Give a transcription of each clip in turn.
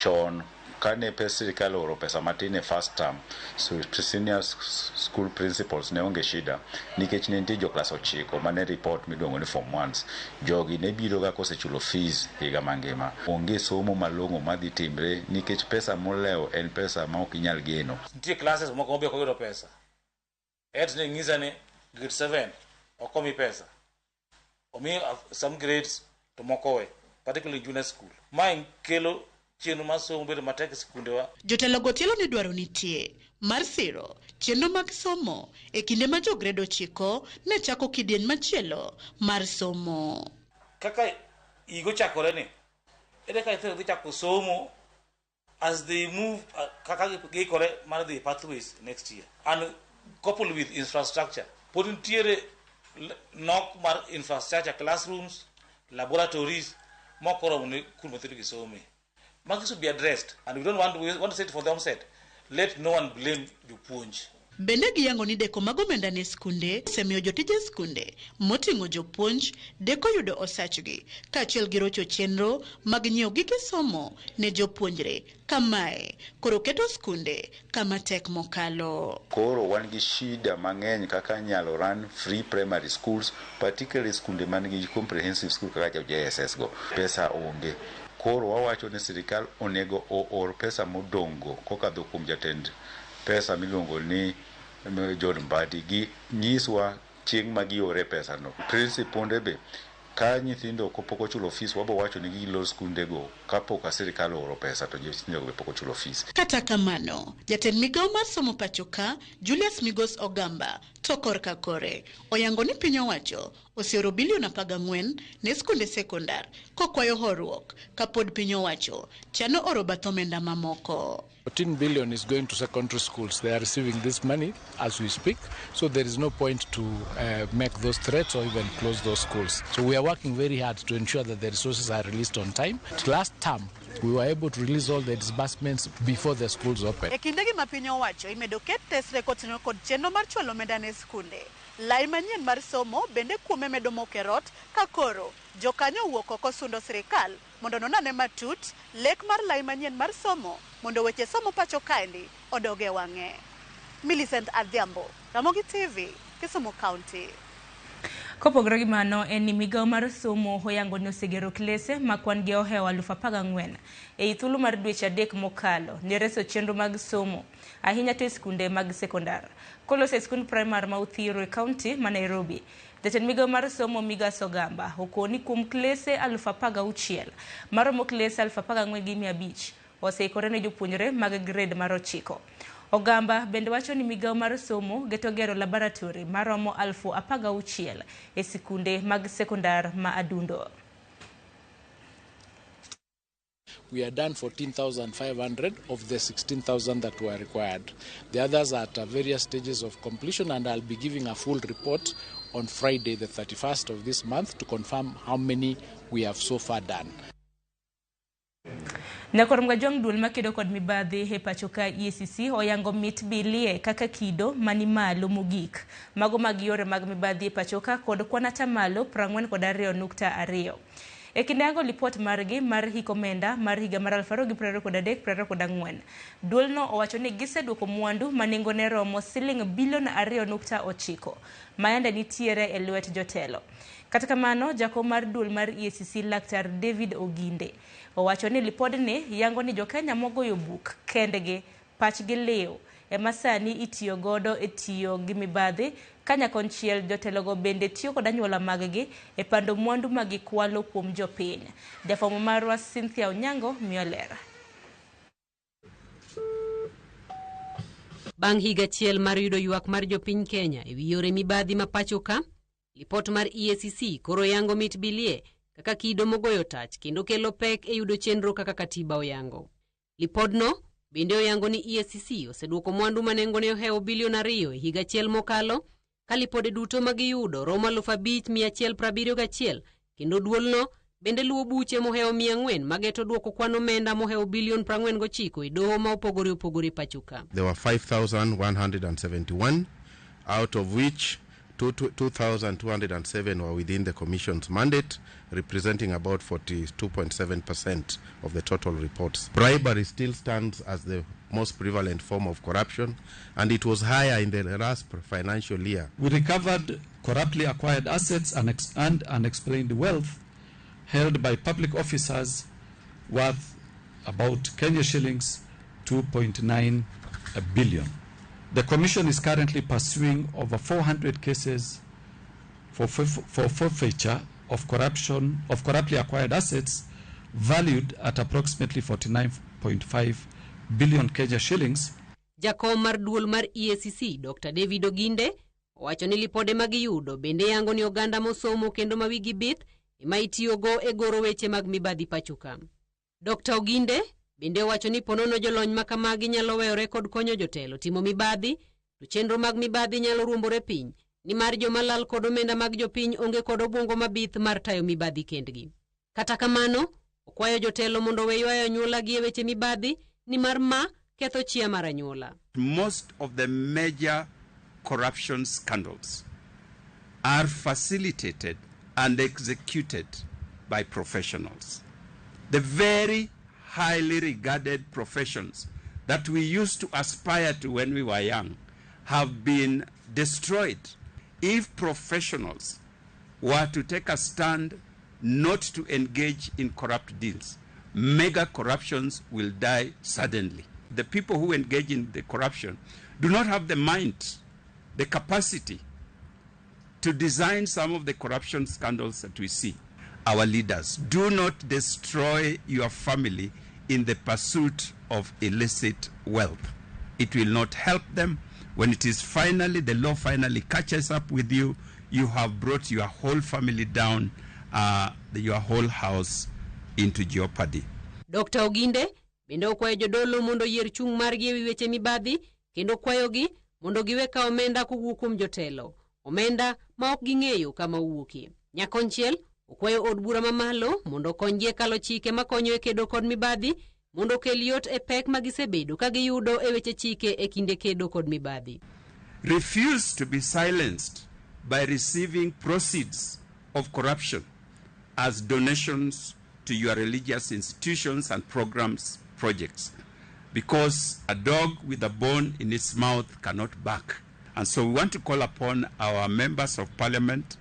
Chon kane pes sirikal ooro pesa matin e first term, so senior school principals ne onge shida nikech ne nitie jo klas 9 mane report miluongo ni form ones. Jogi ne biro ga kosechulo fees higa mangima. Onge somo malong'o madhi timre nikech pesa molewo en pesa ma ok inyal geno. Nitie classes moko mabe ok oyudo pesa. Et ne ng'isa ni grade 7 ok omi pesa. Omi some grades to moko we, particularly junior school. Mae kelo chenro mar somo bedo matek e sikundewa. Jotelo go tielo ni dwaro nitie mar siro chenro mag somo e kinde ma jo grade 9 ne chako kidieny machielo mar somo. Kaka higa ochakore ni, ere kaka nyithindo dhi chako somo as they move, kaka giikore mar dhi pathways next year. And coupled with infrastructure, pod nitiere nok mar infrastructure, classrooms, laboratories, mok oromo ne kuonde ma nyithindo gi some. Magi should be addressed, and we don't want, we want to say it for the onset, let no one blame jopuonj. Bende giyango ni deko mag omenda ne skunde osemiyo jotije skunde moting'o jopuonj deko yudo osachgi kaachiel gi rocho chenro mag nyiewo gige somo ne jopuonjre. Kamae koro keto skunde kama tek mokalo. Koro wan gi shida mang'eny kaka nyalo run free primary schools, particularly skunde man gi comprehensive school kaka jo JSS go. Pesa onge. Koro wawacho ni sirikal onego oor pesa modong'go kokadho kuom jatend pesa miluongo ni John Mbadi, gi nyiswa chieng' ma giore pesa no. Principunde be ka nyithindo pok ochulo fees, wabo wacho ni gilor skundego kapok sirikal ooro pesa to nyithindo be pok ochulo fees. Kata kamano, jatend migawo mar somo pacho ka, Julius Migos Ogamba, to korka kore, oyango ni piny owacho oseoro bilion 14 ne skunde sekondar kokwayo horuok kapod piny owacho chano oro bath omenda mamoko. 14 billion is going to secondary schools. They are receiving this money as we speak, so there is no point to make those threats or even close those schools. So we are working very hard to ensure that the resources are released on time. Last term, we were able to release all the disbursements before the schools open. E kindegi ma piny owacho imedo ket tesre kotenore kod chenro mar chwalo omenda ne skunde. Lai manyien mar somo bende kuome medo moko e rot ka koro jokanyo owuok oko sundo sirikal mondo onon ane matut lek mar lai manyien mar somo mondo weche somo pacho kaendi odog e wang'e. Millicent Adhiambo, Ramogi TV, Kisumu County. Kopogore gi mano, en ni migawo mar somo oyango ni osegero klese ma kwan gi ohewo alufu apar gang'wen ei thuolo mar dweche 3 mokalo ne reso chenro mag somo ahinya to e skunde mag sekondar. Koloso e skund primar ma Uthiru e kaunti ma Nairobi, jatend migawo mar somo Migas Ogamba okoni kuom klese alufu apar gauchiel maromo klese alufu apar gang'wen gi mia abich oseikore ne jopuonjre mag grade mar 9. Ogamba bende wacho ni migawo mar somo geto gero laboratory maromo alufu apar gauchiel e sikunde mag sekondar ma Adundo. We are done 14,500 of the 16,000 that were required. The others are at various stages of completion, and I'll be giving a full report on Friday, the 31st of this month, to confirm how many we have so far done. Nyakwar Mgajwang' duol makedo kod mibadhi e pacho ka EACC oyango mit bilie kaka kido mani malo mogik. Mago mag yore mag mibadhi e pacho ka kod kwan atamalo 42.2. E kinde yango lipot margi mar hik omenda mar higa mar aluf ariyo gi piero ariyo kod adek, piero ariyo kod ang'wen. Duolno owacho ni giseduoko mwandu ma nengone romo siling bilion 2.9 ma yande nitiere e lwet jotelo. Kata kamano, jakom mar duol mar EACC Laktar David Oginde owacho ni lipodni yango ni jokenya mogoyo buk kendgi pachgi liw ema sani itiyo godo e tiyo gi mibadhi ka nyakonchiel jotelogo bende tiyo kod anyuola maggi e pando mwandu ma gikwalo kuom jopiny. Jafwambo marwa Cynthia Onyango miyo ler. Bang' higa achiel mar yudo ywak mar jopiny Kenya e wi yore mibadhi ma pacho ka, lipot mar EACC koro yango mit bilie kaka kido mogoyo tach kendo kelo pek e yudo chenro kaka katiba oyango. Lipodno bende oyango ni EACC oseduoko mwandu ma nengone ohewo bilion 2 e higa achiel mokalo, ka lipode duto ma giyudo romo alufu abich mia achiel piero abiriyo gachiel, kendo duolno bende luwo buche mohewo mia ang'wen mageto duoko kwan omenda mohewo bilion piero ang'wen gochiko e doho ma opogore opogore pacho ka. There were 5,171, out of which 2,207 were within the Commission's mandate, representing about 42.7% of the total reports. Bribery still stands as the most prevalent form of corruption, and it was higher in the last financial year. We recovered corruptly acquired assets and unexplained wealth held by public officers worth about Kenya shillings 2.9 billion. The Commission is currently pursuing over 400 cases for forfeiture of corruption of corruptly acquired assets valued at approximately 49.5 billion Kenya shillings. Jakom mar duol mar EACC Dr. David Oginde owacho ni lipode magiyudo bende yango ni oganda mosomo kendo ma wigi bith ema itiyogo e goro weche mag mibadhi pacho ka. Dr. Oginde bende owacho ni ponono jolony ma kamagi nyalo weyore kod konyo jotelo timo mibadhi, to chenro mag mibadhi nyalo ruombore piny, nimar joma lal kod omenda mag jopiny onge kod obwongo mabith mar tayo mibadhi kendgi. Kata kamano, okwayo jotelo mondo owe ywayo anyuolagi e weche mibadhi, nimar ma ketho chia mar anyuola. Most of the major corruption scandals are facilitated and executed by professionals. The very highly regarded professions that we used to aspire to when we were young have been destroyed. If professionals were to take a stand not to engage in corrupt deals, mega corruptions will die suddenly. The people who engage in the corruption do not have the mind, the capacity to design some of the corruption scandals that we see. Our leaders, do not destroy your family in the pursuit of illicit wealth. It will not help them. When it is finally, the law finally catches up with you, you have brought your whole family down, your whole house into jeopardy. Dr. Oginde bende okwayo jodolo mondo oyier chung' margi ewi weche mibadhi kendo kwayogi mondo giwe kawo omenda kowuok kuom jotelo, omenda ma ok ging'eyo kama owuokie. Nyakonchiel okwayo od bura mamalo mondo okonygi e kalo chike makonyo e kedo kod mibadhi mondo okel yot e pek ma gisebedo ka giyudo e weche chike e kinde kedo kod mibadhi. Refuse to be silenced by receiving proceeds of corruption as donations to your religious institutions and programs, projects, because a dog with a bone in its mouth cannot bark. And so we want to call upon our members of parliament,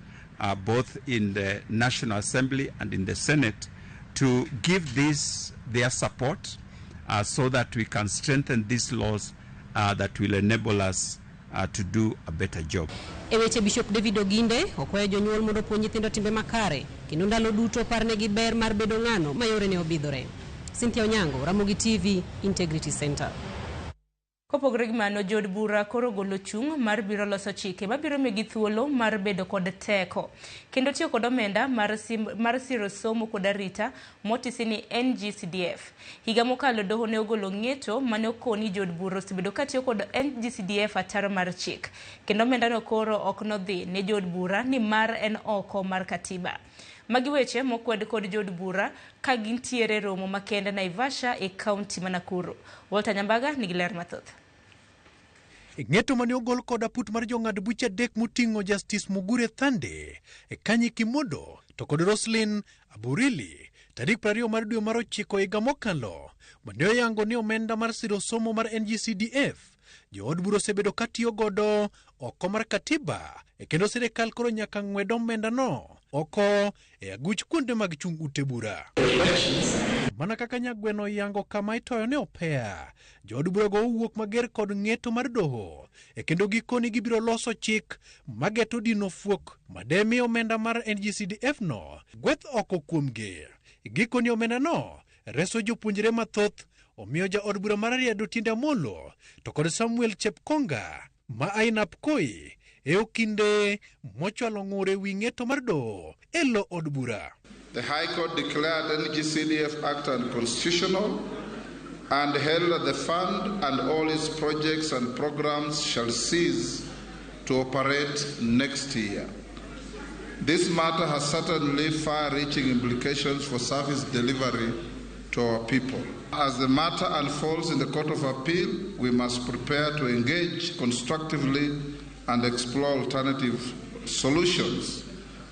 both in the National Assembly and in the Senate, to give this their support so that we can strengthen these laws that will enable us to do a better job. E weche Bishop David Oginde okwayo jonyuol mondo opuonj nyithindo timbe makare kendo ndalo duto parnegi ber mar bedo ng'ano ma yorene obidhore. Cynthia Onyango, Ramogi TV, Integrity Center. Kopogore gi mano, jood bura koro ogolo chung' mar biro loso chike mabiro miyogi thuolo mar bedo kod teko kendo tiyo kod omenda mar siro somo kod arita motisi ni NGCDF. Higa mokalo doho ne ogolo ng'eto mane okoni jood bura osebedo katiyo kod NGCDF ataro mar chik kendo omendano koro ok nodhi ne jood bura nimar en oko mar katiba. Magi weche mokwed kod jood bura ka gintiere romo makende Naivasha e kaunti ma Nakuru. Walter Nyambaga nigi ler mathoth. Ng'eto mane ogol kod aput mar jong'ad buche adek moting'o Justice Mugure Thande, Kanyi Kimondo to kod Roslyn Aburili tarik 20 mar dwe mar ochiko higa mokalo mane oyango ni omenda mar siro somo mar NGCDF jood bura osebedo katiyo godo oko mar katiba kendo sirikal koro nyaka ng'wed omendano oko e aguch kuonde mag chung' ute bura. Mana kaka nyagweno yango kama itoyo ne opea, jood burago owuok mager kod ng'eto mar doho kendo gikoni gibiro loso chik mageto dino fuok mademi omenda mar NGCDF no gweth oko kuomgi. Gikoni omenda no reso jopuonjre mathoth, omiyo jaod bura mar Rarieda Otiende Amollo to kod Samuel Chepkonga ma Ainabkoi e okinde mochwalo ng'ur ewi ng'eto mar doho e lo od bura. The High Court declared NGCDF Act unconstitutional and held that the fund and all its projects and programs shall cease to operate next year. This matter has certainly far-reaching implications for service delivery to our people. As the matter unfolds in the Court of Appeal, we must prepare to engage constructively and explore alternative solutions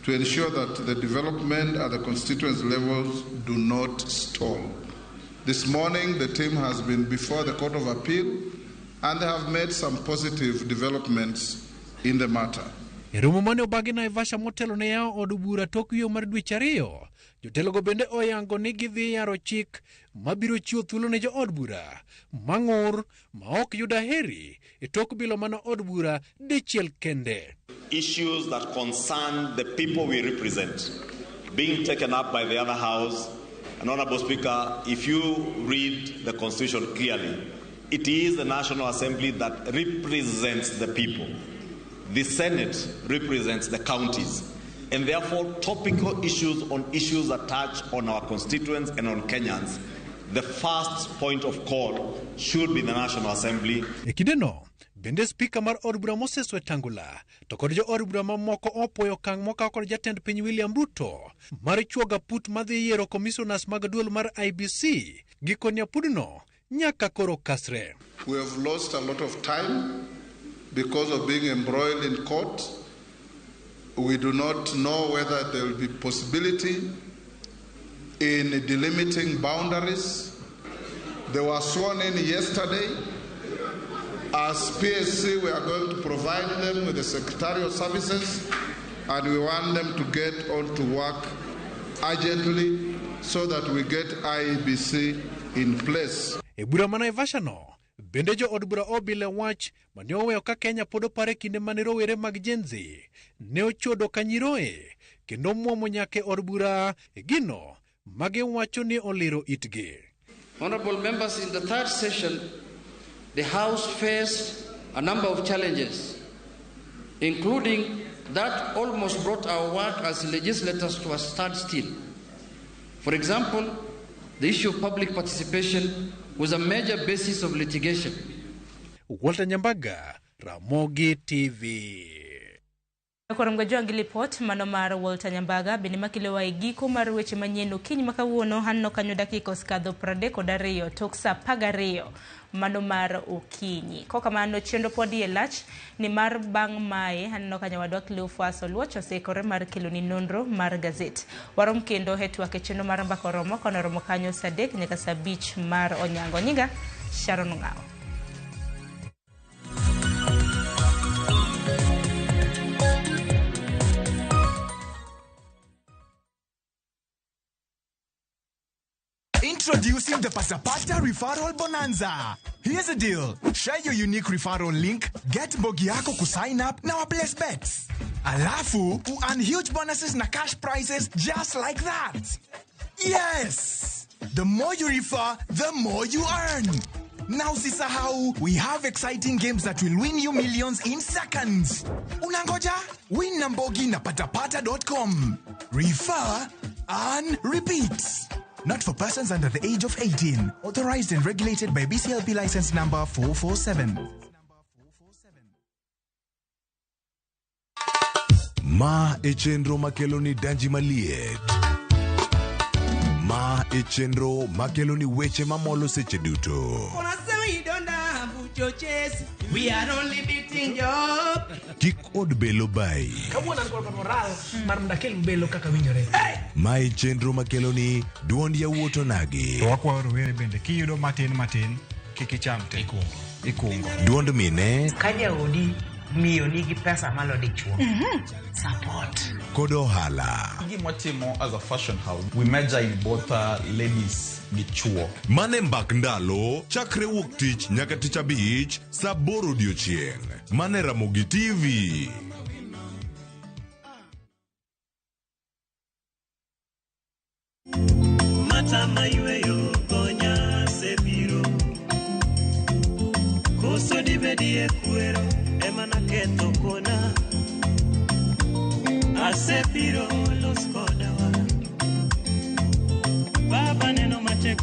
to ensure that the development at the constituency levels do not stall. This morning, the team has been before the Court of Appeal and they have made some positive developments in the matter. E romo mane obagi Naivasha motelo ne yawo od bura tok yweyo mar dweche ariyo, jotelogo bende oyango ni gidhi yaro chik mabiro chiwo thuolo ne jood bura mang'ur ma ok yud aheri e tok bilo mana od bura dichiel kende. Issues that concern the people we represent being taken up by the other house. And Honorable Speaker, if you read the Constitution clearly, it is the National Assembly that represents the people. The Senate represents the counties. And therefore, topical issues on issues that touch on our constituents and on Kenyans, the first point of call should be the National Assembly. E kindeno, bende spika mar od bura Moses Wetangula to kod jo od bura mamoko opuoyo okang' mokaw kod jatend piny William Ruto mar chuogo aput madhi yiero commissioners mag duol mar IEBC. Gikone apudno nyaka koro kasre. We have lost a lot of time because of being embroiled in court. We do not know whether there will be possibility in delimiting boundaries. They were sworn in yesterday. As PSC, we are going to provide them with the secretarial services, and we want them to get on to work urgently so that we get IEBC in place. E bura ma Naivasha no, bende jo od bura obile wach mane oweyo ka Kenya pod opare kinde mane rowere mag Gen Z ne ochodo ka nyiroye kendo muomo nyaka e od bura e gino magiwacho ni oliro itgi. Honorable members, in the third session, the House faced a number of challenges, including that almost brought our work as legislators to a standstill. For example, the issue of public participation was a major basis of litigation. Walter Nyambaga, Ramogi TV. Koro joangi lipot mano mar Walter Nyambaga bende makilewa e giko mar weche manyien okinyi ma kawuono hanno kanyo dakika osekadho 32 tok saa 12 mano mar okinyi. Kokamano chenro pod iye lach ni mar bang' mae aneno ka nyawadwa Cleophas Oluoch oseikore mar keloni nonro mar gazet. Warom kendo e twak e chenro mar mbaka oromo kono romo kanyo saa 3 nyaka saa 5 mar onyango. Nyinga Sharon Ng'awo. Introducing the Pasapata Referral Bonanza. Here's the deal. Share your unique referral link, get mbogi yako kusign up na waplace bets. Alafu, earn huge bonuses na cash prizes just like that. Yes! The more you refer, the more you earn. Now usisahau, we have exciting games that will win you millions in seconds. Unangoja? Win na mbogi na patapata.com. Refer, earn, repeat. Not for persons under the age of 18. Authorized and regulated by BCLP license number 447. Ma e chenro makelo ni danji maliet. Ma e chenro makelo ni weche mamolo seche duto. We are only beating job. Kik od belo bai. Kawuono an kod moral mar mondo akel belo kaka winjore. Ma e chenro makelo ni duond yawuot onagi. To wakwayo rowere bende kiyudo matin matin kik icham te. Ikungo. Duond mine. Ka jaodi miyo nigi pesa malo dichuo. Support. Kod ohala. Gima watimo as a fashion house, we major in both ladies gi chuo. Mane mbak ndalo chakre wuok tich nyaka tich abich saa 8 odiochieng'. Mane Ramogi TV. Mata mayweyo konya sebiro. Koso dibedie kwero emana ketho kona. Asebiro los kodawa. Baba neno matek.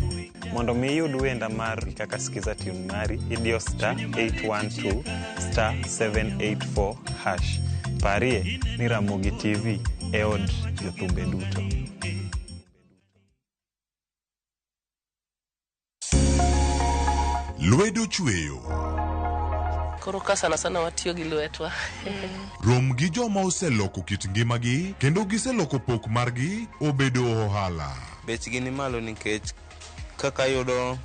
Mondo mi iyud wenda mar kaka Skiza tune mari, idiyo star 812 star 784 hash. Parie ni Ramogi TV e od jothumbe duto. Lwedo chweyo. Koro ka sana sana watiyo gi lwetwa. Rom gi joma oseloko kit ngimagi kendo giseloko pok margi obedo ohala. Bechgi ni malo nikech kaka ayudo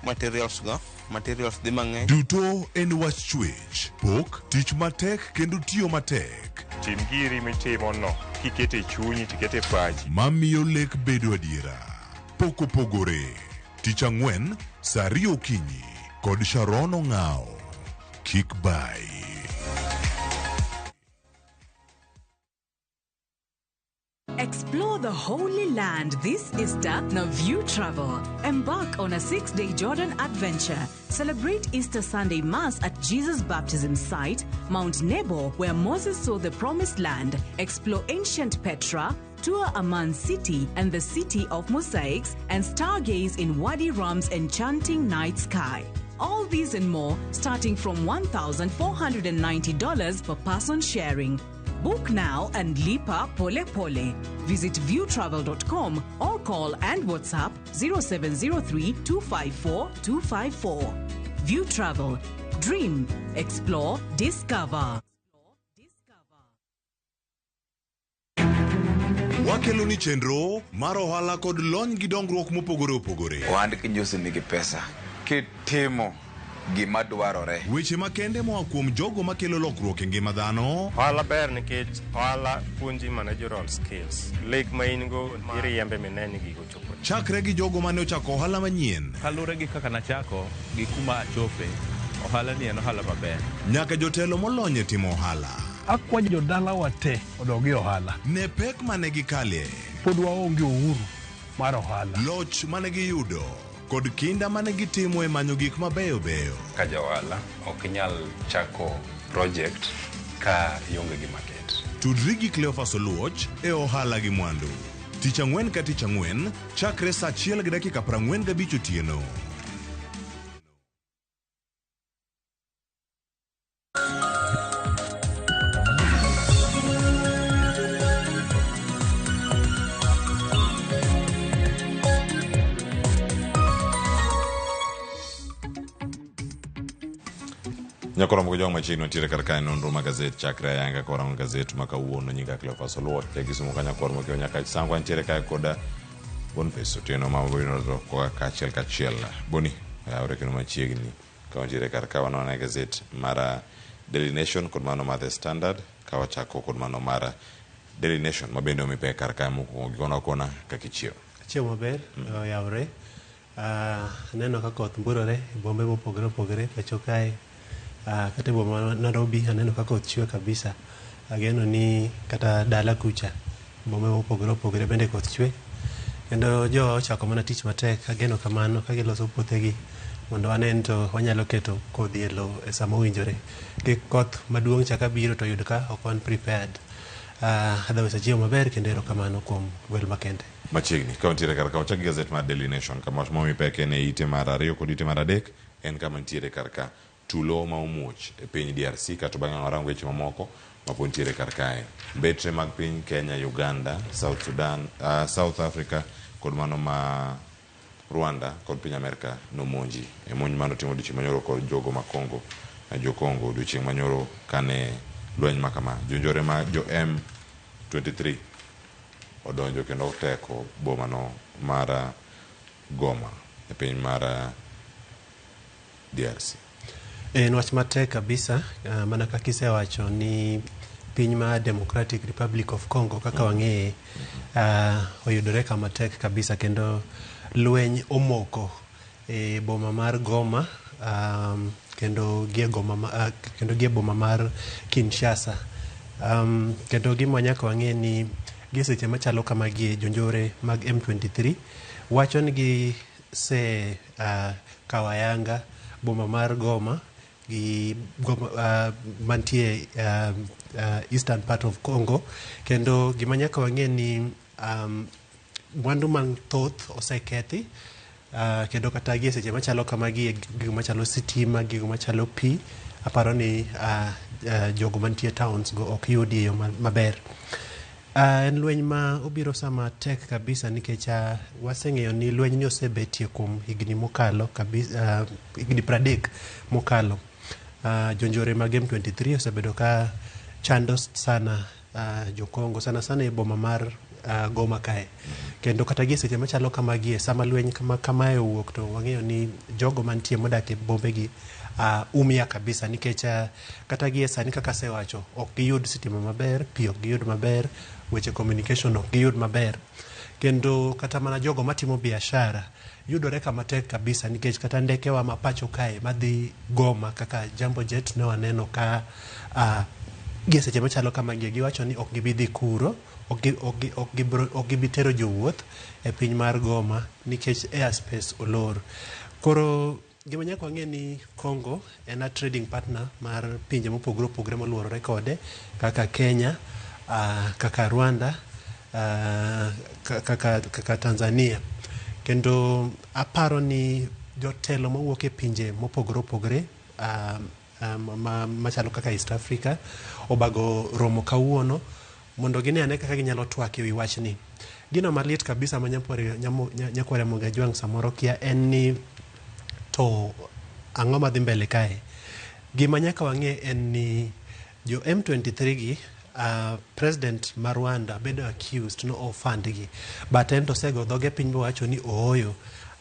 materials go, materials dhi mang'eny. Duto en wach chwech, pok, tich matek kendo tiyo matek. Tim giri mitimo no kiketo e chunyi tiketo e pachi. Mamiyo lek bedo adiera. Pok opogore. Tich ang'wen, saa ariyo okinyi kod Sharon Ong'awo. Kik bai. Explore the Holy Land this Easter na View Travel. Embark on a 6-day Jordan adventure. Celebrate Easter Sunday Mass at Jesus' baptism site, Mount Nebo, where Moses saw the Promised Land. Explore ancient Petra, tour Amman City and the City of Mosaics, and stargaze in Wadi Rum's enchanting night sky. All these and more starting from $1,490 per person sharing. Book now and lipa pole pole. Visit viewtravel.com or call and WhatsApp 0703 254 254. View Travel. Dream, explore, discover. Wakelo ni chenro mar ohala kod lony gi dongruok mopogore opogore. Ohand kinjusi nigi pesa kitimo gima dwarore. Weche makende moa kuom jogo makelo lokruok e ngima dhano. Ohala ber nikech ohala puonji managerial skills. Lek ma in go iriembe mine ni gigo chopo. Chakre gi jogo mane ochako ohala manyien. Kaluwore gi kaka nachako gi kuma achope, ohala ni en ohala maber. Nyaka jotelo molony e timo ohala. Akwayo jodalawa te odog e ohala. Ne pek mane gikalie. Pod waonge uhuru mar ohala. Loch mane giyudo kod kinda mane gitimo e manyo gik mabeyo beyo. Ka ja ohala ok inyal chako project ka ionge gi market. Tudri gi Cleophas Oluoch e ohala gi mwandu. Tich ang'wen ka tich ang'wen chakre saa 1:45 otieno. Nyakoromo gi jong machiegni wantiere kar kae nonro mag gazet chakre ayanga ka warango gazet ma kawuono nyinga Cleophas Oluoch ja Kisumu ka nyakwar mokiewo nyaka Sango antiere kae koda Boniface Otieno ma wabiro koa kaachiel kachiel. Boni oyawore kendo machiegni ka wantiere kar ka wanono e gazet mar Daily Nation kod mano mar The Standard ka wachako kod mano mar Daily Nation ma bende omi pek kar kae mokwongo gi kona kona kaka ichiewo. Achiewo maber, oyawore. Aneno ka koth mburore e bombe mopogore opogore pacho kae. Kata e boma ma Nairobi aneno ka koth chwe kabisa. Ageno ni kata dala kucha bombe mopogore opogore bende koth chwe. Kendo jowa ochako mana tich matek, ageno kamano ka giloso puothegi mondo wanen to wanyalo keto kodhi e lowo e sama owinjore. Kik koth maduong' chaka biro to yud ka ok wan prepared. Otherwise achiewo maber kendo erokamano kuom gwel makende. Machiegni ka wantiere kar ka wachak gi gazet mar Daily Nation kama wach momi pek en e ite mar 2 kod ite mar 3 en kama nitiere kar ka tulo ma omuoch e piny DRC kato bang'e warango weche mamoko mapod nitiere kar kae. Mbetre mag piny Kenya, Uganda, South Sudan, South Africa kod mano ma Rwanda kod piny Amerka nomonji e monj mane otimo odiochieng' manyoro kod jogo ma Congo, jo Congo odiochieng' manyoro kane lweny makama jonjore ma jo M23 odonjo kendo oteko boma no mar Goma e piny mar DRC. En wach matek kabisa, mana kaka isewacho ni piny mar Democratic Republic of Congo kaka wang'eye oyudore kama tek kabisa kendo lweny omoko e boma mar Goma kendo gi e boma mar Kinshasa. Kendo gima nyaka wang'e ni gi seche machalo kamagi jonjore mag M23 wacho ni gise kawo ayanga boma mar Goma gi Goma, mantie eastern part of Congo. Kendo gima nyaka wang'e ni mwandu mathoth osekethi, kendo kata gi seche machalo kamagi gigo machalo sitima, gigo machalo pi, aparo ni jogo mantie towns go ok yudi e yo maber. En lweny ma obiro sama tek kabisa nikech waseng'eyo ni lweny ni osebetie kuom higni mokalo kabisa, higni 30 mokalo. Jonjore mag M23 osebedo ka chando sana jo-Congo, sana sana e boma mar Goma kae. Kendo kata gi e seche machalo kamagi e sama lweny kama kamae owuok to wang'eyo ni jogo mantie modak e bombegi umia kabisa nikech kata gi e sani kaka asewacho ok giyud sitima maber, pi ok giyud maber, weche communication ok giyud maber. Kendo kata mana jogo matimo biashara yudore kama tek kabisa nikech kata ndekewa ma pacho kae madhi Goma kaka Jambo Jet ne waneno ka gie seche machalo kamagi giwacho ni ok gibi dhi kuro, ok gibi tero jowuoth e piny mar Goma nikech airspace olor. Koro gima nyaka wang'e ni Congo en a trading partner mar pinje mopogore opogore moluorore kode kaka Kenya, kaka Rwanda, kaka Tanzania. Kendo aparo ni jotelo mawuok e pinje mopogore opogore machalo kaka East Africa obago romo kawuono mondo gine ane kaka ginyalo twak ewi wachni. Gino malit kabisa ma nyakwar Ramogi Ajwang' samoro kia en ni to ang'o madhi mbele kae. Gima nyaka wang'e en ni jo M23 gi president ma Rwanda bedo accused no o fund gi, but en to osego dhoge piny mowacho ni ooyo,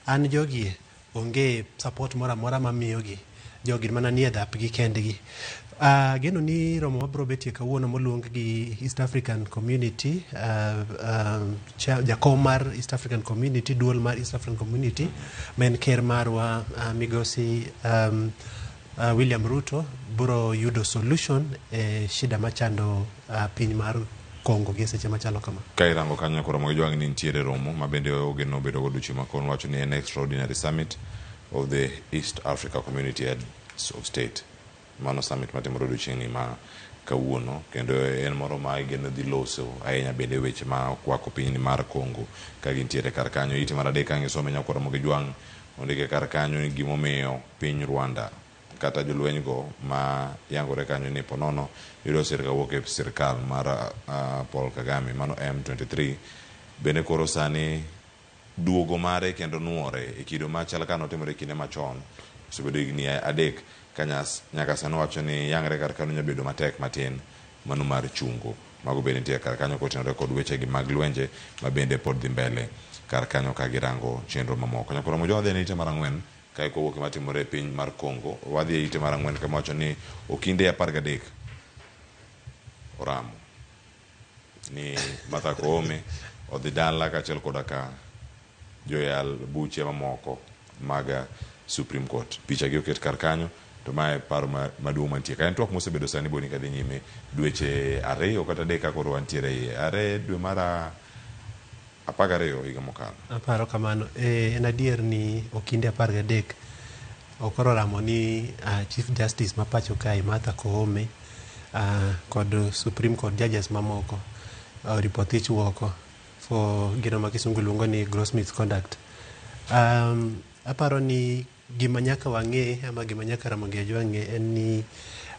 an jogie onge support moro amora mamiyogi, jogi mana nie dhapgi kendgi. Ageno ni romo mabiro betie kawuono moluong gi East African Community, jakom mar East African Community, duol mar East African Community, ma en ker marwa migosi William Ruto biro yudo solution e shida machando piny mar Congo gi seche machalo kama. Ka irango kanyo koro Ramogi Ajwang' ni nitiere romo ma bende ogeno bedo godo chieng' ma kawuono wacho ni en extraordinary summit of the East Africa Community Heads of State. Mano summit matimore odiochieng'ni ma kawuono kendo en moro ma igeno dhi loso ahinya bende weche ma okwako pinyni mar Congo ka gintiere kar kanyo. Ite mar adek ang' isome nyakwar Ramogi Ajwang' ondike kar kanyo ni gimomiyo piny Rwanda kata jolweny go ma yangore kanyo ni ponono yudo sir kawuok e sirkal mar Paul Kagame mano M23 bende koro sani duogo mare kendo nuore e kido machal ka notimore kinde machon osebedo higni 3 ka nyaka sani wacho ni yangre kar kanyo nyalo bedo matek matin mano mar chungo. Mago bende nitie kar kanyo kotenore kod wechegi mag lwenje ma bende pod dhi mbele kar kanyo ka girango chenro mamoko. Nyakwar Ramogi wadhi e ite mar 4 kae kowuok e matimore e piny mar Congo. Wadhi e ite mar 4 kama wacho ni okinde 13 oramo ni Martha Koome odhi dala kaachiel koda ka joyal buche mamoko mag Supreme Court. Picha gi oket kar kanyo to mae paro maduong' mantie. Ka en twak mosebedo sani boni kadhi nyime dweche 2 kata 3 ka koro wantiere iye. Are dwe mar 12 higa mokalo. Aparo kamano. En adier ni okinde 13 okoro ramo ni Chief Justice ma pacho kae Martha Koome kod Supreme Court judges mamoko oripo thich woko for gino ma kisungu luongo ni gross misconduct. Aparo ni gima nyaka wang'e ama gima nyaka Ramogi Ajwang' ng'e en ni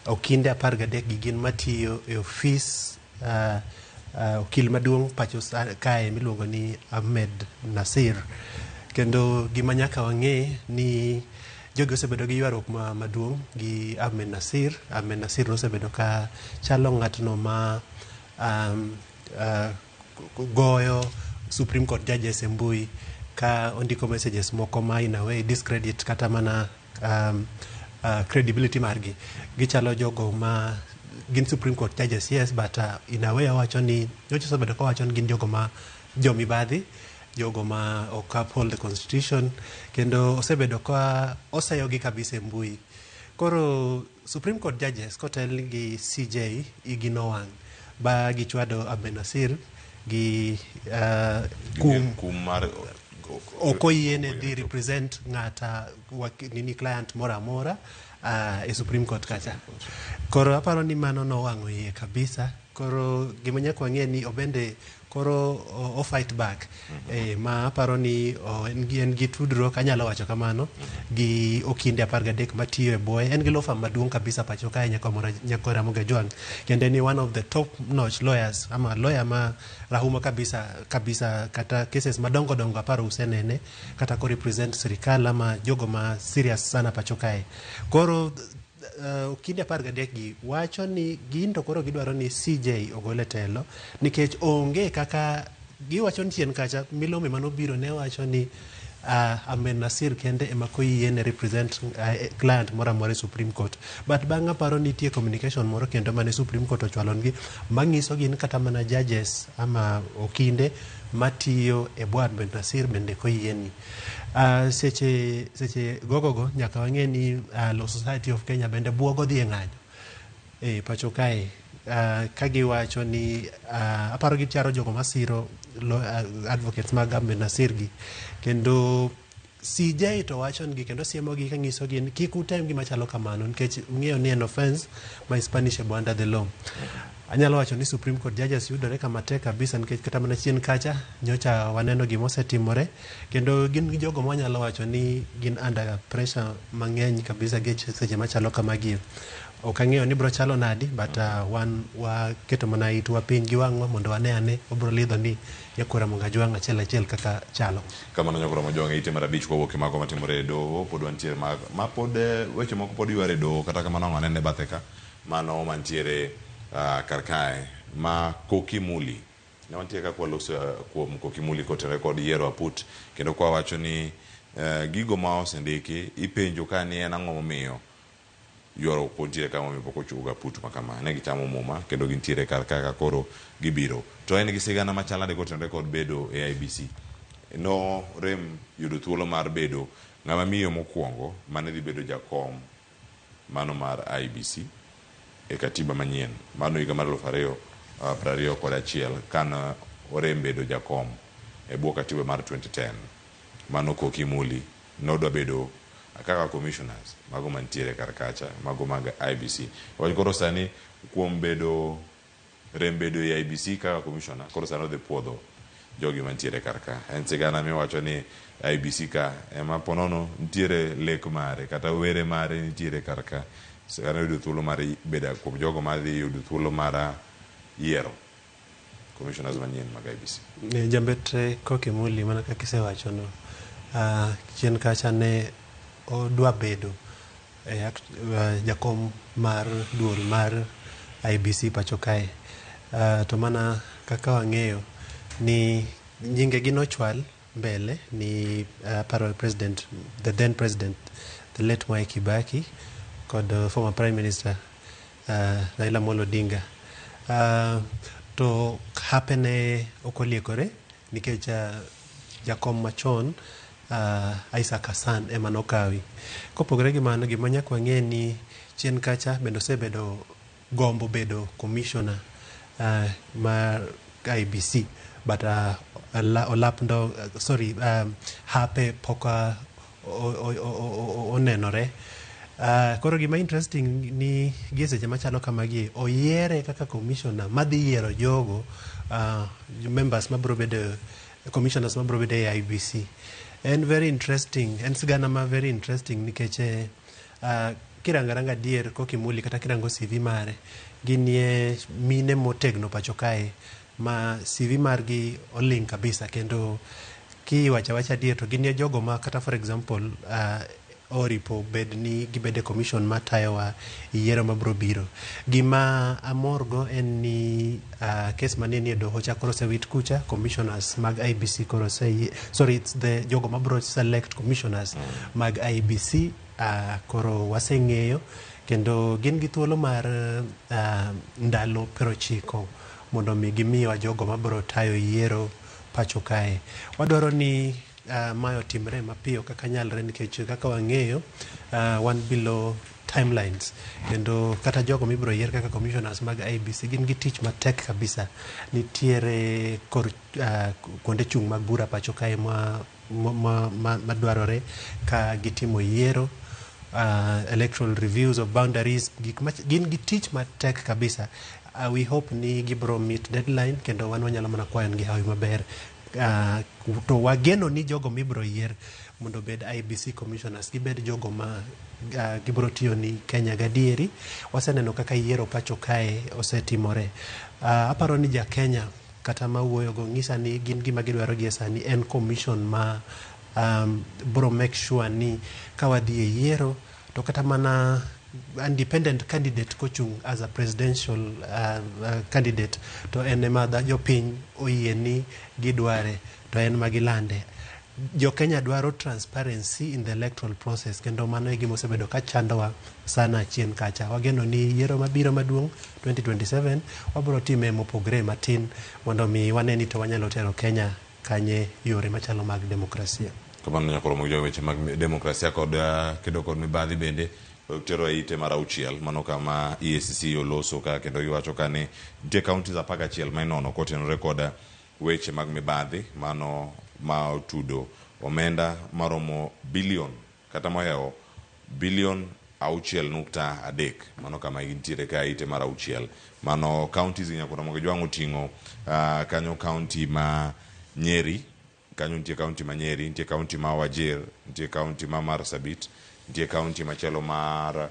okinde 13 gi gin matiyo e ofis okil maduong' pacho kae miluongo ni Ahmed Nasir. Kendo gima nyaka wang'e ni jogi osebedo gi ywaruok maduong' gi Ahmed Nasir. Ahmed Nasir nosebedo ka chalo ng'atno ma goyo Supreme Court judges e mbui ka ondiko messages moko ma in a way discredit kata mana credibility margi. Gichalo jogo ma gin Supreme Court judges, yes, but in a way owacho ni nyocha osebedo kowacho ni gin jogo ma jomibadhi, jogo ma ok uphold the constitution, kendo osebedo ka oseyogi kabisa e mbui. Koro Supreme Court judges kotel gi CJ igi nowang' ba gichwado Ahmed Nasir gi kum mar ok oyiene dhi represent ng'ata nini client moro amora e Supreme Court kacha. Koro aparo ni mano nowang'o iye kabisa. Koro gima nyaka wang'e ni obende koro o fight back. Ma aparo ni en gi tudruok, anyalo wacho kamano, gi okinde 13 matiyo e bwoye. En gi law firm maduong' kabisa pacho kae nyakwar Ramogi Ajwang'. Kendo en one of the top notch lawyers, ama lawyer ma rahuma kabisa kabisa, kata cases madongo dongo aparo usenene kata ko represent sirikal ama jogo ma serious sana pacho kae. Koro Okinde 13 gi wacho ni gin to koro gidwaro ni CJ ogol e telo nikech onge kaka giwacho ni chien kacha milome manobiro ne wacho ni Ahmed Nasir kende ema koyiene represent client moro amora e Supreme Court. But bang' aparo nitie communication moro kendo mane Supreme Court ochwalonegi manyiso gin kata mana judges ama okinde matiyo e bwo Ahmed Nasir bende koyieni. Seche gogogo nyaka wang'e ni Law Society of Kenya bende buogo dhi e ng'anyo e pacho kae ka giwacho ni aparo gicharo jogo masiro advocates mag Ahmed Nasir gi kendo CJ to wacho nigi kendo siemogi kanyisogi ni kik utem gima chalo kamano nikech ung'eyo ni en offense ma is punishable under the law. Anyalo wacho ni Supreme Court judges yudore kama tek kabisa nikech kata mana chien kacha nyocha waneno gima osetimore kendo gin gi jogo mwanyalo wacho ni gin under pressure mang'eny kabisa gi seche machalo kamagi. Ok ang'eyo ni bro chalo nadi but wan waketo mana itwa piny gi wang'wa mondo wane ane obro lidho ni nyakwar Ramogi Ajwang' achiel achiel kaka chalo. Kamano nyakwar Ramogi Ajwang' e ite mar abich kwawuok e mago matimore e doho pod wantiere ma pod weche moko pod yware e doho kata kamano ang' wanene bathe ka mano mantiere kar kae ma Koki Muli. Ne wantie ka kwaloso kuom Koki Muli kotenore kod yiero aput kendo kwa wacho ni gigo ma osendiki ipenjo ka ni en ang'o momiyo ywaruok pod nitiere ka momiyo pok ochung aput ma kama. Ne gichamo muma kendo gintiere kar ka ka koro gibiro. To en gi sigana machal nade kotenore kod bedo e IEBC? No rem yudo thuolo mar bedo ng'ama miyo mokwongo mane dhi bedo jakom mano mar IEBC e katiba manyien. Mano higa mar 2021 kane orem bedo jakom e bwo katiba mar 2010. Mano Koki Muli nodwa bedo kaka commissioners mago mantiere kar kacha mago mag IEBC. Wach koro sani kuom bedo rem bedo e IEBC kaka commissioner koro sani odhi puodho jogi mantiere kar ka. En sigana miwacho ni IEBC ka ema ponono nitiere lek mare kata were mare nitiere kar ka. Sani oyudo thuolo mar bedo kuom jogo madhi yudo thuolo mar yiero commissioners manyien mag IEBC. Jambetre Koki Muli mana kaka isewachono chien kacha ne odwa bedo jakom mar duol mar IEBC pacho kae. To mana kaka wang'eyo ni nyinge gi nochwal mbele ni aparo president, the then president, the late Mwai Kibaki kod former prime minister Raila Amolo Odinga. To hape ne ok oliekore nikech jakom machon Isaac Hassan ema nokawi. Kopogore gi mano, gima nyaka wang'e ni chien kacha bende osebedo gombo bedo commissioner mar IEBC but olap ndo sorry hape pok onenore. Koro gima interesting ni gi seche machalo kamagi oyiere kaka commissioner madhi yiero jogo members mabro bedo commissioners mabro bedo e IEBC. En very interesting, en sigana ma very interesting nikech kirango aranga adier Koki Muli kata kirango CV mare ginie mine motegno pacho kae ma CV margi oling kabisa kendo kiwacho awacha adier to ginie jogo ma kata for example oripo bed ni gibede commission matayowa e yiero mabro biro. Gima amorgo en ni kes mane nie doho cha koro osewit kucha, commissioners mag IEBC koro ose, sorry, it's the jogo mabro select commissioners mag IEBC koro waseng'eyo kendo gin gi thuolo mar ndalo 90 mondo mi gimiwa jogo mabro tayo yiero pacho kae. Wadwaro ni mae otimre mapiyo kaka nyalre nikech kaka wang'eyo wan below timelines kendo kata jogo mibiro yier kaka commissioners mag IEBC gin gi tich matek kabisa. Nitiere kor kuonde chung' mag bura pacho kae madwarore ka gitimo yiero, electoral reviews of boundaries, gik gin gi tich matek kabisa. We hope ni gibro meet deadline kendo wan wanyalo mana kwayo gi hawi maber. To wageno ni jogo mibro yier mondo obed IEBC commissioners gibed jogo ma gibro tiyo ni Kenya gadieri. Waseneno kaka yiero pacho kae osetimore. Aparo ni ja Kenya kata mawuoyo go ng'isa ni gin gima gidwaro gie sani en commission ma bro make sure ni ka wadhi e yiero to kata mana independent candidate kochung' as a presidential candidate to en ema jopiny oyie ni gidware to en ma gilande. Jo Kenya dwaro transparency in the electoral process kendo mano e gima osebedo ka chandowa sana chien kacha. Wageno ni yiero mabiro maduong' 2027 wabiro time mopogre matin mondo mi wane ni to wanyalo tero Kenya kanye yore machalo mag demokrasia. Kamano nyaka romo gi weche mag demokrasia kod kedo kod mibadhi bende tero e ite mar auchiel mano kama EACC oloso ka kendo giwacho ka ni nitie counties 11 ma inono kotenore kod weche mag mibadhi mano ma otudo omenda maromo bilion kata mohewo bilion 6.3 mano kama gintiere ka ite mar auchiel mano counties gi nyaka romo gi jwang' oting'o kanyo county ma Nyeri kanyo nitie county ma Nyeri nitie county ma Wajir nitie county ma Marsabit nitie county machielo mar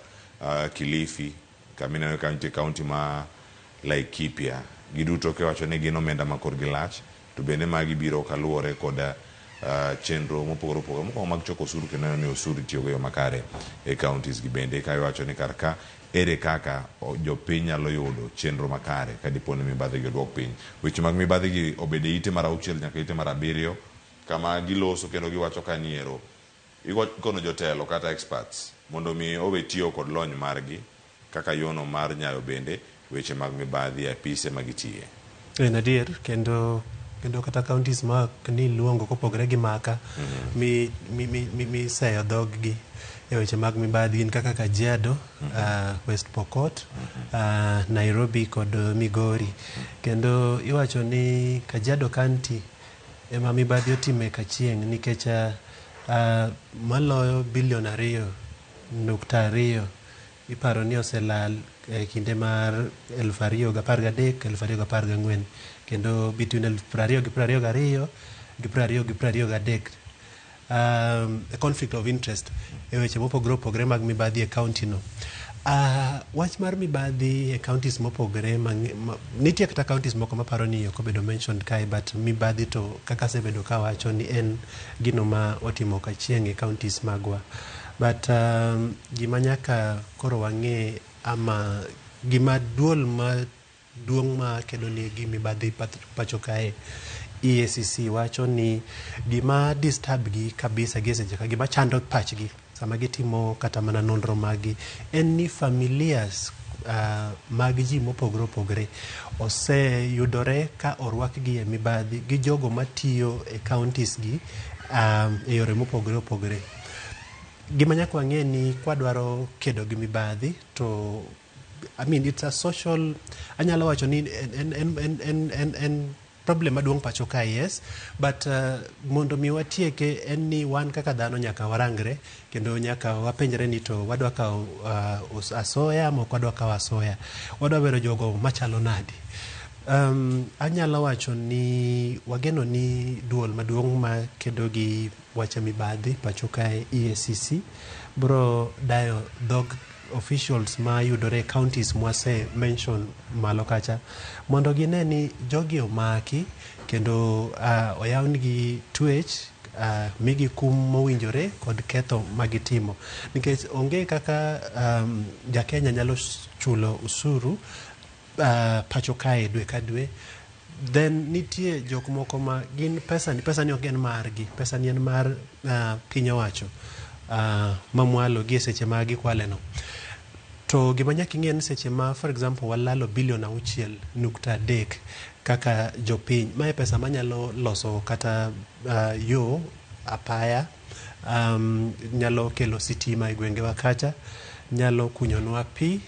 Kilifi kamineno ka nitie county ma Laikipia giduto kiwacho ni gin omenda ma korgi lach to bende magi biro kaluwore kod chenro mopogore opogore mokwongo mag choko osuru kendo neno ni osuru itiyogo e yo makare e counties gi bende ka iwacho ni kar ka ere kaka jopiny nyalo yudo chenro makare ka dipo ni mibadhi gi oduok piny. Weche mag mibadhi gi obedo e ite mar auchiel nyaka ite mar abiriyo kama giloso kendo giwacho ka niero ikono jotelo kata experts mondo mi owe tiyo kod lony margi kaka yono mar nyayo bende weche mag mibadhi e apise ma gitiye. En adier kendo kata counties ma ni luongo kopogre gi maka mi seyo dhog gi e weche mag mibadhi gin kaka Kajiado, West Pokot, Nairobi kod Migori. Kendo iwacho ni Kajiado County ema mibadhi otime kachieng' nikech maloyo bilion 2.2 iparo ni oselal e kinde mar 2013 2014 kendo between 2022 gi 2023 a conflict of interest e weche mopogore opogore mag mibadhi e county no. Wach mar mibadhi e counties mopogore nitie kata counties moko maparo ni ok obedo mentioned kae, but mibadhi to kaka asebedo kawacho ni en gino ma otimo kachieng' e counties magwa. But gima nyaka koro wang'e ama gima duol maduong' ma kedo ni gi mibadhi pacho kae EACC wacho ni gima disturb gi kabisa gi seche ka gima chando pachgi sama gitimo kata mana nonro maggi en ni familias mag ji mopogore opogore oseyudore ka orwakgi e mibadhi gi jogo matiyo e counties gi e yore mopogore opogore. Gima nyaka wang'e ni kwadwaro kedo gi mibadhi to I mean it's a social, anyalo wacho ni en problem maduong' pacho ka, yes, but mondo mi watieke en ni wan kaka dhano nyaka warangre kendo nyaka wapenjre ni to wadwa kawo asoya ama ok wadwa kawo asoya, wadwa bedo jogo machalo nadi. Anyalo wacho ni wageno ni duol maduong' ma kedo gi wache mibadhi pacho kae EACC bro dayo dhog officials ma yudore e counties mwase mention malo kacha mondo gine ni jogi omaki kendo oyawnigi twech, migi kum mowinjore kod ketho magitimo, nikech onge kaka ja Kenya nyalo chulo usuru pacho kae dwe ka dwe, then nitie jok moko ma gin pesa ni ok en margi, pesa ni en mar piny owacho mamwalo gi e seche ma gikwale no. To gima nyaka ing'e ni seche ma for example walalo bilion 6.3 kaka jopiny, mae pesa manyalo loso kata yo apaya, nyalo kelo sitima e gwengewa kacha, nyalo kunyonwa pi,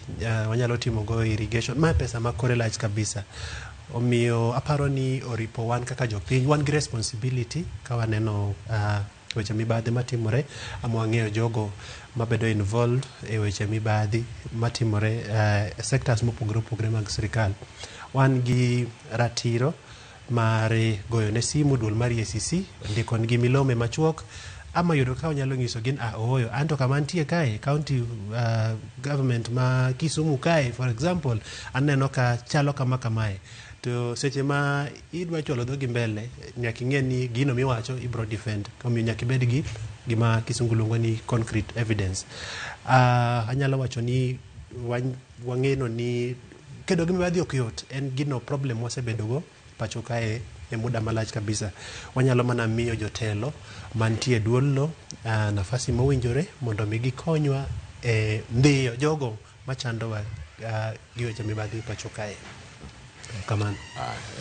wanyalo timo go irrigation. Mae pesa ma kore lach kabisa. Omiyo aparo ni oripo wan kaka jopiny wan gi responsibility ka waneno weche mibadhi matimore ama wang'eyo jogo mabedo involved e weche mibadhi matimore e sectors mopogore opogore mag sirikal. Wan gi ratiro mar goyo ne simu duol mar EACC, ndiko nigi milome machuok ama yudo ka wanyalo nyiso gin ooyo anto kama antie kae county government ma Kisumu kae for example aneno ka chalo kama kamae. To seche ma idwa chwalo dhogi mbele, nyaka ing'e ni gino miwacho ibro defend. Omiyo nyaka ibed gi gima kisungu luongo ni concrete evidence. Anyalo wacho ni wang'eno ni kedo gi mibadhi ok yot, en gino problem wasebedo go pacho kae e muda malach kabisa. Wanyalo mana miyo jotelo mantie e duolno nafasi mowinjore mondo mi gikonywa e ndiyo jogo machandowa gi weche mibadhi pacho kae. Kamano.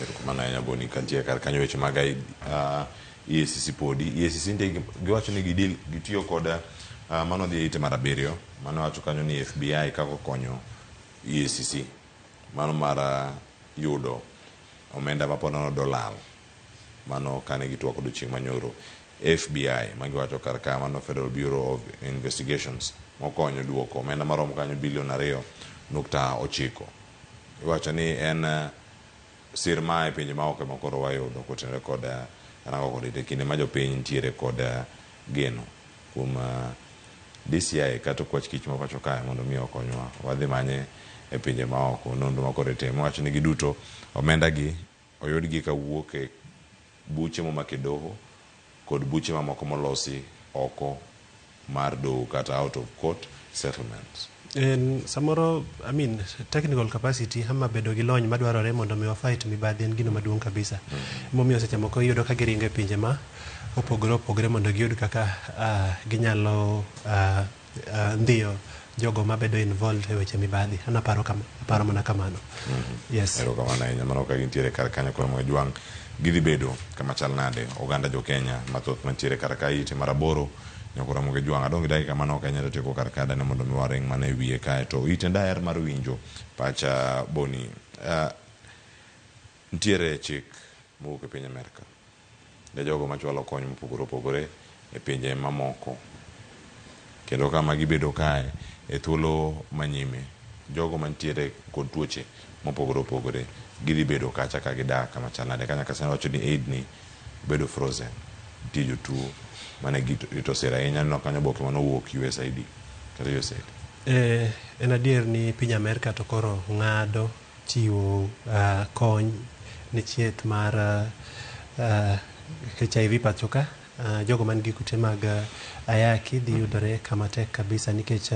Erokamano ahinya Boni kantie kar kanyo weche mag EACC podi. EACC nitie giwacho ni gidil gitiyo kod mano dhi e ite mar 7 mano wacho kanyo ni FBI kaka okonyo EACC mano mar yudo omenda ma pod nodolal mano kane gitwak odiochieng' manyoro. FBI magiwacho kar ka mano Federal Bureau of Investigations mokonyo duoko omenda maromo kanyo bilion 2.9. Iwacho ni en sir ma e pinje maoko ema koro wayudo kotenore kod rango kod ite kinde ma jopiny nitiere kod geno kuom DCI kata okwach kich ma pacho kae mondo mi okonywa wadhi manye e pinje maoko nonro ma koro itimo. Iwacho ni giduto omenda gi oyudgi kawuok e buche momako e doho kod buche mamoko molosi oko mar doho kata out of court settlements. En samoro, I mean, technical capacity ama bedo gi lony madwarore mondo mi wafight mibadhi en gino maduong' kabisa. Momiyo seche moko iyudo ka giringo e pinje ma opogore opogore mondo giyud kaka ginyalo ndhiyo jogo mabedo involved e weche mibadhi. An aparo kama, aparo mana kamano. Yes. Erokamano ahinya. Mano ka gintiere kar kanyo koro Mwajwang' gidhi bedo kama chal nade oganda jo Kenya mathoth mantiere kar ka ite mar 8 nyaka Ramogi Jwang'. Adong' gi dakika manok ahinya to tieko kar ka dane mondo mi waring mana e wiye kae to ite daher mar winjo pacha Boni. Nitiere chik mowuok e piny Amerka ne jogo machwalo kony mopogore opogore e pinje mamoko kendo kama gibedo kae e thuolo manyime jogo mantiere kod tuoche mopogore opogore gidhi bedo kacha ka gidak kama chal nade ka nyaka sani wacho ni aid ni bedo frozen. Nitie jotuo mane girito sir ahinya. Aneno kanyo oboke manowuok USAID kata USAID. En adier ni piny Amerka to koro ng'ado chiwo kony ne chieth mar HIV pacho ka. Jogo man gi kute mag ayaki dhi yudore kama tek kabisa nikech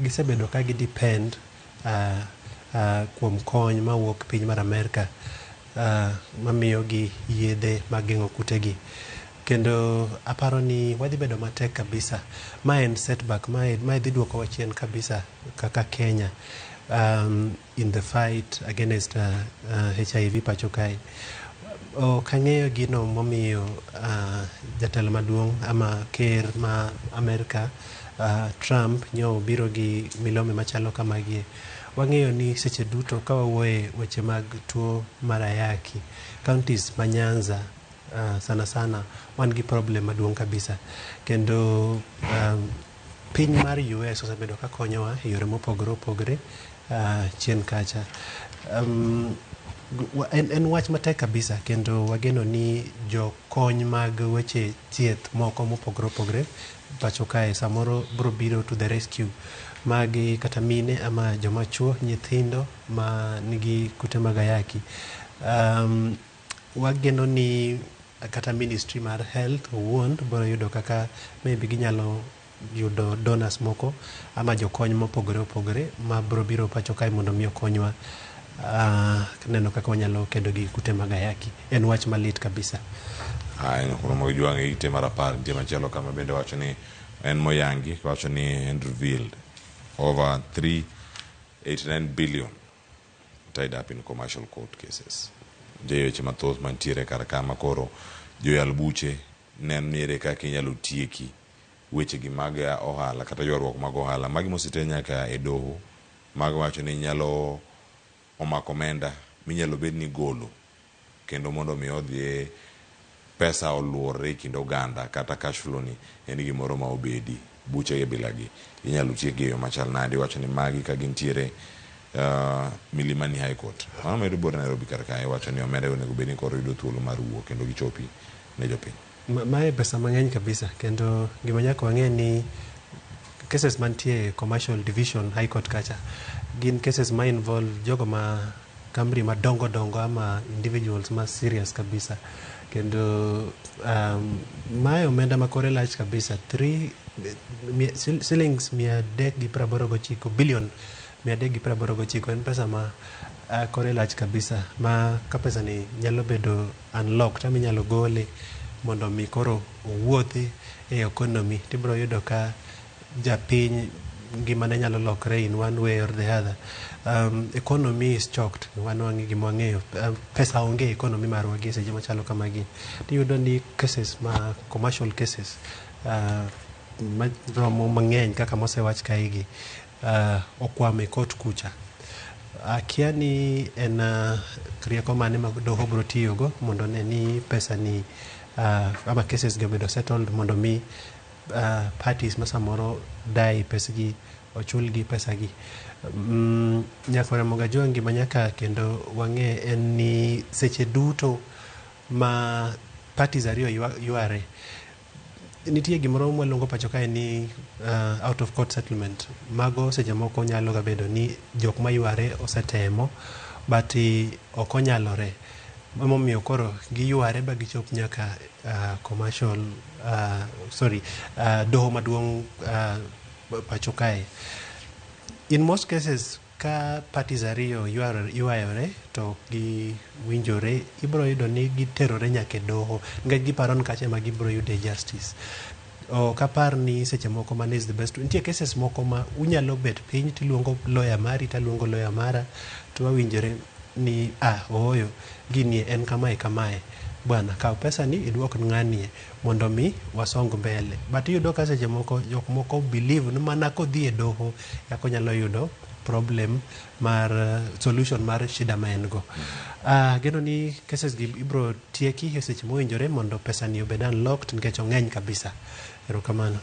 gisebedo ka gi depend kuom kony mawuok piny mar Amerka mamiyo gi yedhe mag geng'o kutegi. Kendo aparo ni wadhi bedo matek kabisa. Ma en setback, mae dhi duokowa chien kabisa kaka Kenya in the fight against HIV pacho kae. Ok ang'eyo gino momiyo jatelo maduong' ama ker ma Amerka Trump nyo obiro gi milome machalo kamagie. Wang'eyo ni seche duto ka wawuoye weche mag tuo mar ayaki, counties ma Nyanza sana sana wan gi problem maduong' kabisa. Kendo piny mar US osebedo ka konyowa e yore mopogore opogore chien kacha. En wach matek kabisa kendo wageno ni jokony mag weche thieth moko mopogore opogore pacho kae samoro bro biro to the rescue magi kata mine ama joma chuo, nyithindo ma nigi kute mag ayaki. Wageno ni kata ministry mar health owuon biro yudo kaka maybe ginyalo yudo donors moko ama jokony mopogore opogore ma bro biro pacho kae mondo mi okonywa neno kaka wanyalo kedo gi kute mag ayaki. En wach malit kabisa. Koro Mwajwang' e ite mar 10 nitie machielo kama bende wacho ni en moyangi wacho ni en revealed over 389 billion tied up in commercial court cases. Nitie weche mathoth mantiere kar kama koro joyal buche neno ni ere kaka inyalo tieki weche gi mag ohala kata ywaruok mag ohala magi moseter nyaka e doho mag wacho ni nyalo omako omenda minyalo bed ni golo kendo mondo mi odhi pesa oluorre e kind oganda kata cash flow ni en gimoro ma obedi buche gi bilagi inyalo tiek gi e yo machal nade. Iwacho ni magi ka gintiere Milimani High Court mano medo buore Nairobi kar kae iwacho ni omenda onego bed ni koro yudo thuolo mar wuok kendo gichopi ne jopiny. Mae pesa mang'eny kabisa kendo gima nyaka wang'e ni cases mantie commercial division high court kacha gin cases ma involve jogo ma Camry madongo dongo ama individuals ma serious kabisa. Kendo mae omenda ma kore lach kabisa, 3 shillings 389 billion 389 en pesa ma kore lach kabisa, ma ka pesa ni nyalo bedo unlocked ama inyalo gole mondo mi koro owuothi e economy, tibiro yudo ka japiny ngimane nyalo lokre in one way or the other. Economy is choked, wan wang'e gima wang'eyo, pesa onge e economy marwa gi seche machalo kamagi. Tiyudo ni cases ma commercial cases maromo mang'eny kaka mosewach kaegi okwamo e court kucha. Akia ni en rieko mane ma doho biro tiyogo mondo one ni pesa ni ama cases gi obedo settled mondo mi parties ma samoro dai pesgi ochulgi pesagi. Nyakwar Ramogi Ajwang' gima nyaka kendo wang'e en ni seche duto ma parties ariyo yware, nitie gimoro mwaluongo pacho kae ni out of court settlement. Mago seche moko nyalo ga bedo ni jok mayware osetemo but ok onyalore. Emomiyo koro giyware ba gichop nyaka commercial sorry doho maduong' pacho kae. In most cases ka parties ariyo ywayore to giwinjore, ibiro yudo ni giterore nyaka e doho nikech giparo ni kacha ema gibiro yude justice. Ok apar ni seche moko mano is the best. Nitie cases moko ma unyalo bet piny tiluongo lawyer mari taluongo lawyer mara to wawinjore ni ooyo gini en kamae kamae, bwana kaw pesa ni iduok ng'anie mondo mi wasong mbele. But iyudo ka seche moko jok moko believe ni mana kodhi e doho eka onyalo yudo problem mar solution mar shida ma en go. Ageno ni cases gi ibiro tieki e seche mowinjore mondo pesa ni obed unlocked nikech ong'eny kabisa. Erokamano.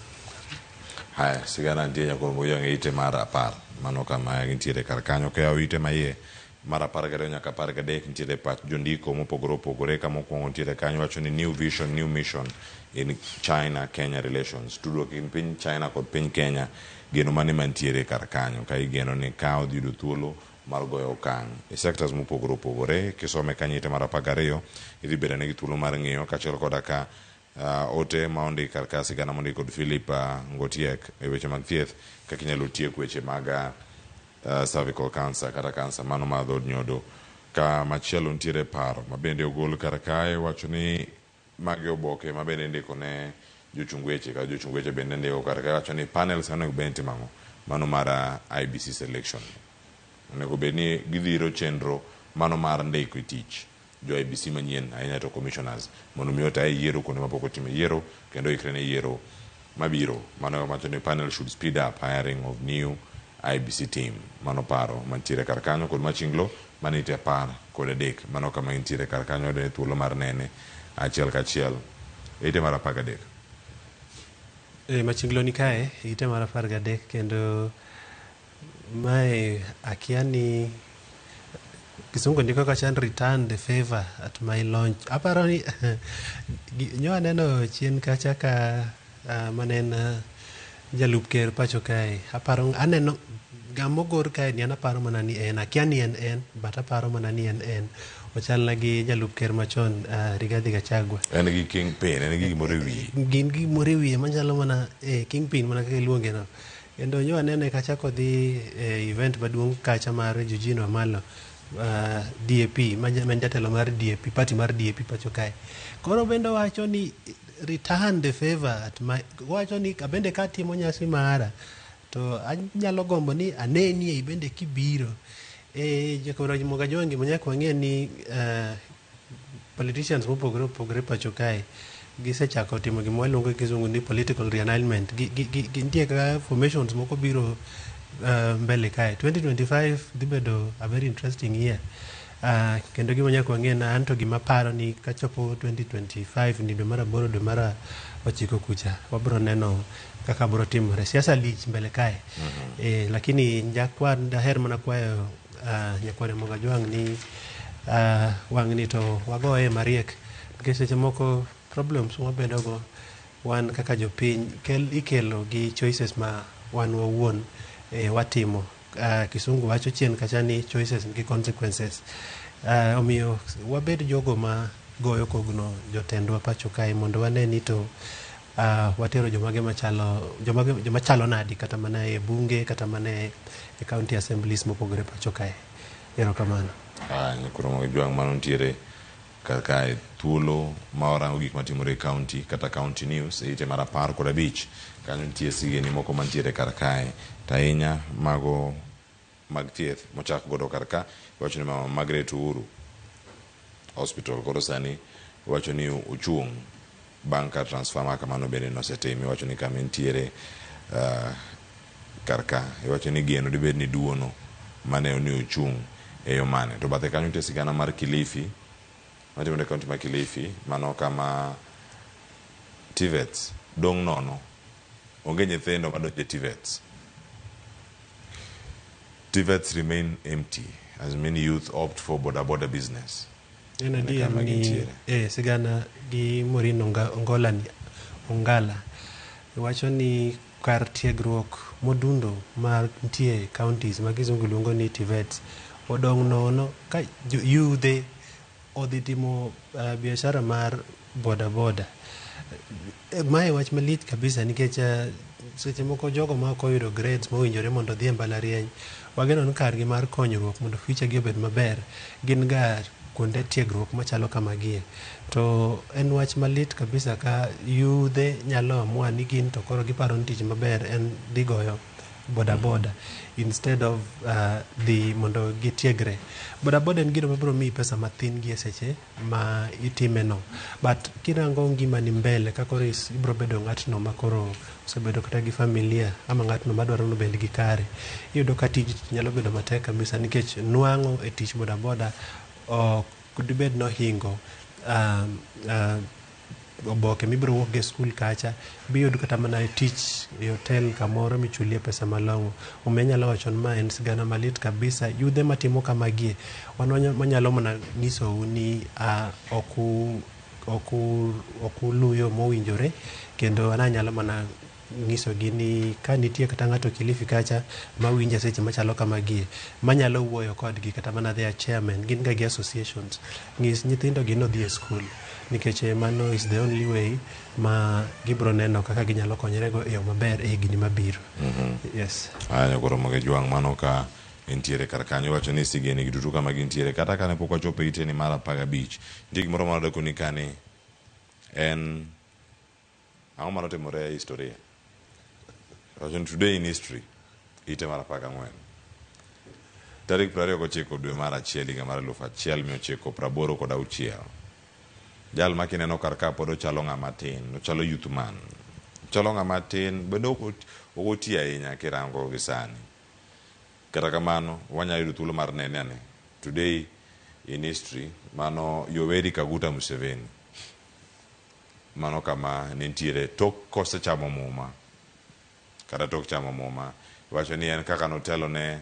Haya, sigana nitie nyakwar Mojang e ite mar 10. Mano kama gintiere kar kanyo. Kayawo ite maiye mar 12 nyaka 13 nitiere pach jondiko mopogore opogore. Kama mokwongo nitiere kanyo wacho ni new vision, new mission in China Kenya relations. Tudruok e kind piny China kod piny Kenya, geno mane mantiere kar kanyo ka igeno ni ka odhi yudo thuolo mar goyo okang' e sectors mopogore opogore. Kisome kanyo ite mar 12 idhi bedo ane gi thuolo mar ng'iyo kaachiel koda ka ote ma ondik kar ka sigana mondik kod Philip Ngotiek e weche mag thieth kaka inyalo tiek weche mag cervical cancer kata cancer mano mar dhood nyodo. Ka machielo nitiere paro ma bende ogol kar kae wacho ni magi oboke ma bende indiko ne jochung weche kata jochung weche bende ndiko kar kae wacho ni panels onego bed ni timo ang'o mano mar IEBC selection onego bed ni gidhiro chenro mano mar ndiko e tich jo IEBC manyien ahinya to commissioners mondo mi ota e yiero kuonde mapok otime yiero kendo oikre ne yiero mabiro. Mano wacho ni panel should speed up hiring of new IEBC team. Mano paro mantiere kar kanyo kod machinglo mane ite 13. Mano kama intiere kar kanyo yudo thuolo mar nene achiel kachiel ite mar 13. Machinglo ni kae ite mar 13 kendo mae akia ni Kisungu ndiko kacha ni return the favor at my launch. Aparo ni nyo aneno chien kacha ka mane en jalup ker pacho kae. Aparo aneno gamogor kae ni an aparo mana ni en akia ni en but aparo mana ni en ochalna gi jalup ker machon Rigathi Gachagua. En gi kingpin, en gi gimoro e wiye. Gin gi gimoro e wiye machalo mana kingpin mana kaka iluonge no. Kendo nyo anene kacha kodhi e event maduong' kacha mar Eugene Wamalwa DAP ma en jatelo mar DAP, party mar DAP pacho kae. Koro bende owacho ni return the favor at my, owacho ni abende katimo nyasi mara to anyalo gombo ni anenie bende kibiro. Jakoro Ramogi Ajwang' gima nyaka wang'e ni politicians mopogore opogore pacho kae gisechako timo gima waluongo gi kizungu ni political realignment. Nitie kaka formations moko biro mbele kae. 2025 dhi bedo a very interesting year. Kendo gima nyaka wang'e na anto gima paro ni kachopo 2025 ni dwe mar 8 dwe mar 9 kucha wabro neno kaka bro timore. Siasa lich mbele kae. Lakini nyakwar daher mana kwayo nyakwar Ramogi Ajwang' ni wang' ni to wagoye mariek nikech seche moko problems mwabedogo wan kaka jopiny ikelo gi choices ma wan wawuon watimo. Kisungu wacho chien kacha ni choices nigi consequences. Omiyo wabed jogo ma goyo kogno jotendwa pacho kae mondo wane ni to watero jomage machalo jomage joma chalo nadi kata mana e bunge kata mana e county assemblies mopogore pacho kae. Erokamano. Aya, nyikoro mag jwang' mano nitiere kar kae thuolo ma warango gik matimore e county kata county news e ite mar 15 kanyo nitie sigeni moko mantiere kar kae to ahinya mago mag thieth mochak godo kar ka iwacho ni mama Margaret Uhuru Hospital koro sani iwacho ni ochung' bang' ka transfer ma kamano bende nosetim iwacho ni kama entiere kar ka iwacho ni geno dibed ni duono mane ni ochung' e yo mane to bathe kanyo nitie sigana mar Kilifi matimore e kaunti ma Kilifi mano kama TVETs dong' nono onge nyithindo madonjo e TVETs. TVETs remain empty as many youth opt for boda boda business. En adier Kama ni gintiere. Sigana gi Maureen Ongola ni Ongala wacho ni kar tiegruok modundo mar nitie counties ma kizungu luongo ni TVETs odong' nono ka yudhe odhi timo biashara mar boda boda. Mae wach malich kabisa nikech seche moko jogo ma ok oyudo grades mowinjore mondo odhi e mbalariany wageno ni kargi mar konyruok mondo future gi obed maber gin ga kuonde tiegruok machalo kamagie. To en wach malit kabisa ka yudhe nyalo amua ni gin to koro giparo ni tich maber en dhi goyo boda boda instead of dhi mondo gitiegre. Boda boda en gino mabiro miyi pesa mathin gi e seche ma itime no. But kirango ngimani mbele ka koro ibiro bedo ng'atno ma koro osebedo kata gi familia ama ng'atno madwaro ni obed gi kare. Iyudo ka tij nyalo bedo matek kabisa nikech nwang'o e tich boda boda ok dibed nohingo oboke mibiro wuok go e skul kacha biyud kata mana tich e hotel kamoro michulie pesa malong'o. Omiyo anyalo wacho ni ma en sigana malit kabisa. Yudhe matimo kamagie wan wanyalo mana nyisou ni ok uluw yo mowinjore kendo an anyalo mana nyisogi ni ka nitie kata ng'ato Kilifi kacha mawinjo seche machalo kamagie manyalo wuoyo kodgi kata mana their chairman gin ga gi associations nyis nyithindo gi nodhi e skul nikech mano is the only way ma gibiro neno kaka ginyalo konyore go e yo maber e higni mabiro. Yes. Aya koro moge jwang' mano ka entiere kar kanyo iwacho ni sigeni gi duto kama gintiere kata kane pok wachopo e iteni mar 15 nitie gimoro manodekoni kani en ang'o manotimore e historia wacho ni today in history ite mar 14 tarik 29 dwe mar 1 higa mar 1986 jal ma kineno kar ka pod ochalo ng'ama tin ochalo youth man ochalo ng'ama tin bende ok oti ahinya kirango gi sani kata kamano wanyalo yudo thuolo mar nene ane today in history mano Yoweri Kaguta Museveni mano kama nentiere tok kosechamo muma kata tok chamo muma iwacho ni en kaka notelo ne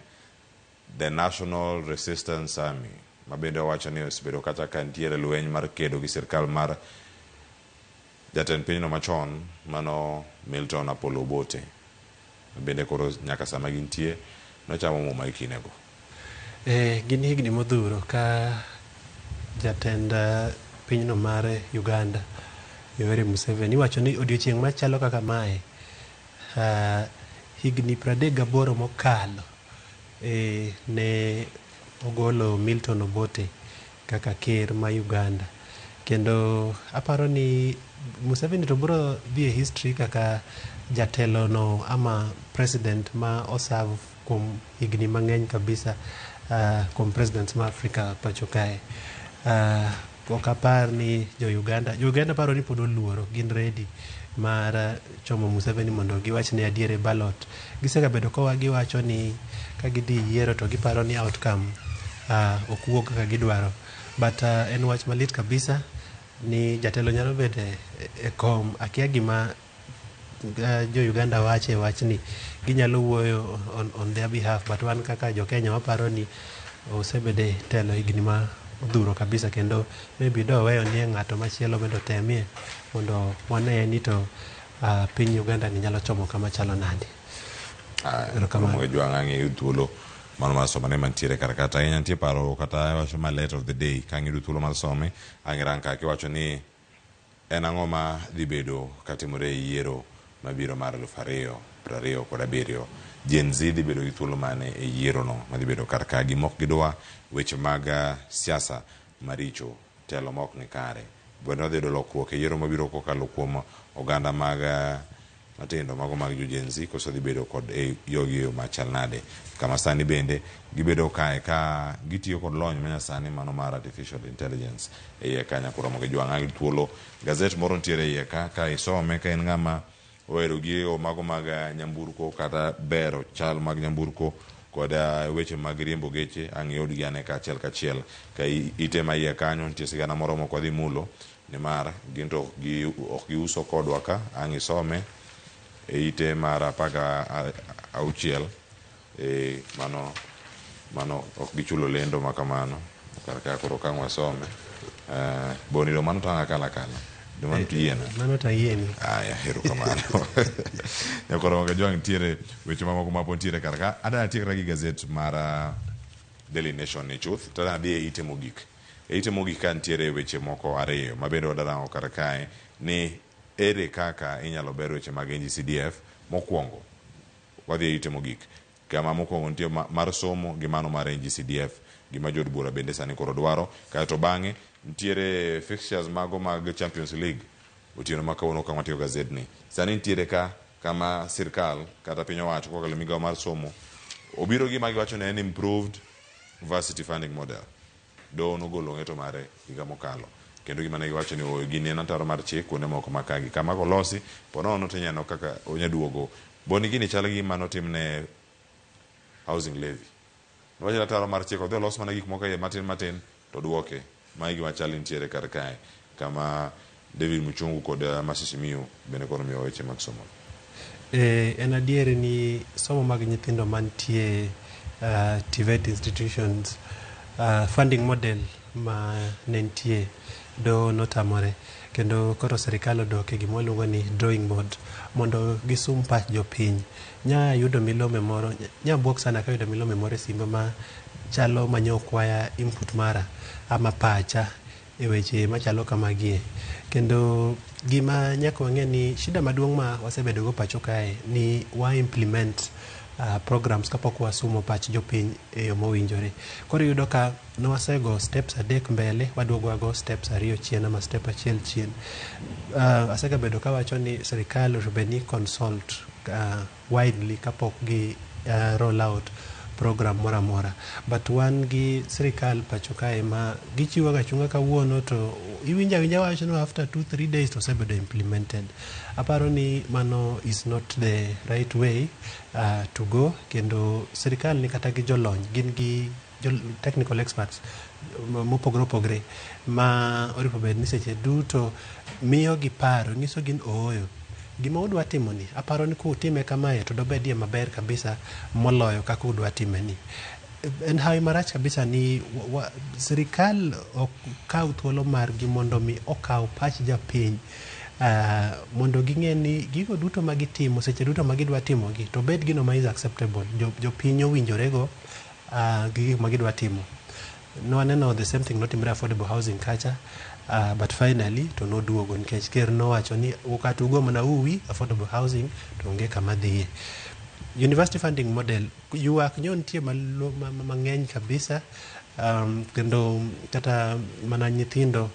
the National Resistance Army ma bende owacho ni osebedo kata ka nitiere lweny mar kedo gi sirkal mar jatend pinyno machon mano Milton Apollo Obote bende koro nyaka sama gintie nochamo muma e kindego. Gin higni modhuro ka jatend pinyno mar Uganda Yoweri Museveni iwacho ni odiochieng' machalo kaka mae higni 38 mokalo ne ogolo Milton Obote kaka ker ma Uganda kendo aparo ni Museveni to biro dhi e history kaka jatelo no ama president ma oserve kuom higni mang'eny kabisa kuom presidents ma Afrika pacho kae. Ok apar ni jo Uganda paro ni pod oluoro gin ready mar chomo Museveni mondo giwach ni adier e ballot. Gisegabedo ka giwacho ni ka gidhi yiero to giparo ni outcome ok wuog kaka gidwaro. But en wach malit kabisa ni jatelo nyalo bet e kom akia gima jo Uganda wache wachni ginyalo wuoyo on their behalf but wan kaka jo Kenya waparo ni osebedo e telo higni ma odhuro kabisa kendo maybe do weyo nie ng'ato machielo mondo otemie mondo wane ni to piny Uganda ni nyalo chomo kama chalo nade. Erokamano. Ramogi Jwang' ang' iyud thuolo mano mar somane mantiere kar kata ahinya nitie paro kata wacho ma letter of the day ka ang' iyudo thuolo mar some ang' irang ka kiwacho ni en ang'o ma dhi bedo katimore e yiero mabiro mar 2027. Gen Z dhi bedo gi thuolo mane e yiero no madhi bedo kar ka gima ok gidwa weche mag siasa maricho telo ma ok ni kare. Bende wadhi yudo lokruok e yiero mabiro kokalo kuom oganda mag matindo mago mag jo Gen Z koso dhi bedo kod e yogi e yo machal nade. Kama sani bende gibedo kae ka gitiyo kod lony manyasani mano mar artificial intelligence e iye ka nyako Ramogi Jwang' ang' thuolo gazet moro nitiere e iye ka ka isome ka en ng'ama ohero gigo mago mag nyamburko kata bero chal mag nyamburko kod weche mag riembo geche ang' iyudgi ane ka achiel kachiel ka ite ma iye kanyo nitie sigana moro mok wadhi mulo nimar gin to ok giuso kodwa ka ang' isome e ite mar 16 e mano mano ok gichulo lendo ma kamano kar ka koro ka ang' wasome boniro mano to ang' akala akala do mano to iyiena Mano to ayieni. Aya, erokamano. Nyakoro Ramogi Jwang' nitiere weche mamoko ma pod nitiere kar ka. Adwa atiekra gi gazet mar Daily Nation ni chuth to adhi e ite mogik. E ite mogik ka nitiere weche moko ariyo ma bende wadwa rango kar kae ni ere kaka inyalo ber weche mag NGCDF. Mokwongo wadhi e ite mogik kama mokwongo nitie mar somo gi mano mar NGCDF gima jood bura bende sani koro dwaro. Kaeto bang'e nitiere fixtures mago mag Champions League otieno ma kawuono kama watiyo gazedni. Sani nitiere ka kama sirkal kata piny owacho kokalo e migawo mar somo obiro gi gima giwacho ni en improved varsity funding model. Doho nogolo ng'eto mare higa mokalo kendo gima ne giwacho ni ooyo gini en ataro mar chik kuonde moko ma ka gi kama kolosi ponono to ineno kaka onya duogo. Boni gini chal gi gima notimne housing levy. Niwach ni ataro mar chik odhi olos mana gik moko e iye matin matin to duoke. Mae gima chal ni nitiere kar kae kama David Muchungu kod Mercy Simiyu bende koro miyowa weche mag somo. En adier ni somo mag nyithindo mantie TVET institutions funding model ma ne nitie doho notamore kendo koro sirikal odok e gima waluongo ni drawing board mondo gisum pach jopiny. Nya yudo milome moro, nya buok sana kayudo milome moro e simba ma chalo manyo kwaya input mara ama pacha e weche machalo kamagie. Kendo gima nyaka wang'e ni shida maduong' ma wasebedo go pacho kae ni wa implement programs kapok wasumo pach jopiny e yo mowinjore. Koro iyudo ka nwasego steps 3 mbele, waduogo wago steps 2 chien ama step 1 chien. Asegabedo kawacho ni sirikal onego bed ni consult widely kapok gi roll out program moro amora. But wan gi sirikal pacho kae ma gichiwo ga chunga kawuono to iwinjo awinja wach no after 2-3 days to osebedo implemented. Aparo ni mano is not the right way to go kendo sirikal ni kata gi jolony gin gi technical experts mopogore opogore ma oripo bed ni seche duto miyo gi paro nyiso gi ni ooyo gima udwa timo ni aparo ni kutime kamae to dobedie maber kabisa moloyo kaka udwa time ni. En hawi marach kabisa ni sirikal ok kaw thuolo margi mondo mi okaw pach japiny mondo ging'e ni gigo duto ma gitimo seche duto ma gidwa timogi to obed gino ma is acceptable. Jopiny owinjorego gi gik ma gidwa timo. Nwaneno the same thing notimre affordable housing kacha but finally to noduogo nikech ker nowacho ni kata ugo mana uwi affordable housing to onge kama dhiye. University funding model ywak nyo nitie mang'eny kabisa kendo kata mana nyithindo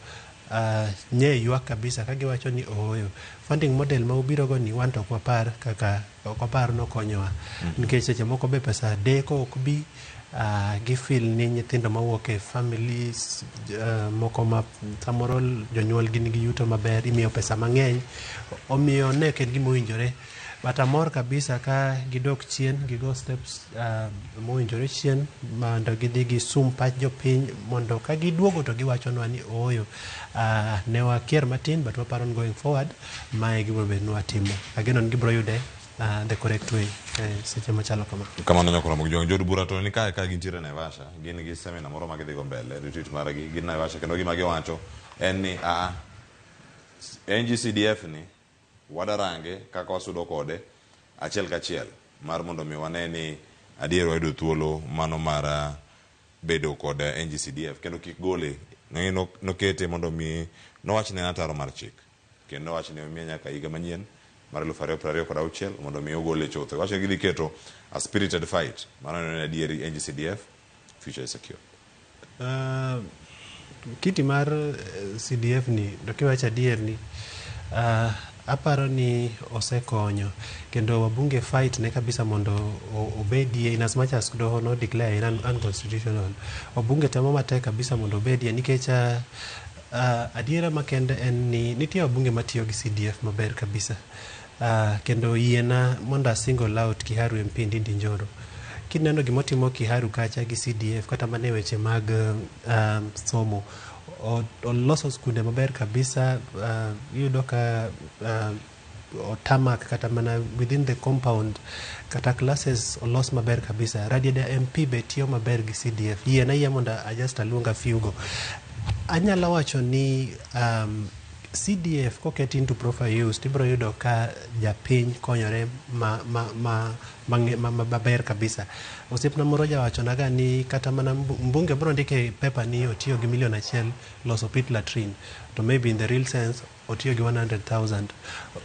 nye ywak kabisa ka giwacho ni ooyo funding model ma ubiro go ni wan to ok wapar kaka ok wapar nokonyowa nikech seche moko be pesa deko ok bi gifeel ni nyithindo mawuok e families moko ma samoro jonyuol gi nigi yuto maber imiyo pesa mang'eny omiyo ne ok en gima owinjore. But amor kabisa ka gidok chien gigo steps mowinjore chien mondo gidhi gisum pach jopiny mondo ka giduogo to giwachonwa ni ooyo ne wakier matin but waparo ni going forward mae gibiro bedo ni watimo. Ageno ni gibiro yude the correct way seche machalo kama. Kamano nyakoro Ramogi Jwang' jood bura to ni kae ka gintiere Naivasha gin gi seminar moro ma gidhi go mbele retreat margi gin Naivasha kendo gima giwacho en ni NGCDF ni wadarange kaka wasudo kode achiel kachiel. mar mondo mi wane ni adier wayudo thuolo mano mar bedo kod NGCDF kendo kik gole. Nokete mondo mi nowach ne ataro mar chik kendo nowach ni omiye nyaka higa manyien mar 2026 mondo mi ogole chutho. Wacho ni gidhi keto a spirited fight mano neno ni adieri NGCDF future is secure. Kiti mar CDF ni to kiwacho adier ni aparo ni osekonyo kendo wabunge fight ne kabisa mondo obedie in as much as doho no declare it unconstitutional. Wabunge temo matek kabisa mondo obedie nikech adiera makende en ni nitie wabunge matiyo gi CDF maber kabisa. Kendo yiena mondo a single out Kiharu MP Ndindi Nyoro. Kineno gimotimo Kiharu kacha gi CDF kata mana e weche mag somo, oloso skunde maber kabisa. Iyudo ka otamak kata mana within the compound kata classes olos maber kabisa. Rarieda MP be tiyo maber gi CDF. Yiena yie mondo just aluong a few go. Anyalo wacho ni CDF koket into proper use tibiro yudo ka japiny konyore maber kabisa. Osiepna moro jawachonaga ni kata mana mbunge biro ndiko e paper ni otiyo gi milion 1 loso pit latrine, to maybe in the real sense otiyo gi 100,000.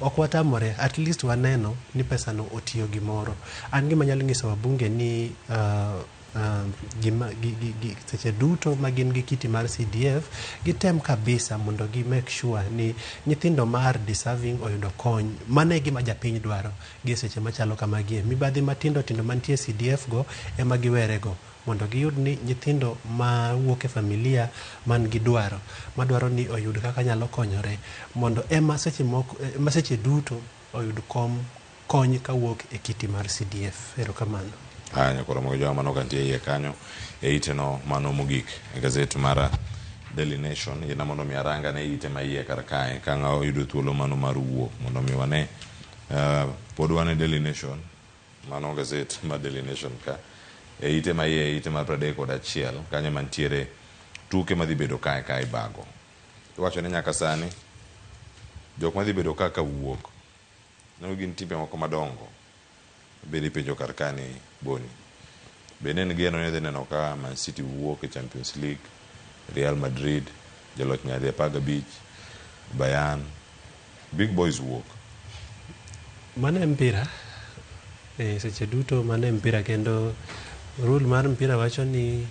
Ok watamore, at least waneno ni pesano otiyo gimoro. An gima anyalo nyiso wabunge ni seche duto ma gin gi kiti mar CDF, gitem kabisa mondo gi make sure ni nyithindo mar deserving oyudo kony. Mano e gima japiny dwaro gi seche machalo kamagie. Mibadhi matindo tindo mantie CDF go ema giwerego mondo giyud ni nyithindo mawuok e familia man gi dwaro madwaro ni oyud kaka nyalo konyore mondo ema seche moko ema seche duto oyud kony kawuok e kiti mar CDF. Erokamano. Aya, nyakoro mogo mano kantie iye kanyo e ite no mano mogik e gazet mar Daily Nation. Yiena mondo mi aranga ne ite ma iye kar kae ka ng'a oyudo thuolo mano mar wuok mondo mi wane. Pod wan e Daily Nation, mano gazet mar Daily Nation ka e ite ma iye, ite mar 31 kanyo mantiere tuke madhi bedo kae ka ibago. Iwacho ni nyaka sani jok madhi bedo kaka wuok ne gin timbe moko madongo. Bende ipenjo kar ka ni Boni, bende en geno ni idhi neno ka Man City wuok e Champions League, Real Madrid joloch nyadi 15, Bayern, big boys wuok. Mano e mpira. Seche duto mano e mpira kendo rule mar mpira wacho ni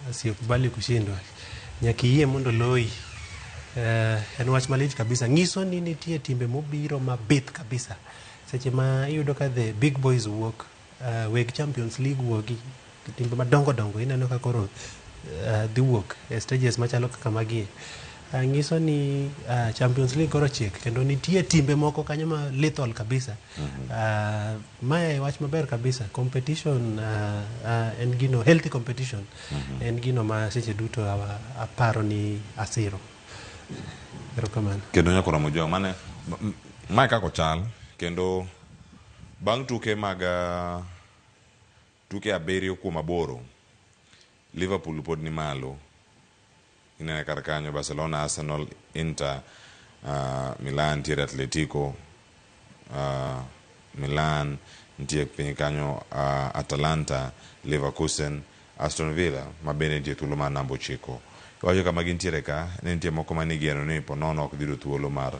asiyekubali kushindwa. Nyaka iyie mondo loyi. En wach malich kabisa. Nyiso ni nitie timbe mobiro mabith kabisa. Seche ma iyudo ka the big boys wuok, weg Champions League wuogi, timbe madongo dongo ineno ka koro dhi wuok e stages machalo kaka magie. Nyiso ni Champions League koro chiek kendo nitie timbe moko kanyo ma lethal kabisa. Mae wach maber kabisa. Competition en gino, healthy competition en gino ma seche duto aparo ni asiro. Erokamano. Kendo nyakoro mojo mane mae kaka ochal kendo bang' tuke mag tuke 7 kuom 8 Liverpool pod ni malo. Inene kar kanyo Barcelona, Arsenal, Inter, Milan nitiere Atletico, Milan nitie piny kanyo, Atalanta, Leverkusen, Aston Villa ma bende nitie thuolo mar namba 9. Iwacho kama gintiere ka, ne nitie moko mane igeno ni po nono ok dhi yudo thuolo mar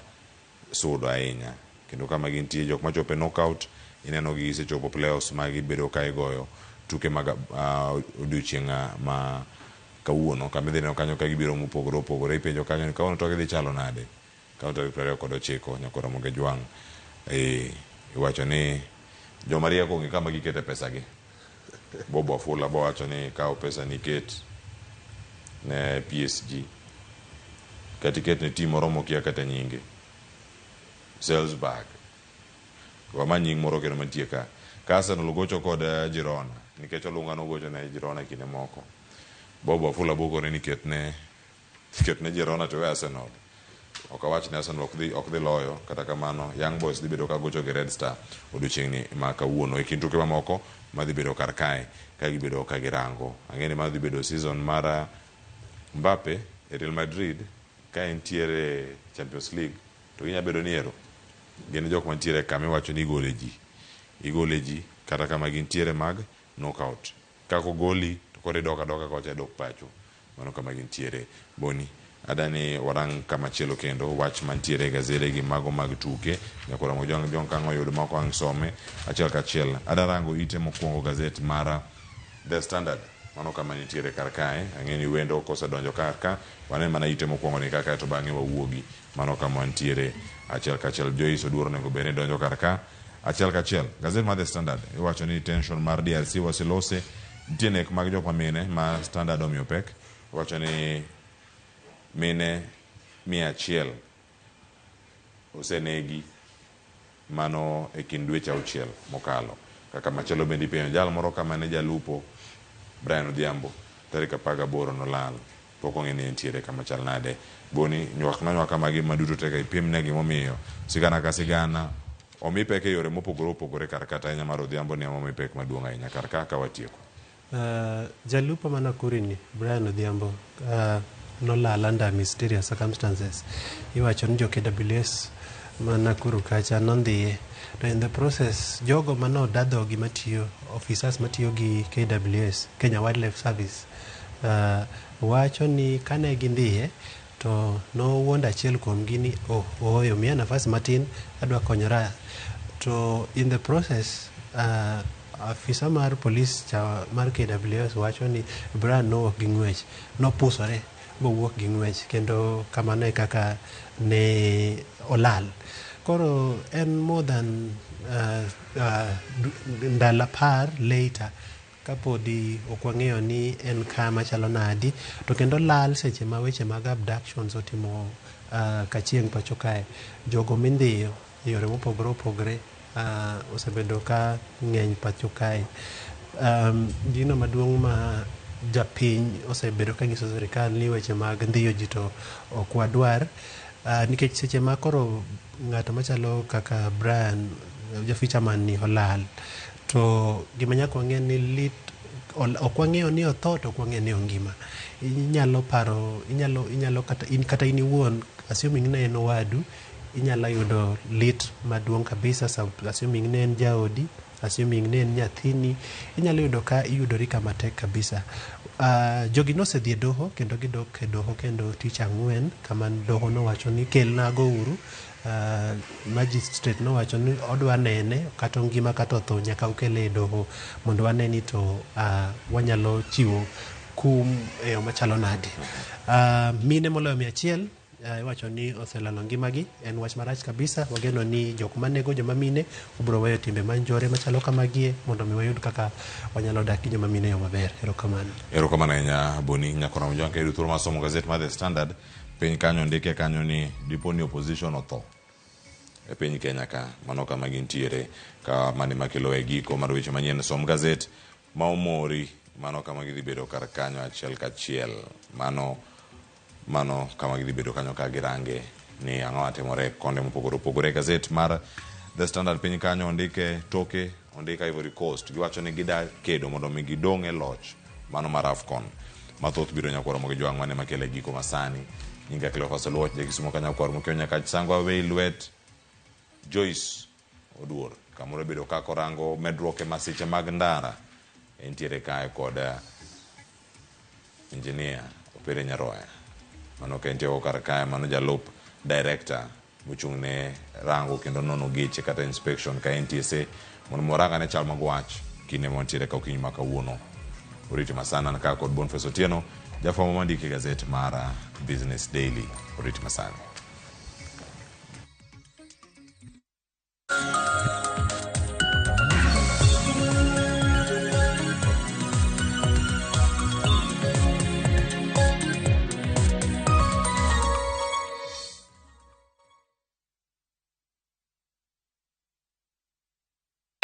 sudo ahinya. Kendo kama gintie jok machopo e knockout, ineno gi gisechopo playoffs ma gibedo ka igoyo tuke mag odiochieng' ma kawuono. Kama idhi neno kanyo ka gibiro mopogore opogore, ipenjo kanyo ni kawuono to gidhi chalo nade? Kawuono tarik 29 nyakoro Ramogi Jwang'. Iwacho ni joma riek onge kama gikete pesagi. Bob Wafula bowacho ni kaw pesa ni ket ne PSG kata iket ne team moro mokia kata nyinge, Salzburg. Wama nying moro kendo mantie ka. Ka Arsenal ogocho kod Girona nikech Olunga nogocho ne Girona kinde moko. Bob Wafula bokone ni ketne Girona to we Arsenal. Ok awach ni Arsenal ok dhi loyo, kata kamano Young Boys dhi bedo ka gocho gi Red Star odiochieng'ni ma kawuono. E kind tuke mamoko madhi bedo kar kae ka gibedo ka girango. Ang'e ni madhi bedo season mar Mbappe e Real Madrid ka entiere Champions League to ginya bedo ni ero gin jok mantiere kama iwacho ni igole ji. Igole ji Kata kama gintiere mag knockout. Kaka ogoli to koro idok adoka kocha idok pacho. Mano kama gintiere. Boni, adani warang kama chielo kendo wach mantiere e gazede gi mago mag tuke. Nyaka Ramogi Jwang' ka ang' oyud moko ang' some achiel kachiel. Ada rango ite mokwongo gazet mar The Standard. Mano kama nitiere kar kae. Ang'e ni wendo kosedonjo kar ka, wane mana ite mokwongo ni kaka to bang'e wawuogi. Mano kama wantiere achiel kachiel. Joyce Oduor onego bed ni donjo kar ka achiel kachiel. Gazet mar The Standard iwacho ni tension mar DRC waselose. Nitie nek mag jok mamine ma Standard omiyo pek. Iwacho ni mine 100 osenegi mano e kind dweche 6 mokalo. Kaka machielo bende ipenjo jal moro kama ne jalupo Brian Odhiambo tarik 18 nolal. Pok ong'e ni entiere kama chal nade. Boni nywak nonywak magi maduto te ka ipimne gimomiyo sigana ka sigana omi pek e yore mopogore opogore kar kata ahinya mar Odhiambo ni ema omi pek maduong' ahinya kar ka watieko. Jalupo ma Nakuru ni Brian Odhiambo nolal under mysterious circumstances. Iwacho ni jo KWS ma Nakuru kacha nondhiye. To in the process, jogo manoda dhogi matiyo, officers matiyo gi KWS, Kenya Wildlife Service, wacho ni kane gindhiye to nowuondo achiel kuomgi ni oh, ooyo miya nafas matin adwa konyora. To in the process, afisa mar police cha mar KWS wacho ni Brian nowuok gi ng'wech, nopusore mowuok gi ng'wech kendo kamano e kaka ne olal. Koro en more than ndalo 10 later kapodi ok wang'eyo ni en kama chalo nadi to kendo lal seche ma weche mag abductions otimo kachieng' pacho kae. Jogo mindhiyo e yore mopogore opogore osebedo ka ng'eny pacho kae. Gino maduong' ma japiny osebedo ka nyiso sirikal ni weche mag ndhiyo ji to ok wadwar nikech seche ma koro ng'ato machalo kaka Brian ja fisherman ni olal to gima nyaka wang'e ni lit ok wang'eyo ni otho to ok wang'eyo ni ongima. Inyalo paro inyalo kata in iwuon assuming ni en owadu inyalo yudo lit maduong' kabisa assuming ni en jaodi, assuming ni en nyathini, inyalo yudo ka iyudori kama tek kabisa. Jogi nosedhi e doho kendo gidok e doho kendo tich ang'wen kama doho nowacho ni kelnago uru. Magistrate nowacho ni odwa nene kata ongima kata otho nyaka ukele e doho mondo wane ni to wanyalo chiwo kum e yo machalo nade. Mine moloyo 100 iwacho ni oselalo ngimagi. En wach marach kabisa. Wageno ni jok manego joma mine obiro weyo timbe manjore machalo kamagie mondo mi wayud kaka wanyalo dak gi joma mine e yo maber. Erokamano. Erokamano ahinya Boni. Nyakora Mojwang' ka iyudo thuolo mar somo gazet mar The Standard piny kanyo ndike kanyo ni dipo ni opposition otho e piny Kenya ka. Mano kama gintiere ka mane makelo e giko mar weche manyien. Som gazet ma omori. Mano kama gidhi bedo kar kanyo achiel kachiel. Mano kama gidhi bedo kanyo ka girange ni ang'o matimore konde mopogore opogore. Gazet mar The Standard piny kanyo ondike toke ondike Ivory Coast. Giwacho ni gida kedo mondo mi gidong' e loch mano mar AFCON. Mathoth biro nyakwar Ramogi Jwang' mane makele giko masani. Nyinga Cleophas Oluoch, Jakisumo ka nyakwar Mokeo Nyakach Sango Awei lwet Joyce Oduor. Kamoro bedo kaka orango medruok e masiche mag ndara. Entiere kae kod engineer Opere Nyaroya. Mano ka entie kar kae, mano jalup director mochung' ne rango kendo nono geche kata inspection ka NTSA mondo mi warang ane chal mag wach kinde ma wantiere ka okinyi ma kawuono. Oriti masana an ka kod Boniface Otieno, jafwambo mandiko e gazet mar Business Daily. Oriti masani.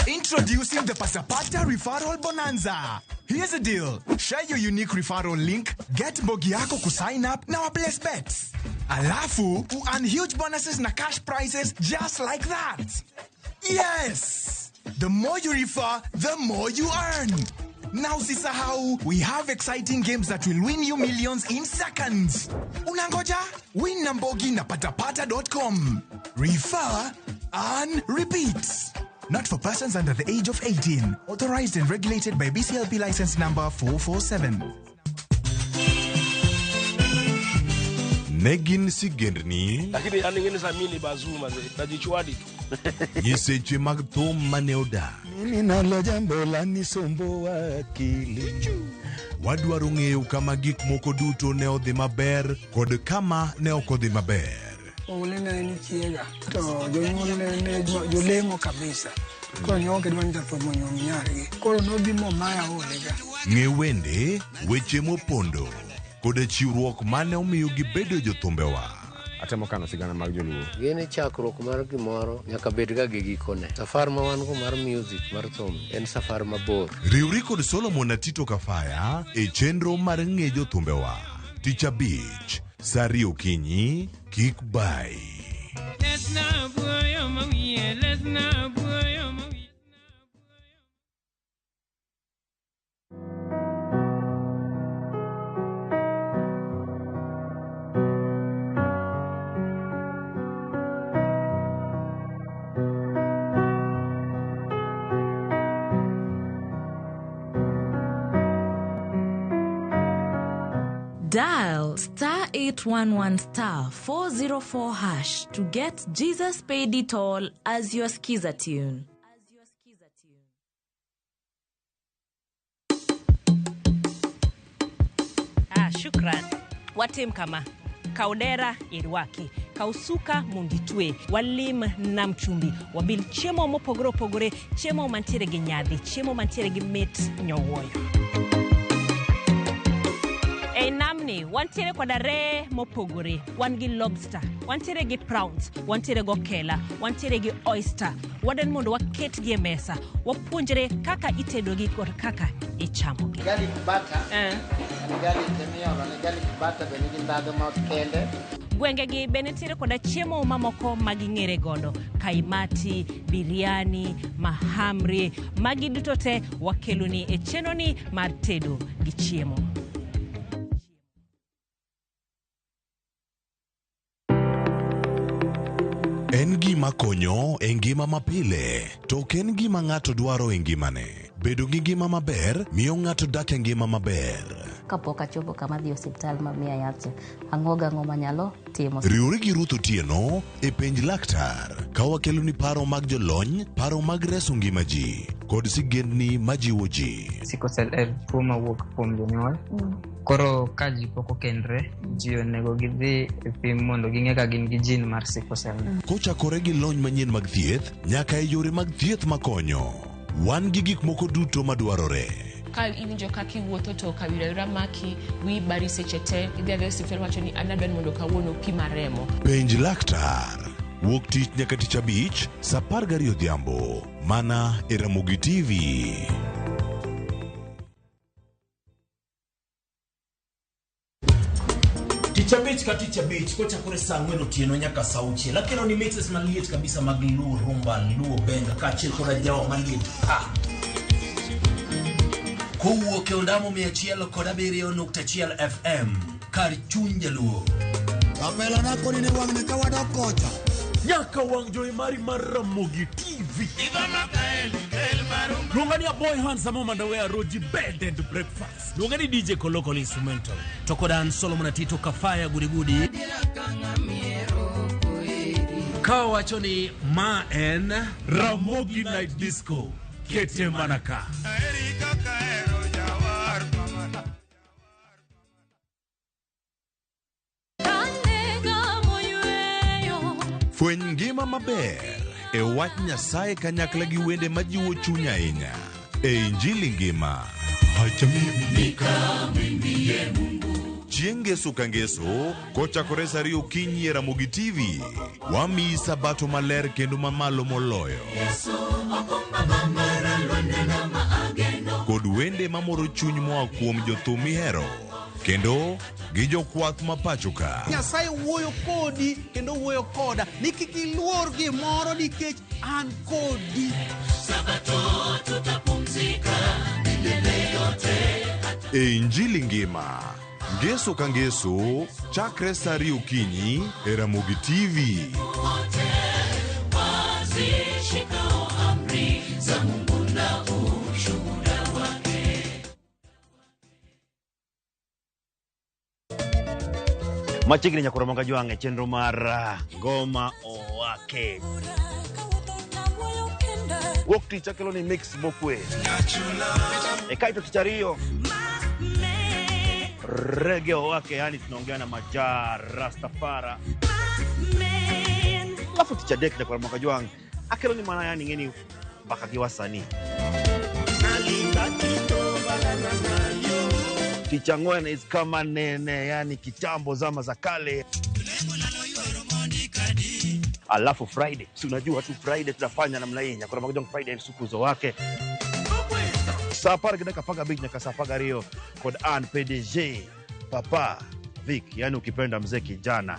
Introducing the Pasapata Referral Bonanza. Here's a deal. Share your unique referral link, get mbogi yako kusign up na waplace bets. Alafu, earn huge bonuses na cash prizes just like that. Yes! The more you refer, the more you earn. Now usisahau, we have exciting games that will win you millions in seconds. Unangoja? Win na mbogi na patapata.com. Refer, earn, repeat. Not for persons under the age of 18. Authorized and regulated by BCLP license number 447. Ne gin sigendni Lakini an ing'e ni samini bazuma ze najichwadi tu. Nyiseche mag thum mane odak. Mimi nalo jambo la nisumbua akili. Wadwaro ng'eyo kama gik moko duto ne odhi maber kod kama ne ok odhi maber. Oule ne en chiega to jonyuol ne jolemo kabisa. Koro ne ok gidwa ni jathum onyuom nyargi. Koro nobi momaya olega. Ng'e wende, weche mopondo koda chiwruok mane omiyo gibedo jothumbewa. Atemo kano sigana mag joluo. Gini chakruok mar gimoro nyaka bed ga gi gikone. Safar ma wan go mar music mar thum en safar mabor. Riwri kod Solomon Atito Kafaya e chenro mar ng'e jothumbewa. Tich abich, sa ariyo okinyi, kik bai. Dial star 811 star 404 hash to get Jesus Paid It All as your skiza tune. Ah, shukran. Watim kama. Kaudera irwaki. Kausuka munditwe. Walim nam chumbi. Wabil chiemo mopogore opogore. Chiemo mantiere gi nyadhi. Chiemo mantiere gi mit nyowuoyo. Ei namni, wantiere koda ree mopogore. Wan gi lobster, wantiere gi prawns, wantiere gi okela, wantiere gi oyster. Wadwani mondo waketgi e mesa, wapuonjre kaka itedogi kod kaka ichamogi. Garlic butter. En garlic emiolo ne garlic butter be nigi ndhadhu ma kende. Gwengegi be nitiere koda chiemo mamoko ma ging'ere godo, kaimati, biryani, mahamri. Magi duto te wakeloni e chenroni mar tedo gi chiemo. En gima konyo e ngima mapile, to ok en gima ng'ato dwaro e ngimane. Bedo gi ngima maber miyo ng'ato dak e ngima maber. Kapok achopo kama adhi e osiptal ma miya yath cha, ang'o gang'o manyalo timo. Riwri gi Ruth Otieno e penj laktar ka wakeloni paro mag jolony, paro mag reso ngima ji kod sigendni majiwo ji. Sickle cell en tuo mawuok kuom jonyuol. Koro ka ji pok okendre, ji onego gidhi e pim mondo ging'e ka gin gi gene mar sickle cell. Kochakore gi lony manyien mag thieth nyaka e yore mag thieth makonyo. Wan gi gik moko duto madwarore. Ka iwinjo kaka iwuotho to kawira awira maki, wiyi bari seche te, idhi adhiya e osiptal wacho ni an adwa ni mondo kawuono pima remo. Penj laktar. Wuok tich nyaka tich abich, sa 12 odhiambo. Mana e Ramogi TV. Tich abich ka tich abich kochakore saa 4 otieno nyaka saa 6 akelo ni mixes maliet kabisa mag Luo Rumba, Luo Benga kaachiel kod ajawa maliet pa. Kowuok e ondamo 107.1 FM kar chuny jaluo. Kapela na koni ni wang'ni ka wadok kocha. Nyaka wang' jowi mari mar Ramogi TV. Luonga ni a boy handsome mondo we roji bed and breakfast. Luonga ni DJ Kolokol Instrumental. To kod an Solomon Atito Kafaya Gudi Gudi. Ka wacho ni ma en Ramogi Night Disco. Kete mana ka. Fweny ngima maber e wach Nyasaye kanyakla gi wende majiwo chuny ahinya e Injili ngima. Chieng' ngeso ka ngeso kochakore sa 2 okinyi e Ramogi TV, wamiyi sabato maler kendo mamalo moloyo. Kod wende mamoro chuny moa kuom jothum mihero kendo gi jokwath ma pacho ka. Nyasaye wuoyo kodi kendo wuoyo koda ni kik iluor gimoro nikech an kodi. Sabato tutapumzika milele yote. E Injili ngima, ngeso ka ngeso, chakre sa 2 okinyi e Ramogi TV. Wote wazishikao amri. Machiegni nyakoro manga jwang' e chenro mar Ngoma Owake. Wuok tich akelo ni mix mokwe. E kaito tich ariyo Reggae Owake, yani tunaongea na Maja Rastafara. Alafu tich adek nyakoro manga jwang' akelo ni mana yani ng'eni mbaka gi wasanii. Tich ang'wen is kama nene, yani kitambo zama za kale. Alafu Friday, si unajua tu Friday tunafanya namna hii, nyakoro manga jwang' Friday msukuzo wake. Saa apar gi dakika 15 nyaka saa 12 kod an PDG Papa Vic, yani ukipenda mzee kijana.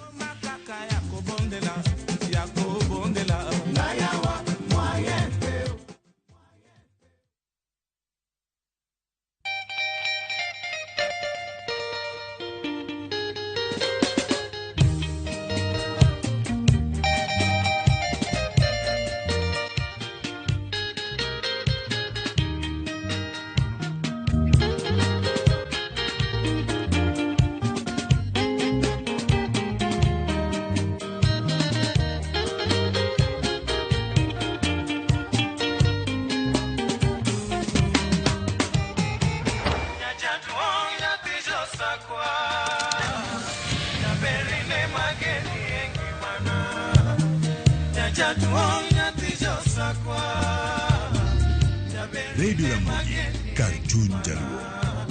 Radio Ramogi, kar chuny Jaluo.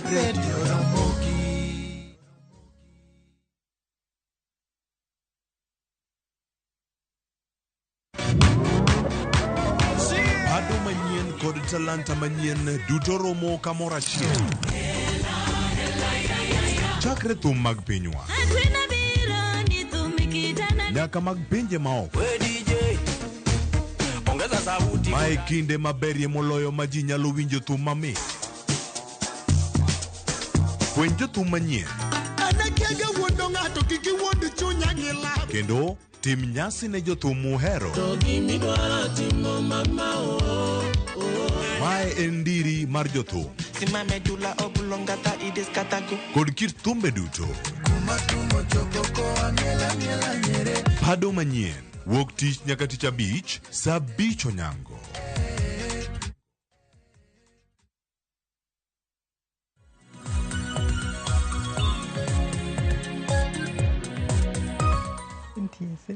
Radio Ramogi. Pado manyien kod talanta manyien duto romo kamoro achiel. Chakre thum mag pinywa nyaka mag pinje maoko. Mae kinde maberie moloyo ma ji nyalo winjo thum mamit. Fweny jothum manyien Anakiaga wuondo ng'ato kik iwuond chunya gi lab. kendo tim nyasi ne jothum muhero. Mae en ndiri mar jothum kod kit thumbe duto. Pado manyien wuok tich nyaka tich abich saa 5 onyango. NTSA.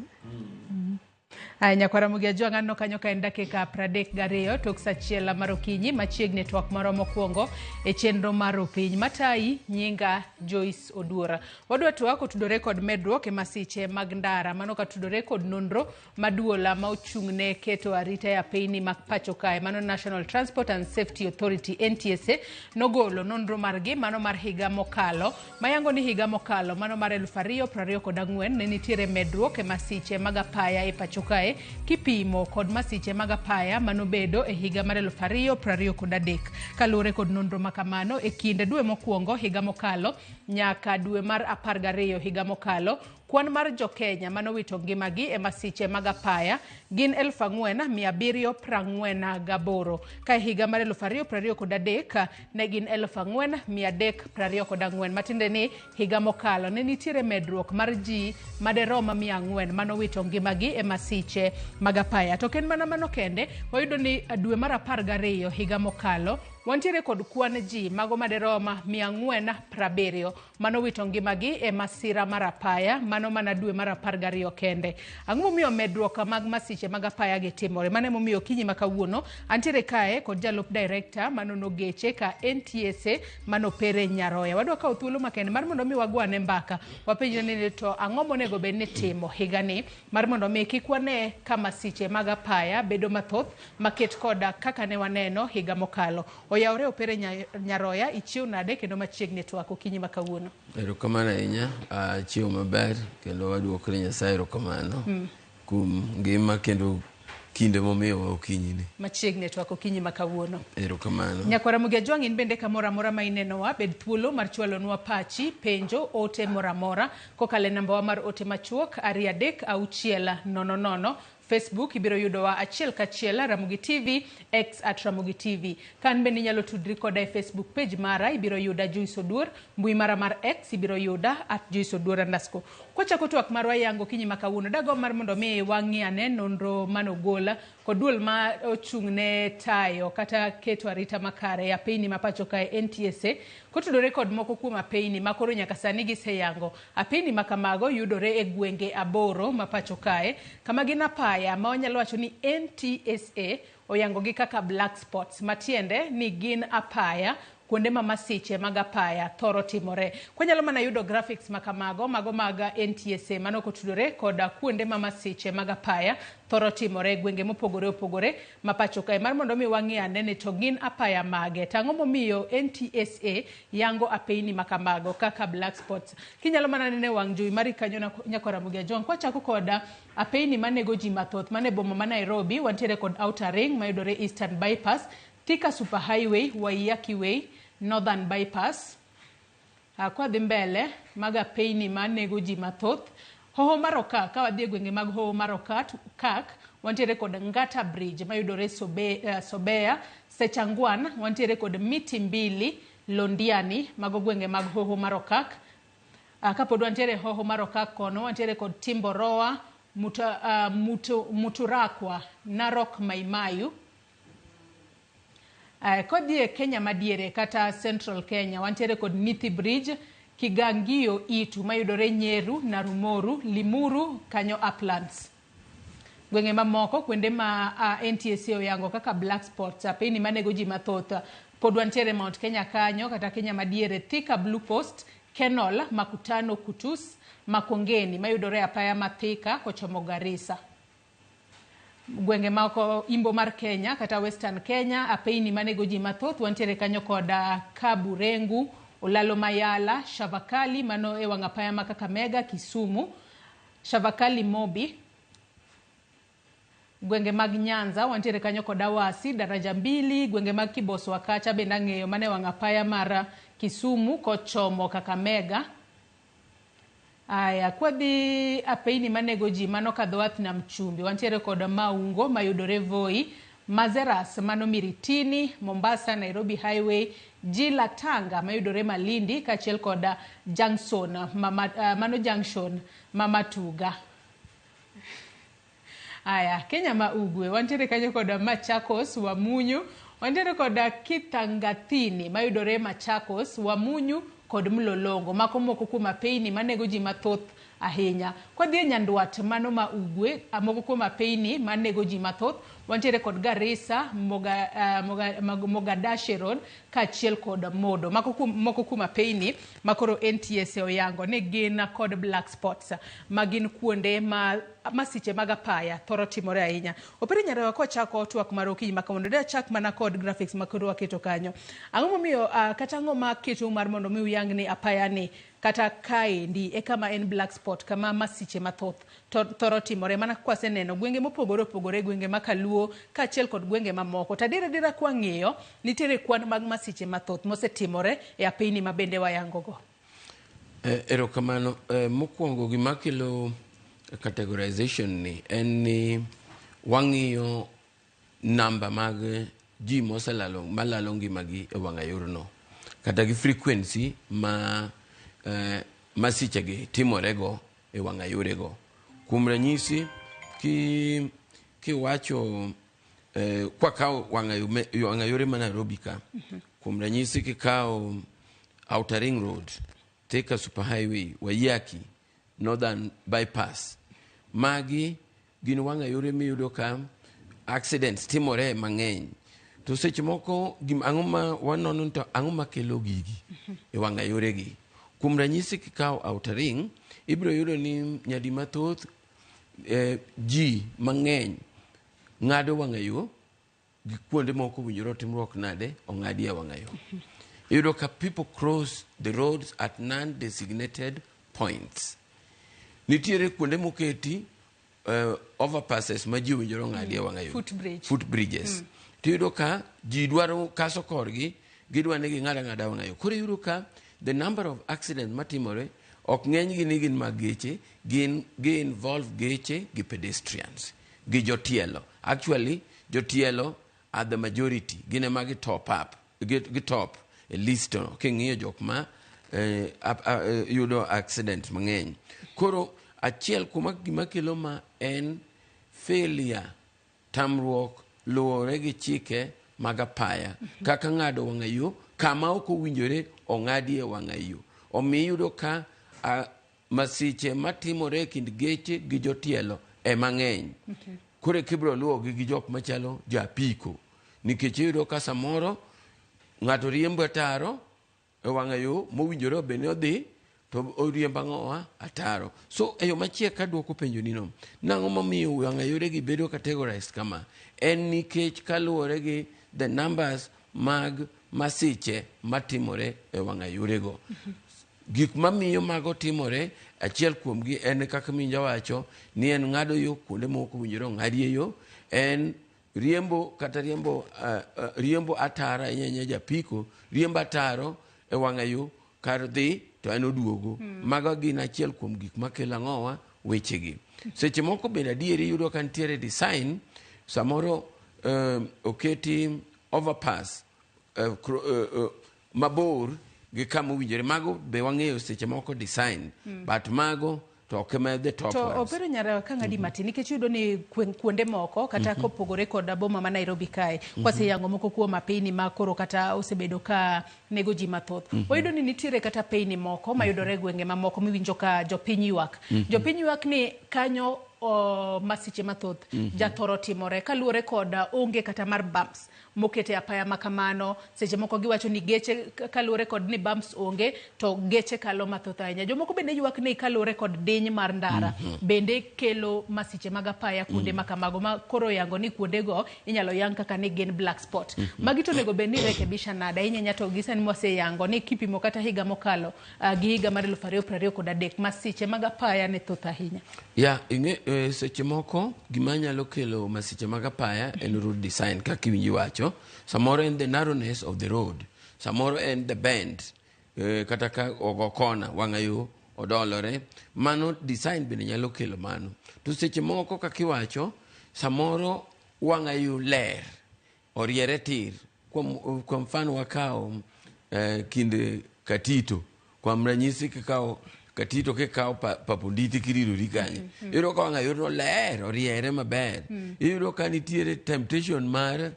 Aya, nyakwara Mugia Jwang' aneno kanyo ka en dakika 32 tok sa achiel mar okinyi machiegni twak marwa mokwongo e chenro mar opiny matayi nyinga Joyce Oduora. Wadwa twak otudore kod medruok e masiche mag ndara mano katudore kod nonro maduola ma ochung'ne keto arita e apeyni mag pacho kae mano National Transport and Safety Authority NTSA nogolo nonro margi mano mar higa mokalo mayango ni higa mokalo mano mar 2024 ne nitiere medruok e masiche mag apaya e pacho kae kipimo kod masiche mag apaya manobedo e higa mar 2023. Kaluwore kod nonro makamano e kind dwe mokwongo higa mokalo nyaka dwe mar 12 higa mokalo kwan mar jokenya manowito ngimagi e masiche mag apaya gin 4748 ka e higa mar 2023 ne gin 4334, matiende ni higa mokalo ne nitiere medruok mar ji maderom 400 manowito ngimagi e masiche mag apaya. To ok en mana mano kende, wayudo ni dwe mar 12 higa mokalo wantiere kod kwan ji mago maderom 470 manowito ngimagi e masira mar apaya mano mana dwe mar 12 kende. Ang'o momiyo medruok mag masiche mag apaya gi timore? Mano emomiyo okinyi ma kawuono antiere kae kod jalup director manono geche ka NTSA mano Pere Nyaroya. Wadwa kawo thuolo makende mar mondo mi wagwane mbaka, wapenjre ni to ang'o monego bed ni timo higani mar mondo mi kik wane ka masiche mag apaya bedo mathoth maket koda kaka ne waneno higa mokalo. Oyawre Opere Nyaroya, ichiew nade kendo machiegni twak okinyi ma kawuono? Erokamano ahinya, achiew maber kendo waduokre Nyasaye erokamano kuom ngima kendo kinde momiyowa okinyi ni. Machiegni twak okinyi ma kawuono. Erokamano. Nyakwara Mugia Jwang' in bende kamoro amora ma inenowa, bed thuolo mar chwalonwa pachi, penjo, ote moro amora kokalo e nambawa mar ote machuok 236 00 Facebook ibiro yudowa achiel kachiel Ramogi TV, X at Ramogi TV. Kan bende inyalo tudri koda e Facebook page mara, ibiro yuda Joyce Oduor, mbui mara mar X ibiro yuda at Joyce Oduor underscore. Kwachako twak marwa yango okinyi ma kawuono, dagomb mar mondo mi wang'i ane nonro manogola kod duol ma ochung' ne tayo kata keto arita makare e apeyni ma pacho kae NTSA kotudore kod moko kuom apeyni ma koro nyaka sani giseyango. Apeyni ma kamago yudore e gwenge 8 ma pacho kae, kama gin apaya ma wanyalo wacho ni NTSA oyangogi kaka black spots, matiende ni gin apaya kuonde ma masiche mag apaya thoro timore. Kwanyalo mana yudo graphics ma kamago, mago mag NTSA mano kotudore koda kuonde ma masiche mag apaya thoro timore e gwenge mopogore opogore ma pacho kae, mar mondo mi wang'i ane ni to gin apaya mage. To ang'o momiyo NTSA yango apeyni ma kamago kaka black spots? Kinyalo mana nene wang' jowi mari kanyo nyako Ramogi Ajwang'. Kwachako koda apeyni manego ji mathoth mane boma ma Nairobi, wantiere kod Outer Ring mayudore Eastern Bypass, Thika Super Highway, Waiyaki Way, Northern Bypass. Kwadhi mbele mag apeyni manego ji mathoth, Hoho mar Okak, ka wadhi e gwenge mag Hoho mar Okak, wantiere kod Ngata Bridge mayudore Sobea, Sechangwan, wantiere kod Miti Mbili, Londiani, mago gwenge mag Hoho mar Okak. Kapod wantiere Hoho mar Okak kono, wantiere kod Timboroa, Muturakwa, Narok Maimayu. Kodhi e Kenya madiere kata Central Kenya, wantiere kod Nithi Bridge, Kigangio Itu mayudore Nyeru, Narumoru, Limuru, kanyo Uplands. Gwenge mamoko kuonde ma NTSA oyango kaka black spots, apeyni manego ji mathoth, pod wantiere Mount Kenya kanyo kata Kenya madiere, Thika Blue Post, Kenol, Makutano Kutus, Makongeni mayudore apaya ma Thika kochomo Garissa. Gwenge moko imbo mar Kenya kata Western Kenya, apeyni manego ji mathoth wantiere kanyo koda Kaburengu, Olalo Mayala, Shavakali mano e wang' apaya ma Kakamega, Kisumu, Shavakali Mobi. Gwenge mag Nyanza wantiere kanyo kod Awasi, Daraja Mbili, gwenge mag Kiboswa kacha bende ang'eyo mane wang' apaya mar Kisumu kochomo Kakamega. Aya, kwadhi apeyni manego ji mano kadho wath Nam Chumbi, wantiere kod Maungo mayudore Voi, Mazeras mano Miritini, Mombasa, Nairobi Highway, Jila Tanga mayudore Malindi kaachiel kod Junction, mano Junction ma Matuga. Aya, Kenya ma Ugwe wantiere kanyo kod Machakos, Wamunyu, wantiere kod Kithangathini mayudore Machakos, Wamunyu kod Mlolongo. Mako moko kuom apeyni manego ji mathoth ahinya. Kwadhi e Nyandwat mano ma Ugwe, moko kuom apeyni manego ji mathoth wantiere kod Garissa, Mogadashe Road kaachiel kod Modo. Moko kuom apeyni makoro NTSA oyango ni gin kod black spots, ma gin kuonde ma masiche mag apaya thoro timore ahinya. Opere Nyarewa, kwachako twak mar okinyi ma kawuono, dachak mana kod graphics ma koro waketo kanyo. Ang'o momiyo kata ang'o ma keto mar mondo mi uyang ni apaya ni kata kaendi e kama en black spot, kama masiche mathoth thoro timore, mana kwaseneno gwenge mopogore opogore, gwenge ma Kaluo kaachiel kod gwenge mamoko. To adier adiera kwang'iyo, nitiere kwan mag masiche mathoth mosetimore e apeyni ma bende wayangogo. Erokamano. Mokwongo gima kelo categorization ni en ni wang'iyo namba mag ji moselalo malalo ngimagi e wang'a yorno, kata gi frequency ma masichegi timorego e wang'a yorego. Kuom ranyisi, kiwacho kwakawo wang'a yore ma Nairobi ka, kuom ranyisi kikawo Outer Ring Road, Thika Super Highway, Waiyaki, Northern Bypass, magi gin wang'a yore miyudo ka accidents timore mang'eny. To seche moko ang'o ma wanono to ang'o makelo gigi e wang'a yoregi. Kuom ranyisi kikawo Outer Ring, ibiro yudo ni nyadi mathoth ji mang'eny ng'ado wang'a yo gi kuonde moko owinjore otimruok nade ong'adi e wang'a yo. Iyudo ka people cross the roads at non-designated points. Nitiere kuonde moketi overpasses ma ji owinjore ong'adi e wang'a yo. Footbridge. Footbridges. Tiyudo ka ji dwaro kaso korgi, gidwa ni ging'ad ang'ada wang'a yo. Koro iyudo ka the number of accidents matimore ok ng'eny gi ni gin mag geche, gin gi involve geche gi pedestrians. gi jotielo. Actually, jotielo are the majority, gin ema gi top up, gi top e list no king'iyo jok ma yudo accident mang'eny. Koro achiel kuom gima kelo ma en failure, tamruok luwore gi chike mag apaya, kaka ng'ado wang'a yo kama ok owinjore ong'adie wang'a yo. Omiyo iyudo ka masiche matimore e kind geche gi jotielo ema ng'eny. Koro eka ibiro luwogi gi jok machalo jo apiko, nikech iyudo ka samoro ng'ato riembo ataro e wang'a yo mowinjore obed ni odhi, to oriembo ang'owa ataro. So e yo machiek kaduoko penjo ni no, nang'o momiyo wang'a yore gi bedo categorized kama? En nikech kaluwore gi the numbers mag masiche matimore e wang'a yorego. Gik mamiyo mago timore, achiel kuomgi en kaka Minja wacho, ni en ng'ado yo kuonde mok owinjore ong'adie yo, en riembo kata riembo ataro ahinya ahinya japiko, riembo ataro e wang'a yo kar dhi to en oduogo. Mago gin achiel kuom gik makelo ang'owa wechegi. Seche moko bende adieri iyudo ka nitiere design, samoro oketi overpass mabor gi kama owinjore. Mago be wang'eyo seche moko design, but mago to ok ema the top To ones. Opero Nyara ka ng'adi matin, nikech iyudo ni kuonde moko kata kopogore kod boma ma Nairobi kae, kwaseyango moko kuom apeyni ma koro kata osebedo ka nego ji mathoth. Wayudo ni nitiere kata apeyni moko mayudore e gwenge mamoko miwinjo ka jopiny ywak. Jopiny ywak ni kanyo masiche mathoth jathoro timore kaluwore kod onge kata mar bumps mokete apaya ma kamano. Seche moko giwacho ni geche kaluwore kod ni bumps onge to geche kalo mathoth ahinya. Jomoko bende ywak ni kaluwore kod diny mar ndara bende kelo masiche mag apaya kuonde ma kamago, ma koro yango ni kuondego inyalo yang kaka ni gin black spot. Magi to onego bed ni rekebisha nade ahinya ahinya to gi sani mwaseyango ni kipimo kata higa mokalo gi higa mar 2023 masiche mag apaya ne thoth ahinya. Ya, ing'e seche moko gima nyalo kelo masiche mag apaya en road design kaka iwinji wacho. Samoro en the narrowness of the road, samoro en the bend, kata ka ogo kona wang'a yo odolore, mano design bende nyalo kelo mano. To seche moko kaka iwacho, samoro wang'a yo ler oriere tir. Kuom mfano wakawo kind Katito, kuom ranyisi kikawo Katito kikawo Paponditi kirirori kanyo, iyudo ka wang'a yorno ler oriere maber. Iyudo ka nitiere temptation mar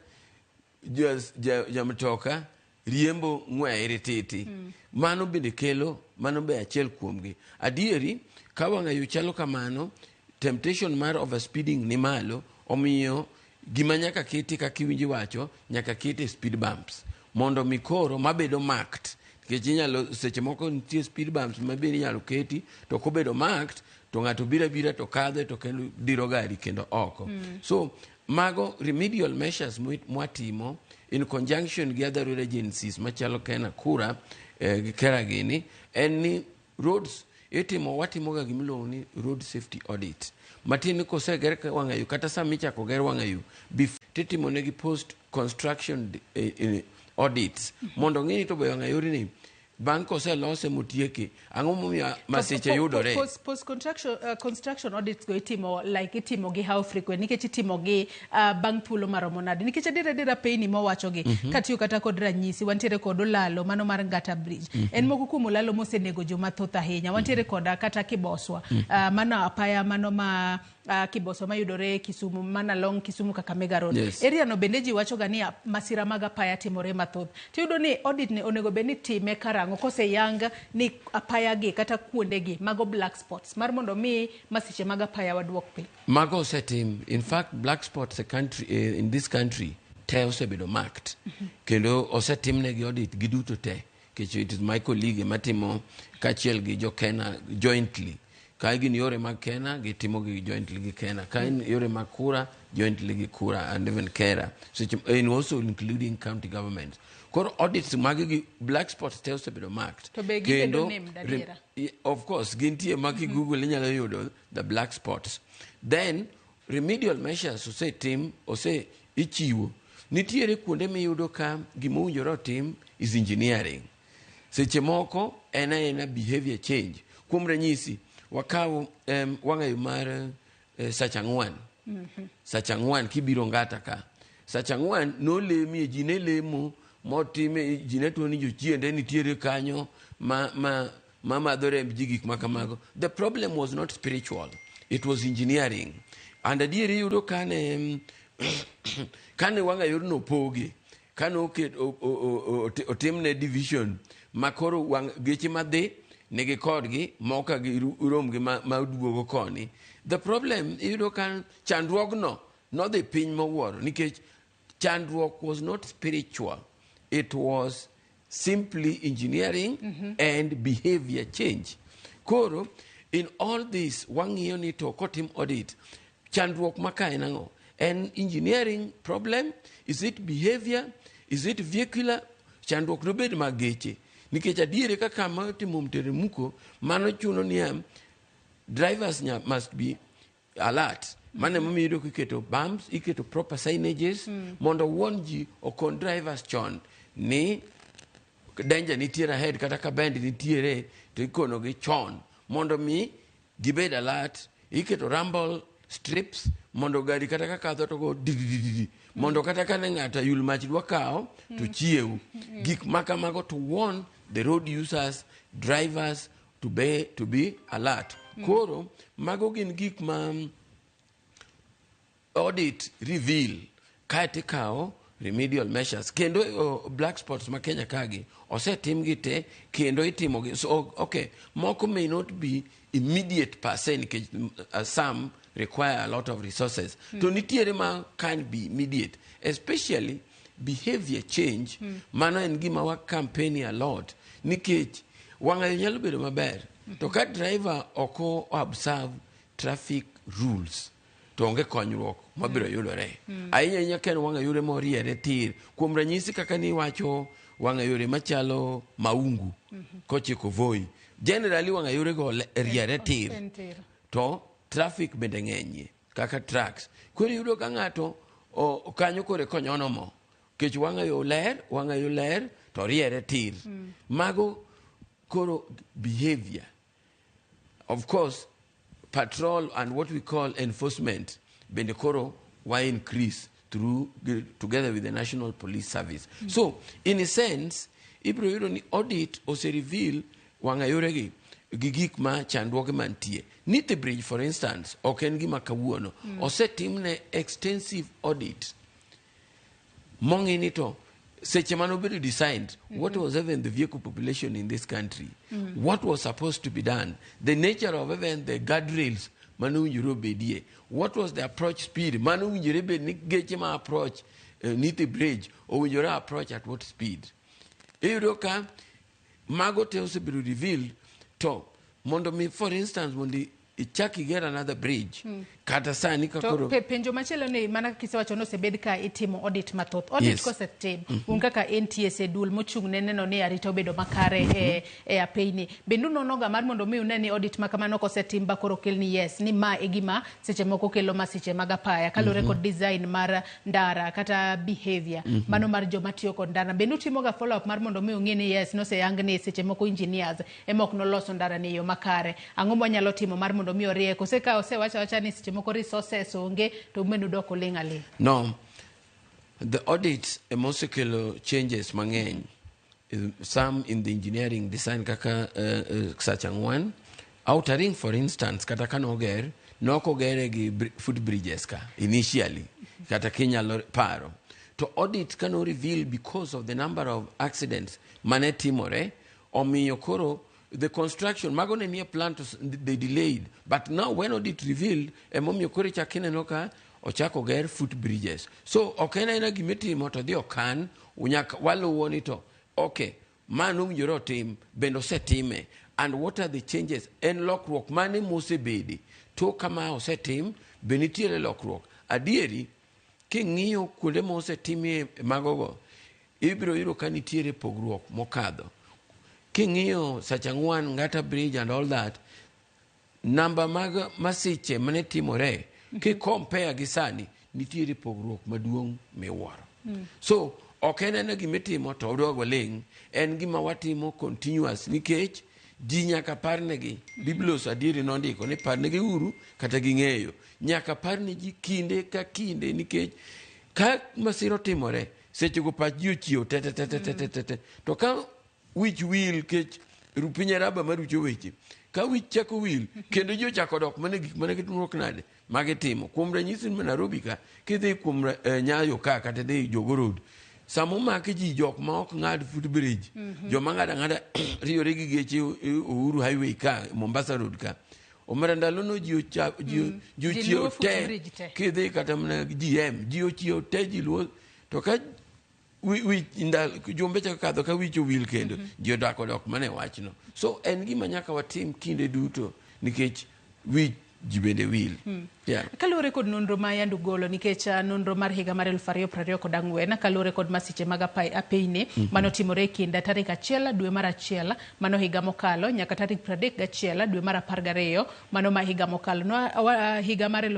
jamtoka riembo ng'weye rititi. Mano bende kelo, mano be achiel kuomgi. Adieri, ka wang'a yo chalo kamano, temptation mar overspeeding ni malo, omiyo gima nyaka keti kaka iwinji wacho, nyaka kete speed bumps mondo mi koro mabedo marked. Nikech inyalo seche moko nitie speed bumps ma bende inyalo keti, to kobedo marked to ng'ato biro abira to kadhe to kendo diro gari kendo oko. So mago remedial measures mwatimo in conjunction gi other road agencies machalo Kenya Kura gi Kera gini, en ni roads itimo, watimo ga gimiluongo ni road safety audit. Matiende ni koseger wang'a yo kata sama ichako ger wang'a yo, titimo negi post construction audits mondo ng'i ni to be wang'a yorni bang' koselose motieki, ang'o momiyo masiche yudore. Post construction audits go itimo like itimo gi how frequent, nikech itimo gi bang' thuolo maromo nade? Nikech adier adier apeyni mowacho gi, katiyo kata kod ranyisi, wantiere kod olalo mano mar Ngata Bridge. En moko kuom olalo mosenego joma thoth ahinya. Wantiere koda kata Kiboswa, mano apaya mano ma Kiboswa mayudore Kisumu, mana along Kisumu Kakamega Road. Area no bende ji wacho ga ni masira mag apaya timore mathoth. Tiyudo ni audit ni onego bed ni time karang'o koseyang ni apaya gi kata kuonde gi mago black spots mar mondo mi masiche mag apaya waduok piny. Mago osetim. In fact, black spots in this country te osebedo marked. Kendo osetimnegi audit giduto te. Nikech it is my colleague matimo kaachiel gi jo Kena jointly. Ka gin yore mag Kena, gitimo gi jointly gi Kena. Ka en yore mag Kura, jointly gi Kura and even Kera. So, and also including county governments. Koro audits mag gi black spots te osebedo marked. To be gibedo named adiera? Of course, gintie ma ki Google inyalo yudo the black spots. Then remedial measures osetim, ose ichiwo. Nitiere kuonde miyudo ka gima owinjore otim is engineering. Seche moko en aena behavior change. Kuom ranyisi, wakaw wang'ayo mar Sach Ang'wen. Sach ang'wen kibiro Ngata ka. Sach ang'wen nolemie, ji ne lemo motime, ji ne tuo ni jochiende nitiere kanyo ma, ma, ma madho remb ji gik ma kamago. The problem was not spiritual, it was engineering. And adieri iyudo kane kane wang'a yorno opogi, kane oket otimne division ma koro wang' geche madhi nigi kodgi moka girom gi ma, ma duogo koni. The problem iyudo ka chandruogno nodhi piny mowuoro nikech chandruok was not spiritual, it was simply engineering and behavior change. Koro in all this wang'iyo ni to kotim audit chandruok ma ka en ang'o? En engineering problem? Is it behavior? Is it vehicular? Chandruok nobed mag geche. Nikech adieri kaka ma otimo mteremko, mano chuno niya drivers must be alert. Mano emomiyo iyudo kiketo bumps, iketo proper signages mondo warn ji okon drivers chon ni danger nitiere ahead kata ka bend nitiere to ikonogi chon mondo mi gibed alert. Iketo rumble strips mondo gari kata ka kadho to go didididi mondo kata ka ne ng'ato ayul mach dwa kawo to chiew. Gik ma kamago to warn the road users, drivers to be alert. Koro mago gin gik ma audit reveal kaeto ikawo remedial measures kendo black spots ma Kenya kagi osetimgi te kendo itimogi. So okay, moko may not be immediate per se nikech some require a lot of resources. To nitiere ma can be immediate, especially behavior change. Mano en gima wa campaign a lot nikech wang'ayo nyalo bedo maber to ka driver ok o observe traffic rules to onge konyruok mabiro yudore. Ahinya ahinya ka en wang'a yore moriere tir kuom ranyisi kaka niwacho wang'a yore machalo Maungu kochiko Voi generally wang'a yore go riere tir En tir. To traffic bende ng'enyie kaka trucks. Koro iyudo ka ng'ato kanyo kore konyono mo kech wang'a yo ler wang'a yo ler to riere tir. Mago koro behavior. Of course patrol and what we call enforcement bende koro wa increase through together with the National Police Service. So in a sense ibiro yudo ni audit ose reveal wang'a yoregi gi gik ma chandruoge mantie. Nithi Bridge for instance ok en gima kawuono. Osetimne extensive audit mong'i ni to seche mane obedo designed, what was even the vehicle population in this country, what was supposed to be done, the nature of even the guardrails mane owinjore obedie, what was the approach speed mane owinjore bed ni geche ma approach Nithi Bridge owinjore approach at what speed. Iyudo ka mago te osebedo revealed to mondo mi for instance mondo ichak iger another bridge kata sani ka To koro penjo machielo ni mana kaka isewacho ni osebed ka itimo audit mathoth. Audit kosetim, un kaka NTSA duol mochung' ne neno ni arita obedo makare e apeyni. Bende unonoga mar mondo mi une ni audit ma kamano kosetim ba koro kel ni yes ni ma e gima seche moko kelo masiche mag apaya kaluwore kod design mar ndara kata behavior mano mar joma tiyo kod ndara. Bende utimoga follow up mar mondo mi ung'e ni yes noseyang ni seche moko engineers ema ok noloso ndara ni e yo makare. Ang'o mwanyalo timo mar mondo mi orie kose ka osewacho awacha ni seche moko resources onge to umenu dok uling' aling'. No, the audit emosekelo changes mang'eny. Some in the engineering design kaka Sach Ang'wen. Outer Ring for instance, kata kanoger, nokogere gi foot bridges ka initially, kata kinyalo paro. To audit kano reveal because of the number of accidents mane timore, omiyo koro the construction mago ne nie plan to they delayed. But now when audit revealed, emomiyo koro ichak ineno ka ochako ger foot bridges. So ok en aena gimitimo to dhi okan, nyaka waluwo ni to okay, ma nowinjore otim, bende osetime, and what are the changes? En lokruok mane mosebede? Tok kama osetim, be nitiere lokruok? Adieri, king'iyo kuonde mosetimie magogo, ibiro yudo ka nitiere pogruok mokadho. King'iyo Sachang'wan, Ngata Bridge and all that, namba mag masiche mane timore, ki compare gi sani, nitiere pogruok maduong' miwuoro. So, ok en ena gimitimo to odog waling', en gima watimo continuous nikech Ji nyaka parnegi. Biblos adieri nondiko ni parnegi uru kata ging'eyo. Nyaka parne ji kinde ka kinde nikech ka masira otimore, sechego pach ji ochiew te te te te te te te te. To ka wich wil kech piny araba marucho weche. Ka wich chako wil, kendo ji ochako dok mana e gik mane gitimruok nade magitimo. Kuom ranyisi ma Nairobi ka, kidhi kuom Nyayo ka kata idhi Jogoo Road, sama omaki ji jok ma ok ng'ad footbridge, joma ng'ado ang'ada riyore gi geche Uhuru Highway ka, Mombasa Road ka. Omera ndalono ji ji Ji ochiew luwo te, footbridge te. kidhi kata mana GM, ji ochiew te ji luwo. To ka wi ndal jumbe chako kadho ka wich owil kendo, ji odak odok mana e wachno. So en gima nyaka watim kinde duto nikech wich ji bende wil. Yeah. Kaluwore kod nonro ma yande ugolo nikech nonro mar higa mar 2024 kaluwore kod masiche mag apeyni manotimore e kind tarik 1 dwe mar 1 mano higa mokalo nyaka tarik 31 dwe mar 12 mano ma higa mokalo no, higa mar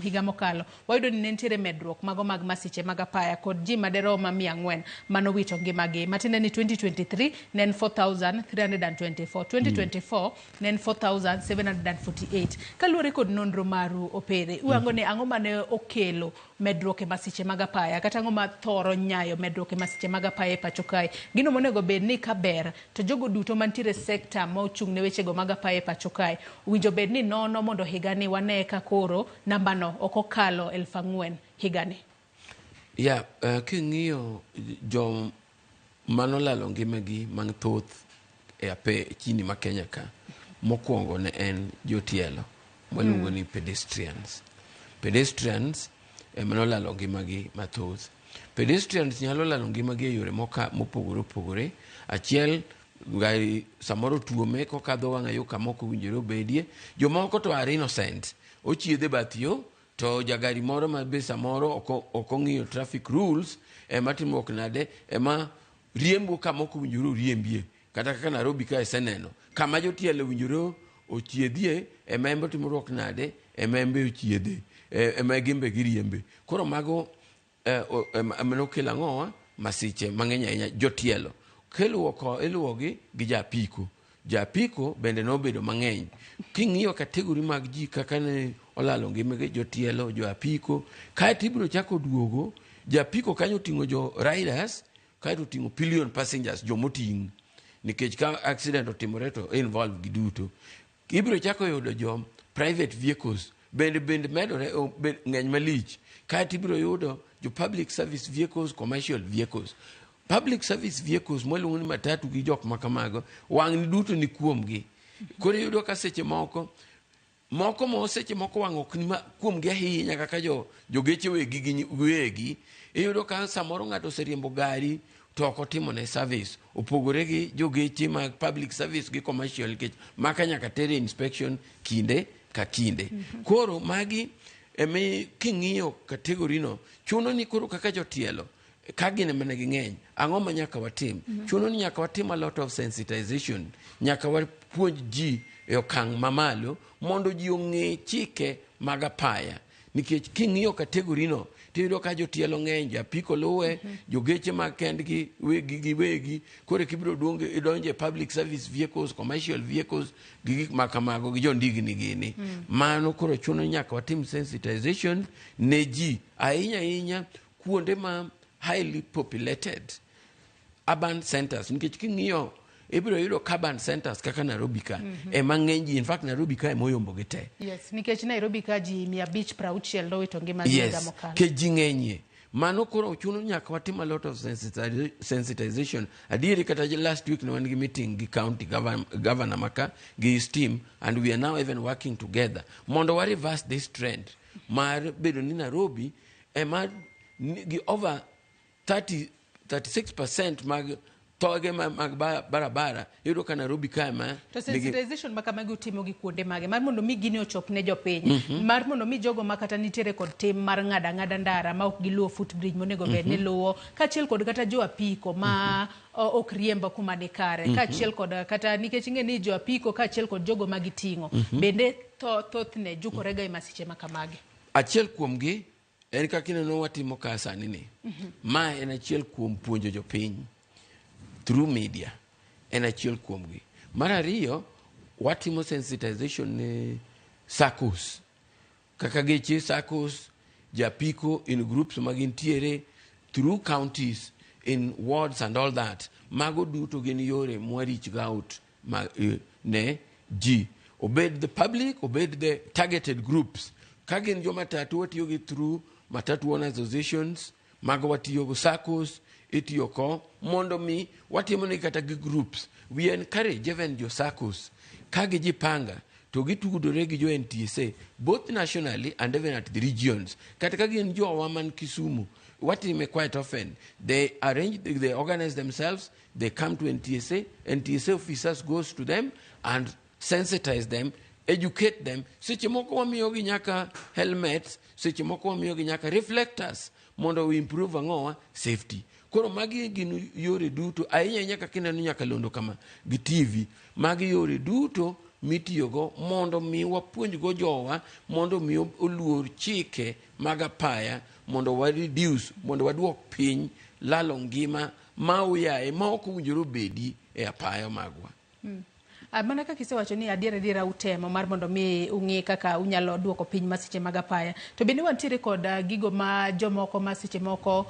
higa mokalo wayudo ni ne nitiere medruok mago mag masiche mag apaya kod ji maderom 400 manowito ngimagi, matiende ni 2023 ne en 4324, 2024 ne en 4748. Kaluwore kod nonro maru Opere, uyango ni ang'o mane okelo medruok e masiche mag apaya kata ang'o ma thoro nyayo medruok e masiche mag apaya e pacho kae? Gino monego bed ni kaber to jogo duto mantiere e sekta ma ochung' ne wechego mag apaya e pacho kae owinjo bed ni nono mondo higani wane ka koro nambano ok okalo 4,000 higani. Yeah, king'iyo jo manolalo ngimagi mathoth e ape chini ma Kenya ka, mokwongo ne en jotielo mwaluongo ni pedestrians. Pedestrians ema nolalo ngimagi mathoth. Pedestrians nyalo lalo ngimagi e yore mopogore opogore. Achiel, gari samoro tuome kokadho wang'a yo kama ok owinjore obedie. Jomoko to are innocent. Ochiedhe bath yo to jagari moro ma be samoro ok ong'iyo traffic rules ema timruok nade, ema riembo kama ok owinjore oriembie. Kata kaka Nairobi ka iseneno, kama jotielo owinjore ochiedhie ema embe timruok nade, ema embe ochiedhe, ema gimbe giriembe. Koro mago ema nokelo ang'owa masiche mang'eny ahinya jotielo. Kiluwo iluwogi gi japiko. Japiko bende nobedo mang'eny. King'iyo kategori mag ji kaka ne olalo ngimagi, jotielo, jo apiko, kaeto ibiro chako duogo, japiko kanyo oting'o jo riders, kaeto oting'o pillion passengers, jomoting'. Nikech ka accident otimore to involve gi duto. Ibiro chako yudo jo private vehicles bende medore ng'eny malich. Kaeto ibiro yudo jo public service vehicles, commercial vehicles. Public service vehicles mwaluongo ni matatu gi jok makamago, wang' duto ni kuomgi. Koro iyudo ka seche moko moko mo seche moko wang' ok ni kuomgi ahinya kaka jogeche wegi gi wegi. Iyudo ka samoro ng'ato oseriembo gari to ok otimo ne service. Opogore gi jogeche mag public service gi commercial nikech maka nyaka tere inspection kinde ka kinde. Koro magi emi king'iyo kategori no, chuno ni koro kaka jotielo ka gin ema ne ging'eny, ang'o ma nyaka watim? Chuno ni nyaka watim a lot of sensitization, nyaka wapuonj ji e okang' mamalo mondo ji ong'e chike mag apaya. Nikech king'iyo kategori no, tiyudo ka jotielo ng'eny, japiko luwe, jogeche mag kendgi wegi gi wegi, koro kibiro idonjo e public service vehicles, commercial vehicles, gi gik ma kamago, gi jondigni gini. Mano koro chuno ni nyaka watim sensitization ne ji, ahinya ahinya kuonde ma highly populated urban centers, nikech king'iyo ibiro yudo urban centers kaka Nairobi ka ema ng'eny ji, in fact Nairobi ka ema oyombo gi te. Yes, nikech Nairobi ka ji 560 nowito ngimagi higa mokalo. Nikech ji ng'enyie. Mano koro chuno nyaka watim a lot of sensitization. Adieri kata last week ne wan gi meeting gi county governor maka gi his team, and we are now even working together mondo wa reverse this trend mar bedo ni Nairobi ema gi over 36% mag thoge mag barabara, iyudo ka Nairobi ka ema To sensitization ma kamagi utimo gi kuonde mage mar mondo mi gini ochop ne jopiny, mar mondo mi jogo ma kata nitiere kod tim mar ng'ado ang'ada ndara ma ok giluwo footbridge monego bed ni luwo, kaachiel kod kata jo apiko ma ok riemb kuma ni kare, kaachiel kod kata nikech ing'e ni jo apiko kaachiel kod jogo ma giting'o bende thothne jukorega e masiche ma kamagi. Achiel kuomgi en kaka ineno watimo ka sani ni. Ma en achiel kuom puonjo jopiny through media. En achiel kuomgi. Mar ariyo, watimo sensitization ne SACCOs kaka geche SACCOs, japiko in groups ma gintiere through counties in wards and all that. Mago duto gin yore mwa reach out ma, ne ji, obed the public, obed the targeted groups. Ka gin jo matatu, watiyo gi through matatu owners associations. Mago watiyo go, SACCOs itiyo ko mondo mi watimo ni kata gi groups. We encourage even jo SACCOs ka gijipanga to gitudore gi jo NTSA both nationally and even at the regions. Kata ka gin jowa man Kisumu, watime quite often. They arrange, they organize themselves, they come to NTSA, NTSA officers goes to them and sensitize them, educate them. Seche moko wamiyogi nyaka helmets, seche moko wamiyogi nyaka reflectors mondo we improve ang'owa safety. Koro magi gin yore duto, ahinya ahinya kaka ineno nyakalondo kama gi TV. Magi yore duto mitiyogo mondo mi wapuonjgo jowa mondo mi oluor chike mag apaya, mondo wa reduce, mondo waduok piny lalo ngima ma oyaye ma ok owinjore obedi e apaya magwa. Mana kaka isewacho ni adier adiera utemo mar mondo mi ung'i kaka unyalo duoko piny masiche mag apaya, to bende wantiere kod gigo ma jomoko ma seche moko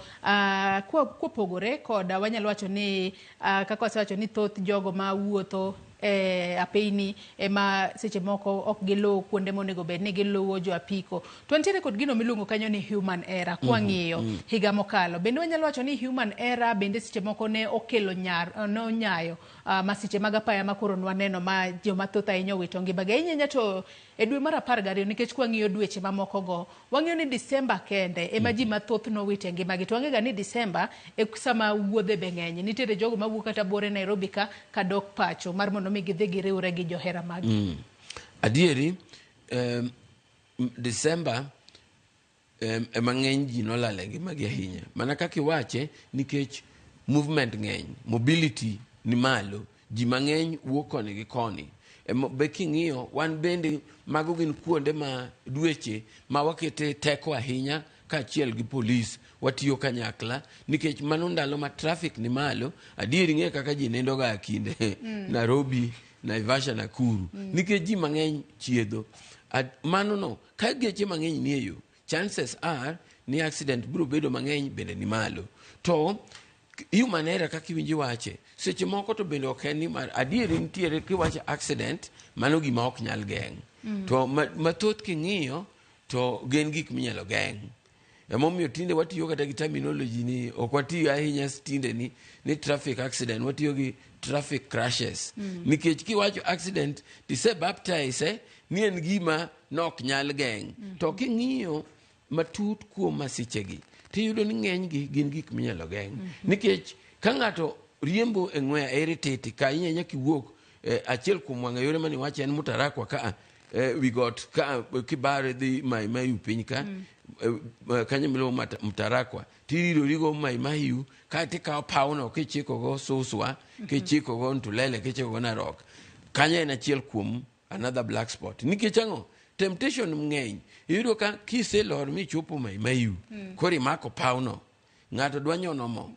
kopogore kod wanyalo wacho ni kaka wasewacho ni thoth jogo ma wuotho e apeyni ema seche moko ok giluw kuonde monego bed ni giluwo jo apiko. To wantiere kod gino miluongo kanyo ni human error. Kwang'iyo higa mokalo, bende wanyalo wacho ni human error bende seche moko ne okelo nyar nonyayo masiche mag apaya ma koro nwaneno ma joma thoth ahinya owito ngimagi, ahinya ahinya to e dwe mar 12, nikech kwang'iyo dweche mamoko go, wang'iyo ni Disemba kende ema ji mathoth nowito e ngimagi, to wang'e ga ni Disemba e sama wuodhe be ng'eny, nitiere jogo mawuok kata bore Nairobi ka kadok pacho mar mondo mi gidhi giriwre gi johera maggi. Adieri, December ema ng'eny ji nolal e ngimagi ahinya. Mana kaka iwache, nikech movement ng'eny, mobility ni malo, ji mang'eny wuok koni gi koni. Ema be king'iyo, wan bende mago gin kuonde ma dweche ma wakete teko ahinya kaachiel gi polis watiyo kanyakla, nikech mano ndalo ma traffic ni malo. Adier, ing'e kaka ji nindo ga kinde Nairobi, Naivasha, Nakuru, nikech ji mang'eny chiedho. Mano no ka geche mang'eny nie yo, chances are ni accident biro bedo mang'eny bende ni malo. To human error kaka iwinji wache seche moko to bende ok en ni mar adieri nitiere. Kiwacho accident, mano gima ok nyal geng'. To mathoth king'iyo to gin gik minyalo geng'. Emomiyo tinde watiyo kata gi terminology ni ok watiyo ahinya tinde ni traffic accident, watiyo gi traffic crashes. Nikech kiwacho accident tise baptize ni en gima nok nyal geng'. To king'iyo matut kuom masichegi tiyudo ni ng'enygi gin gik minyalo geng'. Nikech ka ng'ato riembo e ng'weya irititi ka ahinya ahinya kiwuok achiel kuom wang'a yore mane iwacho en Mutarakwa ka wi got ka kibare dhi Mai Mahiu piny ka kanyo miluongo Mtarakwa, tirirorigo Mai Mahiu kaeto ikawo pawno kichikogo Suswa, kichikogo Ntulele, kichikogo Narok. Kanyo en achiel kuom another black spot. Nikech ang'o? Temptation ng'eny. Iyudo ka kiselor michopo Mai Mahiu, koro imako pawno, ng'ato dwa nyono mo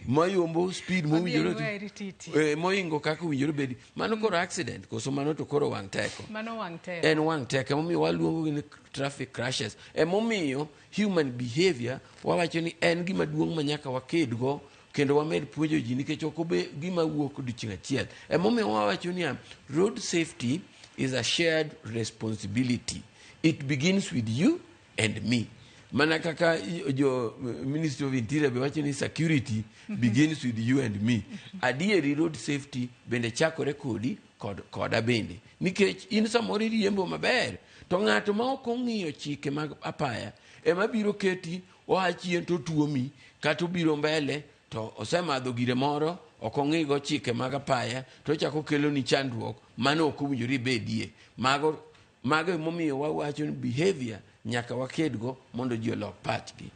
mayombo speed mowinjore Odhi e ng'weya mohingo kaka owinjore bedi. Mano koro accident koso mano to koro wang' teko? Mano wang' teko. En wang' teko. Emomiyo waluongo gi ni traffic crashes. Emomiyo human behavior wawacho ni en gima duong' ma nyaka wakedgo kendo wamed puonjo ji, nikech ok obe gima wuok odiochieng' achiel. Emomiyo wawacho niya, road safety is a shared responsibility. It begins with you and me. Mana kaka jo Ministry of Interior be wacho ni security begins with you and me. Adieri, road safety bende chakore kodi kod koda bende, nikech in samoro iriembo maber to ng'ato ma ok ong'iyo chike mag apaya ema biro keti oa chien to tuomi, kata obiro mbele to osemadho gire moro, ok ong'igo chike mag apaya to ochako keloni chandruok. Mano ok owinjore ibedie. Mago emomiyo wawacho ni behavior nyaka wakedgo mondo ji olok pachgi,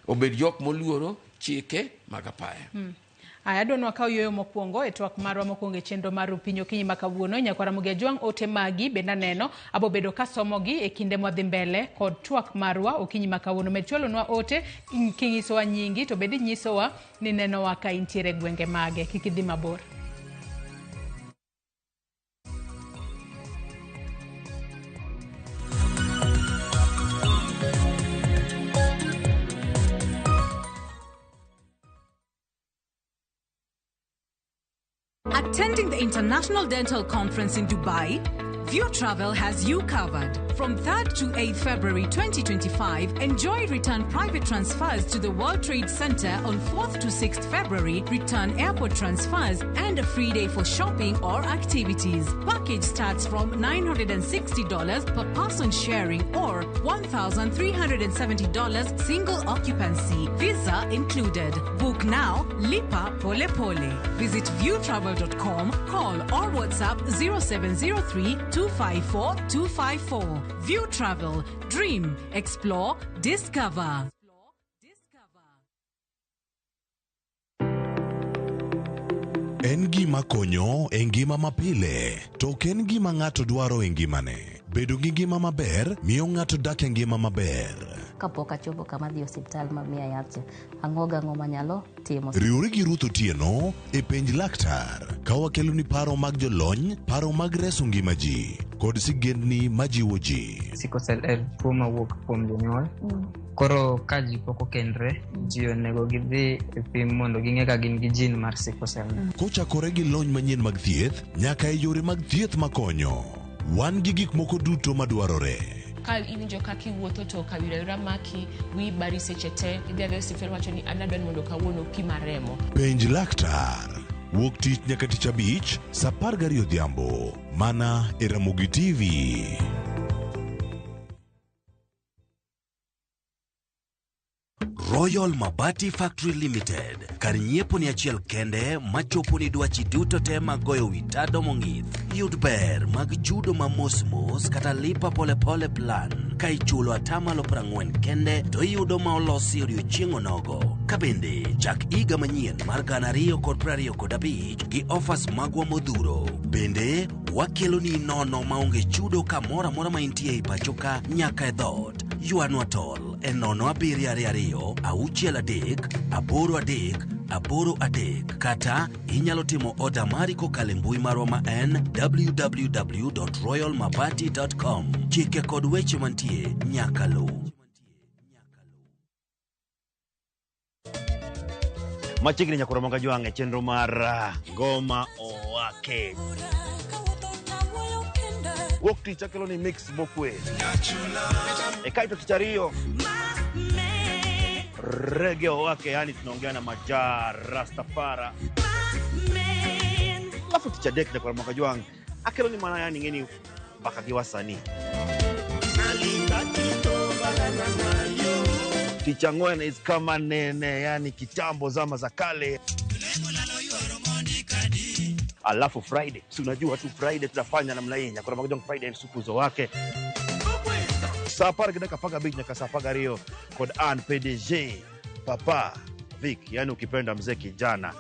obed jok moluoro chike mag apaya. Aya, adwa ni wakaw yueyo mokwongo e twak marwa mokwongo e chenro mar Rupiny okinyi ma kawuono. Nyakwara Ramogi Ajwang', ote magi bende aneno abobedo kasomogi e kinde mwadhi mbele kod twak marwa okinyi ma kawuono. Med chwalonwa ote kinyisowa nyingi to bende inyisowa ni nenowa ka intiere e gwenge mage. Kik idhi mabor. Attending the International Dental Conference in Dubai? View Travel has you covered. From 3rd to 8th February 2025, enjoy return private transfers to the World Trade Center on 4th to 6th February, return airport transfers, and a free day for shopping or activities. Package starts from $960 per person sharing or $1,370 single occupancy. Visa included. Book now, lipa pole pole. Visit viewtravel.com, call or WhatsApp 0703 254 254. View Travel. Dream, explore, discover. En gima konyo e ngima mapile, to ok en gima ng'ato dwaro e ngimane. Bedo gi ngima maber miyo ng'ato dak e ngima maber. Kapok achopo kama adhi e osiptal ma miya yath cha, ang'o gang'o manyalo timo. Riwri gi Ruth Otieno e Penj Laktar ka wakeloni paro mag jolony, paro mag reso ngima ji, kod sigendni majiwo ji. Sickle cell en tuo mawuok kuom jonyuol. Koro ka ji pok okendre, ji onego gidhi e pim mondo ging'e ka gin gi gene mar sickle cell. Kochakore gi lony manyien mag thieth nyaka e yore mag thieth makonyo, wan gi gik moko duto madwarore. Ka iwinjo kaka iwuotho to kawira awira maki, wiyi bari seche te, idhi adhiya e osiptal iwacho ni an adwa ni mondo kawuono opima remo. Penj Laktar. Wuok tich nyaka tich abich, saa 12 odhiambo. Mana e Ramogi TV. Royal Mabati Factory Limited, kar nyiepo ni achiel kende machopo ni dwachi duto te mag goyo wi tado mong'ith. Yud ber mag chudo ma mos mos kata lipa pole pole plan ka ichulo atamalo 40 kende to iyudo ma olosi odiochieng' onogo. Ka bende chak higa manyien mar 2025 gi offers magwa modhuro. Bende wakeloni nono maonge chudo kamoro amora ma intie ei pacho ka nyaka e dhoot. Ywanwa tol e 0722 63 83 83 kata inyalo timo oda mari kokalo e mbui marwa ma en www.royalmabati.com. Chike kod weche mantie nyaka luw. Machiegni nyakoro moga jwang' e chenro mar Ngoma Owake. Wuok tich akelo ni mix mokwe. E kaito tich ariyo rege owake, yani tunaongea na majaa Rastafara. Alafu tich adek nyakoro moga jwang' akelo ni mana yani ng'eni mbaka gi wasanii. Tich ang'wen is kama nene, yani kitambo zama za kale. Alafu Friday, si unajua tu Friday tunafanya namna hii, nyakoro moga jwang' Friday en sukuzo wake. Saa 10:15 nyaka saa 12 kod an PDG Papa Vic, yani ukipenda mzee kijana.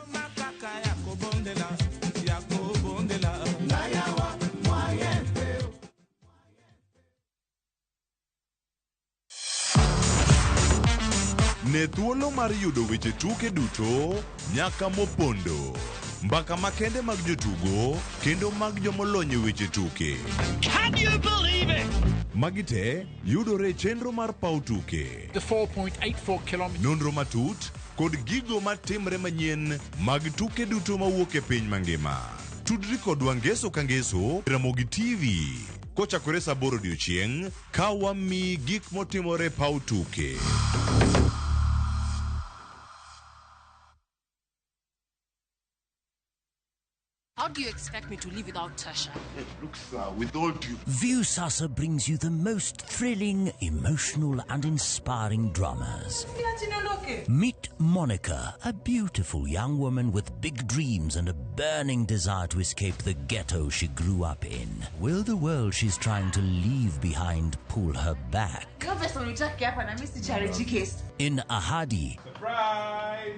Ne thuolo mar yudo weche tuke duto nyaka mopondo, mbaka makende mag jotugo kendo mag jomolony e weche tuke. Can you believe it? Magi te yudore e chenro mar paw tuke. The 4.84 kilometers. Nonro matut kod gigo matimre manyien mag tuke duto mawuok e piny mangima. Tudri kodwa ngeso ka ngeso Ramogi TV kochakore saa 8 odiochieng' ka wamiyi gik motimore e paw tuke. How do you expect me to live without Tasha? It looks with all due. Viusasa brings you the most thrilling, emotional, and inspiring dramas. Meet Monica, a beautiful young woman with big dreams and a burning desire to escape the ghetto she grew up in. Will the world she's trying to leave behind pull her back? In Ahadi,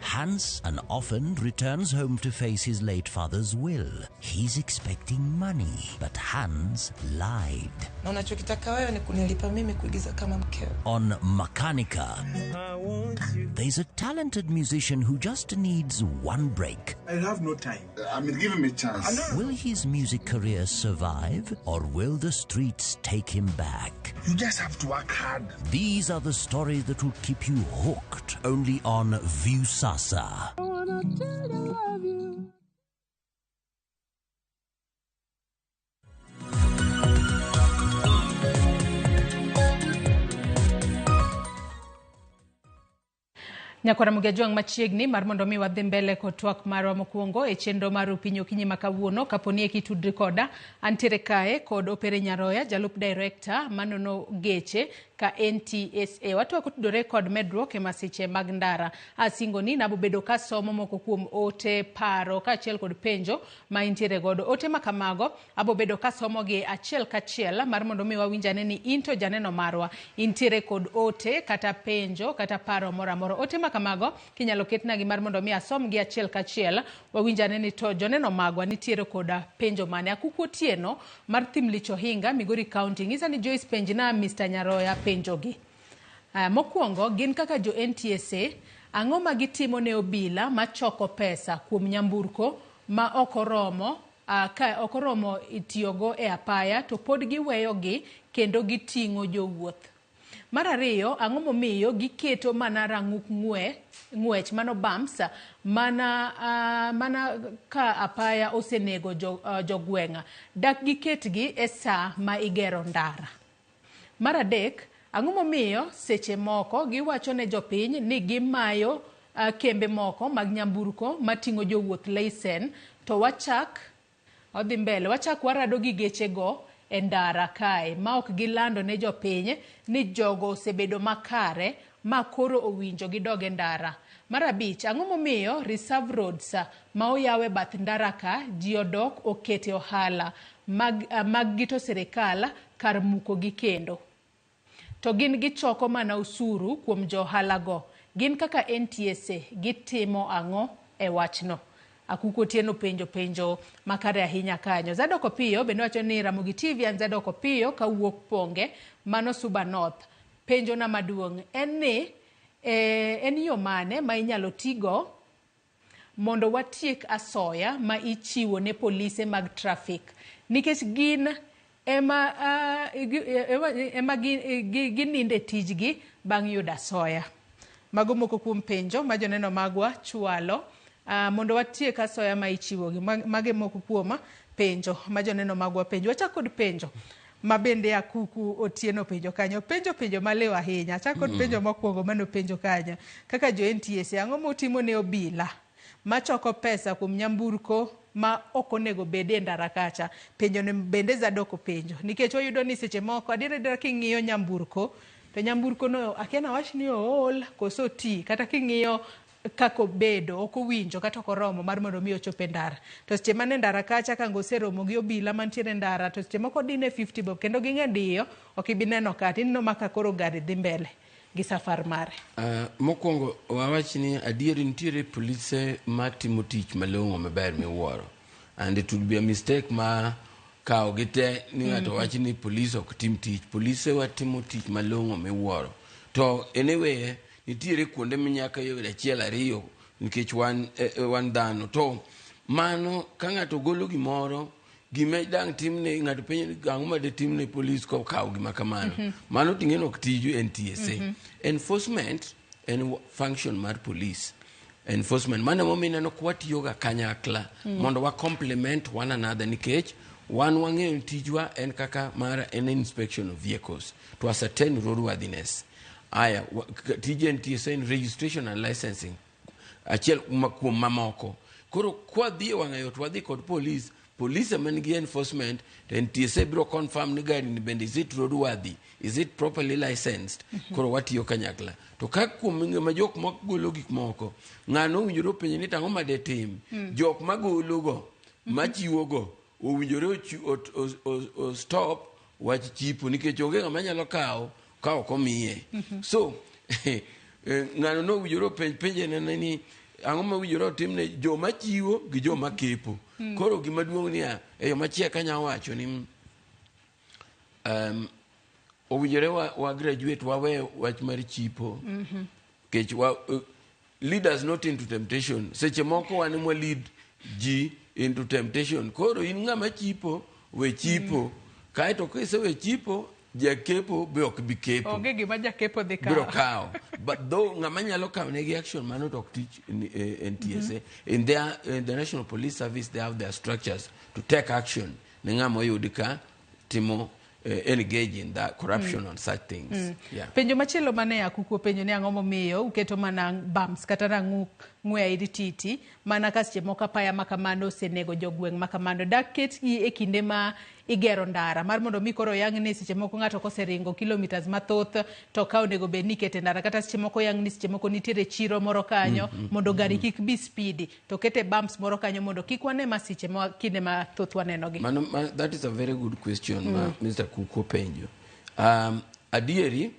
Hans, an orphan, returns home to face his late father's will. He's expecting money, but Hans lied. Na unachokitaka wewe ni kunilipa mimi kuigiza kama mkeo. On Makanika, there's a talented musician who just needs one break. I have no time. I mean, give him a chance. Will his music career survive, or will the streets take him back? You just have to work hard. These are the stories that will keep you hooked only on Viusasa. I wanna tell you I love you. Nyakwara Ramogi Ajwang' machiegni mar mondo mi wadhi mbele kod twak marwa mokwongo e chenro mar Opinyi Okinyi ma kawuono. Kapo ni eki tudri koda, antiere kae kod Opere Nyaroya, jalup director manono geche ka NTSA. Watwak otudore kod medruok e masiche mag ndara. Asingo ni nabobedo kasomo moko kuom ote, paro kaachiel kod penjo ma intiere godo. Ote ma kamago abobedo kasomogi achiel kachiel mar mondo mi wawinj ane ni in to janeno marwa intiere kod ote kata penjo kata paro moro amora. Ote ma kamago kinyalo ketnagi mar mondo mi asomgi achiel kachiel wawinj ane ni to joneno magwa nitiere koda penjo mane. Akuku Otieno mar Thim Lich Ohinga, Migori County ng'isa ni Joyce penjna Mr. Nyaroya penjogi. Mokwongo gin kaka jo NTSA, ang'o ma gitimo ne obila machoko pesa kuom nyamburko ma ok oromo ka ok oromo tiyogo e apaya to pod giweyogi kendo giting'o jowuoth. Mar ariyo, ang'o momiyo giketo mana rang'uk ng'wech mano bumps mana ka apaya osenego jogweng', dak giketgi e saa ma igero ndara. Mar adek, ang'o momiyo seche moko giwacho ne jopiny ni gimayo kembe moko mag nyamburko mating'o jowuoth leisen to wachak odhi mbele wachak warado gi gechego e ndara kae ma ok gilando ne jopiny ni jogo osebedo makare ma koro owinjo gidog e ndara. Mar abich, ang'o momiyo reserve roads ma oyaw e bath ndara ka ji odok okete ohala mag gi to sirikal kar muko gi kendo. To gin gichoko mana osuru kuom jo ohala go. Gin kaka NTSA gitimo ang'o e wachno? Akuku Otieno penjo penjo makare ahinya kanyo. Zadok Opiyo bende wacho ni Ramogi TV an Zadok Opiyo kawuok Ponge mano Suba North. Penjo na maduong' en ni en yo mane ma inyalo tigo mondo watiek asoya ma ichiwo ne polise mag traffic nikech gin ema gininde tijgi bang' yudo asoya. Mago moko kuom penjo ma joneno magwa chwalo mondo watiek asoya ma ichiwogi. Mage moko kuom penjo ma joneno magwa penjo. Wachak kod penjo ma bende Akuku Otieno penjo kanyo. Penjo penjo maliw ahinya. Achak kod penjo mokwongo mane openjo kanyo. Kaka jo NTSA, ang'o mutimo ne obila machoko pesa kuom nyamburko ma ok onego bed e ndara kacha? Penjo ni bende Zadok openjo. Nikech wayudo ni seche moko adier adiera king'iyo nyamburko to nyamburko no akia nawach ni ool koso oti, kata king'iyo kaka obedo ok owinjo kata ok oromo mar mondo mi ochop e ndara. To seche mane ndara kacha ka oseromo gi obila mantiere e ndara to seche moko dine 50 bob kendo ging'e diyo ok ibi neno kata ineno ma ka koro gari dhi mbele gi safar mare. Mokwongo wawach ni adier nitiere polise matimo tich malong'o maber miwuoro. And it would be a mistake ma kawo gi te ni ng'ato wach ni polis ok tim tich. Polise watimo tich malong'o miwuoro. To anyway nitiere kuonde minyaka yud achiel ariyo nikech wan dhano. To mano ka ng'ato golo gimoro gima dang' timne ng'ato penjo ni ang'o ma detimne polis kokawo gima kamano. Mano ting'e ok tiju NTSA. Enforcement en function mar police. Enforcement mano emomiyo ineno ka watiyoga kanyakla mondo wa complement one another nikech wan wang'eyo tijwa en kaka mar en inspection of vehicles to ascertain roadworthiness. Aya, tij NTSA en registration and licensing achiel kuom mamoko. Koro kwadhi e wang'ayo to wadhi kod police, police ema nigi enforcement to NTSA biro confirm ni gari ni bende is it roadworthy, is it properly licensed. Koro watiyo kanyakla. To ka kuom ng'ama jok magolo gik moko, ng'ano owinjore openje ni tang'o ma detim. Jok magologo, machiwogo, owinjore o stop wach chipo nikech onge ng'ama nyalo kawo ka ok omiye. So ng'ano no owinjore openj penje nene ni ang'o ma owinjore otimne joma chiwo gi joma kepo. Koro gima duong' niya, e yo machiek anyalo wacho ni owinjore wa graduate wawe wach mar chipo. Nikech leaders not into temptation. Seche moko wan ema lead ji into temptation. Koro in ng'ama chipo, we chipo. Kaeto kisewe chipo, jakepo be ok bi kepo. Onge gima jakepo dhi kawo. Biro kawo. But though ng'ama nyalo kawo negi action mano to ok tich NTSA. In the National Police Service they have their structures to take action ne ng'ama oyud ka timo engage in that corruption and such things. Yeah. Penjo machielo mane Akuku openjo ni ang'o momiyo uketo mana bumps kata rang'u ng'we airititi mana ka seche moko apaya ma kamano osenego jogweng' ma kamano dak ketgi e kinde ma igero ndara mar mondo mi koro yang ni seche moko ng'ato koseringo kilometers mathoth to ka onego bed ni ikete ndara kata seche moko yang ni seche moko nitiere chiro moro kanyo mondo gari kik bi speedy to kete bumps moro kanyo mondo kik wane masiche ma kinde mathoth wanenogi. Mano, that is a very good question ma Mr. Kuko penjo. Adieri,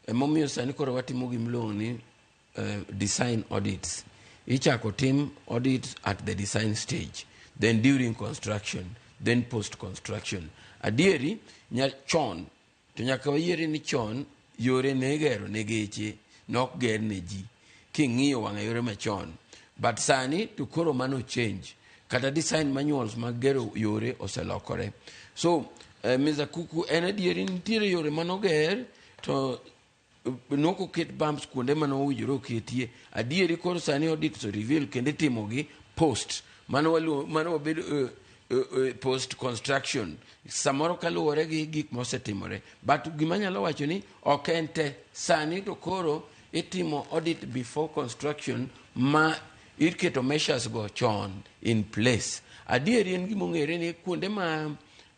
emomiyo sani koro watimo gimiluongo ni design audits. Ichako tim audit at the design stage, then during construction, then post construction. Adieri, nya chon, to nyaka wayiere ni chon yore ne igero ne geche, nok ger ne ji. King'iyo wang'a yore machon. But sani to koro mano change. Kata design manuals mag gero yore oselokore. So, Mr. Kuku, en adieri nitiere yore manoger to nok oket bumps kuonde mane owinjore oketie. Adieri koro sani audits reveal kendo itimogi post. Mano waluo, mano wabedo post construction. Samoro kaluwore gi gik mosetimore. But gima anyalo wacho ni ok en te. Sani to koro itimo audit before construction ma iketo measures go chon in place. Adieri en gima ong'ere ni kuonde ma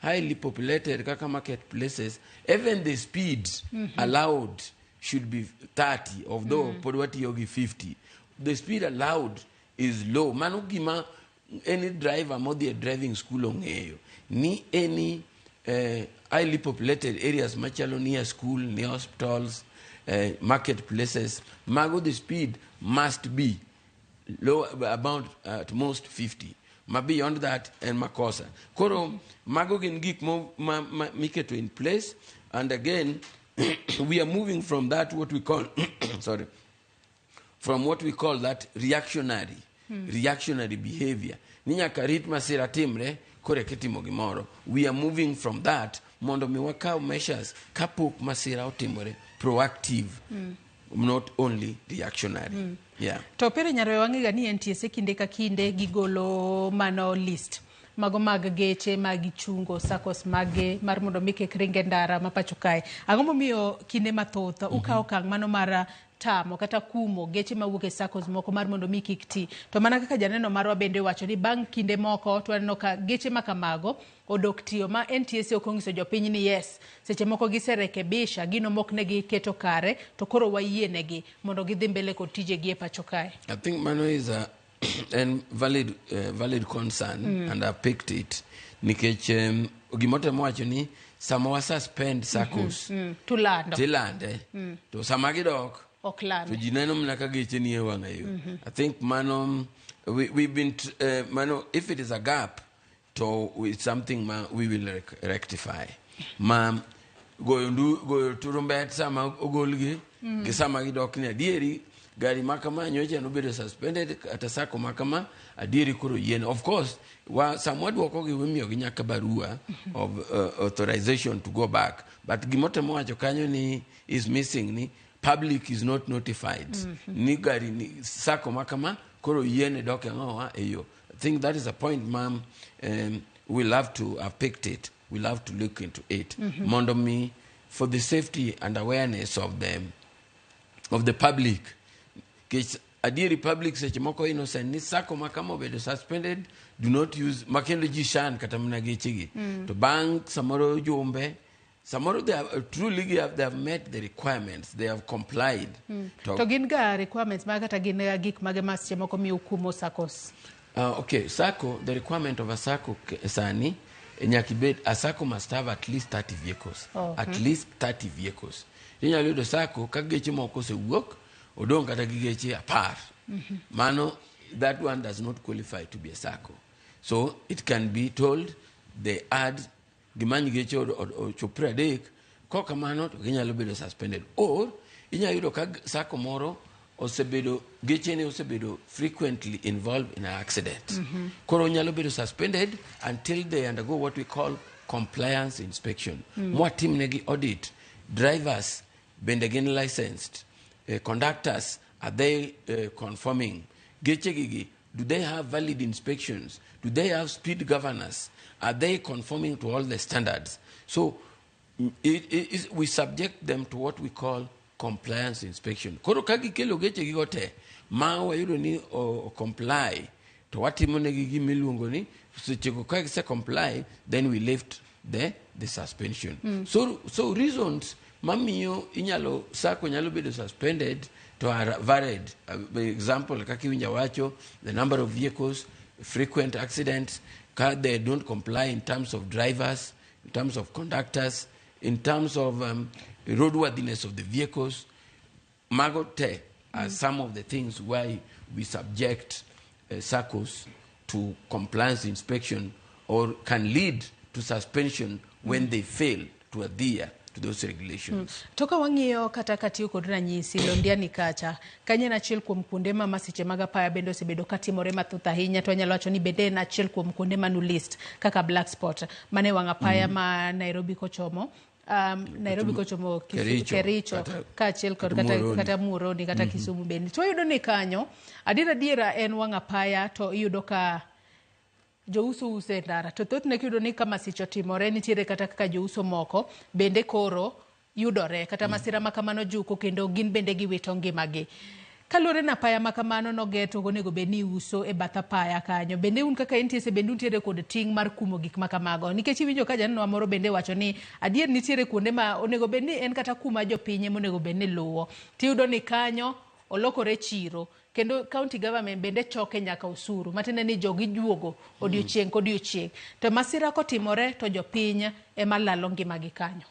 highly populated kaka market places, even the speed allowed should be 30, although pod watiyo gi 50. The speed allowed is low. Mano gima any driver modhi e driving school ong'eyo ni any highly populated areas machalo near school, near hospitals, market places, mago the speed must be low, about at most 50. Ma beyond that en makosa. Koro mago gin gik mo, ma, miketo in place, and again we are moving from that what we call, sorry, from what we call that reactionary behavior ni nyaka rit masira timre koro eka itimo gimoro. We are moving from that mondo mi wakaw measures kapok masira otimore, proactive, not only reactionary. Yeah. To Pere Nyaroya, wang'ega ni NTSA kinde ka kinde gigolo mano list mago mag geche ma gichungo SACCOs mage mar mondo mi kik ring e ndara ma pacho kae. Ang'o momiyo kinde mathoth ukawo okang' mano mar tamo kata kumo geche mawuok e SACCOs moko mar mondo mi kik ti? To mana kaka janeno marwa bende wacho ni bang' kinde moko to waneno ka geche ma kamago odok tiyo ma NTSA ok onyiso jopiny ni yes, seche moko giserekebisha gino mok ne giketo kare to koro wayienegi mondo gidhi mbele kod tijegi e pacho kae. I think mano is a en valid concern and I picked it nikech gimotemo wacho ni sama wa suspend SACCOs tulando tilande to sama gidok ok to lande ji neno mana ka geche nie wang'a yo. I think mano we've been mano if it is a gap to it's something ma we will rectify ma goyo ndu goyo turumbet sama ogolgi gi sama gidok ni adieri gari ma kama nyocha nobedo suspended kata SACCO ma kama adieri koro yien. Of course wa sama waduokogi wimiyogi nyaka barua of authorization to go back, but gimotemo wacho kanyo ni is missing ni public is not notified ni gari ni SACCO ma kama koro yiene dok e ang'owa e yo. I think that is a point, ma'am. We'll have to have picked it, we'll have to look into it mondo mi for the safety and awareness of the public, nikech adieri public seche moko innocent ni SACCO ma kama obedo suspended, do not use ma kendo ji shan kata mana gechegi to bang' samoro jumbe samoro they have, truly they have met the requirements, they have complied. To gin ga requirements mag kata gin ga gik mage ma seche moko miyo kumo SACCOs? Okay, SACCO, the requirement of a SACCO sani, nyaka ibed, a SACCO must have at least 30 vehicles. At least 30 vehicles. Inyalo yudo SACCO ka geche moko osewuok, odong' kata gi geche 10. Mano, that one does not qualify to be a SACCO. So it can be told they add gimany geche ochop 30, kok kamano to ginyalo bedo suspended. Or inyalo yudo ka SACCO moro osebedo gechene osebedo frequently involved in an accident. Koro nyalo bedo suspended until they undergo what we call compliance inspection. Mwatimnegi audit. Drivers bende gin licensed. Conductors, are they conforming? Geche gi, do they have valid inspections? Do they have speed governors? Are they conforming to all the standards? So We subject them to what we call compliance inspection. Koro ka gikelo gechegigo te ma wayudo ni o comply, to watimo negi gima iluongo ni sechego ka gise comply, then we lift the suspension. So reasons mamiyo inyalo sacco nyalo bedo suspended to are varied. By example, kaka iwinjo wacho, the number of vehicles, frequent accidents, ka they don't comply in terms of drivers, in terms of conductors, in terms of roadworthiness of the vehicles. Mago te are some of the things why we subject SACCOs to compliance inspection or can lead to suspension when they fail to adhere to those regulations. To ka wang'iyo kata katiyo kod ranyisi Londiani kacha, kanyo en achiel kuom kuonde ma masiche mag apaya bende osebedo katimore mathoth ahinya, to wanyalo wacho ni bende en achiel kuom kuonde manu list kaka black spot mane wang' apaya ma Nairobi kochomo Nairobi kochomo Kericho, Kericho kaachiel kod kata Muhoroni. Kata Muhoroni kata Kisumu bende. To wayudo ni kanyo adier adiera en wang' apaya, to iyudo ka jouso uso e ndara, to thothne kiyudo ni ka masiche otimore nitiere kata kaka jouso moko bende koro yudore kata masira ma kamano juko kendo gin bende giwito ngimagi. Kaluwore na apaya ma kamano noger to ok onego bed ni iuso e bath apaya kanyo. Bende un kaka NTSA bende untiere kod ting' mar kumo gik ma kamago? Nikech iwinjo ka janeno moro bende wacho ni adier nitiere kuonde ma onego bed ni en kata kuma jopiny ema onego bed ni luwo. Tiyudo ni kanyo olokore chiro kendo county government bende choke nyaka osuru matiende ni jogi juogo odiochieng' kodiochieng', to masira kotimore to jopiny ema lalo ngimagi kanyo.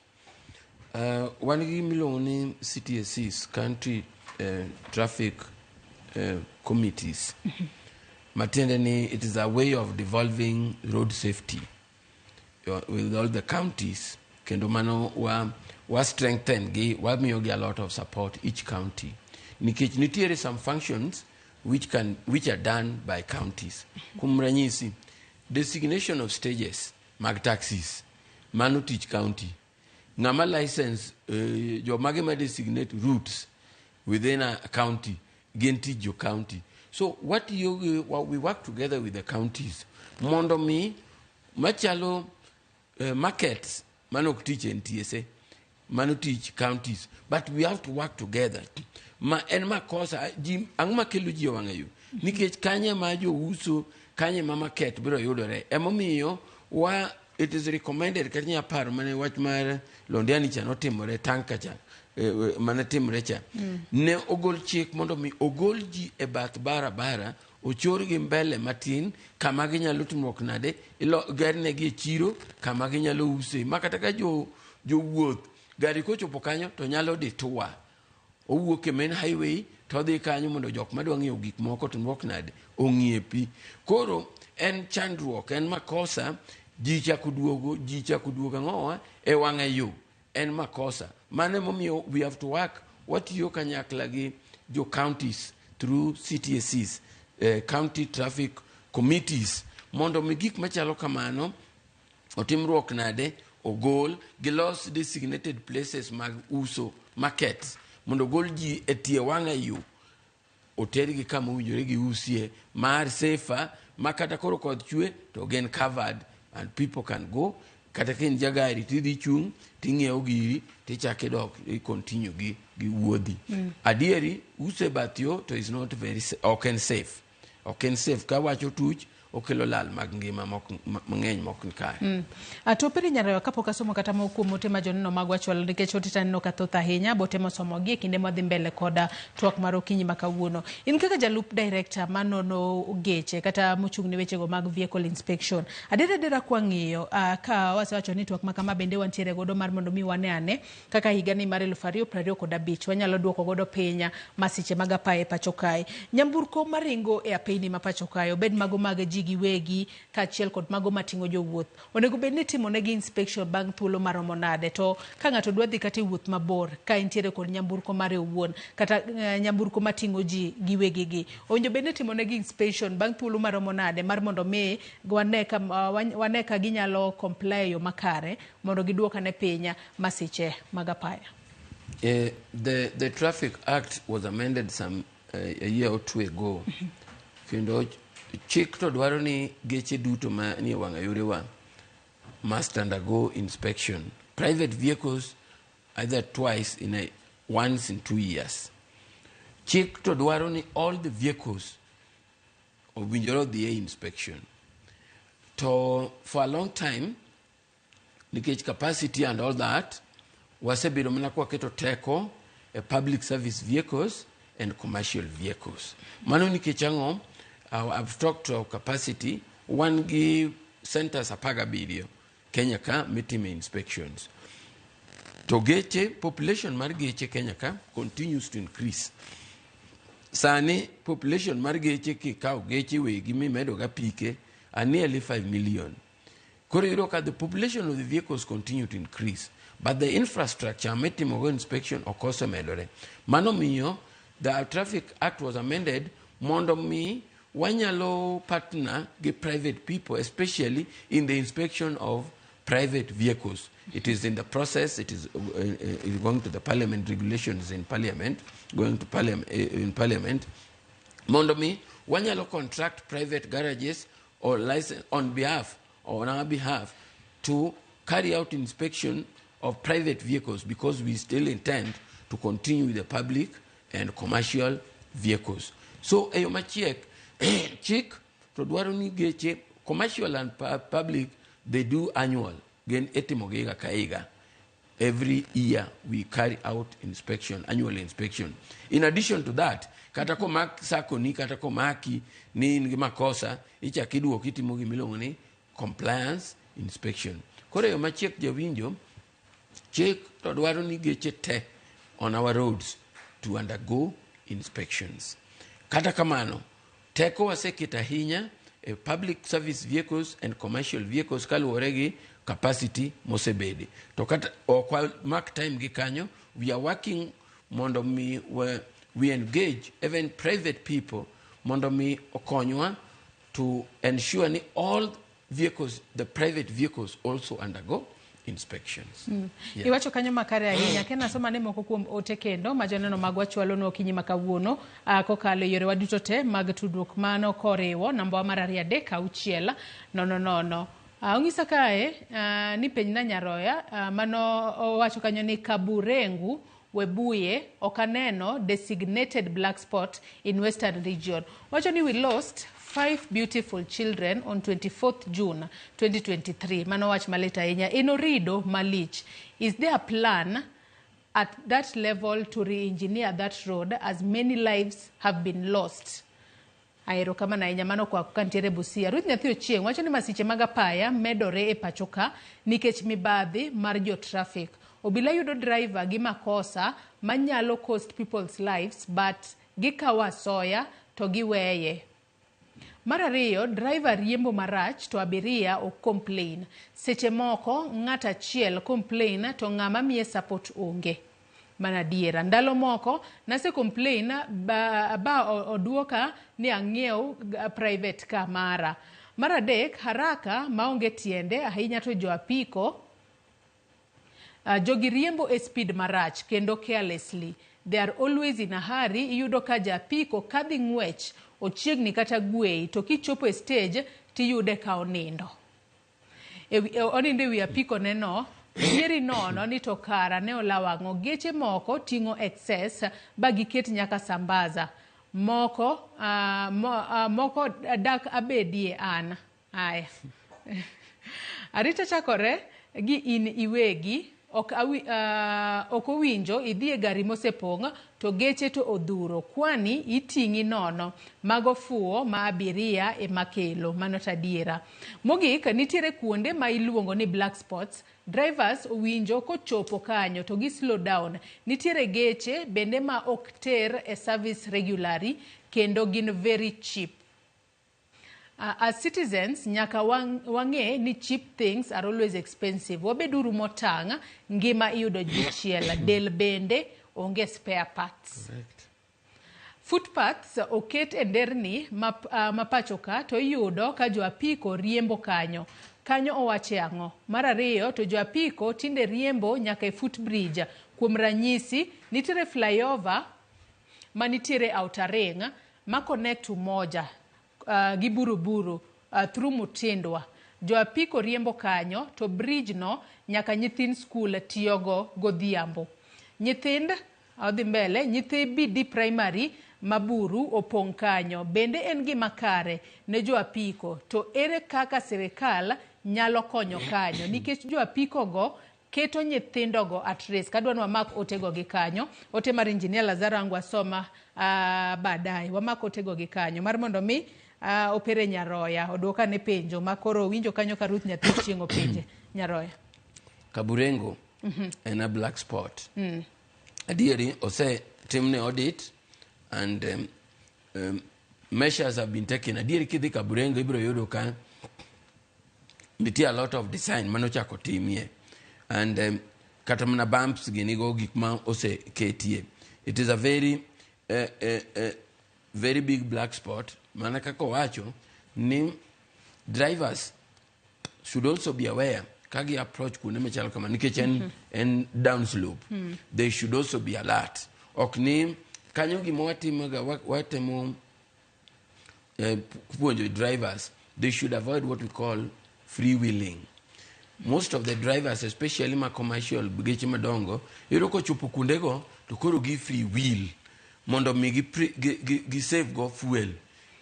Wan gi gimiluongo ni CTACs, County Traffic Committees. Matiende ni it is a way of devolving road safety with all the counties, kendo mano wa strengthen gi, wamiyo gi a lot of support each county, nikech nitiere some functions which are done by counties. Kuom ranyisi, designation of stages mag taxis, mano tich county. Ng'ama license, jomage ma designate routes within a county gin tich jo county. So watiyo gi, we work together with the counties mondo mi machalo markets, mano ok tich NTSA, mano tich counties, but we have to work together. Ma en makosa ji ang'o makelo ji e wang'a yo, nikech kanye ma jouso, kanye ma market biro yudore. Emomiyo wa it is recommended kata inya paro mane wach mar Londiani cha notimore, tanka cha mane timore cha, ne ogol chik mondo mi ogol ji e bath barabara, ochorgi mbele matin kama ginyalo timruok nade, gernegi e chiro kama ginyalo use, ma kata ka jowuoth gari kochopo kanyo to nyalo detour, owuok e main highway to odhi kanyo mondo jok madwa ng'iewo gik moko timruok nade ong'iepi. Koro en chandruok, en makosa ji chako duogo, ji chako duogo ang'owa e wang'a yo, en makosa. Mano emomiyo we have to work, watiyo kanyakla gi jo counties through CTACs, county traffic committees, mondo mi gik machalo kamano otimruok nade, ogol gilos designated places mag uso, markets, mondo ogol ji e tie wang'a yo, otergi kama owinjore giusie mar safer, ma kata koro koth chwe to gin covered and people can go. Kata ka in jagari tidhi chung' ting'iewo giri tichako idok i continue gi wuodhi. Adieri uso e bath yo to is not very ok en safe, ok en safe. Ka wach otuch okelo lal mag ngima mang'eny mok ni kare. To Piri Nyarayo, kapok asomo kata moko kuom ote ma joneno magwa chwalo, nikech ote taneno ka thoth ahinya, botemo somogi e kinde mwadhi mbele koda twak mar okinyi ma kawuono. In kaka jalup director manono geche kata mochung' ne wechego mag vehicle inspection, adier adiera kwang'iyo, ka wasewacho ni twak ma kama bende wantiere godo mar mondo mi wane ane kaka higani mar 2025 wanyalo duoko godo piny masiche mag apaya e pacho kae. Nyamburko maringo e apeyni ma pacho kae, obed mago mag ji giwegi kaachiel kod mago mating'o jowuoth, onego bed ni itimonegi inspection bang' thuolo maromo nade? To ka ng'ato dwa dhi kata e wuoth mabor ka entiere kod nyamburko mare owuon kata nyamburko mating'o ji giwegi gi, owinjo bed ni itimonegi inspection bang' thuolo maromo nade mar mondo mi wane ka ginyalo comply e yo makare mondo giduok ane piny masiche mag apaya? The Traffic Act was amended some a year or two ago. Kendo chik to dwaro ni geche duto ma nie wang'a yorewa must undergo inspection. Private vehicles either twice in a, once in 2 years. Chik to dwaro ni all the vehicles owinjore odhi e inspection. To for a long time, nikech capacity and all that, wasebedo mana kwaketo teko e public service vehicles and commercial vehicles. Mano nikech ang'o? I've talked to our capacity. Wan gi centers 17 Kenya ka mitime inspections. To geche, population mar geche Kenya ka continues to increase. Sani population mar geche, kikawo geche wegi mimedo ga apike, are nearly 5 million. Koro iyudo ka the population of the vehicles continue to increase, but the infrastructure mitimogo inspection ok osemedore. Mano miyo the Traffic Act was amended mondo mi wanyalo partner gi private people, especially in the inspection of private vehicles. It is in the process. It is going to the parliament, regulations in parliament, going to parliament, in parliament, mondo mi wanyalo contract private garages or license on behalf or on our behalf to carry out inspection of private vehicles, because we still intend to continue with the public and commercial vehicles. So e yo machiek, chik to dwaro ni geche commercial and public, they do annual, gin itimo gi higa ka higa. Every year we carry out inspection, annual inspection. In addition to that, kata komak sako ni, kata komaki ni in gi makosa, ichak iduoki, itimo gimiluongo ni compliance inspection. Koro e yo machiek, jawinjo, chik to dwaro ni geche te on our roads to undergo inspections. Kata kamano, teko waseketo ahinya e public service vehicles and commercial vehicles kaluwore gi capacity mosebede. To kata ok mark time gi kanyo, we are working mondo mi we engage even private people mondo mi okonywa to ensure ni all vehicles, the private vehicles, also undergo inspections. Yeah. Iwacho kanyo makare ahinya. Ken asoma ne moko kuom ote kendo ma joneno magwa chwalonwa okinyi ma kawuono kokalo e yorewa duto te mag tudruok, mano koriwo nambawa mar 23600. Ong'isa kae ni penjna Nyaroya, mano owacho kanyo ni Kaburengu Webuye ok aneno designated black spot in Western Region. Wacho ni we lost five beautiful children on 24th June 2023. Mano wach malit ahinya. En orido malich. Is there a plan at that level to re-engineer that road, as many lives have been lost? Erokamano ahinya, mano kwa kantiere Busia. Ruth Nyathi Ochieng' wacho ni masiche mag apaya medore e pacho ka nikech mibadhi mar jo traffic. Obila yudo driver gi makosa manyalo cost people's lives, but gikawo asoya to giweye. Mar ariyo, driver riembo marach to abiria ok complain. Seche moko ng'at achiel complain to ng'ama miye support onge. Mana adiera. Ndalo moko nase complain ba oduoka ni ang'iew private car mara. Mar adek, haraka maonge tiende ahinya to jo apiko, jogi riembo e speed marach kendo carelessly. They are always in a hurry. Iyudo ka ja apiko kadhi ng'wech ochiegni kata gwei, to kichopo e stage tiyude ka onindo. Onindo e wi apiko neno yieri nono ni to kara ne olawo ang'o. Geche moko ting'o excess ba giket nyaka sambaza moko, moko dak abedie an aya. Arita chakore gi in iwegi ok owinjo idhi e gari mosepong' to geche to odhuro, kwani iting'i nono. Mago fuwo ma abiria ema kelo. Mano to adiera. Mogik, nitiere kuonde ma iluongo ni black spots. Drivers owinjo kochopo kanyo to gi slow down. Nitiere geche bende ma ok ter e service regularly kendo gin very cheap. As citizens nyaka wang'e ni cheap things are always expensive. Wabeduru motang', ngima iyudo dichiel, del bende onge spare parts. Correct. Footpaths oket e nderni ma pacho ka to iyudo ka jo apiko riembo kanyo. Kanyo owache ang'o? Mar ariyo, to jo apiko tinde riembo nyaka e footbridge. Kuom ranyisi, nitiere flyover manitiere Outer Ring ma connect Umoja gi Buruburu through Mutindwa. Jo apiko riembo kanyo to bridge no nyaka nyithind skul tiyogo godhiambo. Nyithind odhi mbele, nyithi BD Primary Maburu opong' kanyo. Bende en gima kare ne jo apiko? To ere kaka sirikal nyalo konyo kanyo? Nikech jo apiko go keto nyithindogo at risk. Adwa ni wamak otego gi kanyo. Ote mar Engineer Lazaro ang' wasoma baadaye. Wamak otego gi kanyo mar mondo mi Opere Nyaroya oduok ane penjo ma koro winjo kanyo ka Ruth nyathi chieng' openje. Nyaroya. Kaburengo en a black spot. Adieri osetimne audit and measures have been taken. Adieri kidhi Kaburengo ibiro yudo ka nitie a lot of design manochako timie and kata mana bumps ginigo gik ma oseketie. It is a very very big black spot. Mana kaka owacho ni drivers should also be aware ka gi approach kuonde machalo kama nikech en down slope. They should also be alert. Ok ni kanyo gima watimoga watemo puonjo drivers, they should avoid what we call freewheeling. Most of the drivers, especially ma commercial geche madongo, iyudo kochopo kuondego to koro gi free wheel mondo mi gi save go fuel,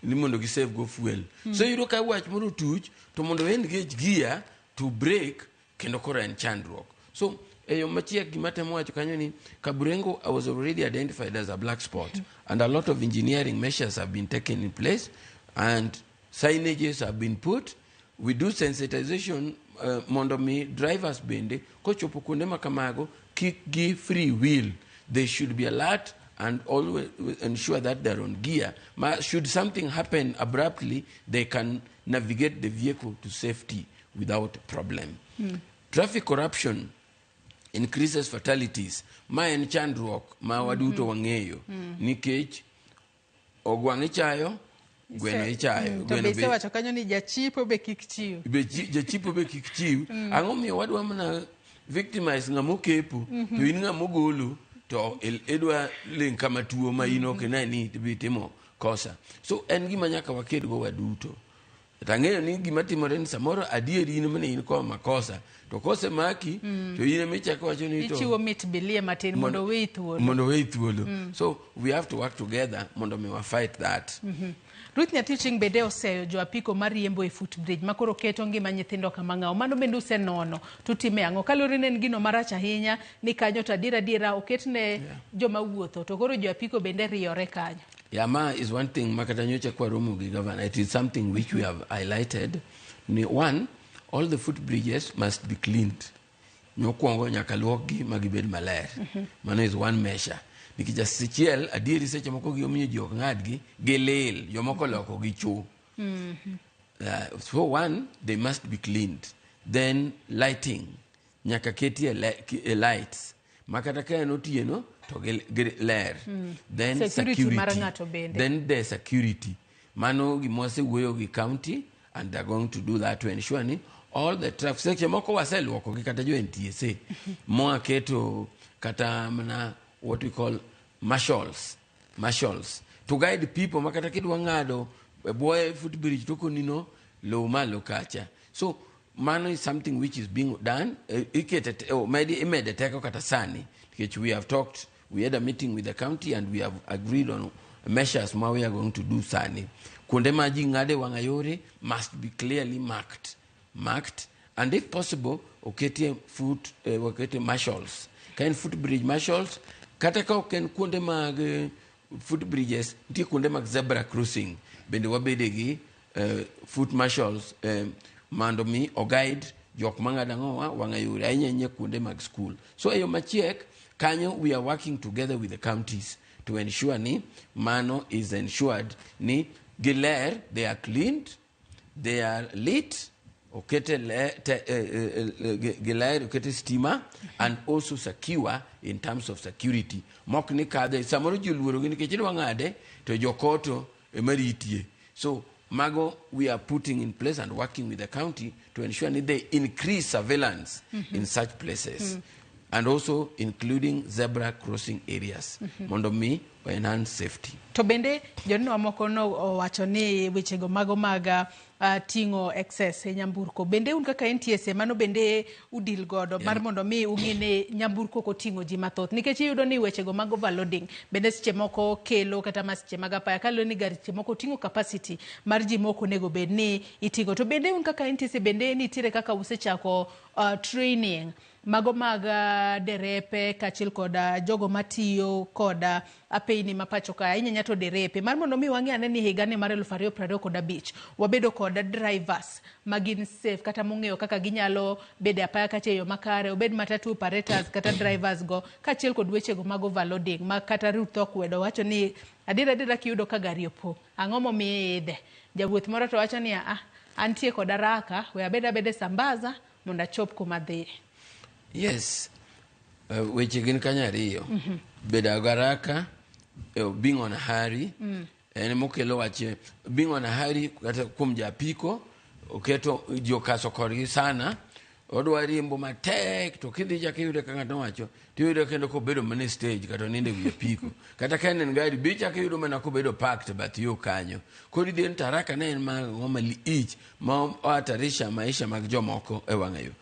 ni mondo gi save go fuel. So iyudo ka wach moro tuch to mondo engage gear to brake kendo koro en chandruok. So e yo machiek gima temo wacho kanyo ni Kaburengo was already identified as a black spot and a lot of engineering measures have been taken in place and signages have been put. We do sensitization mondo mi drivers bende kochopo kuonde ma kamago kik gi free wheel. They should be alert and always ensure that they're on gear. Ma should something happen abruptly, they can navigate the vehicle to safety without problem. Traffic corruption increases fatalities. Ma en chandruok ma waduto wang'eyo nikech ogwang' ichayo, gweno ichayo. To Gweno be isewacho kanyo ni jachipo be kik chiw. Be jachipo be kik chiw. Ang'o miyo wadwa mana victimize ng'ama okepo to in ng'ama ogolo to idwa ling' kama tuo ma in ok ine ni ibi timo kosa. So en gima nyaka wakedgo waduto. To ang'eyo ni gima timore ni samoro adier in mane in kod makosa to kosemaki to in ema ichako wacho ni to Ichiwo mit bilie matin mondo oweyi thuolo. Mondo oweyi thuolo. So we have to work together mondo mi wa fight that. Ruth Nyathi Chieng' bende oseyo jo apiko mariembo e footbridge ma koro keto ngima nyithindo kama ng'awo. Mano bende usenono tutime ang'o? Kaluwore ni en gino marach ahinya ni kanyo to adiera adiera oketne joma wuotho to koro jo apiko bende riyore kanyo. Yeah, ma is one thing makata nyocha kwa romo gi governor. It is something which we have highlighted. Ni one, all the footbridges must be cleaned. Mokwongo nyaka luokgi ma gibed maler. Mano is one measure. Nikech achiel adieri seche moko giomiyo ji ok ng'adgi gilil, jomoko loko gi cho. So one, they must be cleaned. Then lighting, nyaka ketie lights. Makata ka en otieno to gi ler. Then Security mar security. ng'ato bende. Then the security. Mano gima wasewuoyo gi county and they're going to do that to ensure ni all the traffic seche moko waseluoko gi kata jo NTSA moa keto kata mana what we call marshals to guide people makata kidwa ng'ado e bwoye footbridge to koni no low malo kacha. So mano is something which is being done. Ikete oh, imede teko kata sani nikech we have talked, we had a meeting with the county and we have agreed on measures ma we are going to do sani. Kuonde ma ji ng'ade wang'a yore must be clearly marked and if possible oketie foot waketie marshals. Ka en footbridge marshals, kata ka ok en kuonde mag footbridges, nitie kuonde mag zebra crossing bende wabede gi foot marshals mondo mi oguide jok mang'ado ang'owa wang'a yore ahinya ahinya kuonde mag school. So e yo machiek kanyo we are working together with the counties to ensure ni mano is ensured ni giler, they are cleaned, they are lit, okete le, te, giler, okete stima and also secure in terms of security. Mok ni kadhe samoro ji oluorogi nikech idwa ng'ade to jokoto ema ritie. So mago we are putting in place and working with the county to ensure that they increase surveillance in such places. And also including zebra crossing areas mondo mi enhance safety. To bende joneno moko no owacho ni wechego mago mag ting'o excess e nyamburko bende un kaka NTSA mano bende udil godo mar mondo mi ung'i ni nyamburko ok oting'o ji mathoth, nikech iyudo ni wechego mag overloading bende seche moko kelo kata masiche mag apaya kaluwore ni gari seche moko oting'o capacity mar ji mok onego bed ni iting'o. To bende un kaka NTSA bende nitiere kaka usechako training mago mag derepe kaachiel kod jogo matiyo kod apeyni ma pacho ka, ahinya ahinya to derepe, mar mondo mi wang'e ane ni higani mar 2025 wabedo kod drivers magin safe kata mong'eyo kaka ginyalo bedo e apaya kacha e yo makare, obed matatu operators kata drivers go, kaachiel kod wechego mag overloading ma kata Ruth Okwedo wacho ni adiera adiera kiyudo ka gari opong', ang'o momiyo iidhe? Jawuoth moro to wacho ni ah, antie kod haraka, we abed abeda e Sambaza mondo achop kuma adhiye. Yes, weche gin kanyo ariyo. Bedo garaka, being on a hurry, en mokelo wach being on a hurry kata kuom japiko oketo ji okaso kodgi sana, odwa riembo matek to kidhi chak iyude ka ng'ato wacho tiyude kendo kobedo mana e stage kata onindo e wi apiko, kata ka en en gari bi chak iyudo mana kobedo parked bath yo kanyo. Koro idhi ni taraka ne en ma malich ma ohatarisha maisha mag jomoko e wang'a yo.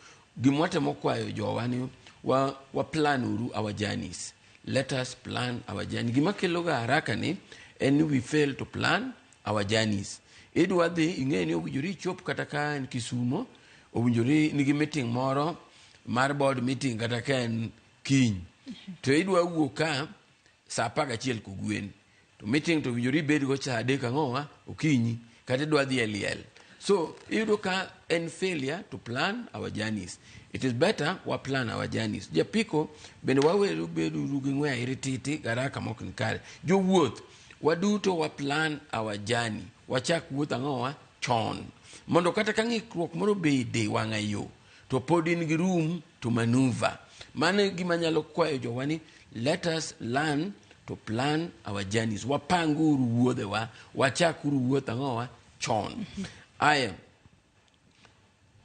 Gima watemo kwayo jowa ni wa plan uru our journeys. Let us plan our journey. Gima kelo ga haraka ni en ni we fail to plan our journeys. Idwa dhi ing'e ni owinjore ichop kata ka en Kisumo, owinjore nigi meeting moro mar board meeting kata ka en kiny, to idwa wuok ka saa 11 kogwen, to meeting to owinjore ibed go saa 3 ang'owa okinyi, kata idwa dhi e liel. So iyudo ka en failure to plan our journeys. It is better wa plan our journeys. Japiko bende waweru beduru gi ng'we airititi garaka mok ni kare. Jowuoth waduto wa plan our journey, wachak wuoth ang'owa chon, mondo kata ka ng'ikruok moro bede wang'a yo to pod in gi room to maneuver. Mano e gima nyalo kwayo jowa ni let us learn to plan our journeys. Wapanguru wuodhewa, wachakuru wuoth ang'owa chon. Aya,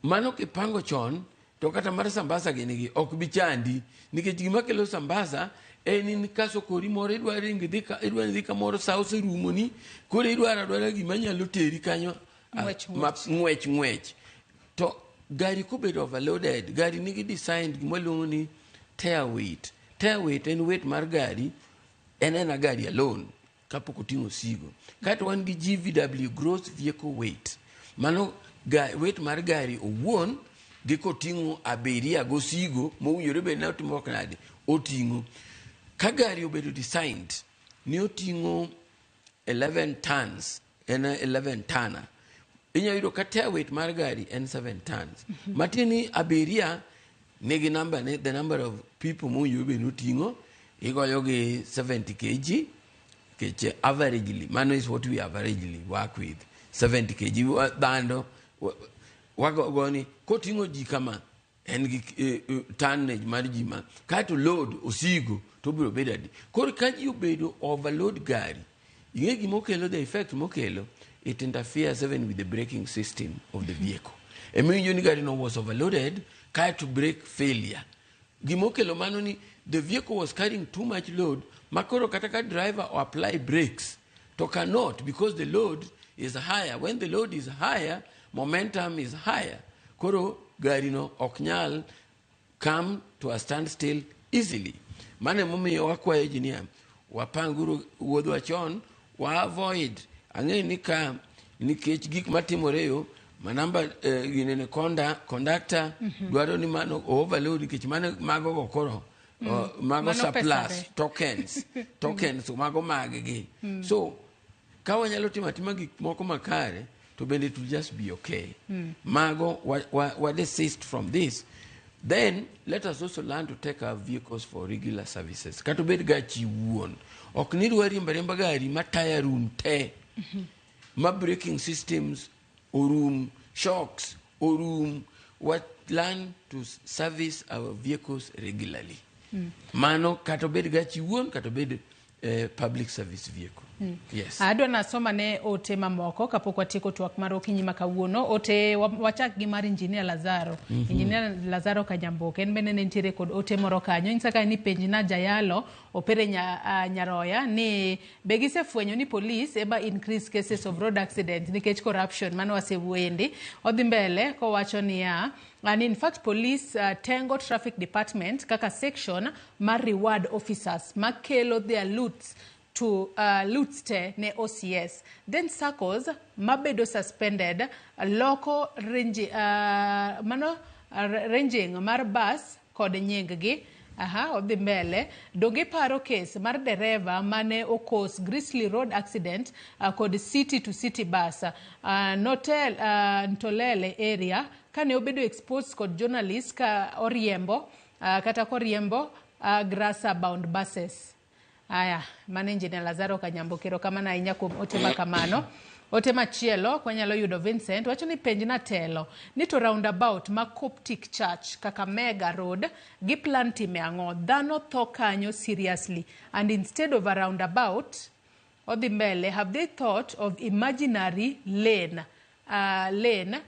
mano kipango chon to kata mar Sambasa gini gi ok bi chandi, nikech gima kelo Sambasa en in kaso kori moro idwa ringo idhi ka, idwa idhi kamoro sa oserumoni, koro idwaro adwara gima nyalo teri kanyo. Ng'wech, ng'wech ng'wech ng'wech. To gari kobedo overloaded, gari nigi designed gima waluongo ni tare weight. Tare weight en weight mar gari en ena gari alone kapok oting'o osigo. Kaeto wan gi GVW, gross vehicle weight. Mano weight mar gari owuon gi koting'o abiria gosigo mowinjore bed ni otimo nade oting'o. Ka gari obedo designed ni oting'o 11 tons, en 11 tana, inyalo yudo ka tare weight mar gari en 7 tons. Matiende ni abiria nigi number ne, the number of people mowinjore bed ni oting'o, igoyo gi 70 kg, nikech averagely mano is what we averagely work with, 70 kg dhando wagoni koting'o ji kama en gi tonnage mar ji ma kaeto load osigo to obiro bedo adi. Koro ka ji obedo overload gari, ing'e gima okelo, the effect mokelo, it interferes even with the braking system of the vehicle. Emiwinjo ni gari no was overloaded kaeto brake failure. Gima okelo mano ni the vehicle was carrying too much load, makoro kata ka driver o apply brakes to cannot, because the load is higher. When the load is higher, momentum is higher. Koro gari no ok nyal come to a standstill easily. Mano emomiyo wakwayo ji niya, wapanguru wuodhwa chon, wa avoid. Ang'eyo ni ka nikech gik matimore yo manamba ginene conductor dwaro ni mano overload, nikech mano mago go koro mago Mano surplus pesare. Tokens mago mag gi. So ka wanyalo timo atima gik moko makare to bende it will just be okay. Mago wa desist from this. Then let us also learn to take our vehicles for regular services. Kata obed gachi wuon, ok ni idwa riembo ariemba gari ma taya rum te, ma braking systems orum, shocks orum. Wa learn to service our vehicles regularly. Mano kata obed gachi wuon, kata obed public service vehicle. Yes. Adwa nasoma ne ote mamoko kapok watieko twak mar okinyi ma kawuono. Ote wachak gi mar Engineer Lazaro. Engineer Lazaro Kanyamboke en bende ne nitiere kod ote moro kanyo. Nyisa ka ni penj na jayalo Opere Nyaroya ni be gisefwenyo ni police ema increase cases of road accidents nikech corruption mano wasewuoyendi. Odhi mbele kowacho niya and in fact police tengo traffic department kaka section mar reward officers makelo their loots to loots te ne OCS. Then SACCOs mabedo suspended loko range, mano ranging mar bus kod nying gi. Aha, odhi mbele. Donge iparo case mar dereva mane okos Grizzly Road accident kod city to city bus Notel, Ntolele area kane obedo exposed kod journalist ka oriembo kata koriembo Grasa bound buses. Aya, mano Engineer Lazaro Kanyambo, erokamano ahinya kuom ote ma kamano. Ote machielo kwanyalo yudo Vincent wacho ni penj na telo ni to roundabout ma Coptic Church Kakamega Road gi plan time ang'o? Dhano tho kanyo seriously and instead of a roundabout odhi mbele have they thought of imaginary lane lane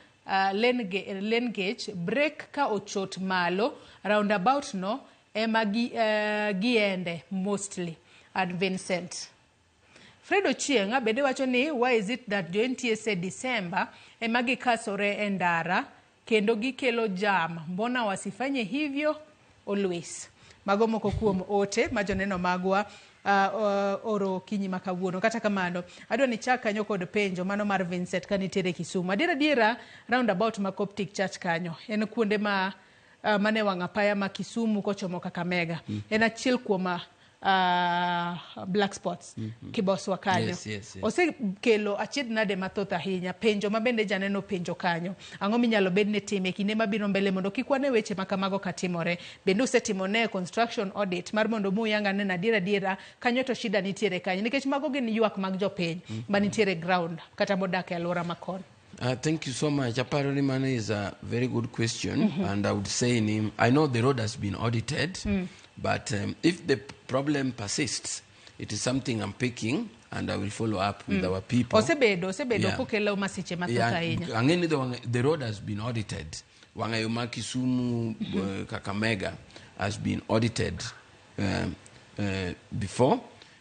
gauge break ka ochot malo roundabout no ema giende mostly. And Vincent Fred Ochieng' bende wacho ni why is it that jo NTSA December ema gikasore e ndara kendo gikelo jam, mbona wasifanye hivyo always? Mago moko kuom ote ma joneno magwa oro okinyi ma kawuono. Kata kamano, adwa ni chak kanyo kod penjo mano mar Vincent ka nitiere Kisumu. Adiera adiera roundabout ma Coptic Church kanyo en kuonde ma mane wang' apaya ma Kisumu kochomo Kakamega. En achiel kuom black spots Kiboswa kanyo. Yes. Osekelo achiedh nade mathoth ahinya. Penjo ma bende janeno penjo kanyo. Ang'o minyalo bed ni time kinde mabiro mbele mondo kik wane weche ma kamago katimore. Bende usetimo ne construction audit mar mondo muyang ane adiera adiera kanyo to shida nitiere kanyo. Nikech mago gin ywak mag jopiny manitiere ground kata modak e alwora makon. Thank you so much. Apparently, mano is a very good question, and I would say, I know the road has been audited, but if the problem persists, it is something I'm picking, and I will follow up with our people. Osebedo kokelo masiche mathoth ahinya. Ang'e ni the road has been audited. Wang'ayo ma Kisumu, Kakamega has been audited before,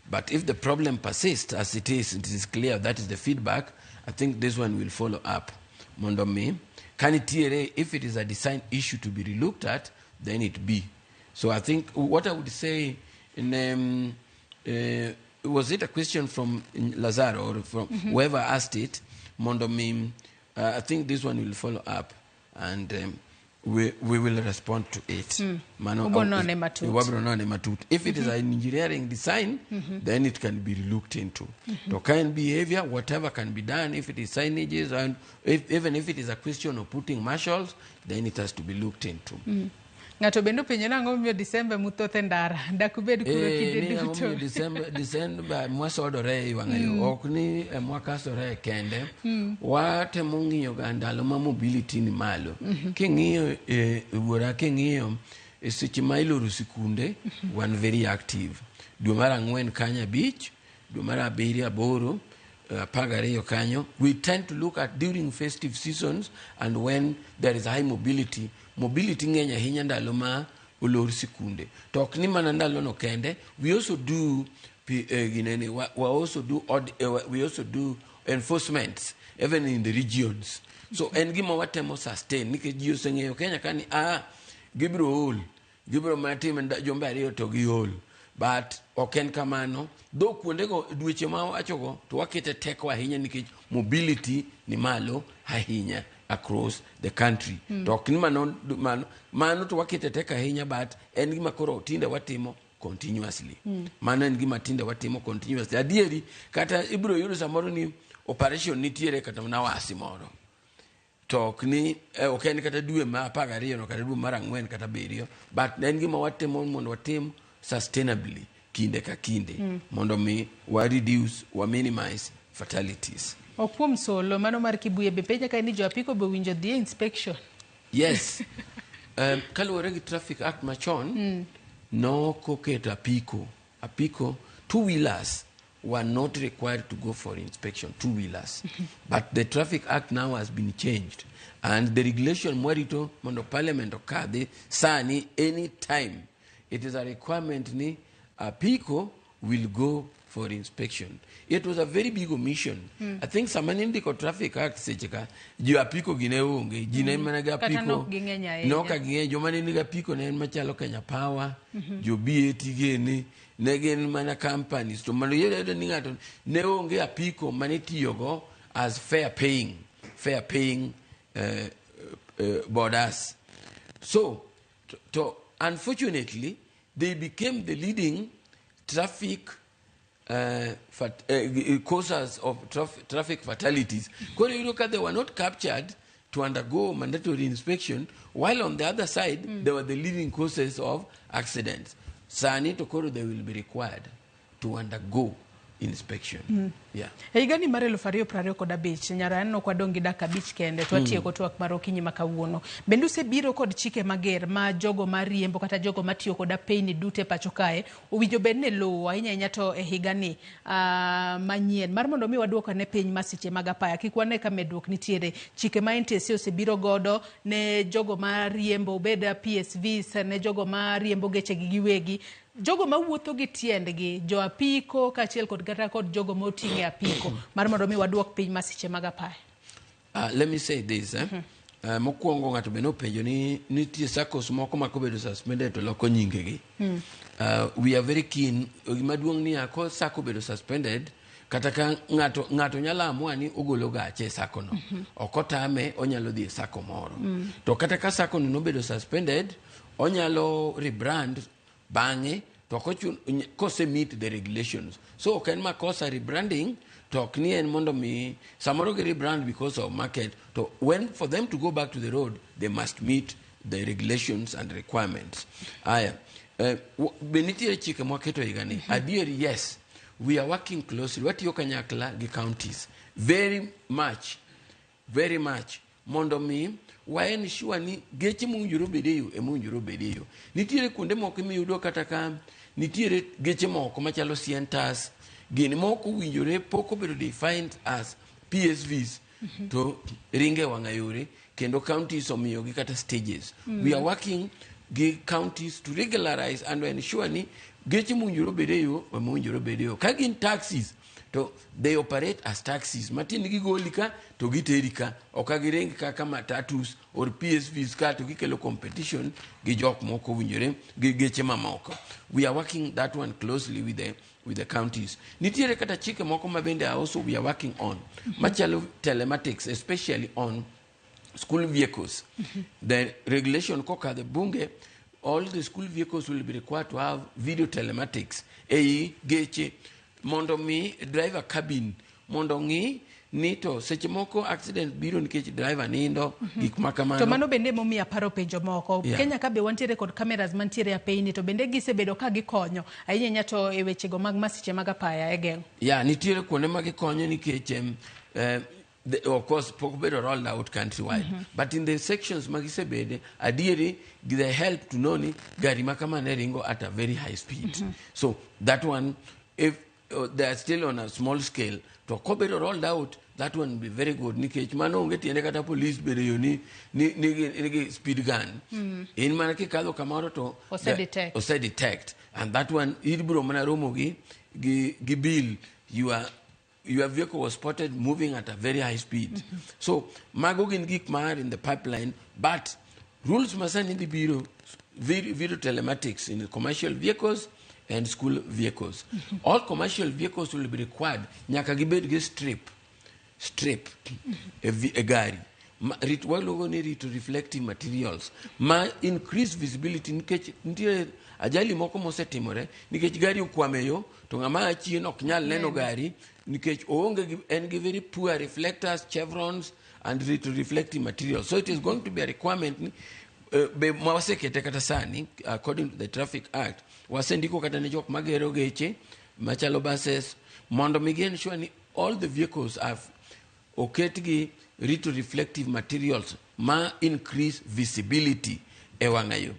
but if the problem persists as it is clear that is the feedback. I think this one will follow up. Mondo mi, kanitiere, if it is a design issue to be relooked at, then it be. So I think what I would say, in, was it a question from Lazaro or from whoever asked it? Mondo mi, I think this one will follow up, and we will respond to it. Mano, Ubonone matut. If it is an engineering design, then it can be looked into. To kind behavior, whatever can be done, if it is signages, and even if it is a question of putting marshals, then it has to be looked into. Ng'ato bende openjo nang'o momiyo December muthoth e ndara dakubed kuro kinde duto. December mwasodore e wang'ayo ok ni mwakasore kende. Watemo ng'iyo ga ndalo ma mobility ni malo. King'iyo wuora king'iyo e seche ma iloro sikunde wan very active. Dwe mar 4 kanyo 5, dwe mar 7 8, 12 kanyo. We tend to look at during festive seasons and when there is high mobility. Mobility ng'eny ahinya ndalo ma olor sikunde. To ok ni mana ndalo no kende, we also do we also do enforcements even in the regions. So en gima watemo sustain nikech ji oseng'eyo Kenya kani gibiro ol, gibiro mana timo jumbe 2 to giol. But ok en kamano, dho kuondego dweche ma wachogo to wakete teko ahinya nikech mobility ni malo ahinya across the country. To ok ni mano to wakete teko ahinya, but en gima koro tinde watimo continuously. Mano en gima tinde watimo continuously. Adieri kata ibiro yudo samoro ni operation nitiere kata mana wasi moro. To ok ni ok en kata dwe ma 12 no kata dwe mar 4 kata 7, but en gima watimo mondo watim sustainably kinde ka kinde mondo mi wa reduce, wa minimize fatalities. Okuom solo mano mar Kibuye be penja ka ni jo apiko be winjo dhi inspection. Yes. Kaluwore gi Traffic Act machon, nokoketo apiko two wheelers were not required to go for inspection, two-wheelers. But the Traffic Act now has been changed. And the regulation mwarito mondo parliament okadhi sani any time it is a requirement ni apiko will go for inspection. It was a very big omission. I think sama nindiko Traffic Act seche ka jo apiko gi ne onge, ji ne mana gi Kata apiko. nok ging'eny ahinya. Nok ka ging'eny, joma ne nigi apiko ne en machalo Kenya Power, jo BAT gini, ne gin mana companies. To mano yudo ni ng'ato ne onge apiko mane itiyogo as fair paying borders. So, to unfortunately, they became the leading traffic causes of traffic fatalities. Koro iyudo ka they were not captured to undergo mandatory inspection, while on the other side, they were the leading causes of accidents. Sani to koro they will be required to undergo inspection. Yeah. E higani mar 2025 nyara aneno kwa dong' gi dakika 5 kende to watieko twak mar okinyi ma kawuono. Bende usebiro kod chike mager ma jogo mariembo kata jogo matiyo kod apeyni duto e pacho kae owinjo bed ni luwo ahinya ahinya to e higani manyien mar mondo mi waduok ane piny masiche mag apaya kik wane ka medruok nitiere chike ma NTSA osebiro godo ne jogo mariembo obed PSVs ne jogo mariembo gechegi giwegi jogo mawuotho gi tiendgi jo apiko kaachiel kod kata kod jogo moting'o e apiko mar mondo mi waduok piny masiche mag apaya. Let me say this. Eh? Mokwongo ng'ato be nopenjo ni nitie SACCOs moko ma kobedo suspended to loko nyingegi. We are very keen. Gima duong' niya ko SACCO obedo suspended kata ka ng'ato ng'ato nyalo amua ni ogolo gache e SACCO no. Ok otame onyalo dhi e SACCO moro. To kata ka SACCO no nobedo suspended onyalo rebrand bang'e to ok ochun kose meet the regulations. So ok en makosa rebranding to ok ni en mondo mi samoro gi rebrand because of market to when for them to go back to the road they must meet the regulations and requirements. Aya, be nitiere chike mwaketo higani? Adier, yes, we are working closely, watiyo kanyakla gi counties very much, very much mondo mi wa ensure ni geche mowinjore obed e yo ema owinjore obed e yo. Nitiere kuonde moko miyudo kata ka nitiere geche moko machalo Sientas gini moko owinjore pok obedo defined as PSVs to ringe e wang'a yore kendo counties omiyogi kata stages. We are working gi counties to regularize and ensure ni geche mowinjore obed e yo ema owinjore obed e yo. Ka gin taxis to they operate as taxis matiende gigoli ka to giteri ka ok giring kaka matatus or PSVs ka to gikelo competition gi jok moko owinjore gi geche mamoko. We are working that one closely with the counties. Nitiere kata chike moko ma bende also we are working on machalo telematics, especially on school vehicles. The regulation kokadho e bunge, all the school vehicles will be required to have video telematics ei geche mondo mi driver cabin mondo ng'i ni to seche moko accident biro nikech driver nindo, gik ma kamano. To mano bende momiyo aparo penjo moko. Kenya ka be wantiere kod cameras mantiere e apeyni to bende gisebedo ka gikonyo ahinya ahinya to e wechego mag masiche mag apaya e geng'o. Ya, nitiere kuonde ma gikonyo nikech of course pok obedo rolled out countrywide, but in the sections ma gisebede adieri they help to know ni gari ma kama ne ringo at a very high speed. So that one, if they are still on a small scale, to kobedo rolled out, that one will be very good nikech mano onge tiende kata police bedo yo ni nigi speed gun. In mana kikadho kamoro to Ose detect. Ose detect and that one ibiro mana romo gi bill, your vehicle was spotted moving at a very high speed. So mago gin gik ma are in the pipeline, but rules masani dhi biro video telematics in commercial vehicles and school vehicles. All commercial vehicles will be required nyaka gibed gi strip e gari waluongo ni reflective materials ma increase visibility nikech nitie ajali moko mosetimore nikech gari okwamo e yo to ng'ama a chien ok nyal neno gari nikech oonge gi, en gi very poor reflectors, chevrons and reflective materials. So it is going to be a requirement ni be ma wasekete kata sani according to the Traffic Act wasendiko kata ne jok magero geche machalo buses mondo mi gi ensure ni all the vehicles have oketgi reflective materials ma increase visibility e wang'a yo.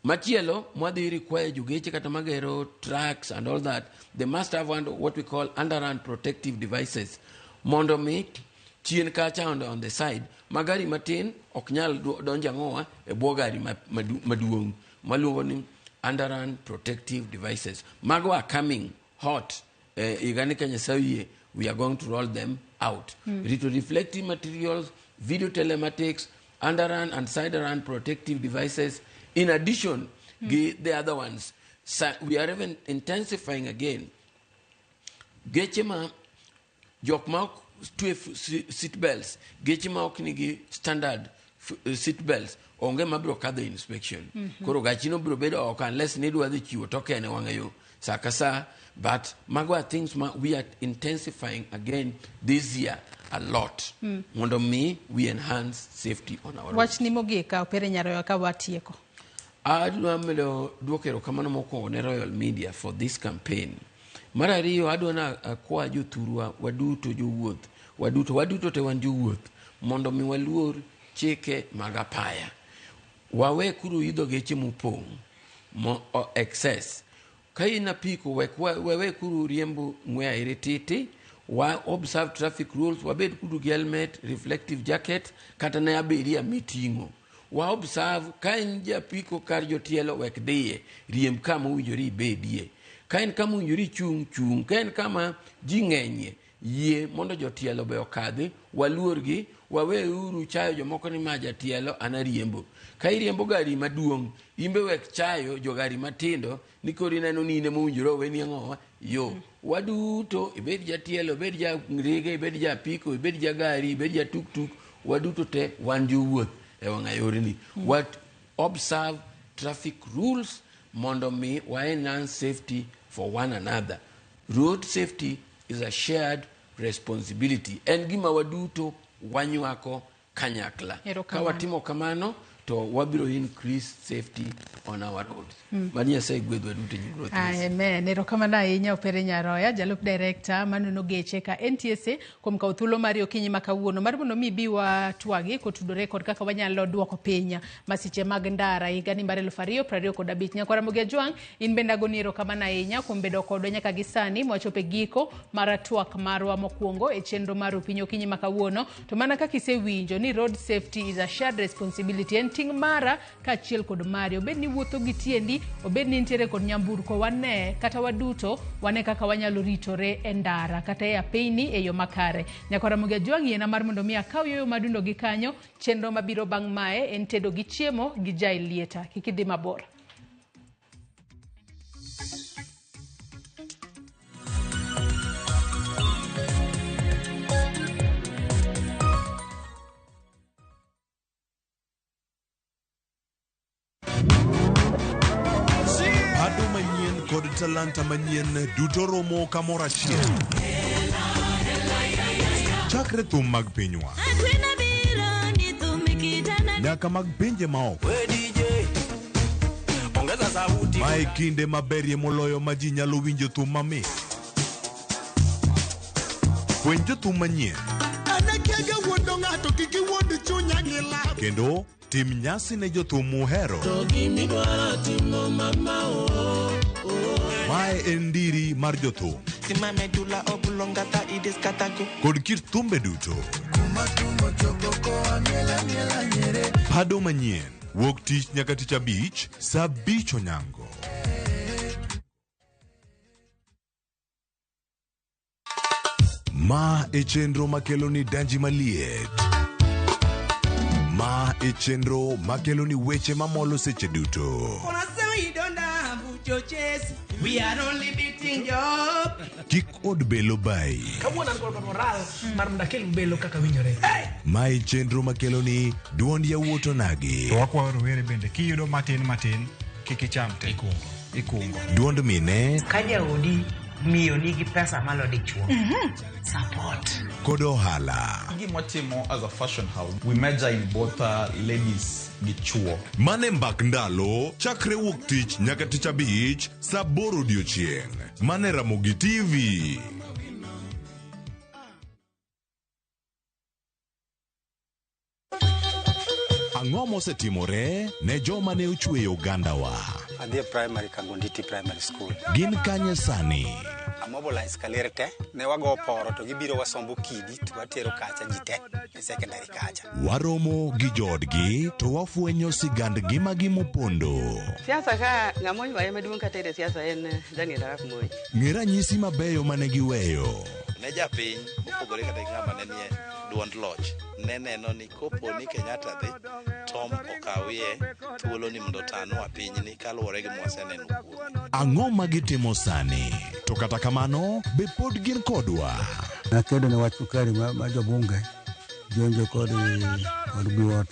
Machielo mwadhi require jogeche kata magero trucks and all that, they must have one, what we call underrun protective devices mondo mi chien kacha on the side ma gari matin ok nyal donjo ang'owa e bwo gari maduong' maluongo ni underrun protective devices. Mago are coming hot. Higani ka Nyasaye oyie, we are going to roll them out. Retroreflective materials, video telematics, underrun and side run protective devices, in addition gi the other ones. So we are even intensifying again geche ma jok ma ok twe seat belts, geche ma ok nigi standard seat belts onge mabiro kadho inspection. Koro gachino biro bedo oko unless nidwa dhi chiwo token e wang'a yo sa ka sa. But mago are things ma we are intensifying again this year a lot mondo mi we enhance safety on our roads. Wachni mogik, Opere Nyaroya, ka watieko. Adwa medo duoko erokamano mokwongo ne Royal Media for this campaign. Mar ariyo, adwa na akwa jothurwa waduto, jowuoth waduto, waduto te wan jowuoth, mondo mi waluor chike mag apaya. Wawe kuru idho geche mopong' mo excess. Ka in apiko, wek wawe kuru riembo ng'we aire titi, wa observe traffic rules, wabed kuru gi helmet, reflective jacket, kata ne abiria miting'o. Wa observe, ka in japiko kar jotielo wek dhiye, riemb kama owinjore ibedie. Ka en kama owinjore ichung', chung'. Ka en kama ji ng'enyie, yie mondo jotielo be okadhi, waluorgi, waweuru chayo jomoko ni ma jatielo an ariembo. Ka iriembo gari maduong', imbe wek chayo jogari matindo ni koro ineno ni in ema owinjore oweni ang'owa yo. Waduto, ibed jatielo, ibed ja ndege, ibed ja apiko, ibed ja gari, ibed ja tuktuk, waduto te wan jowuoth e wang'a yorni. Wat observe traffic rules mondo mi wa enhance safety for one another. Road safety is a shared responsibility. En gima waduto wanywako kanyakla. Erokamano. Ka watimo kamano to wabiro increase safety on our roads. Mad Nyasaye gwedhwa duto e nying Ruoth Yesu. Amen. Erokamano ahinya Opere Nyaroya, jalup director manono geche ka NTSA kuom kawo thuolo mari okinyi ma kawuono mar mondo mi ibi watwagi kotudore kod kaka wanyalo duoko piny masiche mag ndara higani mar 2025. Nyakwar Ramogi Ajwang', in bende agoni erokamano ahinya kuom bedo kodwa nyaka gi sani mwachopo e giko mar twak marwa mokwongo e chenro mar Opinyi okinyi ma kawuono. To mana kaka isewinjo ni road safety is a shared responsibility, en ting' mara kaachiel kod mari, obed ni wuotho gi tiendi, obed ni nitiere kod nyamburko, wane kata waduto wane kaka wanyalo ritore e ndara kata e apeyni e yo makare. Nyakwar Ramogi Ajwang', yiena mar mondo mi akaw yoyo madundo gi kanyo. Chenro mabiro bang' mae en tedo gi chiemo gi Jai Lieta. Kik idhi mabor. Ado manyien kod talanta manyien duto romo kamoro achiel. Chakre thum mag pinywa nyaka mag pinje maoko. Mae kinde maberie moloyo ma ji nyalo winjo thum mamit. Fweny jothum manyien Anakiaga wuondo ng'ato kik iwuond chunya gi lab. kendo tim nyasi ne jothum muhero. Mae en ndiri mar jothum kod kit thumbe duto. Pado manyien wuok tich nyaka tich abich saa 5 onyango. Ma e chenro makelo ni danji maliet. Ma e chenro makelo ni weche mamolo seche duto. We are only beating you up. Kik od belo bayi. Kawuono an kod moral mar mondo akel belo kaka winjore. Ma e chenro makelo ni duond yawuot onagi. To wakwayo rowere bende kiyudo matin matin kik icham te. Ikungo. Duond mine Ka jaodi miyo nigi pesa malo dichuo. Support. kod ohala. Gima watimo as a fashion house, we major in both ladies gi chuo. Mane mbak ndalo chakre wuok tich nyaka tich abich saa 8 odiochieng'. Mane Ramogi TV. Ang'o Ang'o mosetimore ne joma ne ochweyo ogandawa? Adhi e primary Kangonditi Primary School. Gin kanye sani? Amobilize kaler te, ne wago poro to gibiro wasombo kidi to watero kacha ji te e secondary kacha. Waromo gi joodgi to wafwenyo sigand ngimagi mopondo. Siasa ka ng'ama oywaye maduong' kata e siasa en Daniel Arap Moi. Ng'e ranyisi mabeyo mane giweyo. Ne japiny mopogore kata gi ng'ama ne nie duond loch ne neno ni kopo ni Kenyatta dhi Tom okawie thuolo ni mondo otanwa pinyni kaluwore gi mwaseneno kuome. Ang'o ma gitimo sani? To kata kamano, be pod gin kodwa? Nakedo ne wach sukari ma jobunge jonjo kod biwot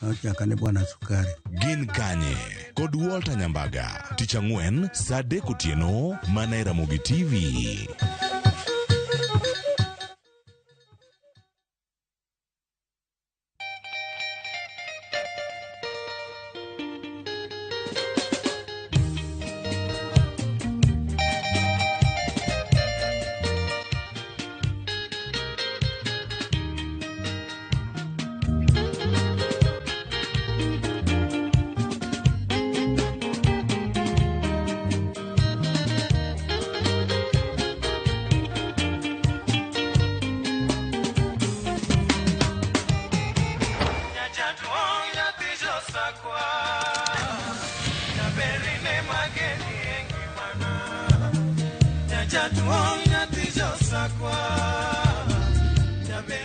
nochaka ne bwana sukari. Gin kanye? Kod Walter Nyambaga, tich ang'wen saa 3 otieno mana e Ramogi TV.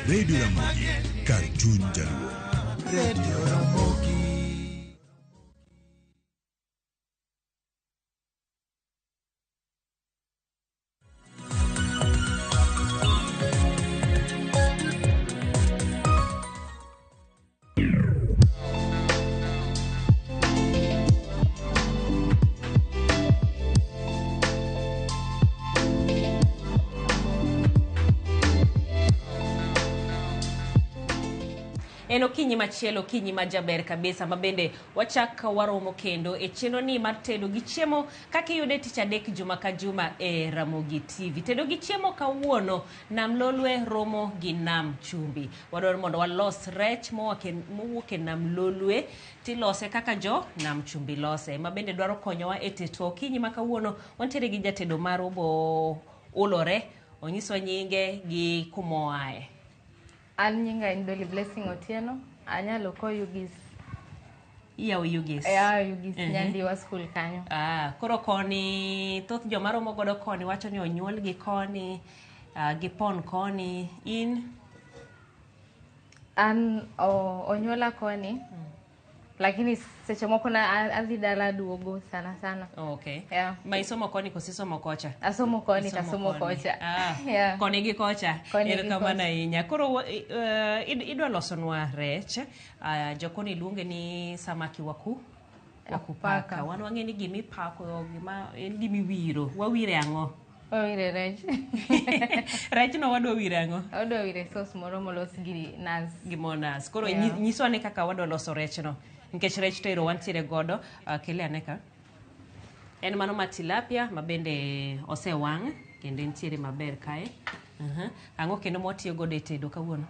Radio Ramogi, kar chuny Jaluo. Radio Ramogi. En okinyi machielo, okinyi majaber kabisa, mabende wachak waromo kendo e chenro ni mar tedo gi chiemo kaka iyude tich adek juma ka juma e Ramogi TV. Tedo gi chiemo kawuono, Nam Lolwe romo gi Nam Chumbi. Wadwaro mondo walos rech mowuok e Nam Lolwe tilose kaka jo Nam Chumbi lose. Mabende dwaro konyowa e teto okinyi ma kawuono. Wantiere gi jatedo marwa bo ulore, onyiswa nyinge gi kumoae. An nyinga en Dolly Blessing Otieno, anyalo ko Yugis. Iyawo Yugis? Ayawo Yugis, Nyandiwa school kanyo. Koro koni, thoth joma romo godo koni wacho ni onyuolgi koni, gipon koni, in? An onyuola koni, lakini seche moko na adhi dala duogo sana sana. Okay. Yeah. Ma isomo koni koso isomo kocha? Asomo koni tasomo kocha. Yeah. Koni gi kocha. Erokamano ahinya. Koro idwa losonwa rech. Jokoni luonge ni samaki wakupaka. Wan wang'e ni gimipako, gima en gimiwiro. Wawire ang'o? Wawire rech. Rech no wadwa wire ang'o? Wadwa wire sauce moro molos gi nas. Gi mo nas. Koro nyiswa ane kaka wadwa loso rech no. Nikech rech to ero wantiere godo, kele ane ka. En mano ma tilapia ma bende osewang' kendo entiere maber kae. Ang'o kendo mwatiyo godo e tedo kawuono?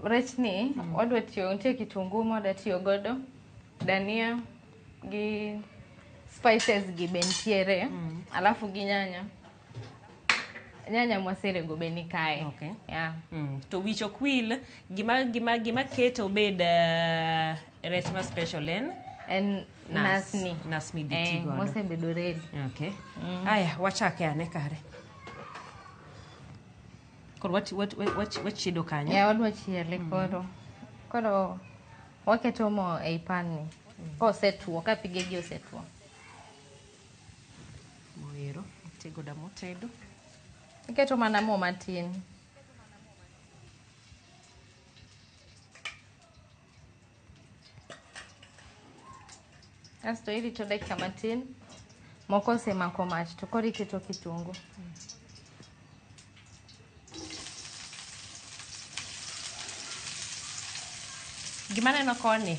Rech ni wadwa tiyo, nitie kitungu ma wadwa tiyo godo, dania gi spices gi be nitiere, alafu gi nyanya. Nyanya mwaserego be ni kae. Okay. Yeah. To wich ok wil, gima keto obed rech ma special en nas ni. Nas midhi ti godo. Mosebedo ready. Okay. Aya, wachake ane kare. Koro wachiedo kanyo? Yeah, wadwa chiele koro. Koro waketo mo ei pan ni. Kosetuo, ka pige gi osetuo. Moero, atiyo godo motedo. Iketo mana mo matin. Asto irito dakika matin. Moko osemako mach to koro iketo kitungu. Gima aneno koni,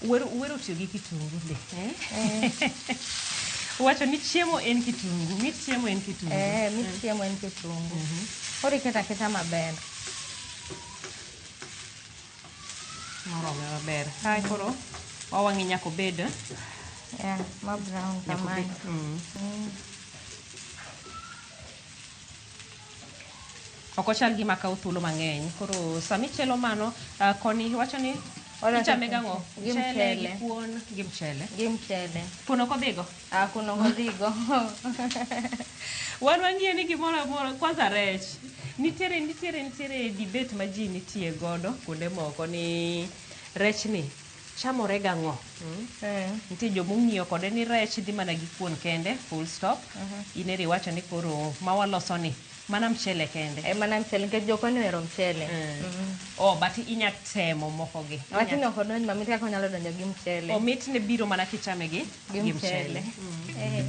uwero tiyo gi kitungu be. Wacho ni chiemo en kitungu, mit chiemo en kitungu. Mit chiemo en kitungu. Koro iketo aketa maber. Morome maber. Kae koro wawang'e nyaka obed Yeah, ma brown nyaka kamae. obed. Ok ochal gima kawo thuolo mang'eny. Koro sama ichielo mano, koni iwacho ni Wadwa ichame keto gang'o? gi Mchele, gi mchele. kuon, gi mchele. Gi mchele. Kuon ok odhigo? Ah, kuon ok odhigo. Wan wang'iyo ni gimoro amora, kwanza rech. Nitiere debate ma ji nitie godo kuonde moko ni rech ni chamore gang'o? Nitie jomong'iyo kode ni rech dhi mana gi kuon kende, full stop. In eri iwacho ni koro ma waloso ni mana mchele kende. Eh, mana mchele nikech jokoni ohero mchele. Oh, but inya temo moko gi. Wachni ok odonj mamit kaka onyalo donjo gi mchele. Omit ne biro mana kichame gi Gi gi mchele. mchele. Eh.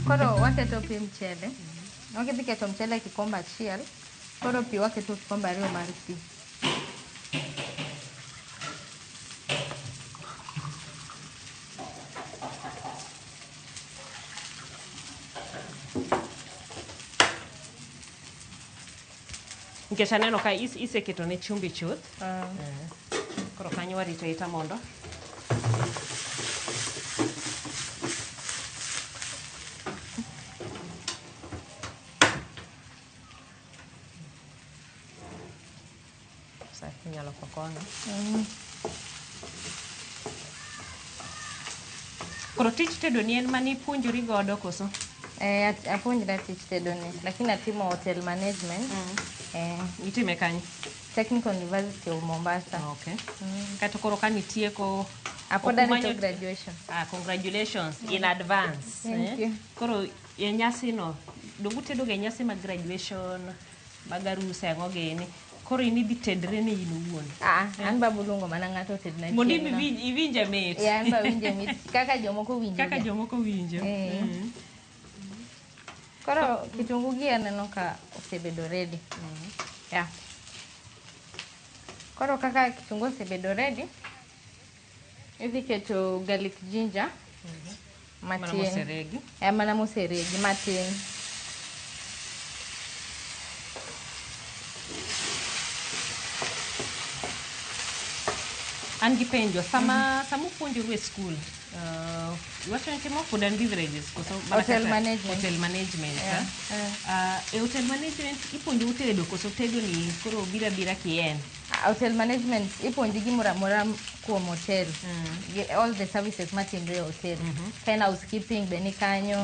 Koro waketo pi mchele. Wakidhi keto mchele kikombe achiel. Koro pi waketo kikombe 2 mar pi. Nikech aneno ka iseketo ne chumbi chuth. Koro kanyo warito arita mondo. Sa inyalo kokono. Koro tich tedo ni en mani ipuonjori godo koso? Eh, apuonjra tich tedo ni, lakini atimo hotel management. Eh. Itime kanye? Technical University of Mombasa. Okay. Kato koro ka nitieko Pod arito okumanyo- graduation. Ah, congratulations in advance. Thank you. Koro e nyasi no, donge utedo ga e nyasi mag graduation, mag arus ang'o gini. Koro in idhi tedre ne in owuon. Ah, an be aboluongo mana ng'ato otedna Mondo in chieng'no. iwinje mit. Yeah, an be awinje mit kaka jomoko winjo. Kaka jomoko winjo. Eh. Koro kitungu gi aneno ka osebedo ready. Yeah. Koro kaka kitungu osebedo ready, idhi keto garlic ginger Mana matin. moseregi. Eh, mana moseregi matin. An gi penjo, sama upuonjoru e school, iwacho ni timo food and beverages koso mana Hotel kaka management. Hotel management. Yeah, ah? E hotel management ipuonjou tedo koso tedo ni koro biro abira kien? Hotel management ipuonji gimoro amora kuom hotel. All the services matimre e hotel. Ka en housekeeping be ni kanyo,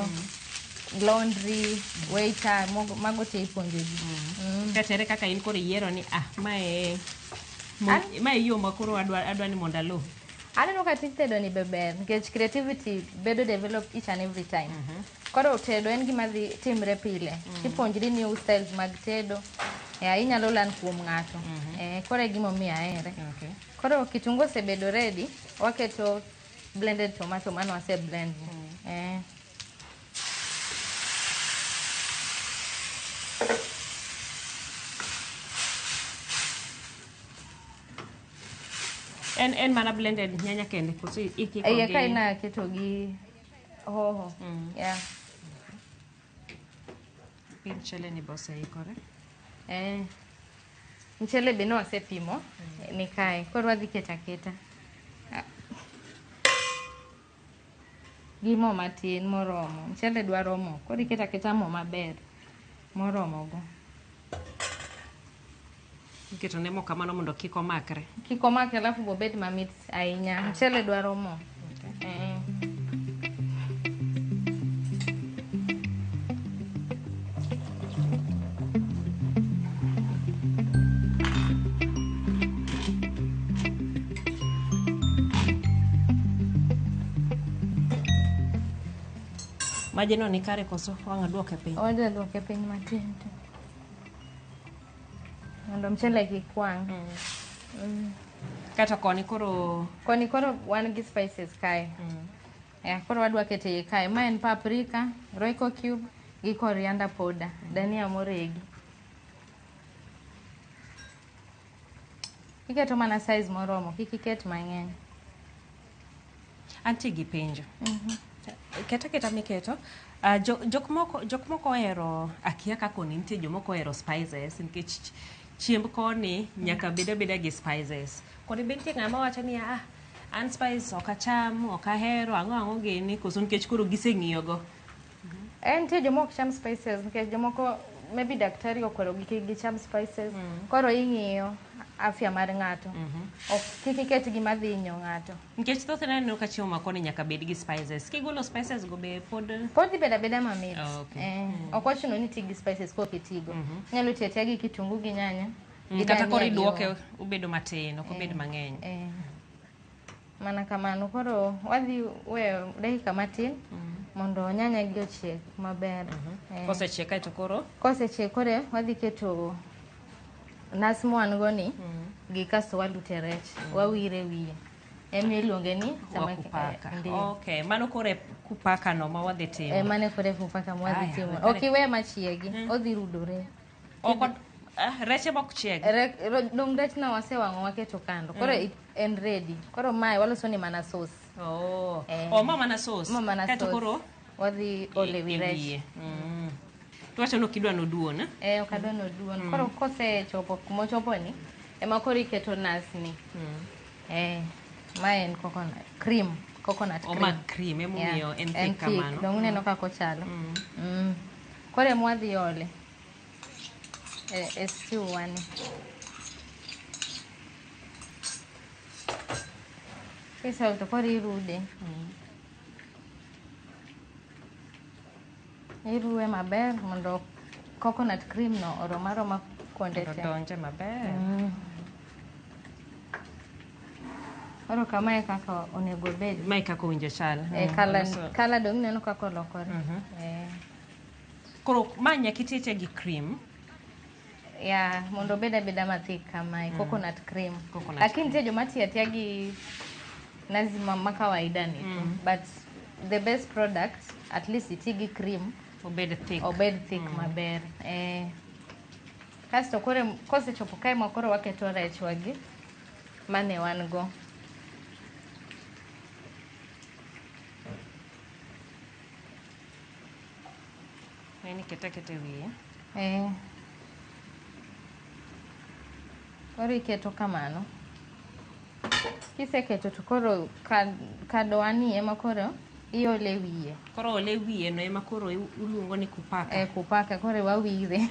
laundry, waiter, mago te ipuonjo ji. Katere kaka in koro iyiero ni mae mae yo ma koro adwa ni mondo aluw. Aneno ka tij tedo ni be ber nikech creativity bedo developed each and every time. Koro tedo en gima dhi timre pile. Tipuonjri new styles mag tedo. Inyalo learn kuom ng'ato. Koro e gimomiyo ahere. Koro kitungu osebedo ready, waketo blended tomato mane wase blend. En mana blended nyanya kende koso ikiko Iye gi ka ina keto gi hoho. Yeah. Pi mchele ni be oseikore. Mchele be ne wasepimo ni kae. Koro wadhi keto aketa. Gi mo matin moromo. Mchele dwaro mo. Koro iketo aketa mo maber moromo go. Iketo ne mo kamano mondo kik omakre. Kik omakre alafu bobed mamit ahinya. Mchele dwaro mo. Majeno ni kare koso wang' aduoke piny? Wadwa duoke piny matin to. Mondo mchele kik wang'. Kata koni koro Koni koro wan gi spices kae. Koro wadwa keto iye kae. Ma en paprika, Royco cube gi coriander powder, dania moregi. Iketo mana size moromo, kik iket mang'eny. Antie gi penjo. Keta keta miketo. Jok moko ohero, akia kaka ni nitie jomoko ohero spices nikech chiemb koni nyaka bed abeda gi spices. Koni be nitie ng'ama wacho ni ah, an spice ok acham, ok ahero, ang'o ang'o gini, koso nikech koro giseng'iyogo. En nitie joma ok cham spices nikech jomoko maybe daktari okwerogi kik gicham spices. Koro ing'iyo afya mar ng'ato. Ok kik iket gima dhi hinyo ng'ato. Nikech thothne aneno ka chiemo ma koni nyaka bed gi spices. Kigolo spices go be pod Pod dhi bedo abeda mamit. Okay. Ok ochuno ni iti gi spices kok itigo. Inyalo tiyo atiya gi kitungu gi nyanya. Gi Kata koro dania gi iduoke hoho. obedo matin, ok obed mang'eny. Mana kamano koro wadhi weyo dakika matin mondo nyanya gi ochieg maber. Kosechiek kaeto koro Kosechiek koro wadhi keto nas mwan go ni gi kasto walute rech. Wawire wiye. Ema iluonge ni samaki- Wakupaka. Ndiyo. Okay, mano koro e kupaka no ma wadhi timo. Mano koro e kupaka mwadhi Aya, timo. wekare. Ok iwe machiegi, odhi rudore. Ok reche mok chieg. Dong rech no wasewang'o waketo kando. Koro en ready. Koro mae waloso ni mana sauce. Oh. Oh, ma mana sauce. Ma mana Kaeto sauce. koro Wadhi ole wi e rech. wiye. Tuwacho ni ok idwa noduon. Eh? Eh, ok adwa noduon. Koro kosechopo kumochopo ni, ema koro iketo nas ni. Mae en coconut cream, coconut Oh, cream. ma cream, emomiyo en thick kamano. Dong uneno kaka ochalo. Koro ema wadhi ole e stew wani. Kiseolo to koro irude. Iruwe maber mondo coconut cream no orom aroma kuonde Mondo te. odonje maber. Koro kamae kaka onego obed. Mae kaka owinjo chal. Kala dong ineno kaka olokore. Koro ma nyaka itetie gi cream. Ya, mondo obed abeda mathik kamae, coconut cream. Coconut. Lakini nitie joma tiyo atiya gi nazi ma kawaida ni tu. But the best product, at least iti gi cream. Obed thick. Obed thick maber. Kasto koro kosechopo kae ma koro waketo rechwa gi mane wan go. Neni kete kete wiye. Koro iketo kamano. Kiseketo to koro kado ni ema koro iole wiye. Koro ole wiye no ema koro uluongo ni kupaka. Kupaka koro wawire.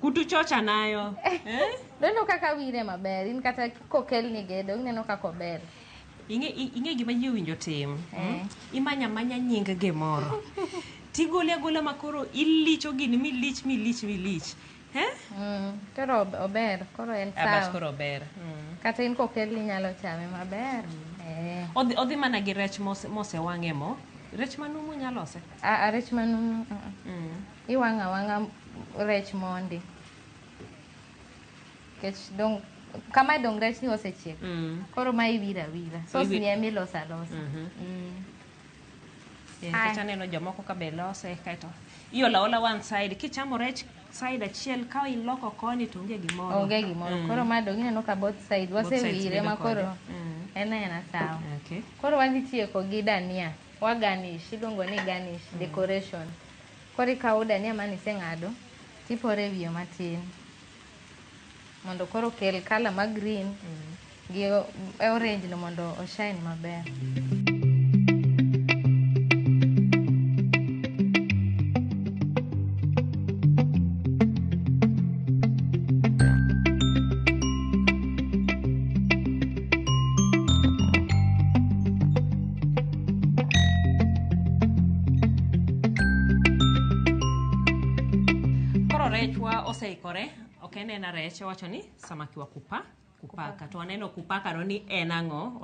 Kutu chocha nayo. Neno kaka wire maber. In kata kokelni gedo ineno kaka ober. Ing'e gima ji owinjo tim. Imanya manya nying gimoro. Tigole agola makoro ilicho gini milich milich milich. Koro ober, koro en sawa. Bas koro ober. Kata in kokelni nyalo chame maber. Odhi mana gi rech mosewang'e mo. Rech manumu nyalo lose? Rech manumu. Iwang'o awang'a rech mondi. Kech dong kama dong rech ni osechiek. Koro ma iwiro awira. Sauce ni ema iloso alosa. Nikech aneno jomoko ka be lose kaeto iola ola one side kichamo rech side achiel ka iloko koni to onge gimoro. Onge gimoro. Koro ma dong ineno ka both side wasewire ma koro en aena sawa. Koro wadhi tieko gi dania. Wa garnish, iluongo ni garnish, decoration. Koro ikawo dania maniseng'ado tipore e wiye matin. Mondo koro kel colour ma green gi orange no mondo oshine maber. Koro rechwa oseikore. Ok en ena rech, owacho ni samaki wa kupaka. To waneno kupaka no ni en ang'o?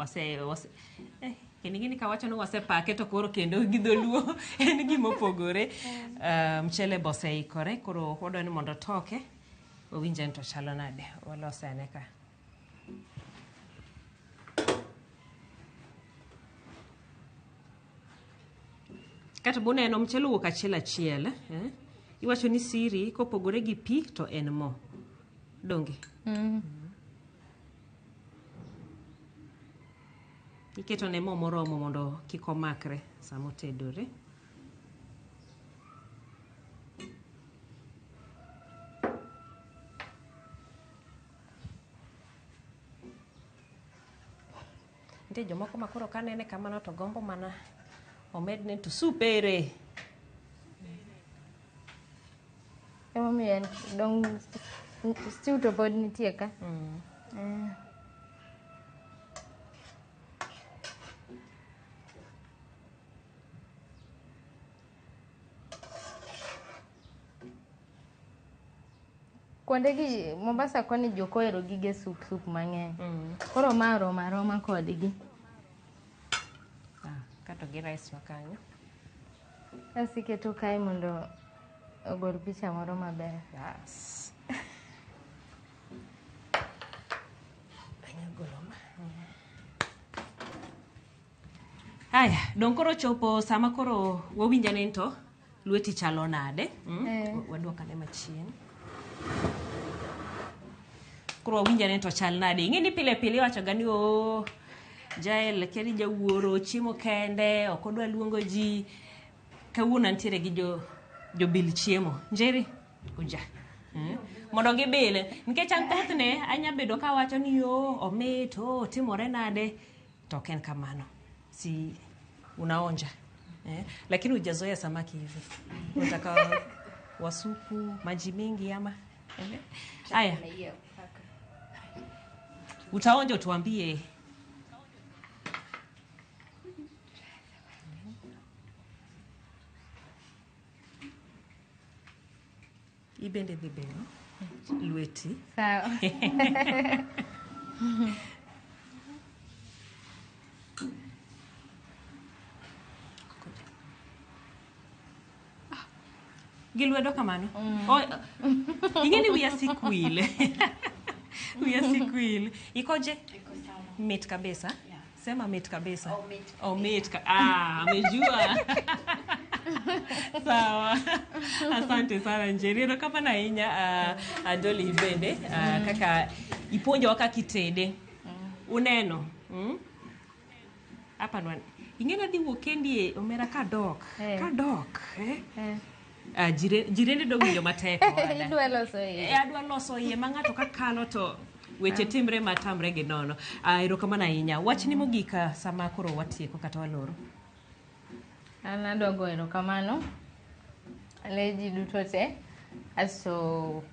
Kendo ing'e ni kawacho ni wasepake to koro kendo gi dholuo en gima opogore. Mchele be oseikore, koro wadwa ni mondo toke. Wawinj en to chalo nade. Walose ane ka. Kato buneno mchele owuok achiel achiel. Iwacho ni siri kopogore gi pi to en mo. Donge? Iketo ne mo moromo mondo kik omakre sama otedore. Nitie jomoko ma koro kanene kamano to gombo mana omedne to sup ere. Emomiyo en dong stew to pod nitie ka. Kuonde gi Mombasa koni jok ohero gige sup sup mang'eny. Koro ma rom aroma kodgi. Kato gi rice wa kanyo. Kasto iketo kae mondo ogol picha moro maber. Yes. Anya golo ma. Aya, dong koro chopo sama koro wawinja ni to lweti chalo nade. Waduok ane machien. Koro wawinja ni to chal nade. Ing'e ni pile pile iwacho ga ni o Jael keri jawuoro chiemo kende ok odwa luongo ji. Kawuono antiere gi jo jobil chiemo. Njeri, kuja. Mondo gibile nikech an thothne anya bedo kawacho ni o omit o timore nade to ok en kamano. Si unaonja eh? Lakini hujazoea samaki hivi, unataka wasupu maji mingi ama eh? Aya, utaonja utuambie. Ibende dhi beno lweti. Sawa. Gi lwedo kamano. Oh, ing'e ni wiya sik wil. Wiya sik wil. Ikoje? Mit kabisa. Sema mit kabisa. Oh, mit. Ah, amejua. Sawa. Asante sana Njeri. Erokamano ahinya Dolly bende kaka ipuonjowa kaka itede. Uneno. Hapa nwan. Ing'e nadhi wuok kendi e omera kadok. Kadok. Eh? Jirende dog winjo matek owada. Idwa loso iye. Eh, adwa loso iye ma ng'ato ka kalo to weche timre matamre gi nono. Erokamano ahinya. Wachni mogik sama koro watieko kata waloro. An adwa goyo erokamano ne ji duto te. Asto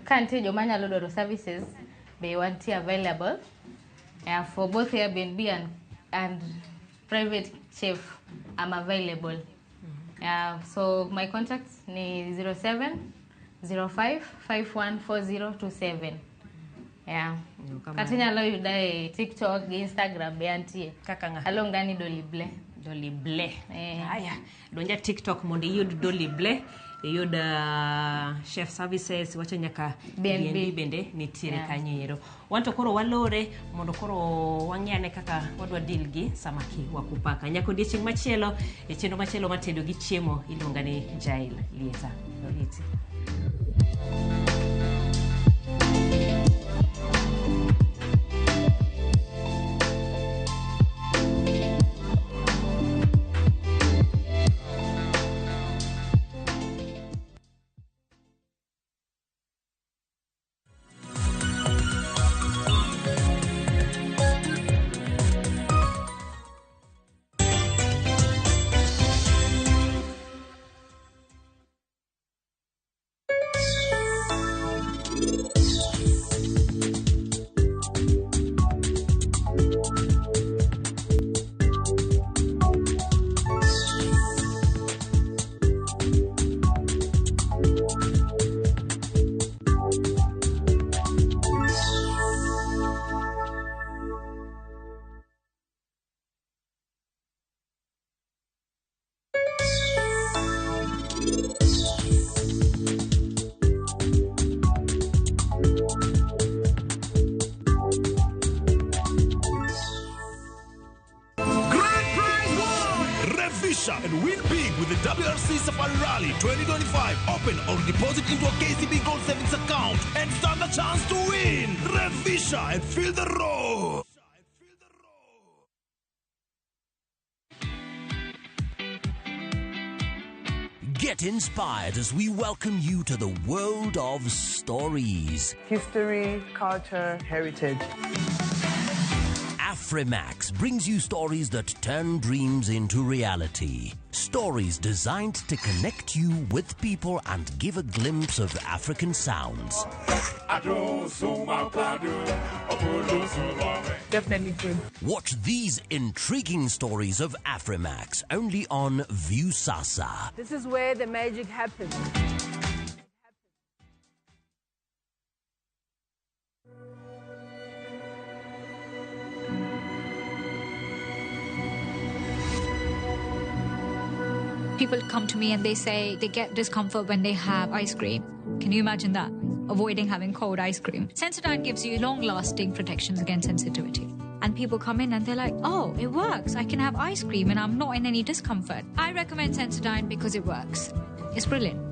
ka nitie joma nyalo dwaro services be wantie available. Yeah, for both Airbnb and private chef I'm available. So my contacts ni 07 05 514027. Yeah. Kata inyalo yuda e TikTok gi Instagram be antie. Kaka ng'a? Aluonga ni Dolly Ble. Dolly Ble. Haya, donja TikTok mondo iyud Dolly Ble, iyud chef services, wacho nyaka B&B. B&B bende nitiere kanyo ero. Wan to koro walore mondo koro wang'e kaka wadwa deal gi samaki wa kupaka. Nyaka odiechieng' machielo e chenro machielo matedo gi chiemo iluonga ni Jael Lieta. Oriti. Revisha and win big with the WRC Safari Rally 2025. Open or deposit into a KCB Gold Savings account and stand a chance to win. Revisha and feel the roar. Get inspired as we welcome you to the world of stories. History, culture, heritage. Afrimax brings you stories that turn dreams into reality. Stories designed to connect you with people and give a glimpse of African sounds. Definitely good. Watch these intriguing stories of Afrimax only on Viusasa. This is where the magic happens. People come to me and they say they get discomfort when they have ice cream. Can you imagine that? Avoiding having cold ice cream. Sensodyne gives you long lasting protections against sensitivity. And people come in and they're like, oh, it works. I can have ice cream and I'm not in any discomfort. I recommend Sensodyne because it works. It's brilliant.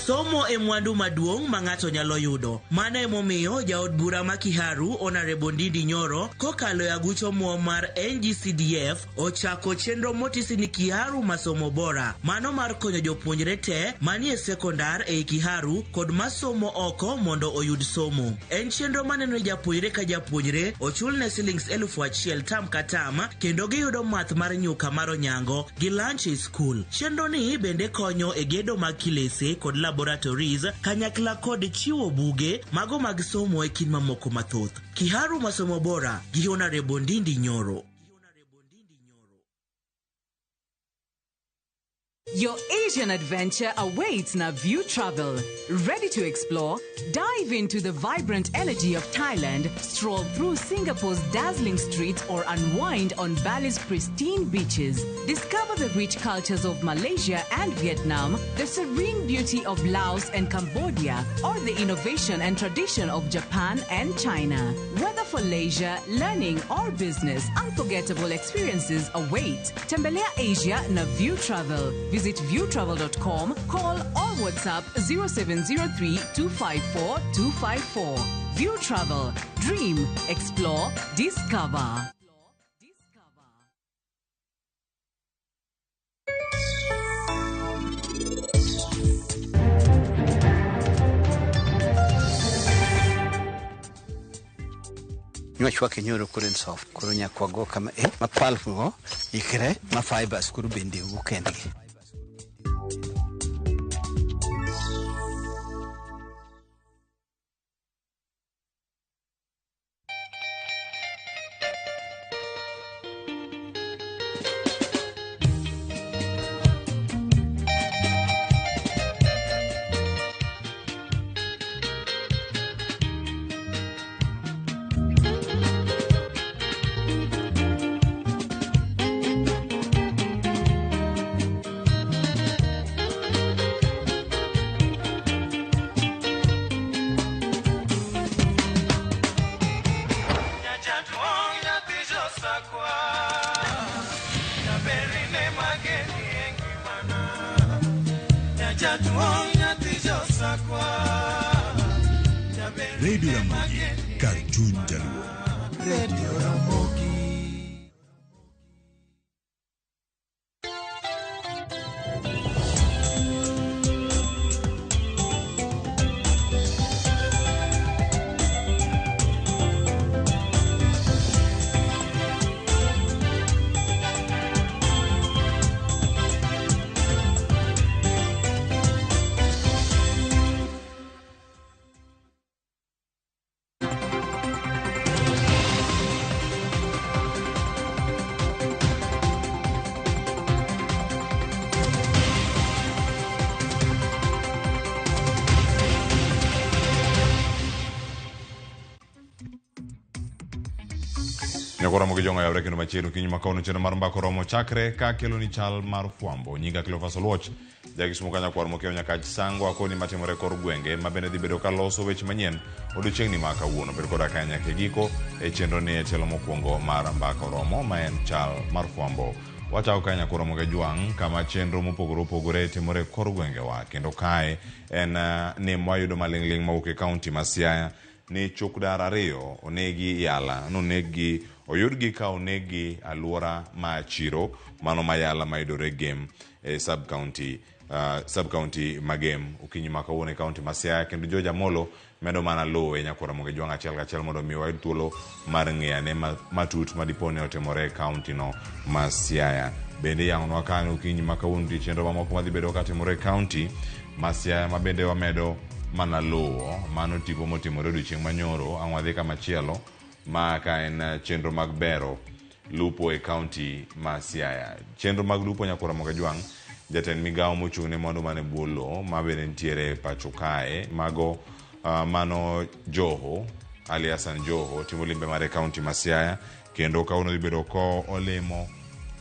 Somo e mwandu maduong' ma ng'ato nyalo yudo. Mano emomiyo jaod bura ma Kiharu Honorable Ndindi Nyoro kokalo e aguch omuom mar NGCDF ochako chenro motisi ni Kiharu Masomo Bora. Mano mar konyo jopuonjre te manie sekondar ei Kiharu kod masomo oko mondo oyud somo. En chenro maneno ni japuonjre ka japuonjre ochulne silings 1000 tam ka tam kendo giyudo math mar nyuka mar onyango gi lunch e skul. Chenro ni bende konyo e gedo mag kilese kod laboratories kanyakla kod chiwo buge mago mag somo e kind mamoko mathoth. Kiharu Masomo Bora gi Honorable Ndindi Nyoro. Your Asian adventure awaits Naview Travel. Ready to explore? Dive into the vibrant energy of Thailand, stroll through Singapore's dazzling streets, or unwind on Bali's pristine beaches. Discover the rich cultures of Malaysia and Vietnam, the serene beauty of Laos and Cambodia, or the innovation and tradition of Japan and China. Whether for leisure, learning, or business, unforgettable experiences await. Tembelea Asia Naview Travel. Visit viewtravel.com, call or WhatsApp 0703 254 254. View Travel. Dream, explore, discover. Nywachwake nyoro koro en soft koro nyaka wago kama ma pulp go ikre ma fibers koro bende wuok kendgi. Radio Ramogi, kar chuny jaluo. Radio Ramogi. Nyakora mogi jonga yawre kendo machiegni okinyi ma kawuono chenro mar mbaka oromo chakre ka kelo ni chal mar fwambo. Nyinga Cleophas Oluoch, jakisumo ka nyakwar mokiewo nyaka Sango akoni matimore kor gwenge ma bende dhi bedo ka loso weche manyien odiochieng'ni ma kawuono. Bed koda ka nyaka e giko e chenro ni e tielo mokwongo mar mbaka oromo ma en chal mar fwambo. Wachako ka nyakwar Moge Jwang' kama chenro mopogore opogore timore e kor gwengewa kendo kae en ni mwayudo maling'ling' mawuok e kaunti ma Siaya ni chukdar ariyo onegi Yala, noneggi oyudgi ka oneggi alwora ma Chiro mano ma Yala mayudore Gem e sub county sub county ma Gem okinyi ma kawuono e county ma Siaya kendo George Amolo medo mana luwe nyakora Ramogi Jwang' achiel kachiel mondo mi wayud thuolo mar ng'eyo ane matut ma dipo ni otimore e county no ma Siaya. Bende iyangonwa ka ni okinyi ma kawuono nitie chenro mamoko madhi bedo katimore e county ma Siaya ma bende wamedo mana luwo mano tipo motimore odiochieng' manyoro ang' wadhi kamachielo ma ka en chenro mag bero lupo e county ma Siaya. Chenro mag lupo nyakora Ramogi Jwang' jatend migawo mochung' ne mwandu man e bwo lowo ma bende nitiere e pacho kae mago mano Joho Ali Hassan Joho timo limbe mare e county ma Siaya kendo kawuono dhi bedo ko olimo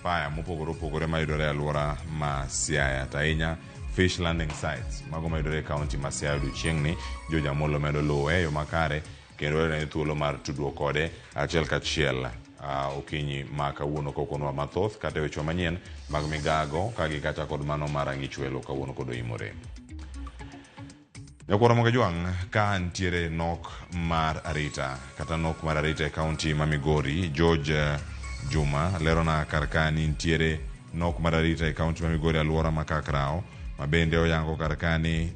paya mopogore opogore mayudore e alwora ma Siaya to ahinya fish landing sites mago mayudore e county ma Siaya odiochieng'ni. George Amolo medo luwe e yo makare kendo wayudo thuolo mar tudruok kode achiel kachiel okinyi ma kawuono kokonwa mathoth kata e weche manyien mag migago ka gi kacha kod mano mar ang'ichwelo kawuono kod oimore. Nyakwar Ramogi Jwang' ka nitiere nok mar arita kata nok mar arita e kaunti ma Migori, George Juma lerona kar ka ni nitiere nok mar arita e kaunti ma Migori alwora ma Kakrao ma bende oyango kar ka ni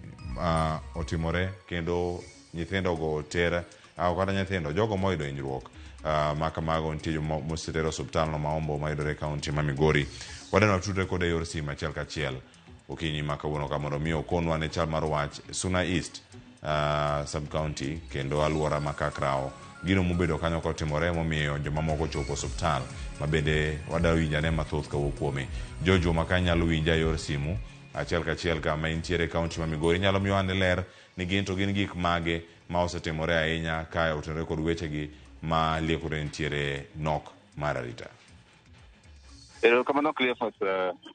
otimore kendo nyithindo go oter kata nyithindo jogo moyudo hinyruok ma kamago nitie joma moseter e osiptal no ma Ombo mayudore e kaunti ma Migori. Wadeno watudre kode e yor simu achiel kachiel okinyi ma kawuono ka mondo mi okonwa ne chal mar wach Suna East sub county kendo alwora ma Kakrao gino mobedo kanyo kotimore momiyo jomamoko ochopo osiptal ma bende wadwa winjo ane mathoth kawuok kuome. George Juma ka inyalo winja e yor simu achiel kachiel kama intiere e kaunti ma Migori inyalo miyo ane ler ni gin to gin gik mage ma osetimore ahinya ka otenore kod wechegi ma liekore nitiere nok mar arita. Erokamano Cleophas,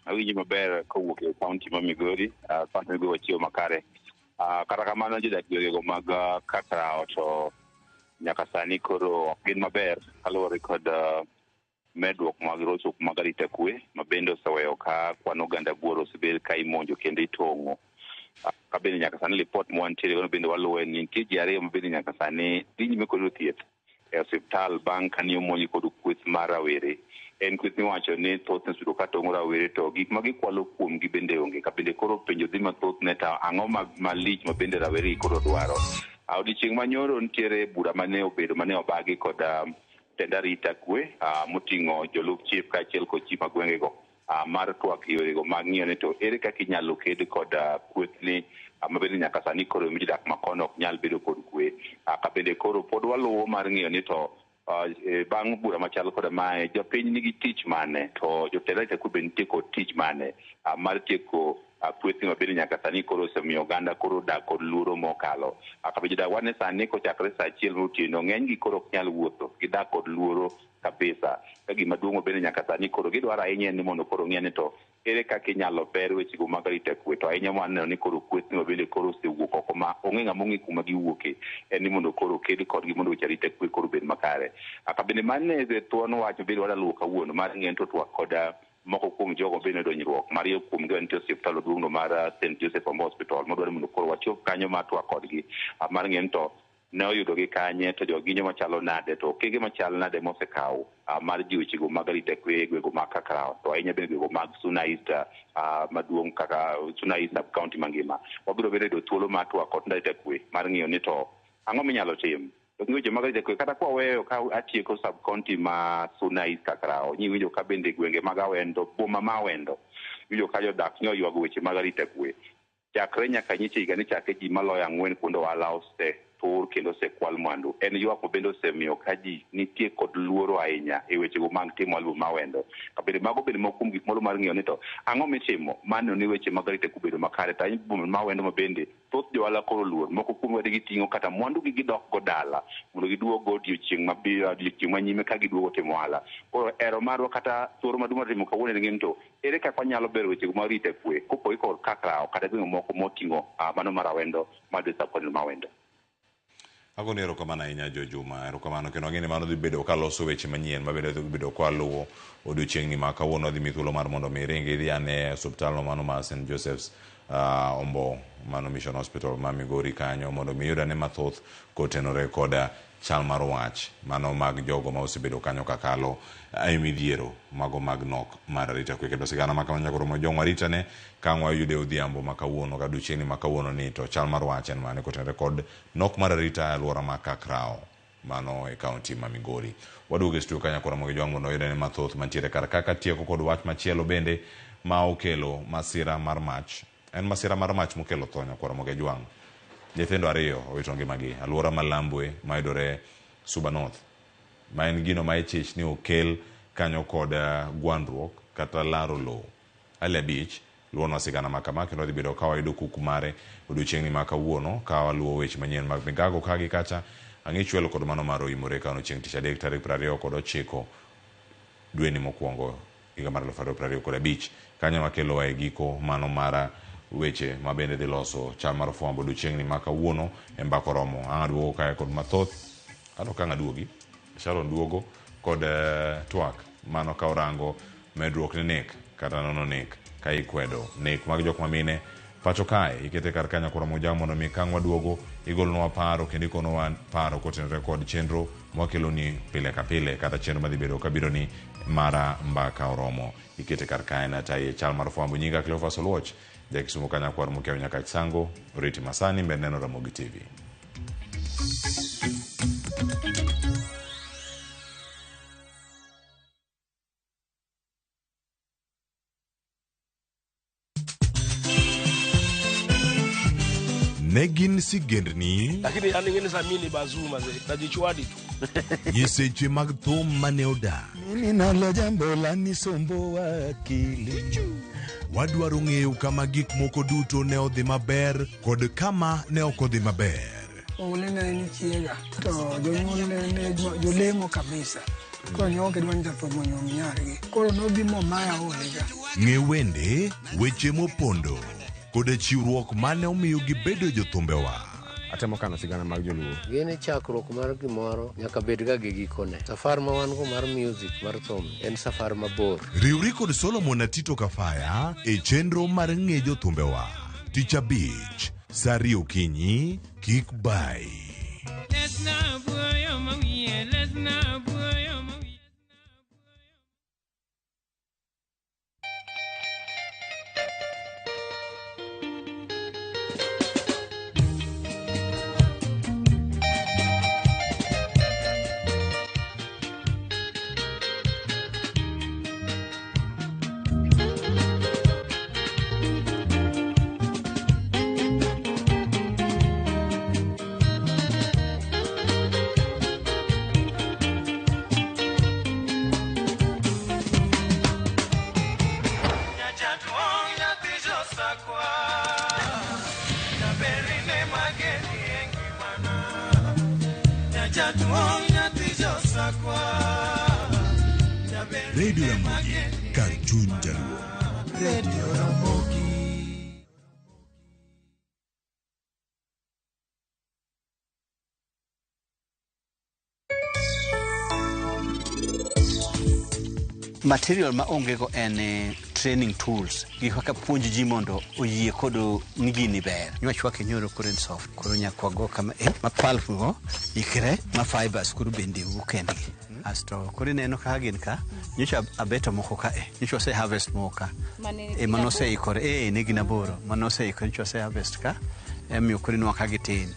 awinji maber kowuok e kaunti ma Migori, kaunti ma Migori wachiewo makare. Kata kamano jodak gwengego mag Kakrao to nyaka sani koro ok gin maber kaluwore kod medruok mag rochruok mag arita kwe ma bende oseweyo ka kwan oganda buora osebed ka imonjo kendo itong'o. Ka bende nyaka sani lipot mwantiere godo bende waluwe ni nitie ji ariyo ma bende nyaka sani dhi nyime kod yudo thieth e osiptal bang' kane omonj kod kweth mar rawere. En kweth miwacho ni thothne osebedo ka tong'o rawere to gik ma gikwalo kuomgi bende onge. Ka bende koro penjo dhi mathoth ne to ang'o malich ma bende rawere gi koro dwaro. Odiochieng' manyoro nitiere bura mane obedo mane obagi kod tend arita kwe moting'o jolup chief kaachiel kod chief ma gwengego mar twak yorego mag ng'iyo ni to ere kaka inyalo ked kod kwethni ma bende nyaka sani koro jodak ma kono ok nyal bedo kod kwe. Ka bende koro pod waluwo mar ng'iyo ni to bang' bura machal koda mae jopiny nigi tich mane to jotend arita kwe bende nitie kod tich mane mar tieko kwethni ma bende nyaka sani koro osemiyo oganda koro odak kod luoro mokalo. Ka be jodak wane sani kochakore saa achiel motieno ng'eny gi koro ok nyal wuotho gidak kod luoro kabisa. Ka gima duong' bende nyaka sani koro gidwaro ahinya en ni mondo koro ng'e ni to ere kaka inyalo ber wechego mag arita kwe to ahinya waneno ni koro kwethni ma bende koro osewuok oko ma onge ng'ama ong'e kuma giwuoke en ni mondo koro ked kodgi mondo weche arita kwe koro obed makare. Ka bende mano e thuon wach ma bende wadwa luwo kawuono mar ng'eyo ni to twak kod moko kuom jogo bende oyudo hinyruok. Mariyo kuomgi nitie e osiptal maduong' no mar St. Joseph Ombo Hospital madwaro ni mondo koro wachop kanyo mar twak kodgi mar ng'eyo ni to ne oyudogi kanye to jogi winjo machalo nade to okenge machal nade mosekaw mar jiwo wechego mag arita kwe e gwengego mag Kakrao to ahinya bende gwengego mag Suna East maduong' kaka Suna East sub county mangima. Wabiro bende yudo thuolo mar twak kod arita kwe mar ng'iyo ni to ang'o minyalo tim to gi weche mag arita kwe kata kwaweyo ka atieko sub county ma Suna East Kakrao nyiwinjo ka bende gwenge mag Awendo boma ma Awendo iwinjo ka jodak ne oywago weche mag arita kwe chakre nyaka nyiche higa ni chake ji maloyo ang'wen kuonde ohala osetur kendo osekwal mwandu. En ywak ma bende osemiyo ka ji nitie kod luoro ahinya e wechego mag timo ohala ma Awendo. Ka bende mago bende moko kuom gik moro mar ng'iyo ni to ang'o mitimo mar neno ni weche mag arita kwe obedo makare to ahinya boma ma Awendo ma bende thoth jo ohala koro luor moko kuom gi giting'o kata mwandu gi gidok go dala mondo giduog go odiochieng' mabiro odiochieng' manyime ka giduogo timo ohala. Koro ero marwa kata thuolo maduong' mar timo kawuono en ng'eyo ni to ere kaka wanyalo bero wechego mag arita kwe kopogore kod Kakrao kata gwenge moko moting'o mano mar Awendo mar sub county ma Awendo. Agoni erokamano ahinya Jo Juma, erokamano kendo ang'e ni mano dhi bedo kaloso weche manyien ma bende dhi bedo kwaluwo odiochieng'ni ma kawuono dhi mi thuolo mar mondo mi iring idhi ane e osiptal no mano mar St. Joseph's Ombo mano Mission Hospital ma Migori kanyo mondo mi iyud ane mathoth kotenore kod chal mar wach mano mag jogo ma osebedo kanyo kakalo e midhiero mago mag nok mar arita kwe. Kendo sigana ma kamano nyaka romo jong waritane ka ang' wayude odhiambo ma kawuono kata odiochieng'ni ma kawuono ni to chal mar wach en mane kotenore kod nok mar arita e alwora ma Kakrao mano e kaunti ma Migori. Waduogo e studio ka nyaka Ramogi Jwang' mondo wayud ane mathoth mantiere kar kaka tieko kod wach machielo bende ma okelo masira mar mach. En masira mar mach mokelo tho nyakwar Ramogi Jwang'. Nyithindo ariyo owito ngimagi alwora ma Lambwe mayudore Suba North, ma en gino ma ichich ni okel kanyo kod gwandruok kata laro lowo. Ali abich luwonwa sigana ma kama kendo wadhi bedo ka wayudo kuku mare odiochieng'ni ma kawuono ka waluwo weche manyien mag migago ka gi kacha. Ang'ich welo kod mano mar oimore kano chieng' tich adek tarik 29 dweni mokwongo higa mar 2025. Kanyo wakelowa e giko mano mar weche ma bende dhi loso chal mar fwambo odiochieng'ni ma kawuono e mbaka oromo. Ang' aduogo kae kod mathoth, ano ka ang' aduogi, Sharon duogo kod twak mano ka orango medruok ne nek kata nono nek ka ikwedo nek mag jok mamine pacho kae. Ikete kar kanyo koro moja mondo mi kang' waduogo igolnwa paro kendo ikonwa paro kotenore kod chenro mwakeloni pile ka pile kata chenro madhi bedo kabiro ni mara mbaka oromo. Ikete kar kae na tayi chal mar fwambo. Nyinga Cleophas Oluoch, ja Kisumu kanyakwar Mokeo Nyakach Sango, oriti masani mbele neno Ramogi TV. Ne gin sigendni Lakini yani ngine sa mimi ni bazuma ze najichwadi tu. nyiseche mag thum mane odak. Mimi nalo jambo la nisumbuwa akili. Wadwaro ng'eyo kama gik moko duto ne odhi maber kod kama ne ok odhi maber. Oule ne en chiega to jonyuolne ne jolemo kabisa. Koro ne ok gidwa ni jathum onyuom nyargi. Koro nobi momaya olega. Ng'e wende, weche mopondo koda chiwruok mane omiyo gibedo jothumbewa. Atemo kano sigana mag joluo. Gini chakruok mar gimoro nyaka bed ga gi gikone. Safar ma wan go mar music mar thum en safar mabor. Riwri kod Solomon Atito Kafaya e chenro mar ng'e jothumbewa. Tich abich, saa ariyo okinyi, kik bai. Radio Ramogi, kar chuny jaluo. Radio Ramogi. Material ma onge go en training tools. Gik kaka puonj ji mondo oyie kod ni gini ber. Nywachwake nyoro koro en soft. Koro nyaka wago kama ma pulp go ikre ma fibers koro bende wuok kendgi. Asto koro ineno kaka gin ka, nyocha abeto moko ka nyocha wase harvest moko ka. Mano oseikore, ne gin aboro. Mano oseikore, nyocha wase harvest ka, emiyo koro inwang'o ka gitin.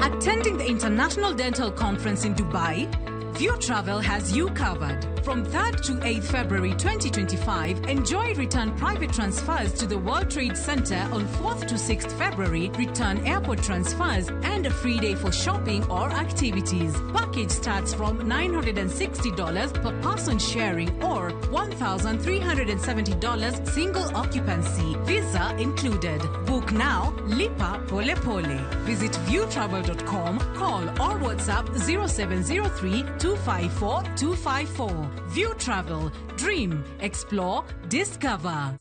Attending the International Dental Conference in Dubai? View Travel has you covered. From 3rd to 8th February 2025, enjoy return private transfers to the World Trade Center on 4th to 6th February, return airport transfers, and a free day for shopping or activities. Package starts from $960 per person sharing or $1,370 single occupancy. Visa included. Book now, lipa pole pole. Visit viewtravel.com, call or WhatsApp 0703 254 254. View Travel. Dream, explore, discover.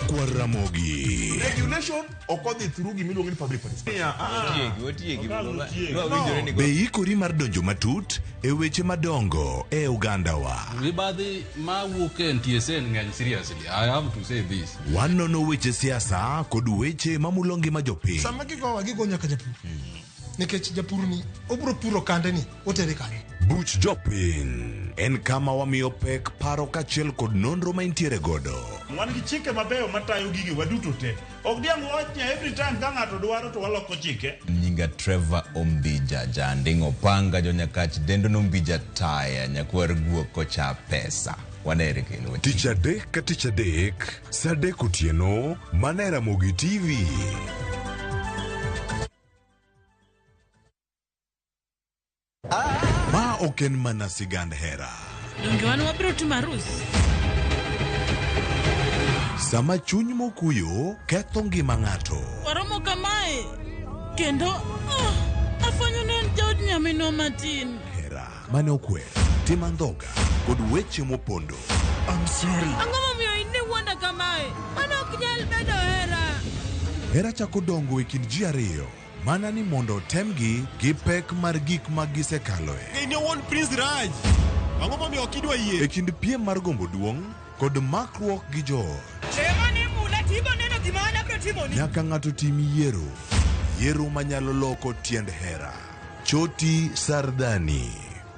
Nyakwar Ramogi. Regulation ok odhi through gimiluongo ni public participation. Be ikori mar donjo matut e weche madongo e ogandawa. Mibadhi mawuok e NTSA ng'eny seriously. I have to say this. Wanono weche siasa kod weche mamulo ngima jopiny. Sama gigowa gigo nyaka japur. Nikech japur ni obiro puro kande ni otere kanye. Buch jopiny en kama wamiyo pek paro kaachiel kod nonro ma intiere godo. Wan gi chike mabeyo matayo gigi waduto te. Ok diang' wach ni every time ka ng'ato dwaro to waloko chike. Nyinga Trevor Ombija Janding' Opanga jonyakach dendo nombija taya nyakwar guok kocha pesa. Wanere kendo. Tich adek ka tich adek, saa adek otieno, mana e Ramogi TV. Ma ok en mana sigand hera. Donge wan wabiro timo arus? Sama chuny mokuyo ketho ngima ng'ato. Waromo kamae kendo afwenyo ni en jaod nyaminwa matin. Hera mane okwer, tim andhoga kod weche mopondo. I'm sorry. Ang'o momiyo in iwuonda kamae? Mano ok nyal bedo hera. Hera chako dongo e kind ji ariyo. Mana ni mondo otemgi gi pek mar gik ma gisekaloe. In owuon Prince Raj. Ang'o momiyo ok idwa yie? E kind piem mar gombo duong' kod makruok gi joot. Nyaka ng'ato tim yiero. Yiero manyalo loko tiend hera. Choti Sardani.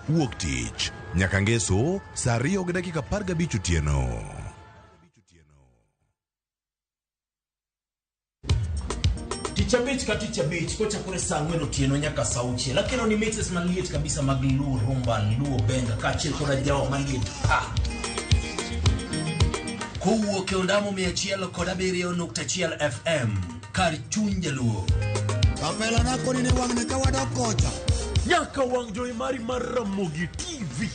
Wuok tich. Nyaka ngeso saa 2:15 otieno. Tich abich ka tich abich kochakore saa 4 otieno nyaka saa 6. Akelo ni mixes maliet kabisa mag Luo Rumba, Luo Benga kaachiel koda jawa maliet pa. Kowuok e ondamo 107.1 FM kar chuny Jaluo. Kapela na koni ni wang'ni ka wadok kocha. Nyaka wang' jowi mari mar Ramogi TV.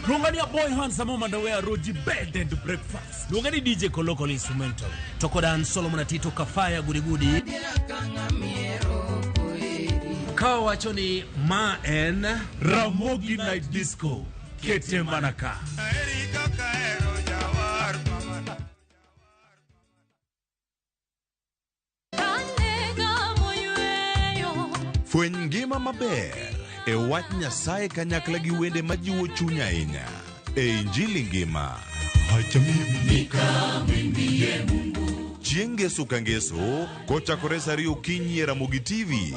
Luonga ni Aboy Handsome Mandawe Roji Bed and Breakfast. Luonga ni DJ Koloko Instrumental. To koda an Solomon Atito Kafaya Gudigudi. Ka wacho ni ma en Ramogi Night Disco. Kete manaka. Fweny ngima maber e wach Nyasaye kanyakla gi wende majiwo chuny ahinya e Injili ngima. Chieng' ngeso ka ngeso kochakore saa 2 okinyi e Ramogi TV,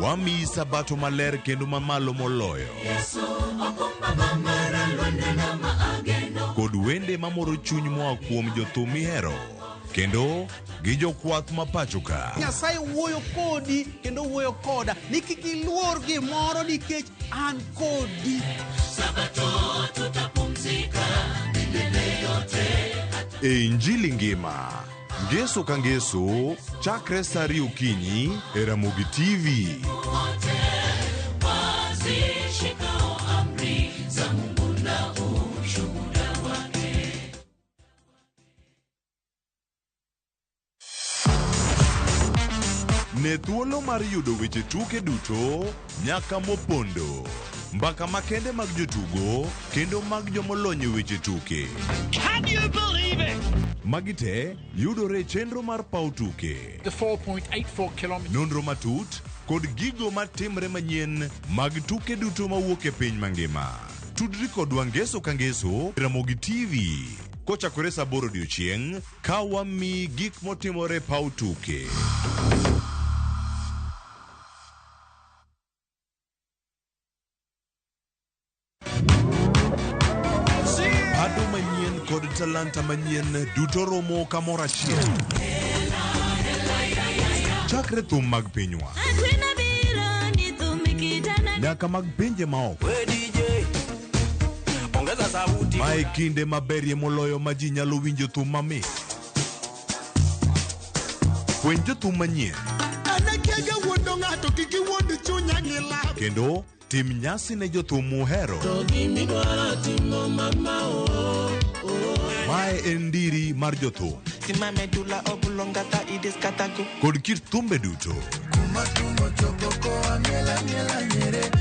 wamiyi sabato maler kendo mamalo moloyo kod wende mamoro chuny moa kuom jothum mihero kendo gi jokwath ma pacho ka. Nyasaye wuoyo kodi kendo wuoyo koda ni kik iluor gimoro nikech an kodi. Sabato tutapumzika milele yote. E Injili ngima ngeso ka ngeso chakre saa 2 okinyi e Ramogi TV. Ne thuolo mar yudo weche tuke duto nyaka mopondo, mbaka makende mag jotugo kendo mag jomolony e weche tuke. Can you believe it? Magi te yudore e chenro mar paw tuke. The 4.84 kilometers. Nonro matut kod gigo matimre manyien mag tuke duto mawuok e piny mangima. Tudri kodwa ngeso ka ngeso Ramogi TV kochakore saa 8 odiochieng' ka wamiyi gik motimore paw tuke. Ado manyien kod talanta manyien duto romo kamoro achiel. Chakre thum mag pinywa nyaka mag pinje maoko. Mae kinde maberie moloyo ma ji nyalo winjo thum mamit. Fweny jothum manyien kendo tim nyasi ne jothum muhero. Mae en ndiri mar jothum kod kit thumbe duto.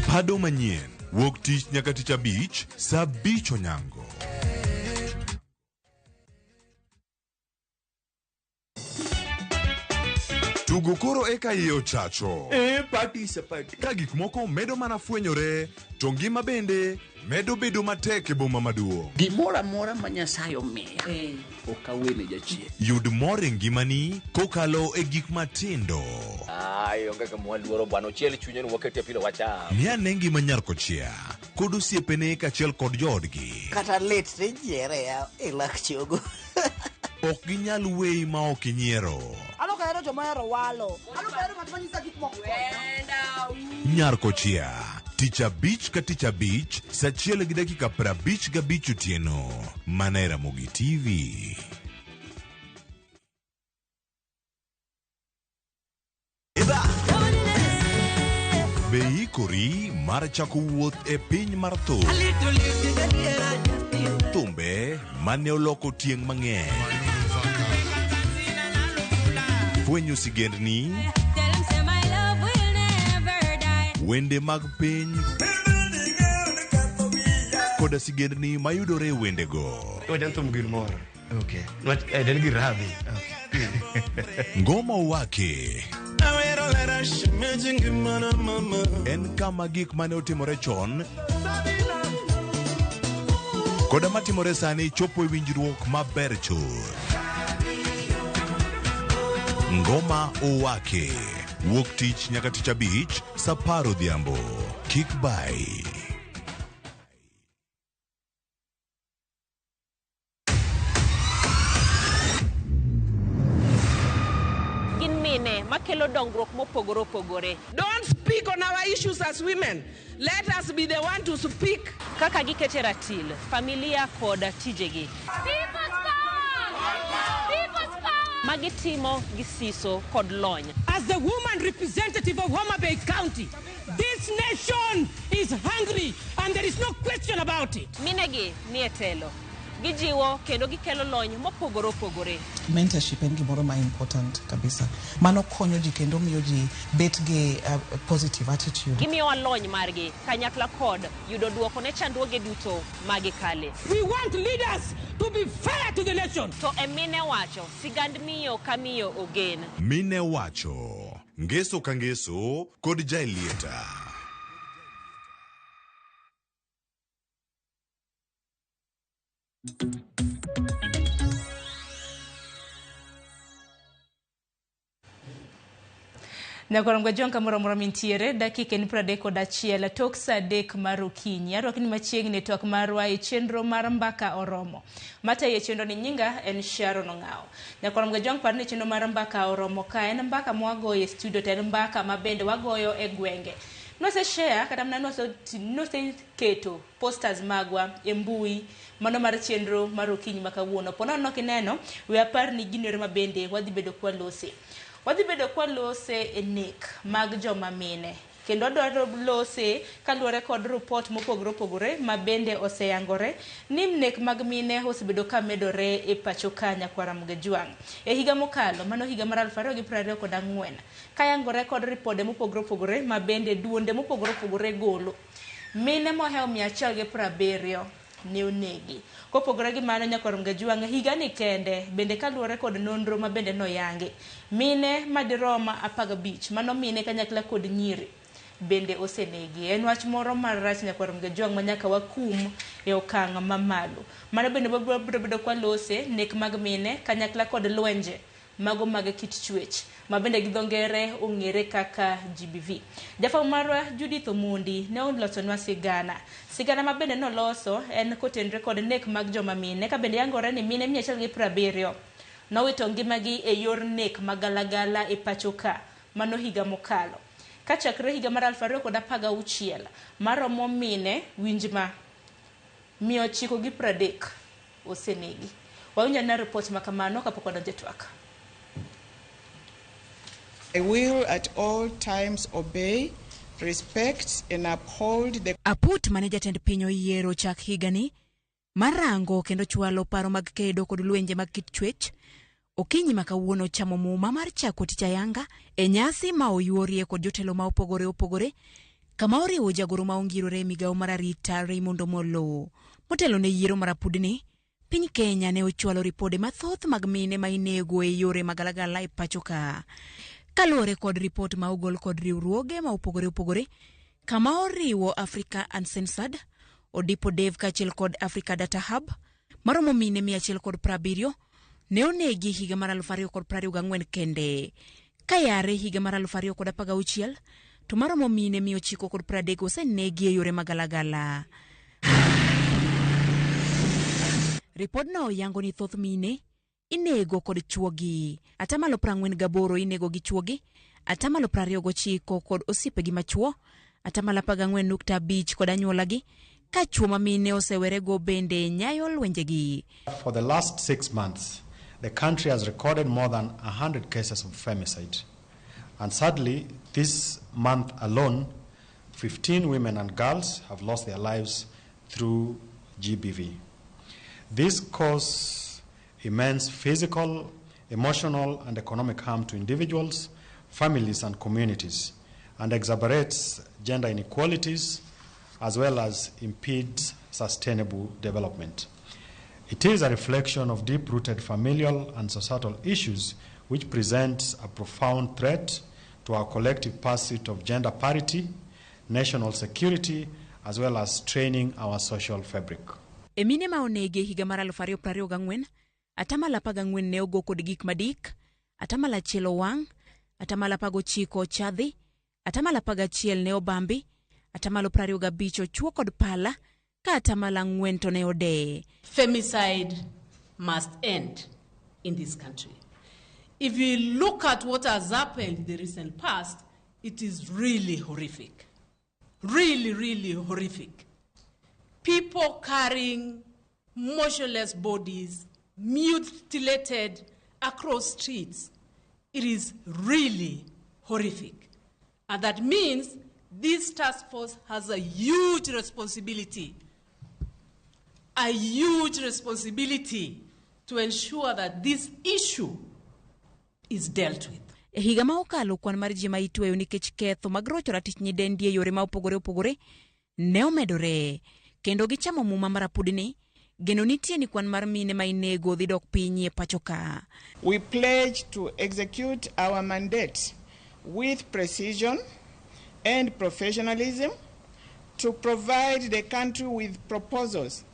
Pado manyien wuok tich nyaka tich abich saa 5 onyango. Tugo koro eka iye ochacho. E party is a party. Ka gik moko medo mana fwenyore, to ngima bende medo bedo matek e boma maduong'. Gimoro amora ma Nyasaye omiya ok awene jachien. Yud mor e ngimani kokalo e gik matindo. Ai, onge kama waluoro bwana, ochiel chunye ni wakete pilo wacham. Ng'i ane ngima nyar kochia kod osiepene kaachiel kod joodgi. Kata lit tijiere ya e lak chogo. Ok ginyal weyi ma ok inyiero. An ok ahero joma ohero walo. An ok ahero ng'at ma nyisa gik moko. Nyar kochia tich abich ka tich abich saa achiel gi dakika 55 otieno mana e Ramogi TV. Be iikori mar chako wuoth e piny mar thum? Thumbe mane oloko tieng' mang'eny. Fwenyo sigendni, wende mag piny koda sigendni mayudore e wendego. Wajan thum gir mor. Okay. Nwach en gir rabi. Ngoma Owake en kama gik mane otimore chon koda matimore sani chopo e winjruok maber chuth. Ngoma Owake wuok tich nyaka tich abich saa apar odhiambo. Kik bai. Gin mine makelo dongruok mopogore opogore. Don't speak on our issues as women. Let us be the one to speak. Kaka gikete ratil, familia kod tijegi. Magitimo gi siso kod lony. As the woman representative of Homa Bay County, this nation is hungry and there is no question about it. Minegi nie telo. Gijiwo kendo gikelo lony mopogore opogore. Mentorship en gimoro ma important kabisa. Mano konyo ji kendo miyo ji bet gi positive attitude. Gimiyowa lony margi kanyakla kod yudo duoko ne chandruoge duto magikale. We want leaders to be fair to the nation. To e mine wacho, sigand miyo ka miyo ogen. Mine wacho ngeso ka ngeso kod Jaelieta. Nyakorom Gajwang' kamoro amora mintiere, dakika en 31 tok saa 3 mar okinyi. Arwakni machiegni e twak marwa e chenro mar Mbaka Oromo. Matayo e chenro ni nyinga en Sharon Ong'awo. Nyakorom Gajwang' par ni chenro mar Mbaka Oromo ka en mbaka mwagoyo e studio to en mbaka ma bende wagoyo e gwenge. Nose share kata mana noseketo posters magwa e mbui mano mar chenro mar okinyi ma kawuono. Po nono kineno, we apar ni gin yore ma bende wadhi bedo kwalose. Wadhi bedo kwalose e nek mag joma mine. Kendo wadwaro lose kaluwore kod report mopogore opogore ma bende oseyangore ni nek mag mine osebedo ka medore e pacho ka nyakwar Ramogi Jwang'. E higa mokalo, mano higa mar 2024, kayangore kod ripode mopogore opogore ma bende duonde mopogore opogore golo, mine mohewo 170 ne onegi. Kopogore gi mano nyakwar Ramogi Jwang', higani kende bende kaluwore kod nonro ma bende noyangi, mine madirom 15, mano mine kanyakla kod nyiri bende osenegi. En wach moro marach nyakwar Ramogi Jwang' ma nyaka wakum e okang' mamalo. Mano bende wabiro bedo kwalose nek mag mine kanyakla kod lwenje mago mag kit chwech ma bende gi dho ngere ong'ere kaka GBV. Jafwambo marwa Judith Omondi ne olosonwa sigana. Sigana ma bende noloso en kotenre kod nek mag joma mine ka bende yangore ni mine 170 nowito ngimagi e yor nek magalagala e pacho ka mano higa mokalo. Kachakre higa mar 2016 maromo mine winj ma 930 osenegi. Wawinjo na report makamano kapok wadonjo e twak. I will at all times obey, respect and uphold the Aput mane jatend piny oyiero chak higani mar rango kendo chwalo paro mag kedo kod lwenje mag kit chwech. Okinyi ma kawuono chamo muma mar chako tich ayanga e nyasi ma oyuorie kod jotelo ma opogore opogore kama oriwo jagoro ma ongirore e migawo mar arita Raymond Omolo. Motelo ne yiero mar apudni, piny Kenya ne ochwalo ripode mathoth mag mine ma inego e yore magalagala e pacho ka. Kaluwore kod ripot ma ogol kod riwruoge ma opogore opogore kama oriwo Africa Uncensored, Odipo Dev kaachiel kod Africa Data Hub, maromo mine 170 ne onegi higa mar 2024 kende. Kayare higa mar 2016 to maromo mine 930 osenegi e yore magalagala. Ripodno yango ni thoth mine inego kod chuogi. Atamalo 48 inego gi chuogi, atamalo 29 kod osiepegi machuo, atamalo 14.5 kod anyuolagi, ka chuo ma mine osewerego bende nyayo lwenjegi. For the last 6 months, the country has recorded more than 100 cases of femicide. And sadly, this month alone, 15 women and girls have lost their lives through GBV. This causes immense physical, emotional, and economic harm to individuals, families, and communities, and exacerbates gender inequalities as well as impedes sustainable development. It is a reflection of deep-rooted familial and societal issues which presents a profound threat to our collective pursuit of gender parity, national security, as well as straining our social fabric. E mine ma onegi e higa mar 2024, atamalo 14 ne ogo kod gik madik, atamalo 1 owang', atamalo 19 ochadhi, atamalo 11 ne obambi, atamalo 25 ochuo kod pala, ka atamalo 4 to ne odeye. Femicide must end in this country. If you look at what has happened in the recent past, it is really horrific. Really, really horrific. People carrying motionless bodies, mutilated across streets. It is really horrific. And that means this task force has a huge responsibility, a huge responsibility to ensure that this issue is dealt with. E higa ma okalo kwan mar ji ma itweyo nikech ketho mag rocho ratich nyidendi e yore ma opogore opogore ne omedore kendo gichamo muma mar apudni. Geno nitie ni kwan mar mine ma inego dhi dok piny e pacho ka. We pledge to execute our mandate with precision and professionalism to provide the country with proposals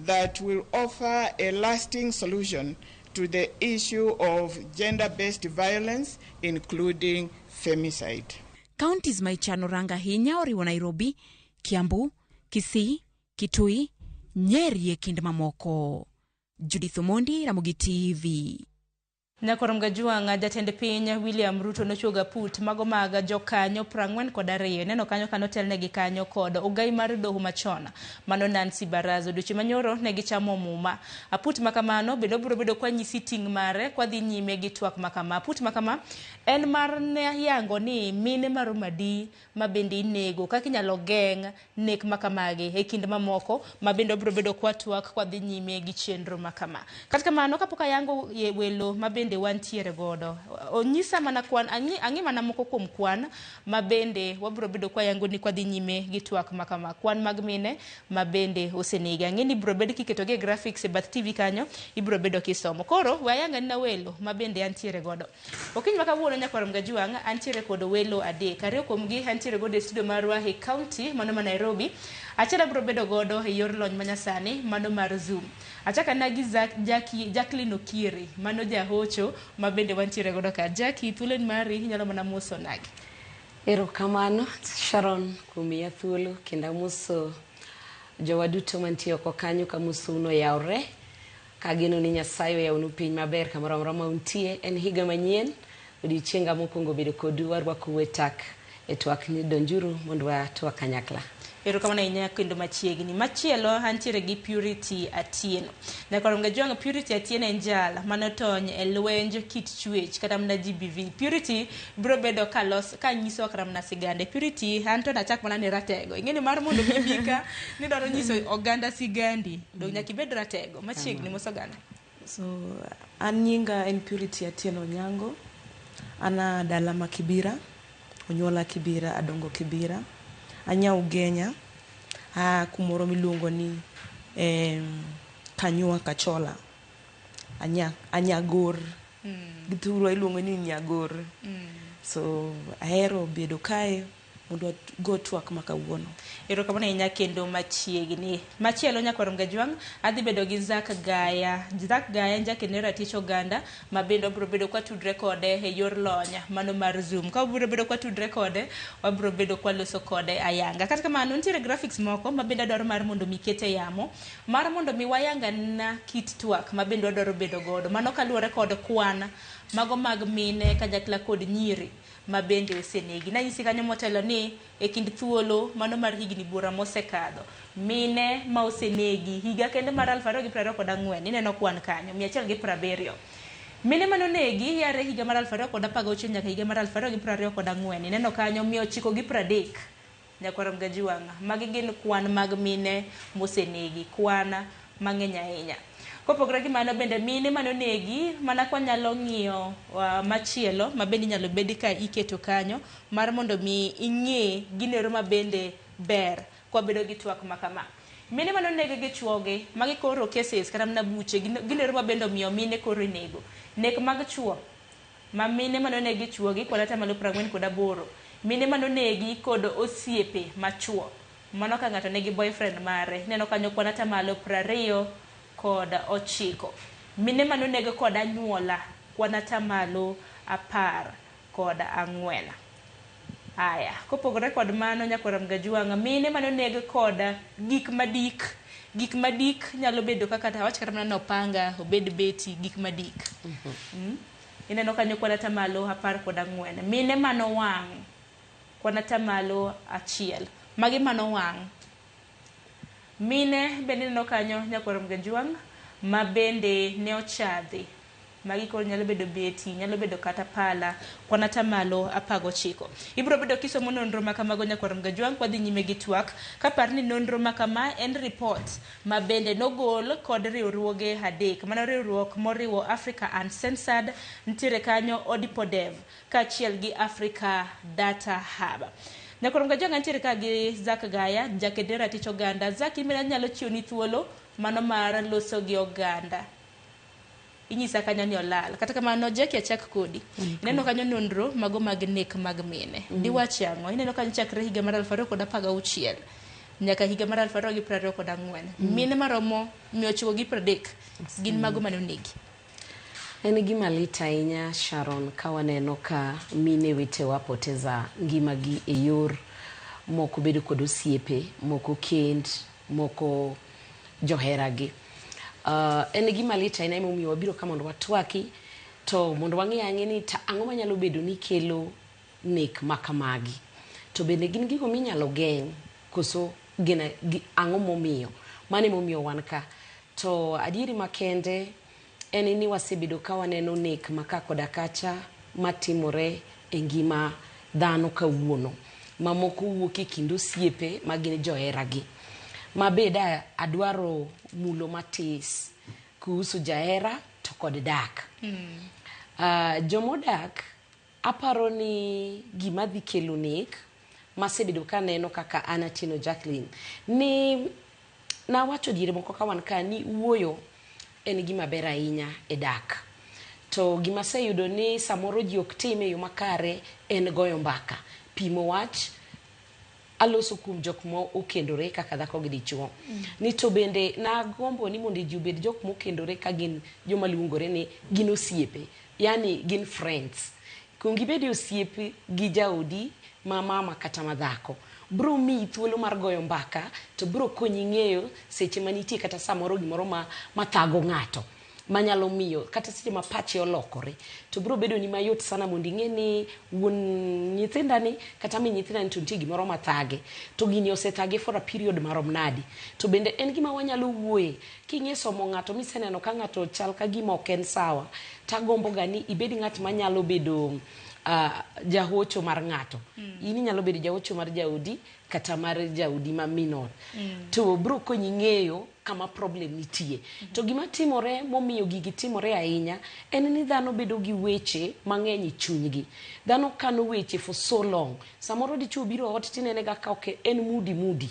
that will offer a lasting solution to the issue of gender-based violence, including femicide. Counties ma ichano ranga ahinya oriwo Nairobi, Kiambu, Kisii, Kitui, Nyeri e kind mamoko. Judith Omondi, Ramogi TV. Nyakorom Gajuang' jatend piny William Ruto nochuogo aput mago mag jokanyo 42. Neno kanyo kanotelnegi kanyo kod ogai mar doho machon mano Nancy Baraza. Odiochieng' manyoro ne gichamo muma. Aput makamano bende obiro bedo kwa nyisi ting' mare kwa dhi nyime gi twak makama. Aput makama en mar ne yango ni mine maromo adi ma bende inego, kaka inyalo geng' nek makamagi e kind mamoko ma bende obiro bedo kwa twak kwa dhi nyime gi chenro makama. Kata kamano kapok ayango welo ma bende wantiere godo, onyisa mana kwan, ang'i mana moko kuom kwan ma bende wabiro bedo kwa yango ni kwa dhi nyime gi twak makama. Kwan mag mine ma bende osenegi. Ang'e ni ibiro bedo kiketogi e graphics e bath TV kanyo, ibiro bedo kisomo. Koro we ayanga na welo ma bende antiere godo. Okinyi ma kawuono nyakwar Mgajuang' antiere kod welo adek. Ariyo kuomgi antiere godo e studio marwa e county mano ma Nairobi. Achiel abiro bedo godo e yor lony manyasani mano mar Zoom. Achaka na gi Jacqueline Okiere mano jahocho ma bende wantiere godo ka. Jackie, thuolo ni mari, inyalo mana moso nagi. Erokamano Sharon kuom miya thuolo kendo amoso jowa duto mantie oko kanyo kamosou oyawre kageno ni Nyasaye oyawnu piny maber kamoro amora ma untie. En higa manyien, odiochienga mokwongo bedo kodu warwakou e tak e twak ni donjuru mondo watwak kanyakla. Erokamano ahinya kendo machiegni. Machielo antiere gi Purity Atieno. Nyakwar Mgajuang' Purity Atieno en jal manotony e lwenj kit chwech kata mana GBV. Purity biro bedo ka nyisowa kata mana sigande. Purity an to nachak mana ni ratego. Ing'eni mar mondo mi ibi ka nidwaro nyiso oganda sigandi, dong nyaka ibed ratego. Machiegni mos oganda. So an nyinga en Purity Atieno Onyango. An a dala ma Kibira, onyuola Kibira, adongo Kibira. Anya Ugenya, a kumoro miluongo ni Kanyua Kachola. Anya Anyagor. Gi thurwa iluongo ni Nyagor. So ahero bedo kae mondo wago twak ma kawuono. Erokamano ahinya kendo machiegni. Machielo nyakwar Mgajwang' adhi bedo gi Zack Gaya. Zack Gaya en jakeno ratich oganda ma bende wabiro bedo kwatudre kode e yor lony mano mar Zoom. Ka wabiro bedo kwatudre kode, wabiro bedo kwaloso kode ayanga. Kata kamano nitiere graphics moko ma bende adwaro mar mondo mi ket e yamo mar mondo mi wayangana kit twak ma bende wadwaro bedo godo. Mano kaluwore kod kwan mago mag mine kanyakla kod nyiri ma bende osenegi. Nanyisi kanyo motelo ni e kind thuolo mano mar higni buora mosekadho, mine ma osenegi higa kende mar 2024 ineno kwan kanyo 170. Mine manonegi yare higa mar 2016 nyaka higa mar 2024 ineno kanyo 930. Nyakwar Mgajiwang', magi gin kwan mag mine mosenegi, kwan mang'eny ahinya. Kopogore gi mano bende mine manonegi mana kwanyalo ng'iyo machielo ma bende inyalo bed ka iketo kanyo mar mondo mi ing'e ginero ma bende ber kwabedo gi twak ma kama. Mine manonegi gi chuogi, magi koro cases kata mana buche ginero ma bende omiyo mine koro inego. Nek mag chuo ma mine manonegi gi chuogi kwan atamalo 48. Mine manonegi kod osiepe machuo, mano ka ng'ato nigi boyfriend mare, ineno kanyo kwan atamalo 29. Mine manoneg kod anyuola kwan atamalo 14. Aya, kopogore kod mano nyakwar Mgajuang', mine manoneg kod gik madik. Gik madik nyalo bedo kaka awach kata mana opanga, obed beti, gik madik. Ineno kanyo kwan atamalo 14. Mine manowang' kwan atamalo 1. Magi manowang'. Mine bende ineno kanyo nyakwar Mgajuang' ma bende ne ochadhi. Magi koro nyalo bedo beti, nyalo bedo kata pala, kwan atamalo 19. Ibiro bedo kisomo nonro ma kamago nyakwar Mgajuang' kwadhi nyime gi twak. Kapar ni nonro ma kama en report ma bende nogol kod riwruoge adek. Mano riwruok moriwo Africa Uncensored, nitiere kanyo Odipodev, kaachiel gi Africa Data Hub. Nyakwar Mgajuang' antiere ka gi Zack Gaya, jaked ratich oganda. Zack, in bende anyalo chiwoni thuolo mano mar loso gi oganda. Inyisa kanyo ni olal. Kata kamano, Jackie achak kodi. Ineno kanyo nonro mago mag nek mag mine. Diwach ang'o? Ineno kanyo chakre higa mar 2016 nyaka higa mar 2024. Mine maromo 930 gin mago mane onegi. En gima lit ahinya Sharon ka waneno ka mine wetewa poteza ngimagi e yor moko bedo kod osiepe, moko kend, moko joheragi. En gima lit ahinya emomiyo wabiro ka mondo watwaki to mondo wang'e ang'e ni ang'o manyalo bedo ni kelo nek makamagi. To bende gin gigo minyalo geng' koso gin ang'o momiyo. Mano emomiyo wan ka. To adieri makende en ni wasebedo ka waneno nek ma ka koda kacha matimore e ngima dhano kawuono. Mamoko wuok e kind osiepe ma gin joheragi. Ma bed adwaro mulo matis kuhusu jahera to kod dak. Jomodak aparo ni gima dhi kelo nek masebedo kaneno kaka an Atieno Jacqueline ni nawacho diere moko ka wan ka ni wuoyo en gima ber ahinya e dak. To gima aseyudo ni samoro ji ok tim e yo makare en goyo mbaka, pimo wach aloso kuom jok ma okendore kaka dhako gi dichuo. Ni to bende nagombo ni mondo ji obed jok mokendore ka gin joma luongore ni gin osiepe, yani gin friends. Kuong ibed osiep gi jaodi ma mama kata ma dhako. Bro miyi thuolo mar goyo mbaka to bro konyi ng'eyo seche manitie kata samoro gimoro mathago ng'ato manyalo miyo kata seche ma pache olokore to bro bedo ni mayot sana mondo ing'e ni wuon nyithindani kata min nyithindani to nitie gimoro mathage to gini osethage for a period marom nadi. To bende en gima wanyalo wuoye king'e somo ng'ato miseneno ka ng'ato chal ka gima ok en sawa tagombo ga ni ibed ng'at manyalo bedo jahocho mar ng'ato. In inyalo bedo jahocho mar jaodi kata mar jaodi ma min ot. To bro konyi ng'eyo kama problem nitie. To gima timore momiyo gigi timore ahinya en ni dhano bedo gi weche mang'eny e chunygi. Dhano kano weche for so long. Samoro dichuo biro ot tinene ga ka ok en moody moody.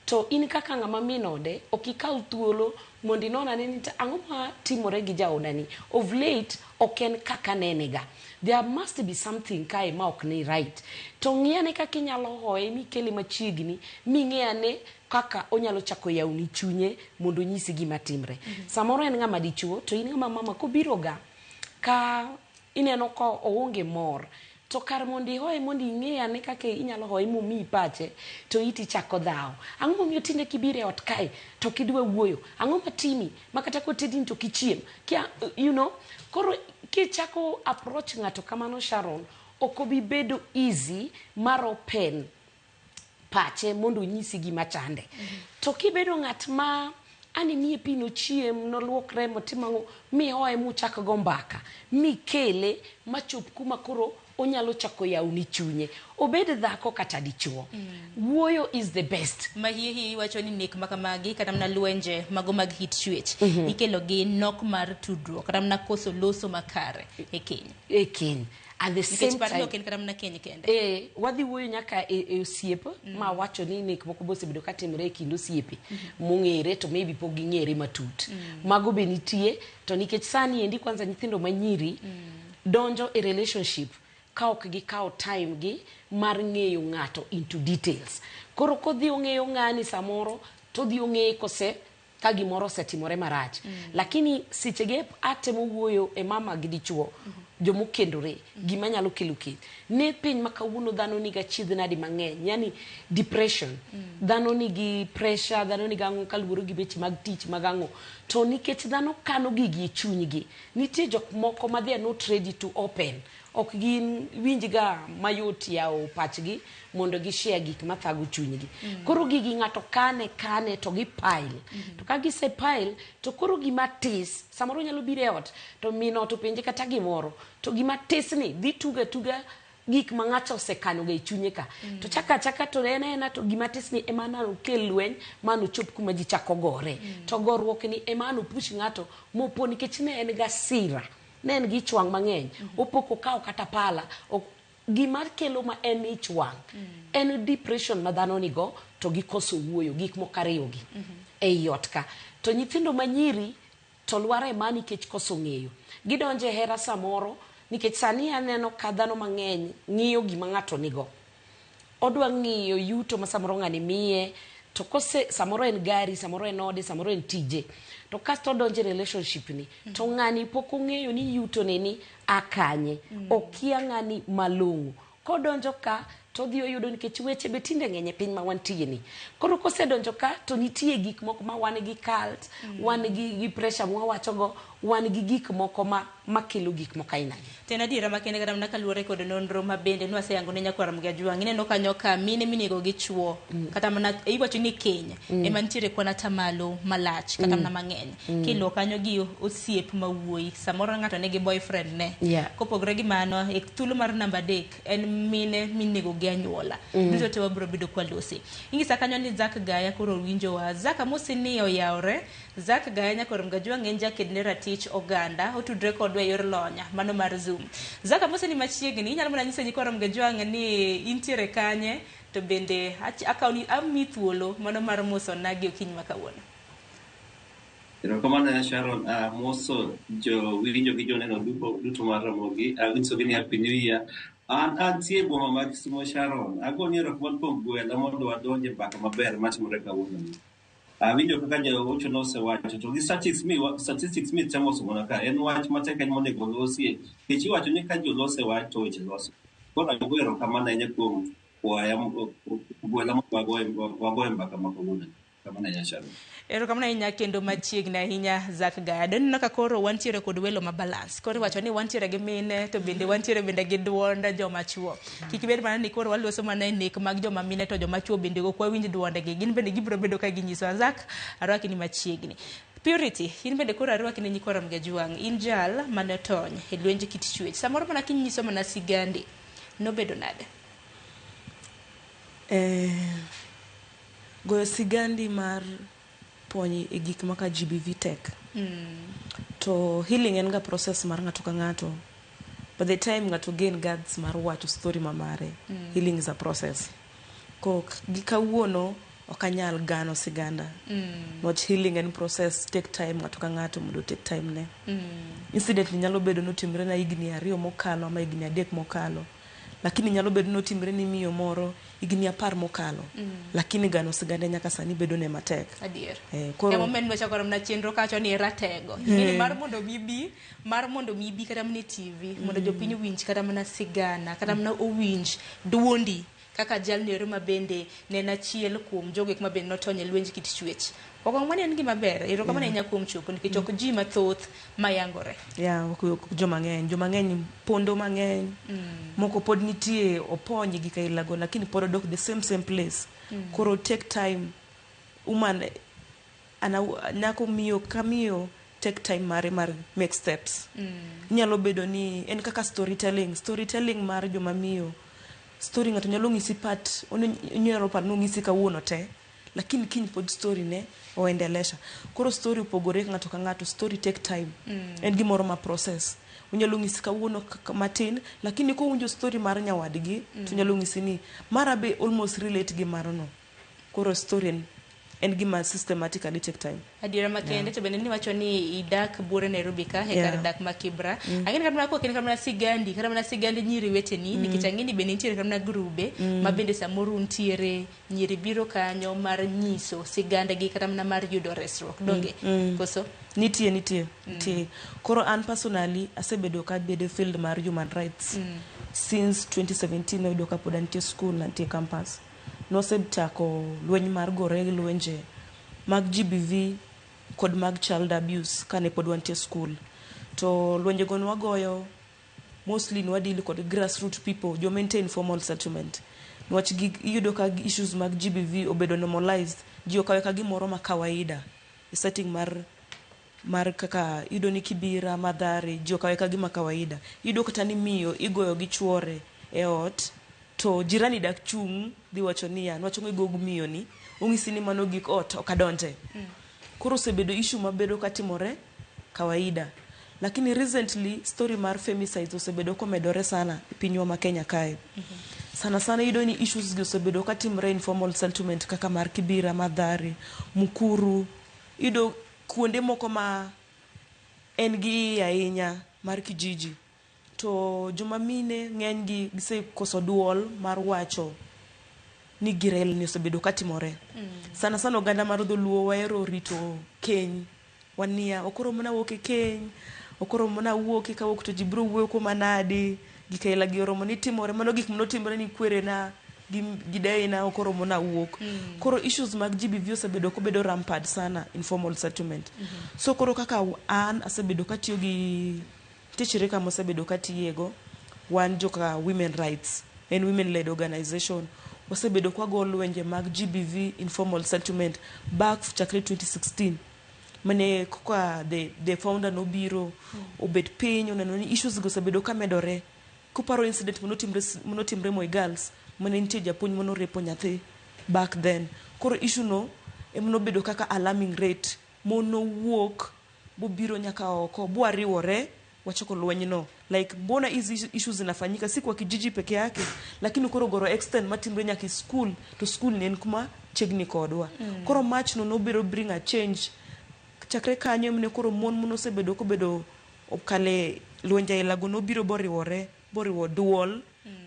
To in kaka ng'ama min ode, ok ikaw thuolo mondo inon ane ni to ang'o matimore gi jaodani. Of late, ok en kaka anene ga. There must be something kae ma ok ni right. To ng'i ane kaka inyalo hoye mikele machiegni, ming'e ane kaka onyalo chako yawoni chunye mondo onyisi gima timre. Samoro en ng'ama dichuo, to in ng'ama mama kobiro ga, ka ineno ka oonge mor, to kar mondo ihoye mondo ing'e ane kaka inyalo hoye momiyi pache, to iti chako dhawo. Ang'o momiyo tinde kibiro e ot kae to ok idwa wuoyo? Ang'o matimi ma kata kotedini to ok ichiem? Kia, koro kichako approach ng'ato kamano Sharon, ok obi bedo easy mar open pache mondo onyisi gima chande. To kibedo ng'at ma ani miye pi nochiem, noluokre, motim ang'o, mihoye muchak go mbaka, mikele machop kuma koro onyalo chako yawoni chunye. Obed dhako kata dichuo. Wuoyo is the best. Ma hie hie iwacho ni nek makamagi kata mana lwenje mago mag hit chwech ikelo gi nok mar tudruok kata mana koso loso makare e keny. E keny. At the same Nikech par ni time, ok en kata mana keny kende. Wadhi wuoyo nyaka e osiep ma wacho ni nek moko be osebedo katimore e kind osiepe mong'ere to maybe pok ging'ere matut. Mago be nitie to nikech sani endi kwanza nyithindo manyiri donjo e relationship ka ok gikawo time gi mar ng'eyo ng'ato into details. Koro kodhi ong'eyo ng'ani samoro to odhi ong'eye kose ka gimoro osetimore marach. Lakini sechege atemo wuoyo e mama gi dichuo jomokendore gima nyalo kelo kech. Ne piny ma kawuono dhano nigi achiedh nadi mang'eny, yani depression. Dhano nigi pressure, dhano nigi ang'o kaluwore gi weche mag tich mag ang'o. To nikech dhano kano gigi e chunygi, nitie jok moko ma they are not ready to open. Ok gin winjga mayot yawo pachgi mondo gi share gik mathago chunygi. Koro gigi ng'ato kane kane to gi pile. To ka gise pile to koro gima tis, samoro nyalo biro e ot to min ot openje kata gimoro, to gima tis ni dhi tuga tuga gik ma ng'ato osekano ga e chunye ka. To chaka achaka to en aena to gima tis ni ema nokel lweny ma nochop kuma ji chako gore. To goruok ni ema nopush ng'ato mopo nikech ne en ga sira. Ne en gi ich wang' mang'eny. Opo kokawo kata pala. Gima kelo ma en ich wang'. En depression ma dhano nigo to gikoso wuoyo gik moko ariyo gi ei ot ka. To nyithindo manyiri to lwar e ma nikech koso ng'eyo. Gidonjo e hera samoro nikech sani aneno ka dhano mang'eny ng'iyo gima ng'ato nigo. Odwa ng'iyo yuto ma samoro ng'ani miye, to kose samoro en gari, samoro en ode, samoro en tije. To kasto odonjo e relationship ni, to ng'ani pok ong'eyo ni yuto ne ni a kanye. Okia ng'ani malong'o. Kodonjo ka, to odhi oyudo nikech weche be tinde ng'eny e piny ma wantie ni. Koro kosedonjo ka, to nitie gik moko ma wan gi cult, wan gi pressure mwawachogo, wan gi gik moko makelo gik moko aina gi. To en adiera makende kata mana kaluwore kod nonro ma bende nwaseyango ne nyakwar Ramogi Ajwang'. Ineno kanyo ka mine minego gi chuo, kata mana iwacho ni keny, ema nitiere kwan atamalo malach, kata mana mang'eny. Kiluwo kanyo gi osiep ma wuoyi, samoro ng'ato nigi boyfriend ne. Kopogore gi mano, e thuolo mar namba 3 en mine minego gi anyuola. Duto te wabiro bedo kwa losi. Ingisa kanyo ni Zack Gaya koro winjowa. Zack amosi ni oyawre. Zack Gaya nyakwar Ramogi Ajwang' en jaked ne ratich oganda, otudre kodwa e yor lony mano mar Zoom. Zack amosi ni machiegni, inyalo mana nyiso nyikwa Ramogi Ajwang' ni intiere kanye, to bende akaw ni ami thuolo mano mar mosona gi okinyi ma kawuono. Erokamano Sharon, amoso jowinjo gi joneno duto mar Ramogi, anyisogi ni happy new year. An antie e boma mar Kisumo Sharon, agoni erokamano kuom gwela mondo wadonj e mbaka maber matimore kawuono. Awinjo kaka jaocho nosewacho to gi statistics mi temo somona ka en wach matek ahinya monego olosie nikech iwacho ni ka jolose wach to weche loso. Koro ago erokamano ahinya kuom gwela mondo wagoye mbaka ma kawuono. Kamano ahinya Sharon. Erokamano ahinya kendo machiegni ahinya Zack Gaya. Doneno ka koro wantiere kod welo ma balance. Koro iwacho ni wantiere gi mine to bende wantiere bende gi duond joma chuo. Kik ibed mana ni koro waloso mana e nek mag joma mine to joma chuo bende ok wawinj duondegi. Gin bende gibiro bedo ka ginyisowa. Zack, arwaki ni machiegni. Purity, in bende koro arwaki ni nyikwa Ramogi Ajwang'. In jal mane otony e lwenj kit chwech. Samoro mana kinyiso mana sigandi, nobedo nade? Goyo sigandi mar pony e gik maka GBV tek. To healing en ga process mar ng'ato ka ng'ato. By the time ng'ato gain guts mar wacho story ma mare, healing is a process. Kok gi kawuono Ok anyal gano siganda. Niwach healing en process, take time ng'ato ka ng'ato mondo take time ne. Incident ni nyalo bedo notimre na higni 2 mokalo ama higni 3 mokalo. Lakini nyalo bedo notimre ni miyo moro higni 10 mokalo. Lakini gano siganda nyaka sani bedo ne matek. Adier. Koro Ema omiyo wachako mana chenro kacho ni ratego. Ing'eni mar mondo mi bi, mar mondo mi bi kata mana e TV, mondo jopiny owinj kata mana sigana, kata mana owinj duondi kaka jalno ero ma bende ne en achiel kuom jogo eko ma bende notony e lwenj kit chwech. Okang' mano en gima ber. Erokamano ahinya kuom chopo nikech ok ji mathoth mayangore. Yeah, ok joma ng'eny, joma ng'eny pondo mang'eny. Moko pod nitie opony gi kailago lakini pod odok the same place. Koro take time. Woman ana nyako miyo ka miyo take time mare mar make steps. Inyalo bedo ni en kaka storytelling mar joma miyo. Story ng'ato nyalo ng'isi part, onyalo paro ni ong'isi kawuono te, lakini kiny pod story ne oendelesha. Koro story opogore ng'ato ka ng'ato, story take time. En gimoro ma process. Onyalo ng'isi kawuono matin, lakini kowinjo story mar nyawadgi, to nyalo ng'isi ni mara be almost relate gi marono. Koro story en gima systematically take time. Adiera makende. To bende niwacho ni idak buore Nairobi ka e kar dak ma Kibra. Ang'e ni kata mana kok en kata mana sigandi, kata mana sigand nyiri weteni, nikech ang'e ni bende nitiere kata mana grube ma bende samoro untiere, nyiri biro kanyo mar nyiso sigandgi kata mana mar yudo resruok. Donge? Koso? Nitie. Nitie. Koro an personally asebedo ka bedo e field mar human rights since 2017 noyudo ka pod antie school, antie campus. Nosechako lweny mar gore gi lwenje mag GBV kod mag child abuse kane pod wantie school. To lwenje go nwagoyo mostly nwadeal kod grassroots people, joma nitie informal settlement. Niwach iyudo ka issues mag GBV obedo normalized, ji okawe ka gimoro ma kawaida. E setting mar kaka iyudo ni Kibira, Mathare, ji okawe ka gima kawaida. Iyudo kata ni miyo igoyo gi chuore e ot, to jirani dak chung' dhi wacho niya, niwach ang'o igo miyo ni, ong'isi ni mano gik ot, ok adonje. Koro osebedo issue mabedo katimore kawaida. Lakini recently story mar femicides osebedo komedore sana e pinywa ma Kenya kae. Sana sana iyudo ni issues gi osebedo katimore informal settlement kaka mar Kibira, Mathare, Mukuru. Iyudo kuonde moko ma en gi iye ahinya mar kijiji. To joma mine ng'eny gi gisekoso duol mar wacho ni girel ni osebedo katimore. Sana sana oganda mar dholuo wahero rito keny. Wania, ok oromo na wuok e keny, ok oromo na wuok kawuok to ji biro wuoyo kuoma nadi, gik aila gi oromo ni timore, mano gik manotimore ni kwerena gi deyena ok oromo na wuok. Koro issues mag GBV osebedo kobedo rampant sana informal settlement. So koro kaka an asebedo katiyo gi nitie shirika mosebedo katiyego, wan joka women rights, en women led organization. Wasebedo kwago lwenje mag GBV informal settlement back chakre 2016. Mane kaka the founder nobiro obet piny oneno ni issues go osebedo kamedore. Kuparo incident manotimre Moi Girls, mane nitie japuonj manorepo nyathi back then. Koro issue no ema nobedo kaka alarming rate. Mon nowuok bobiro nyaka oko bwariwore wachako lweny no. Like mbona hizi issues zinafanyika si kwa kijiji peke yake, lakini koro goro extend matimre nyaka e school, to school ni en kuma chiegni kodwa. Koro march no nobiro bring a change. Chakre kanyo emne koro mon monosebedo kobedo okale lwenje aila go nobiro boriwore, boriwo duol,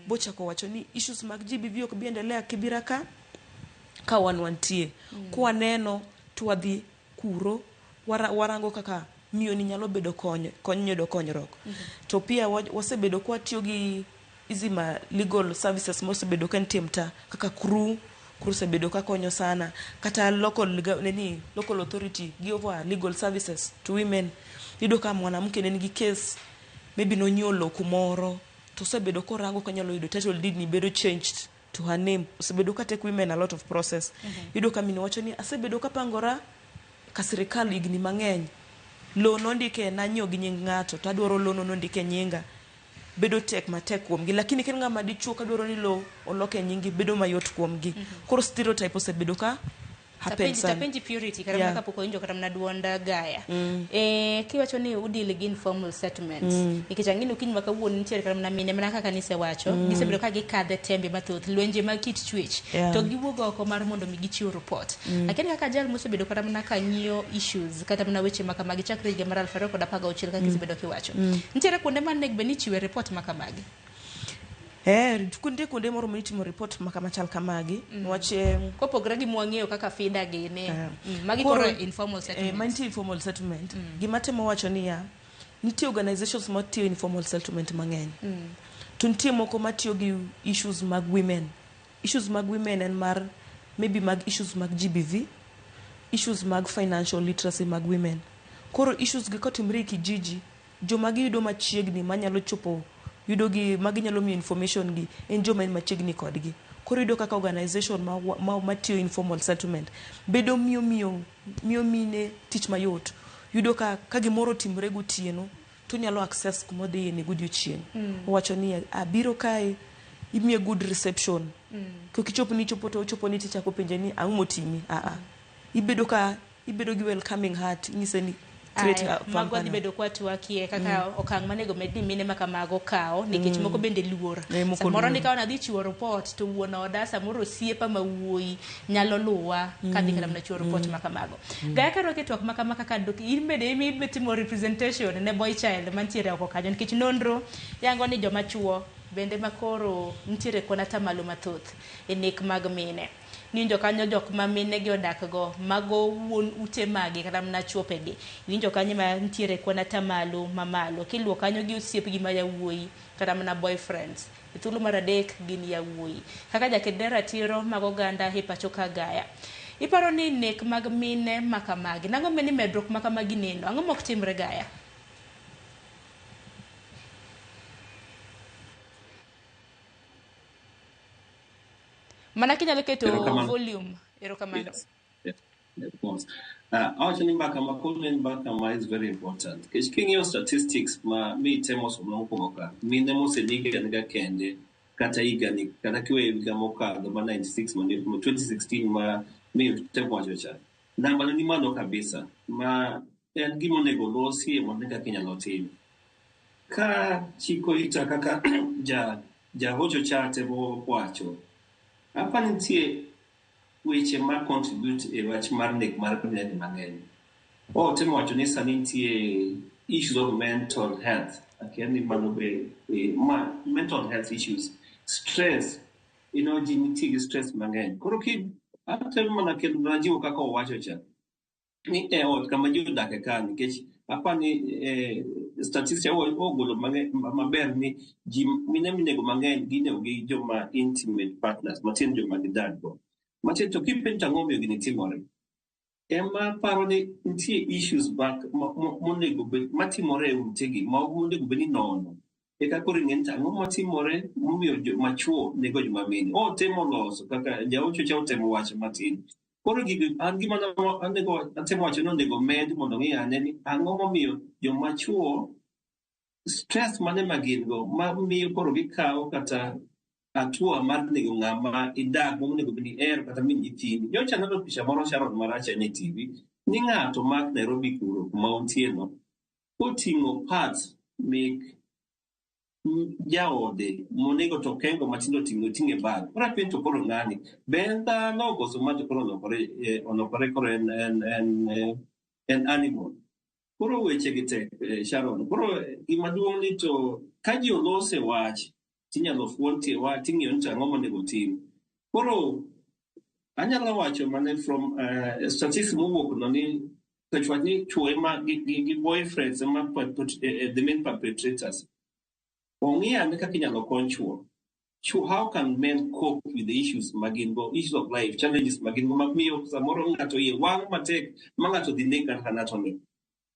bochako wacho ni issues mag GBV ok bi endelea Kibira ka wan wantie. Kwaneno to wadhi kuro, warango kaka miyo ni nyalo bedo kony yudo konyruok. To pia wasebedo kwatiyo gi hizi ma legal services mosebedo ka nitie mtaa kaka crew osebedo ka konyo sana, kata local nini, local authority give over legal services to women. Iyudo ka mwanamke ne nigi case maybe nonyiewo lowo kumoro to osebedo korango kanyalo yudo title deed ni bedo changed to her name. Osebedo ka take women a lot of process. Iyudo ka mine wacho ni asebedo kapangora ka sirikal higni mang'eny, lowo nondike nanyiewo gi nying ng'ato to adwaro lowo no nondike nyinga, bedo tek matek kuomgi. Lakini ka en ng'ama dichuo kadwaro ni lowo oloke nyingi, bedo mayot kuomgi. Koro stereotype osebedo ka happen Tapenji, sana. tapenji Purity kata Yeah. mana kapok owinjo kata mana duond Gaya. Kiwacho ni udil gi informal settlements. Nikech ang'e ni okinyi ma kawuono nitiere kata mana mine mana kaka nisewacho, gisebedo ka gikadhe tembe mathoth, lwenje mag kit chwech. To giwuok oko mar mondo mi gichiw report. Lakini kaka jal mosebedo kata mana ka ng'iyo issues kata mana weche ma kamagi chakre higa mar 2016 kaka isebedo kiwacho. Nitiere kuonde ma onego bed ni ichiwe report ma kamagi. Nitie kuonde moro mitimo report machal kamagi. Niwach Kopogore gi mwang'eyo kaka FIDA gini. Magi koro informal settlements. Mantie informal settlement. Gima temo wacho niya, nitie organizations matiyo informal settlement mang'eny. To nitie moko matiyo gi issues mag women. Issues mag women en mar maybe mag issues mag GBV, issues mag financial literacy mag women. Koro issues gi kotimre e kijiji, joma giyudo machiegni manyalo chopo yudo gi maginyalo miyo information gi en joma en machiegni kodgi. Koro iyudo kaka organization matiyo informal settlement bedo miyo mine tich mayot. Yudo ka gimoro otimore gotieno to onyalo access kuma odhiye ni godiochieng'. Owacho ni abiro kae, imiye good reception. Kok ichopo ni ichopo to ochopo ni tichako penje ni ang'o motimi. Ibedo ka ibedo gi welcoming heart, inyise ni create Aya, a mago dhi pampana. bedo kwatwakie kaka okang' manego med ni mine ma kamago kawo nikech moko bende luor. Moko Samoro luor. ni ka nadhi chiwo report to wuon oda samoro osiepa ma wuoyi nyalo luwa kadhi kata mana chiwo report ma kamago. Gaya ka rwako e twak ma kama kaka in bende imi timo representation ne boy child mantiere oko kanyo nikech nonro yango ni joma chuo bende makoro nitiere kwan atamalo mathoth e nek mag mine. Niwinjo kanyo jok ma mine gi odak go mago wuon ute magi kata mana chuopegi. Iwinjo kanyo ma nitiere kwan atamalo mamalo. Kiluwo kanyo gi osiepgi ma yawuoyi kata mana boyfriends. E thuolo mar adek gin yawuoyi. Kaka jaked ne ratiro mag oganda e pacho ka Gaya. Iparo ni nek mag mine ma kamagi. Nang'o meni medruok ma kamagi neno? Ang'o mok timre Gaya? Mana kinyalo keto Erokamano. volume. Erokamano. Yes. Yes, of course. Awacho ni mbaka ma kawuono en mbaka ma is very important. Nikech king'iyo statistics ma mitemo somo mokwongo ka, mine moseneg anega kende kata higani kata kiweyo higa mokadho ma 96 mane 2016 ma mitemo wacho cha. Namba no ni malo kabisa ma en gima onego losie mondo ne kaka inyalo tim. Ka chiko ita kaka jahocho cha temo wacho, apa nitie weche ma contribute e wach mar nek mar mine mang'eny. Otemo wacho ni sani nitie issues of mental health. Akia ni mano be mental health issues, stress, ji nitie gi stress mang'eny. Koro ki atemo mana kelo mana jiwo kaka owacho cha ni e ot kama ji odake ka nikech apani statistics ogolo maber ni ji mine minego mang'eny ginego gi joma intimate partners, matiende joma gidak go. Matiende to kipenjo ang'o momiyo gini timore, ema paro ni nitie issues monego bed matimore e utegi ma onego bed ni nono. Eka koro ing'e ni to ang'o matimore momiyo joma chuo nego joma mine. Otemo loso kaka jaocho cha otemo wacho matin. Koro gigi an gima atemo wacho ni onego med mondo ng'i ane ni ang'o momiyo joma chuo stress mane ma gin go ma miyo koro gikawo kata hatua mar nego ng'ama idak go monego bed ni ihero kata min nyithindi. Nyocha aneno picha moro Sharon marach ahinya e TV ni ng'ato mak Nairobi kuro kuma untie no koting'o parts mek jaode monego to kengo matindo tindo oting'o e bag. Koro apenjo to koro ng'ani be en dhano koso ma to koro olokore koro en animal. Koro weche gi tek, Sharon. Koro gima duong' ni to ka ji olose wach tinyalo fuon tie wach ting'iyo ni to ang'o monego tim. Koro anyalo wacho mana from statistics mowuok no ni nikech wach ni chuo ema gi boyfriends ema the main perpetrators. Ong'i ane kaka inyalo kony chuo. How can men cope with the issues ma gin go, issues of life, challenges ma gin go, ma miyo samoro ng'ato iye wang' matek ma ng'ato dhi nek kata ng'ato ni.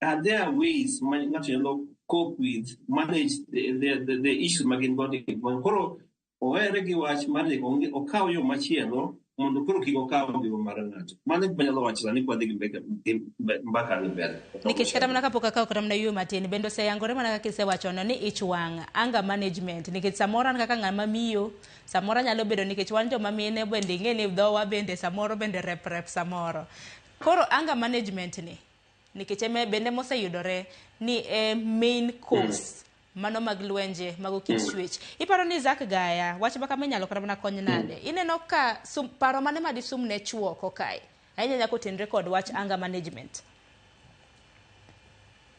Are there ways ma ng'ato nyalo cope with, manage the issues ma gin go ni? Koro owere gi wach mar nek, okaw yo machielo Mondo koro kik okaw ngima mar ng'ato. Mano e gima anyalo wacho sani kwadhi gi mbaka ni mbele. Nikech kata mana kapok akawo kata mana yueyo matin, bende oseyangore mana kaka isewachono ni ich wang', anger management. Nikech samoro an kaka ng'ama miyo, samoro anyalo bedo nikech wan joma mine bende ing'e ni dhowa bende samoro bende rep rep samoro. Koro anger management ni, nikech eme bende moseyudore ni e main cause mano mag lwenje mago kit chwech. Iparo ni Zack Gaya, wach ma kama inyalo kata mana kony nade? Ineno ka sum, paro mane ma disum ne chuo oko kae? Ahinya nyaka otenre kod wach anger management.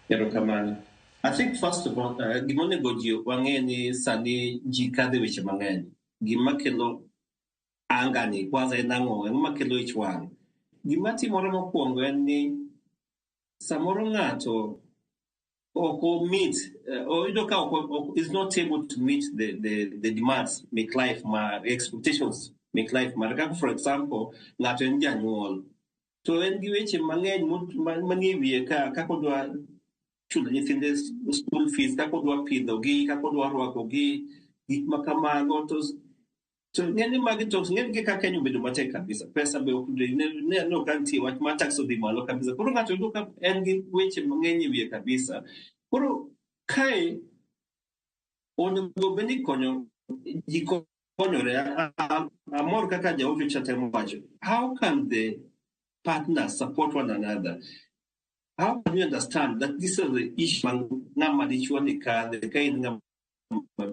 Erokamano. I think first of all, gima onego ji wang'e ni sani ji kadho e weche mang'eny. Gima kelo anger ni kwanza en ang'o? Ang'o makelo ich wang'? Gima timore mokwongo en ni samoro ng'ato ok o meet, oyudo ka ok is not able to meet the demands mek life mar expectations mek life mar kaka for example ng'ato en janyuol to en gi weche mang'eny manie wiye ka kaka odwa chulo nyithinde school fees, kaka odwa pidhogi, kaka odwa rwakogi, gik ma kamago to ng'eny magi to ng'eny gi kaka Kenya obedo matek kabisa. Pesa be ok ne no ka nitie wach mar tax odhi malo kabisa. Koro ng'ato yudo ka en gi weche mang'eny e wiye kabisa. Koro kae onego bed ni konyo ji konyore. Amor kaka jaocho cha temo wacho. How can the partners support one another? How can you understand that this is the issue ma ng'ama dichuo ni kadhe ka in ng'ama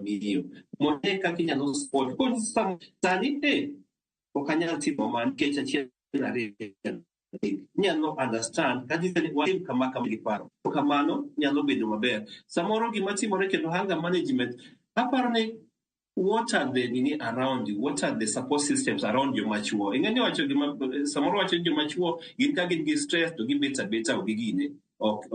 miyo? Mondo e kaka inyalo support. Koro sani ok anyal timo ma nikech achiel ariyo inyalo understand kata ni watim kama kama gi paro. Kamano nyalo bedo maber. Samoro gima timore kendo anger management, aparo ni what are the nini around you? What are the support systems around joma chuo? Ing'e ni wacho gima samoro wacho ni joma chuo gin ka gin gi stress to gibet abeta ok gigine. Ok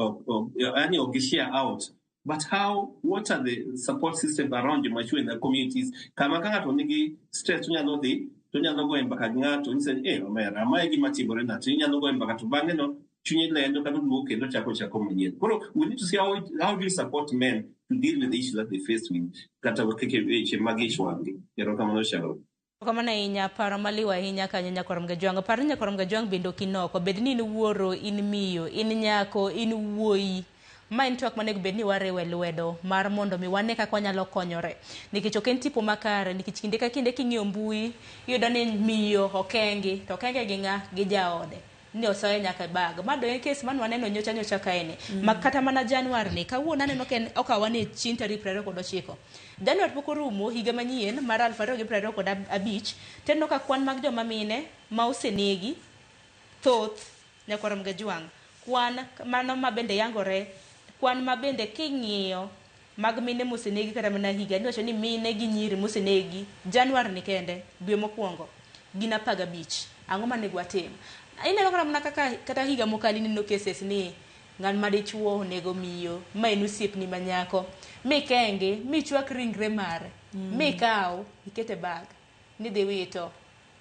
yani ok gi share out. But how, what are the support systems around joma chuo in the communities? Kama ka ng'ato nigi stress to nyalo dhi, to nyalo goyo mbaka gi ng'ato, nyise ni, omera, mae gima timore na, to inyalo goyo mbaka to bang'e no, chunye lendo kata oduogo kendo chako manyien. Koro, we need to see how do you support men to deal with the issues that they face with, kata keke weche mag ich wang' gi. Erokamano Sharon. Kamano ahinya, paro maliw ahinya kanyo nyakwar Mgajwang'. Par ni nyakwar Mgajwang' bende ok inoko. Bed ni in wuoro, in miyo, in nyako, in wuoyi. Ma en twak monego bed ni wariwe lwedo mar mondo mi wane kaka wanyalo konyore. Nikech ok en tipo makare, nikech kinde ka kinde king'iyo mbui, iyudo ni miyo okengi, to okenge gi ng'a? Gi jaode. Ni osoye nyaka e bag. Ma do en kes mane waneno nyocha nyocha kae ni. Ma kata mana Januar ni, kawuono aneno ka en okawa ni chieng' tarik 29. Januar pok orumo higa manyien mar 2025, tineno ka kwan mag joma mine ma osenegi thoth nyakwar Mgajwang'. Kwan mano ma bende yangore, kwan ma bende king'iyo mag mine mosenegi kata mana higa, niwacho ni mine gi nyiri mosenegi Januar ni kende, dwe mokwongo, gin 15. Ang'o manego watim? Ineno kata mana kaka kata higa mokalo ineno cases ni ng'at ma dichuo onego miyo, ma en osiepni ma nyako, mikenge, michwak ringre mare, mikaw, iket e bag, nidhi wito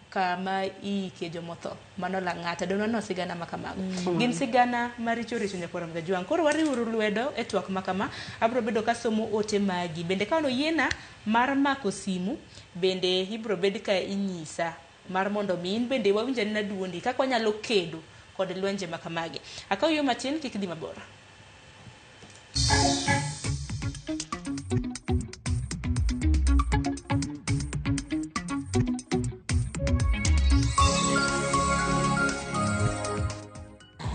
kama iike jomotho. Mano Lang'ata. Donge waneno sigana ma kamago? Gin sigana maricho richo nyakwar Mgajwang'. Koro wariwuru lwedo e twak ma kama. Abiro bedo kasomo ote magi. Bende ka oyiena mar mako simu, bende ibiro bed ka inyisa mar mondo mi in bende wawinj anena duondi kaka wanyalo kedo kod lwenje ma kamagi. Akaw yo matin kik dhi mabor.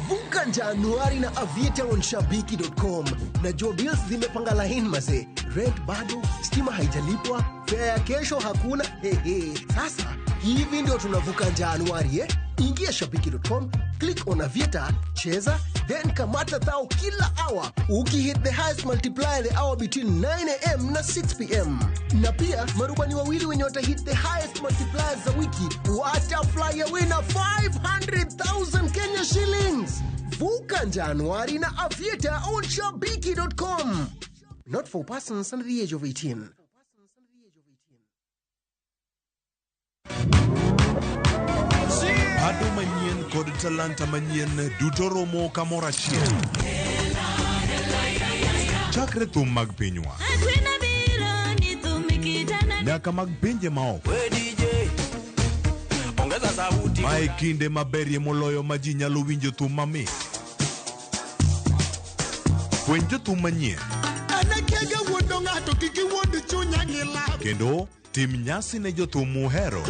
Vuka Januari na Aviator on Shabiki.com. Najua bills zimepanga line maze, rent bado, stima haijalipwa, fare ya kesho hakuna. Hehe. Sasa hivi ndio tunavuka Januari eh? Ingia Shabiki.com, click on Aviator, cheza, then kamata thao kila hour ukihit the highest multiplier the hour between 9 am na 6 pm. Na pia marubani wawili wenye watahit the highest multipliers za wiki wata fly away na 500,000 Kenya shillings. Vuka Januari na Aviator on Shabiki.com. Not for persons under the age of 18. Ado manyien kod talanta manyien duto romo kamoro achiel. Chakre thum mag pinywa nyaka mag pinje maoko. Mae kinde maberie moloyo ma ji nyalo winjo thum mamit. Fweny jothum manyien. Kendo tim nyasi ne jothum muhero.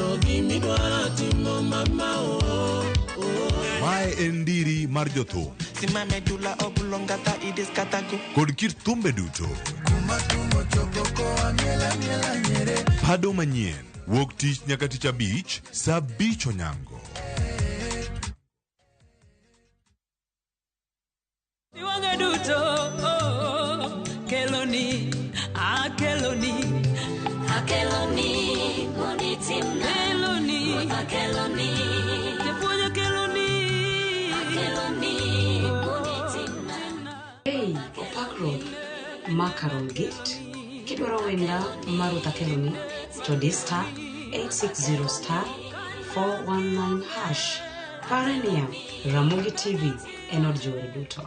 Mae en ndiri mar jothum. Kod kit thumbe duto. Pado manyien wuok tich nyaka tich abich saa 5 onyango. Iwang'e duto oh, keloni akeloni Akeloni mondo itimna keloni Ruoth akeloni japuonj akeloni Akeloni mondo itimna Hey, Opak Road, Macaron Gift. Kidwaro wenda mar Ruoth Akeloni to di star 860 star 419 hash. Pare niya, Ramogi TV en od jower duto.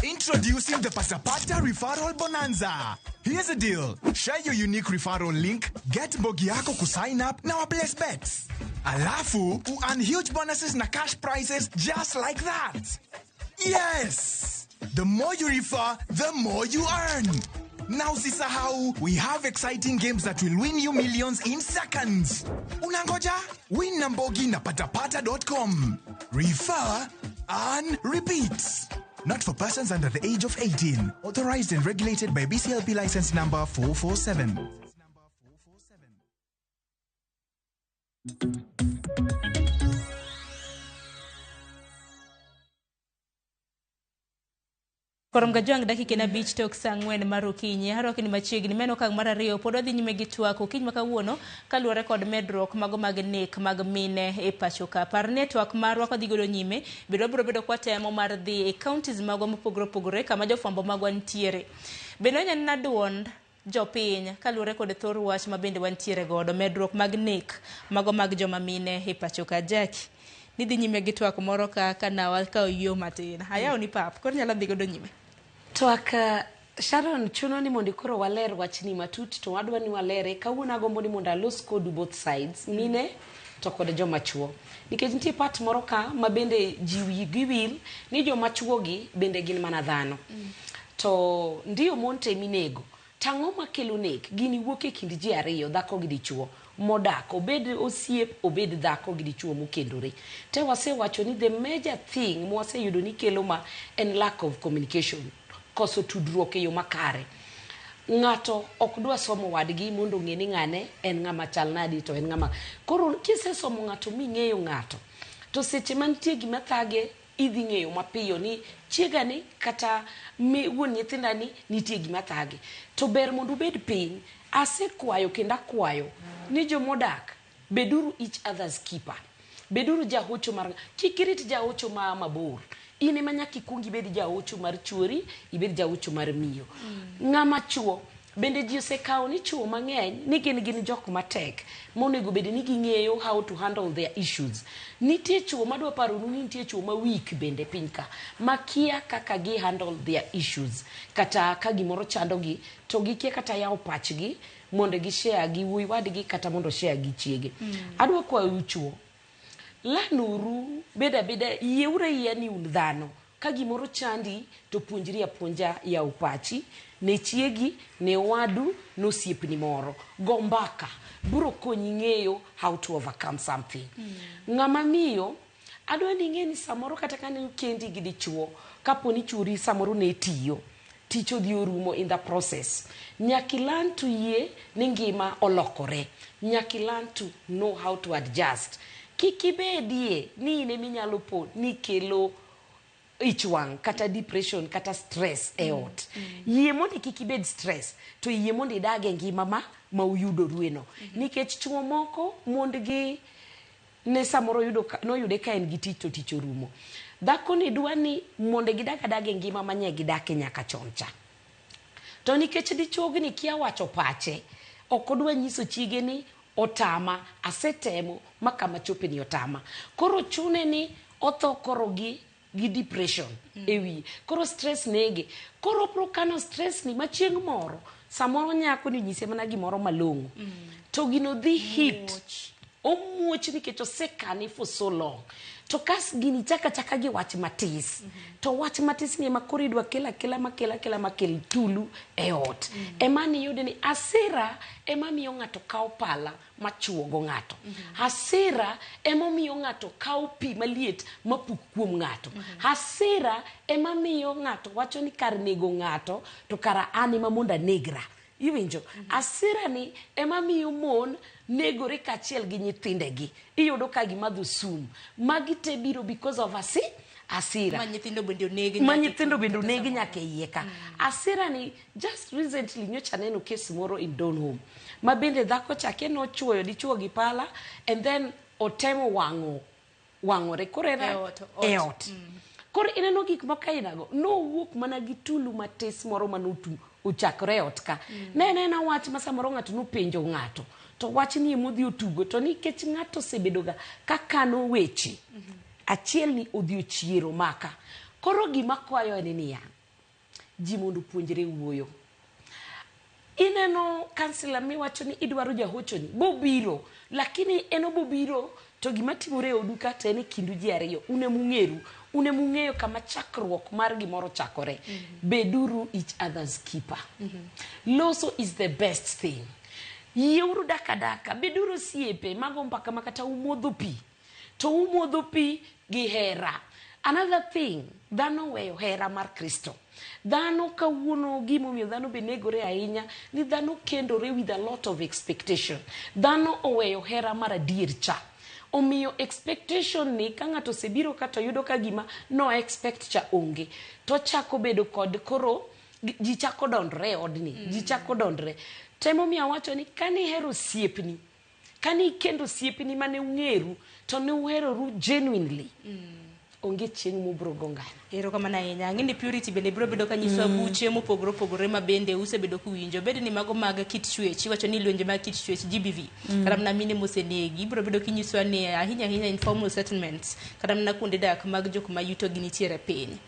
Introducing the Pasapata Referral Bonanza. Here's a deal. Share your unique referral link, get mbogi yako kusign up na waplace bets. Alafu, earn huge bonuses na cash prizes just like that. Yes! The more you refer, the more you earn. Now usisahau, we have exciting games that will win you millions in seconds. Unangoja? Win na mbogi na patapata.com. Refer, earn, repeat. Not for persons under the age of 18. Authorized and regulated by BCLP license number 447. Korom gajwang' dakika en 5 tok saa 4 mar okinyi. Arwaki ni machiegni meno okang' mar ariyo pod wadhi nyime gi twak okinyi ma kawuono kaluwore kod medruok mago mag nek mag mine e pacho ka. Par ni e twak marwa kwadhi godo nyime bende wabiro bedo kwatemo mar dhi e counties magwa mopogore opogore kama jofwambo magwa nitiere. Bende wanyalo neno duond jopiny kaluwore kod thor wach ma bende wantiere godo medruok mag nek mago mag joma mine e pacho ka. Jackie, nidhi nyime gi twak moro ka ka nawa yo matin. Ayaw ni pap, koro nyalo dhi godo nyime. Twak Sharon chuno ni mondo koro waler wachni matut to wadwa ni walere kawuono agombo ni mondo alos kodu both sides mine to kod joma chuo nikech nitie part moro ka ma bende ji wigi wil ni joma chuo gi bende gin mana dhano to ndiyo mon te minego tang'o makelo nek gini wuok e kind ji ariyo dhako gi dichuo modak obed osiep obed dhako gi dichuo mokendore te wasewacho ni the major thing mwaseyudo ni kelo ma en lack of communication koso tudruok e yo makare ng'ato ok dwa somo wadgi mondo ong'e ni ng'ane en ng'ama chal nadi to en ng'ama koro kisesomo ng'ato ming'eyo ng'ato to seche mantie gima thage idhi ng'eyo mapiyo ni chiegani kata wuon nyithindani nitie gima thage to ber mondo ubed piny asekwayo kendo akwayo ni jomodak beduru each other's keeper beduru jahocho mar kik irit jahocho ma mabor in ema nyaka ikuong ibed jahocho mar chuori ibed jahocho mar miyo ng'ama chuo bende ji osekawo ni chuo mang'eny ni gin jok matek monego bed ni ging'eyo how to handle their issues nitie chuo madwa paronu ni nitie chuo ma weak bende piny ka makia kaka gi handle their issues kata ka gimoro chandogi to gikia kata yawo pachgi mondo gi share gi wuoyi wadgi kata mondo share gi chiege adwa kwayou chuo lanuru bed abeda yieuru ayieya ni un dhano ka gimoro chandi to puonjri apuonja yawo pachi ne chiegi ne wadu nosiepni moro go mbaka biro konyi ng'eyo how to overcome something ng'ama miyo adwa ni ing'e ni samoro kata kane ukendi gi dichuo kapo ni chuori samoro ne tiyo tich odhi orumo in the process nyaka ilearn to yie ni ngima olokore nyaka ilearn to know how to adjust kik ibedie ni in eminyalo po ni kelo ich wang' kata depression kata stress e ot yie mondo kik ibed stress to yie mondo idag e ngima ma uyudorue no nikech chuo moko mondgi ne samoro yudo noyude ka en gi tich to tich orumo dhako ni dwa ni mondo gidag adaga e ngima manye gidake nyaka chon cha to nikech dichuogni kia wacho pache ok odwa nyiso chiege ni otama asetemo ma kama chope ni otama koro chune ni otho koro gi depression e wiye koro stress nege koro obro kano stress ni ma chieng' moro samoro nyako ni nyise mana gimoro malong'o To gino dhi hit. Omuoch nikech osekane for so long. To kas gini chaka chaka gi wach matis. To wach matis ni ema koro idwa kela kela makela kela makel tulu e ot. Ema niyude ni hasira ema miyo ng'ato kawo pala machuogo ng'ato. Hasira ema miyo ng'ato kawo pi maliet mapuk kuom ng'ato. Hasira ema miyo ng'ato wacho ni kar nego ng'ato to kara an ema mondo anegra. Iwinjo? Hasira ni ema miyo mon negore kaachiel gi nyithindegi. Iyudo ka gimadho sum. Magi te biro because of hasira. Ma nyithindo bende oneg Ma nyaka e nyithindo kind bende kata oneg samoro. nyaka e iye ka. Hasira ni just recently nyocha aneno case moro in Donholm. Ma bende dhako cha kia nochuoyo dichuo gi pala and then otemo wang'o wang'ore koro en E ot, e ot. ot. Koro ineno gik moko ainago nowuok mana gi tulu matis moro manotu ochakore e ot ka. Ne en ena wach ma samoro ng'ato nopenjo ng'ato to wach ni emodhi otugo to nikech ng'ato osebedo ga ka kano weche achiel ni odhi ochiero maka. Koro gima kwayo en niya, ji mondo opuonjre wuoyo. Ineno kansila miwacho ni idwaro jahochoni, bobiro, lakini en obobiro to gima timore e odu ka to en e kindu ji ariyo, un emung'eru, un emung'eyo kama chakruok mar gimoro chakore. Beduru each other's keeper. Loso is the best thing. Yieuru dak adaka, beduru osiepe mago mbaka ma kata umodho pi. To umodho pi gi hera. Another thing, dhano oweyo hera mar Kristo. Dhano kawuono gimomiyo dhano be negore ahinya ni dhano kendore with a lot of expectation. Dhano oweyo hera mar adier cha. Omiyo expectation ni ka ng'ato osebiro ka to yudo ka gima no expect cha onge. To chako bedo kod koro ji chako dondore e odni. Ji chako dondore. Temomiyo awacho ni kanihero osiepni, kane ikendo osiepni mane ung'eru, to ne uheroru genuinely. Onge chieng' mubro go ngana. Erokamano ahinya. Ang'e ni Purity bende biro bedo ka nyisowa buche mopogore opogore ma bende usebedo kuwinjo. Bed ni mago mag kit chwech, iwacho ni lwenje mag kit chwech GBV. Kata mana mine mosenegi, ibiro bedo kinyisowa ni ahinya ahinya informal settlements, kata mana kuonde dak mag jok ma yuto gi nitiere piny.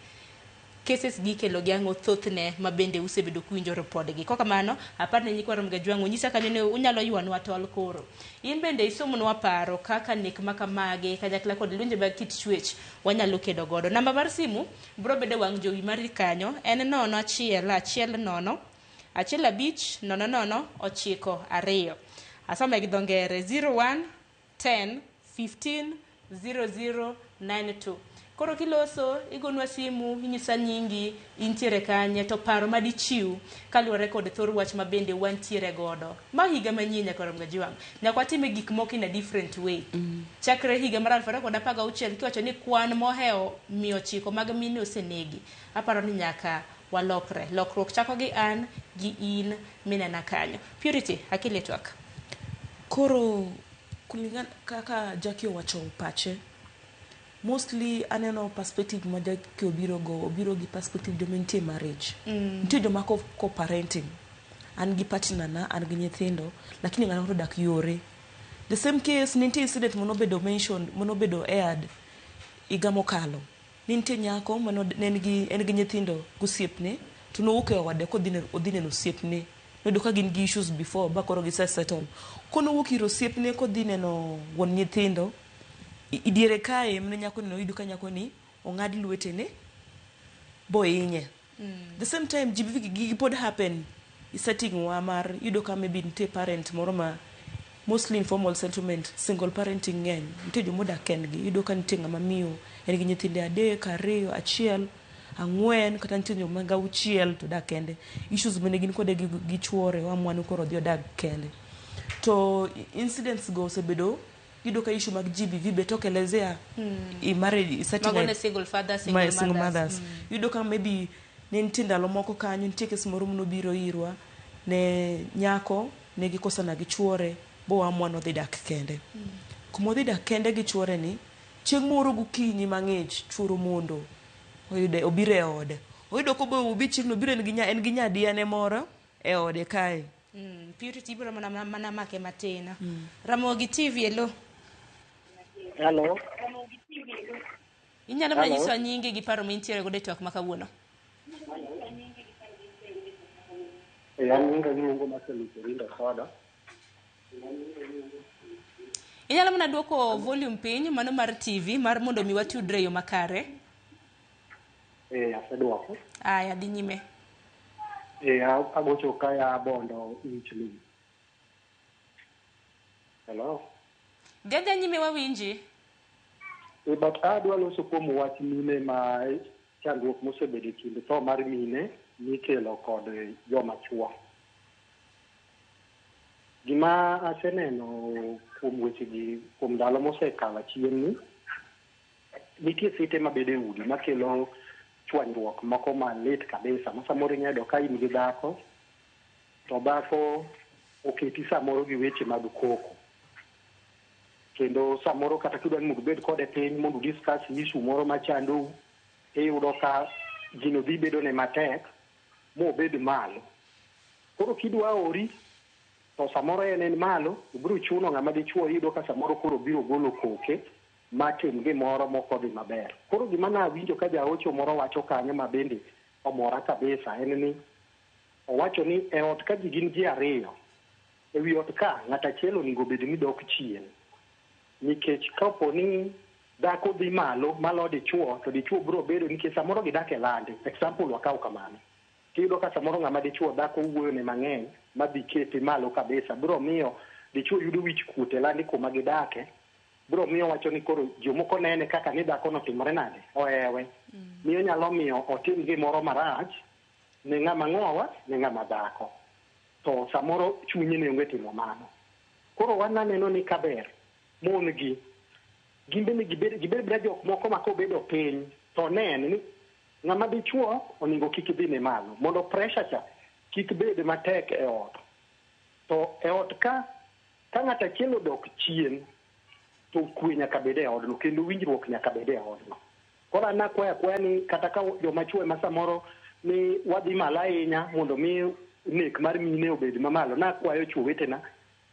Cases gi ikelo gi ang'o thothne ma bende usebedo kuwinjo ripodgi. Kokamano, apar ne nyikwa Ramogi Ajwang' onyisa kanyo ni unyalo ywanwa tol koro. In bende isomnwa paro kaka nek makamagi kanyakla kod lwenje mag kit chwech wanyalo kedo godo. Namba mar simu biro bedo e wang' jowi mari kanyo en 0 1 1 0 1 5 0 0 9 2. Asome gi dho ngere 01 10 15 00 92. Koro kiloso, igonwa simu, inyisa nyingi, intiere kanye, to paro madichiw kaluwore kod thor wach ma bende wantiere godo. Ma higa manyien nyaka Ramogi Ajwang'. Nyaka watime gik moko in a different way. Chakre higa mar 2016 kiwacho ni kwan mohewo 900 mag mine osenegi. Aparo ni nyaka walokre. Lokruok chako gi an gi in minena kanyo. Purity, akili twak. Koro kulingana kaka Jackie owacho pache, mostly aneno perspective ma Jackie obiro go, obiro gi perspective joma nitie marriage. Nitie joma co-parenting. An gi partner na, an gi nyithindo, lakini ng'ato odak yore. The same case, nitie incident manobedo mentioned, manobedo aired higa mokalo. Nitie nyako mano ne en gi nyithindo gosiepne, to nowuok e ode kodhi odhi neno osiepne. Noyudo ka gin gi issues before ba koro gise settle. Konowuok ir osiepne kodhi neno wuon nyithindo, i diere kae mane nyako ni noyudo ka nyako ni ong'ad lwetene bohinye. The same time GBV gigi pod happen i setting wa mar iyudo ka maybe nitie parent moro ma mostly informal settlement single parenting ng'eny nitie jomodak kendgi iyudo ka nitie ng'ama miyo en gi nyithinde adek ariyo achiel ang'wen kata nitie joma auchiel to dak kende issues mane gin kode gi chuore oamua ni koro odhi odag kende to incidents go osebedo iyudo ka issue mag GBV be tokelezea i marriage i setting Mago ne single father, single single mothers. mothers. Iyudo ka maybe ne nitie ndalo moko kanyo nitie kes moro manobiro irwa ne nyako ne gikosana gi chuore boamua nodhi dak kende kumodhi dak kende gi chuore ni chieng' moro gokinyi mang'ich chuoro mondo oyude obiro e ode oyudo kobo obi chieng'no obiro en gi nyadiyane moro e ode kae Purity ibiro mana make matin. Ramogi TV elo. Hello. Inyalo mana Hello. nyisowa nyingi gi paro mintiere godo e twak ma kawuono. An nyinga giluongo Marcel Orinda Soda. Inyalo mana duoko volume piny mano mar TV mar mondo mi watudre e yo makare. Eh, aseduoko. Aya, dhi nyime. Eh, agocho kaya Bondo Ichli. Hello. Dhi adhiya nyime wawinji. E, but adwa loso kuom wach mine ma chandruok mosebedo e kind tho mar mine mikelo kod joma chuo. Gima aseneno kuom wechegi kuom ndalo mosekalo achien ni, nitie site mabedo e udi makelo chwanyruok moko malit kabisa ma samoro inyalo yudo ka in gi dhako to dhako oketi samoro gi weche mag koko kendo samoro kata kidwa ni mondo ubed kode piny mondo udiscuss issue moro machandou iyudo ka gino dhi bedo ne matek mobed malo. Koro kidwa ori to samoro en en malo biro chuno ng'ama dichuo iyudo ka samoro koro biro golo koke matim gimoro mokodhi maber. Koro gima nawinjo ka jaocho moro wacho kanyo ma bende omora kabisa en ni owacho ni e ot ka ji gin ji ariyo e wi ot ka ng'at achiel onego bed ni dok chien nikech kapo ni dhako dhi malo malo dichuo to dichuo biro bedo nikech samoro gidak e lande example wakaw kamano tiyudo ka samoro ng'ama dichuo dhako wuoyo ne mang'eny madhi kete malo kabisa biro miyo dichuo yudo wich kuot e lande kuma gidake biro miyo wacho ni koro jomoko nene kaka ni dhako notimore nade ohewe miyo nyalo miyo otim gimoro marach ne ng'ama ng'owa ne ng'ama dhako to samoro chunye ne onge timo mano. Koro wan aneno ni kaber mon gi gin bende gibed gibed jok moko ma kobedo piny to nen ni ng'ama dichuo onego kik dhine malo mondo pressure cha kik bed matek e ot. To e ot ka ng'at achiel odok chien to kwe nyaka bed e odno kendo winjruok nyaka bed e odno. Koro an akwayo akwaya ni kata ka joma chuo ema samoro ni wadhi malo ahinya mondo mi nek mar mine obed mamalo, nakwayo chuo wetena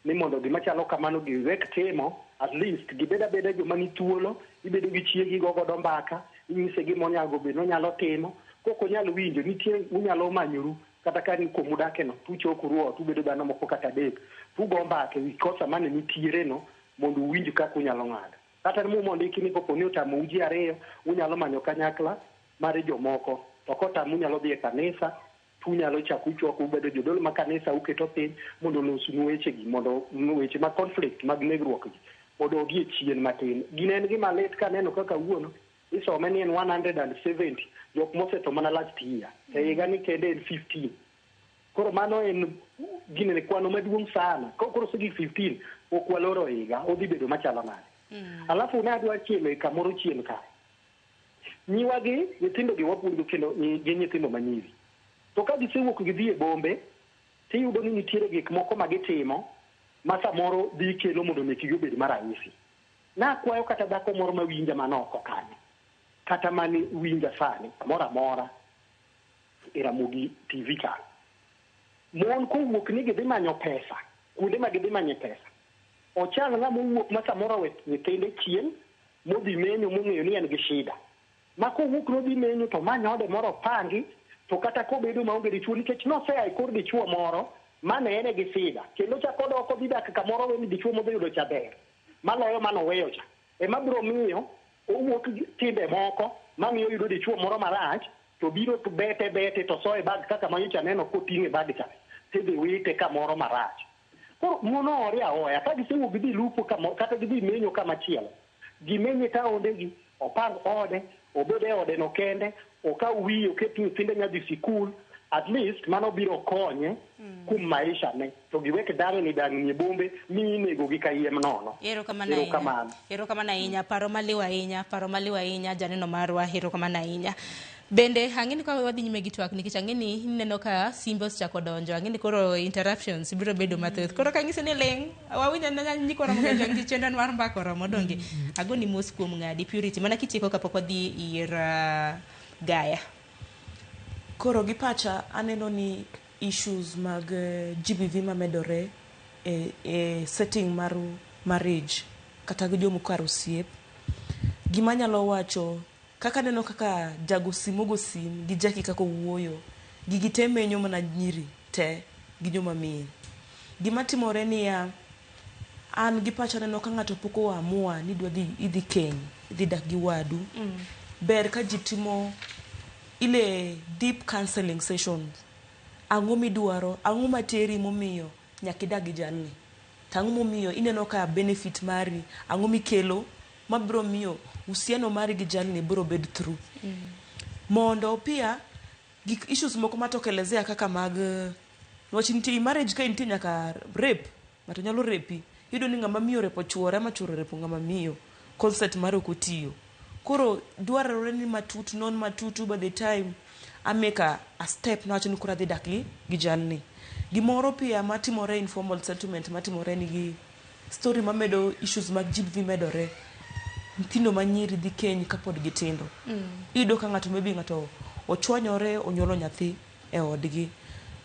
ni mondo gima chalo kamano giwek timo, at least gibed abeda joma ni thuolo, ibedo gi chiegi go godo mbaka, inyise gima onego bed nonyalo timo, kok onyal winjo nitie unyalo manyoru kata ka ni kumudake no tuchokoru ot ubedo dhano moko kata adek tugo mbaka ewi kosa mane nitiere no mondo uwinj kaka unyalo ng'ado. Kata muma ondiki ni kopo ni otamou ji ariyo unyalo manyo kanyakla mar jomoko to kotamu unyalo dhi e kanisa tunyalo chako uchoko ubedo jodolo ma kanisa uketo piny mondo olosnu wechegi mondo weche mag conflict mag negruok gi odogi e chien matin. Gino en gima lit kaneno kaka wuono isome ni en 170 jok mosetho mana last year e higa ni kende en 15. Koro mano en gine kwano maduong' sana. Koro osegik 15 ok waloro higa odhi bedo machalo nade. Alafu ne adwa chielo e kamoro chien ka. Nyiwagi nyithindo gi wapuonjo kendo gin nyithindo manyiri. To ka gisewuok gidhi e bombe tiyudo ni nitiere gik moko ma gitimo ma samoro dhi kelo mondo mekgi obed marahisi. Nakwayo kata dhako moro mawinja manoko kanyo kata mane winja sani kamoro amora e Ramogi TV ka. Mon kowuok ni gidhi manyo pesa kuonde ma gidhi manye pesa ochal ng'ama owuok ma samoro owe nyithinde chien modhi menyo mong'eyo ni en gi shida ma kowuok nodhi menyo to many ode moro opangi to kata kobedo maonge dichuo nikech nosea e kor dichuo moro mane en gi shida kendo chako odok odhi dak kamoro we ni dichuo modhi yudo cha ber maloyo manoweyo cha ema biro miyo owuok timbe moko mamiyo oyudo dichuo moro marach to biro bete bete to soye bag kaka manyocha neno koting'e bag cha tidhi wite kamoro marach. Koro mon oore aoya ka gisewuok gidhi lupo kata gidhi menyo kamachielo gimenye taondegi opang ode obed e ode no kende okaw wiye oket nyithinde nyadhi sikul at least mano biro konye kuom maisha ne to giwek dang'ni dang'ni e bombe mi inego gi kayiem nono. Erokamano ahinya. Erokamano ahinya, paro maliw ahinya, paro maliw ahinya janeno marwa, erokamano ahinya. Bende ang'e ni ka wadhi nyime gi twak nikech ang'e ni ineno ka simbe osechako donjo, ang'e ni koro interruptions biro bedo mathoth. Koro kang'isi ni ling', wawinjo nyikwa Ramogi Ojwang' gi chenro mar mbaka oromo donge. Agoni mos kuom ng'adi Purity mana kitieko kapok wadhi ir Gaya. Koro gi pacha aneno ni issues mag GBV mamedore e setting mar marriage kata gi jomokar osiep. Gima anyalo wacho kaka aneno kaka jago sim ogo sim gi Jackie kaka owuoyo, gigi te menyo mana nyiri te gi joma miyo. Gima timore niya, An gi pacha aneno ka ng'ato pok oamua ni idwa dhi idhi keny, idhi dak gi wadu. Ber ka ji timo ile deep counseling sessions. Ang'o midwaro? Ang'o materi momiyo nyaka idag gi jalni? To ang'o momiyo ineno ka benefit mari, ang'o mikelo mabiro miyo uhusiano mari gi jalni biro bed through. Mondo pia gik issues moko matokelezea kaka mag niwach nitie marriage ka nitie nyaka rape, ng'ato nyalo repi. Iyudo ni ng'ama miyo orepo chuore ama chuore orepo ng'ama miyo. Consent mare ok otiyo. Koro dwarore ni matut non matut by the time I make a step nawacho ni koro adhi dak gi jalni. Gimoro pia matimore informal settlement matimore nigi story mamedo issues mag GBV medore. Nyithindo manyiri dhi keny kapod gitindo. Iyudo ka ng'ato maybe ng'ato ochwanyore onyuolo nyathi e odgi.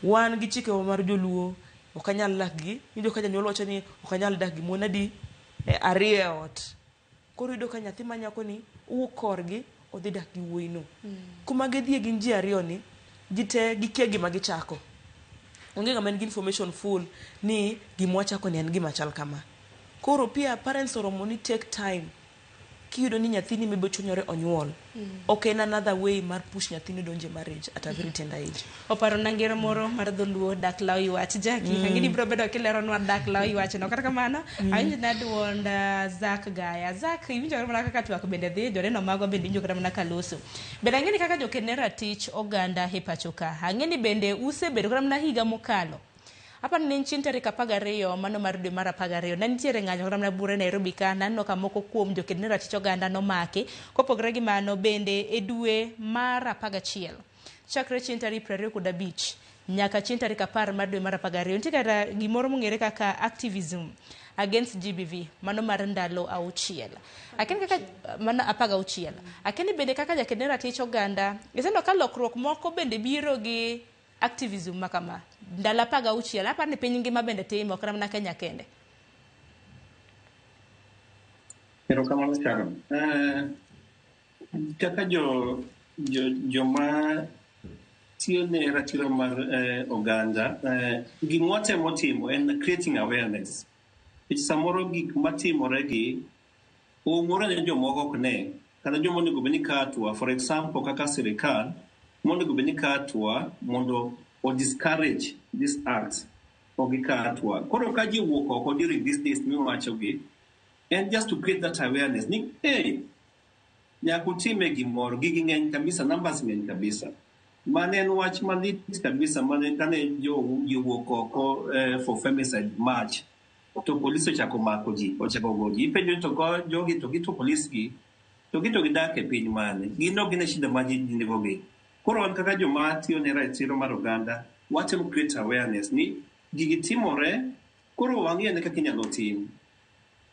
Wan gi chikewa mar joluo ok anyal dak gi, iyudo ka janyuol wacho ni ok anyal dak gi mon adi ariyo e ot. Koro iyudo ka nyathi ma nyako ni wuok korgi odhi dak gi wuoyi no. Kuma gidhiye gin ji ariyo ni, ji te gikia gima gichako. Onge ng'ama nigi information full ni gima wachako ni en gima chal kama. Koro pia parents oromo ni take time kiyudo ni nyathini maybe ochwanyore onyuol. Ok en another way mar push nyathini donjo e marriage at a very tender age. Oparo na ngero moro mar dholuo dak law ywach. Jackie, ang'e ni ibiro bedo kileronwa dak law ywach no. Kata kamano, awinjo na duond Zack Gaya. Zack, iwinjo mana kaka twak bende dhi, joneno magwa bende iwinjo kata mana ka loso. Bende ang'e ni kaka joked ratich oganda e pacho ka. Ang'e ni bende usebedo kata mana higa mokalo. Aparo ni ne en chieng' tarik 12 mano mar dwe mar 12 ne nitiere ng'anyo kata mana bura e Nairobi ka naneno ka moko kuom joked ne ratich oganda nomaki. Kopogore gi mano bende e dwe mar 11 chakre chieng' tarik 25 nyaka chieng' tarik 10 mar dwe mar 12 nitie kata gimoro mong'ere kaka activism against GBV mano mar ndalo 6. Akia kaka mano 16. Akia ni bende kaka jaked ne ratich oganda iseneno ka lokruok moko bende biro gi activism ma kama ndalo 16 aparo ni piny ngima bende timo ok mana Kenya kende. Erokamano Sharon. Kaka joma tiyo ne ratiro mar oganda, gima watemo timo en creating awareness. Nikech samoro gik matimore gi oumore ne jomoko ok ne, kata joma onego bed ni kawo hatua, for example kaka sirikal monego bed ni kawo hatua mondo o discourage this act ok gikaw hatua. Koro ka ji owuok oko during these days miwachogi, en just to create that awareness ni hey, nyaka utime gimoro, gigi ng'eny kabisa, numbers ng'eny kabisa. Mane en wach malit kabisa mane kane ji owuok oko for femicide march, to polis ochako mako ji, ochako go ji. Ipenjo ni to jogi to gito polis gi, to gito gidak e piny mane? Gin ok gine shida ma ji nigo gi. Koro wan kaka joma tiyo ne ratiro mar oganda, watemo create awareness ni gigi timore, koro wang'i ane kaka inyalo tim.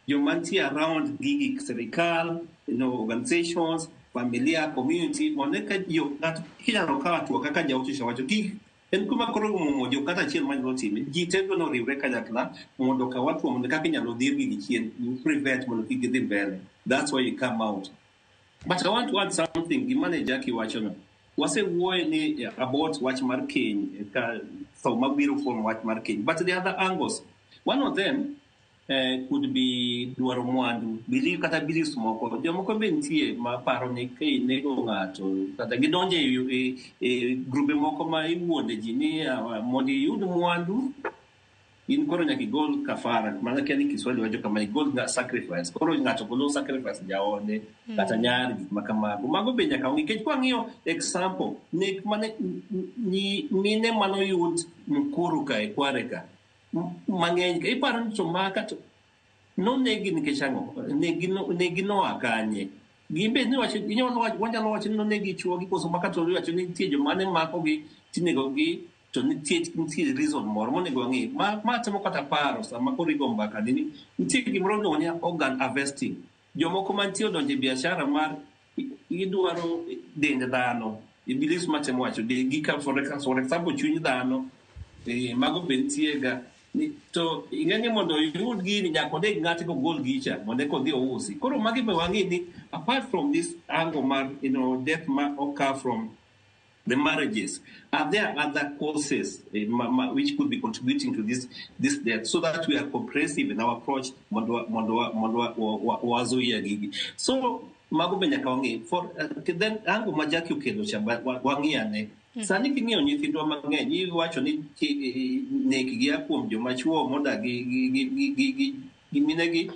Joma nitie around gigi, sirikal, organizations, familia, community, mondo eka jo ng'ato inyalo kawo hatua kaka jaocho wacho gik en kuma koro omuomo jo kata achiel manyalo time. Ji te dwa noriwre kanyakla mondo okaw hatua mondo kaka inyalo dhir gigi chien, prevent mondo kik gidhi mbele. That's why you come out. But I want to add something gima ne Jackie wachono. Wasewuoye ni about wach mar keny, ka tho mabiro from wach mar keny. But the other angles, one of them could be dwaro mwandu, belief kata beliefs moko. Jomoko be nitie ma paro ni ka inego ng'ato, kata gidonjo e grube moko ma iwuonde ji ni mondo iyud mwandu, in koro nyaka igol kafara. Mana kia ni Kiswahili wacho kama igol sacrifice. Koro ng'ato golo sacrifice jaode, kata nyari, gik ma kamago. Mago be nyaka wang'i. Nikech kwang'iyo example, nek mane ni mine manoyud Mukuru ka e Kware ka, mang'eny ka, iparo ni to maka to nonegi nikech ang'o? Negi noa kanye? Gin be niwacho, inyalo wacho, wanyalo wacho ni nonegi chuogi koso maka to iwacho ni nitie joma ne makogi tinegogi to nitie reason moro monego wang'i. Ma temo kata paro sama koro igo mbaka ni nitie gimoro miluongo ni organ harvesting. Jomoko mantie odonjo e biashara mar gidwaro dend dhano. Beliefs matemo wacho gi ka for example chuny dhano, mago be nitie ga. Ni, to ing'e ni mondo oyud gini nyaka oneg ng'ato kogol gicha mondo eka odhi ousi. Koro magi be wang'i ni apart from this angle mar death ma occur from the marriages. Are there other causes which could be contributing to this death, so that we are comprehensive in our approach mondo wazuia gigi. So mago be nyaka wang'i. For then ango ma Jackie okelo cha wang'i ane. Sani king'iyo nyithindwa mang'eny, iwacho ni nek gi a kuom joma chuo modak gi minegi,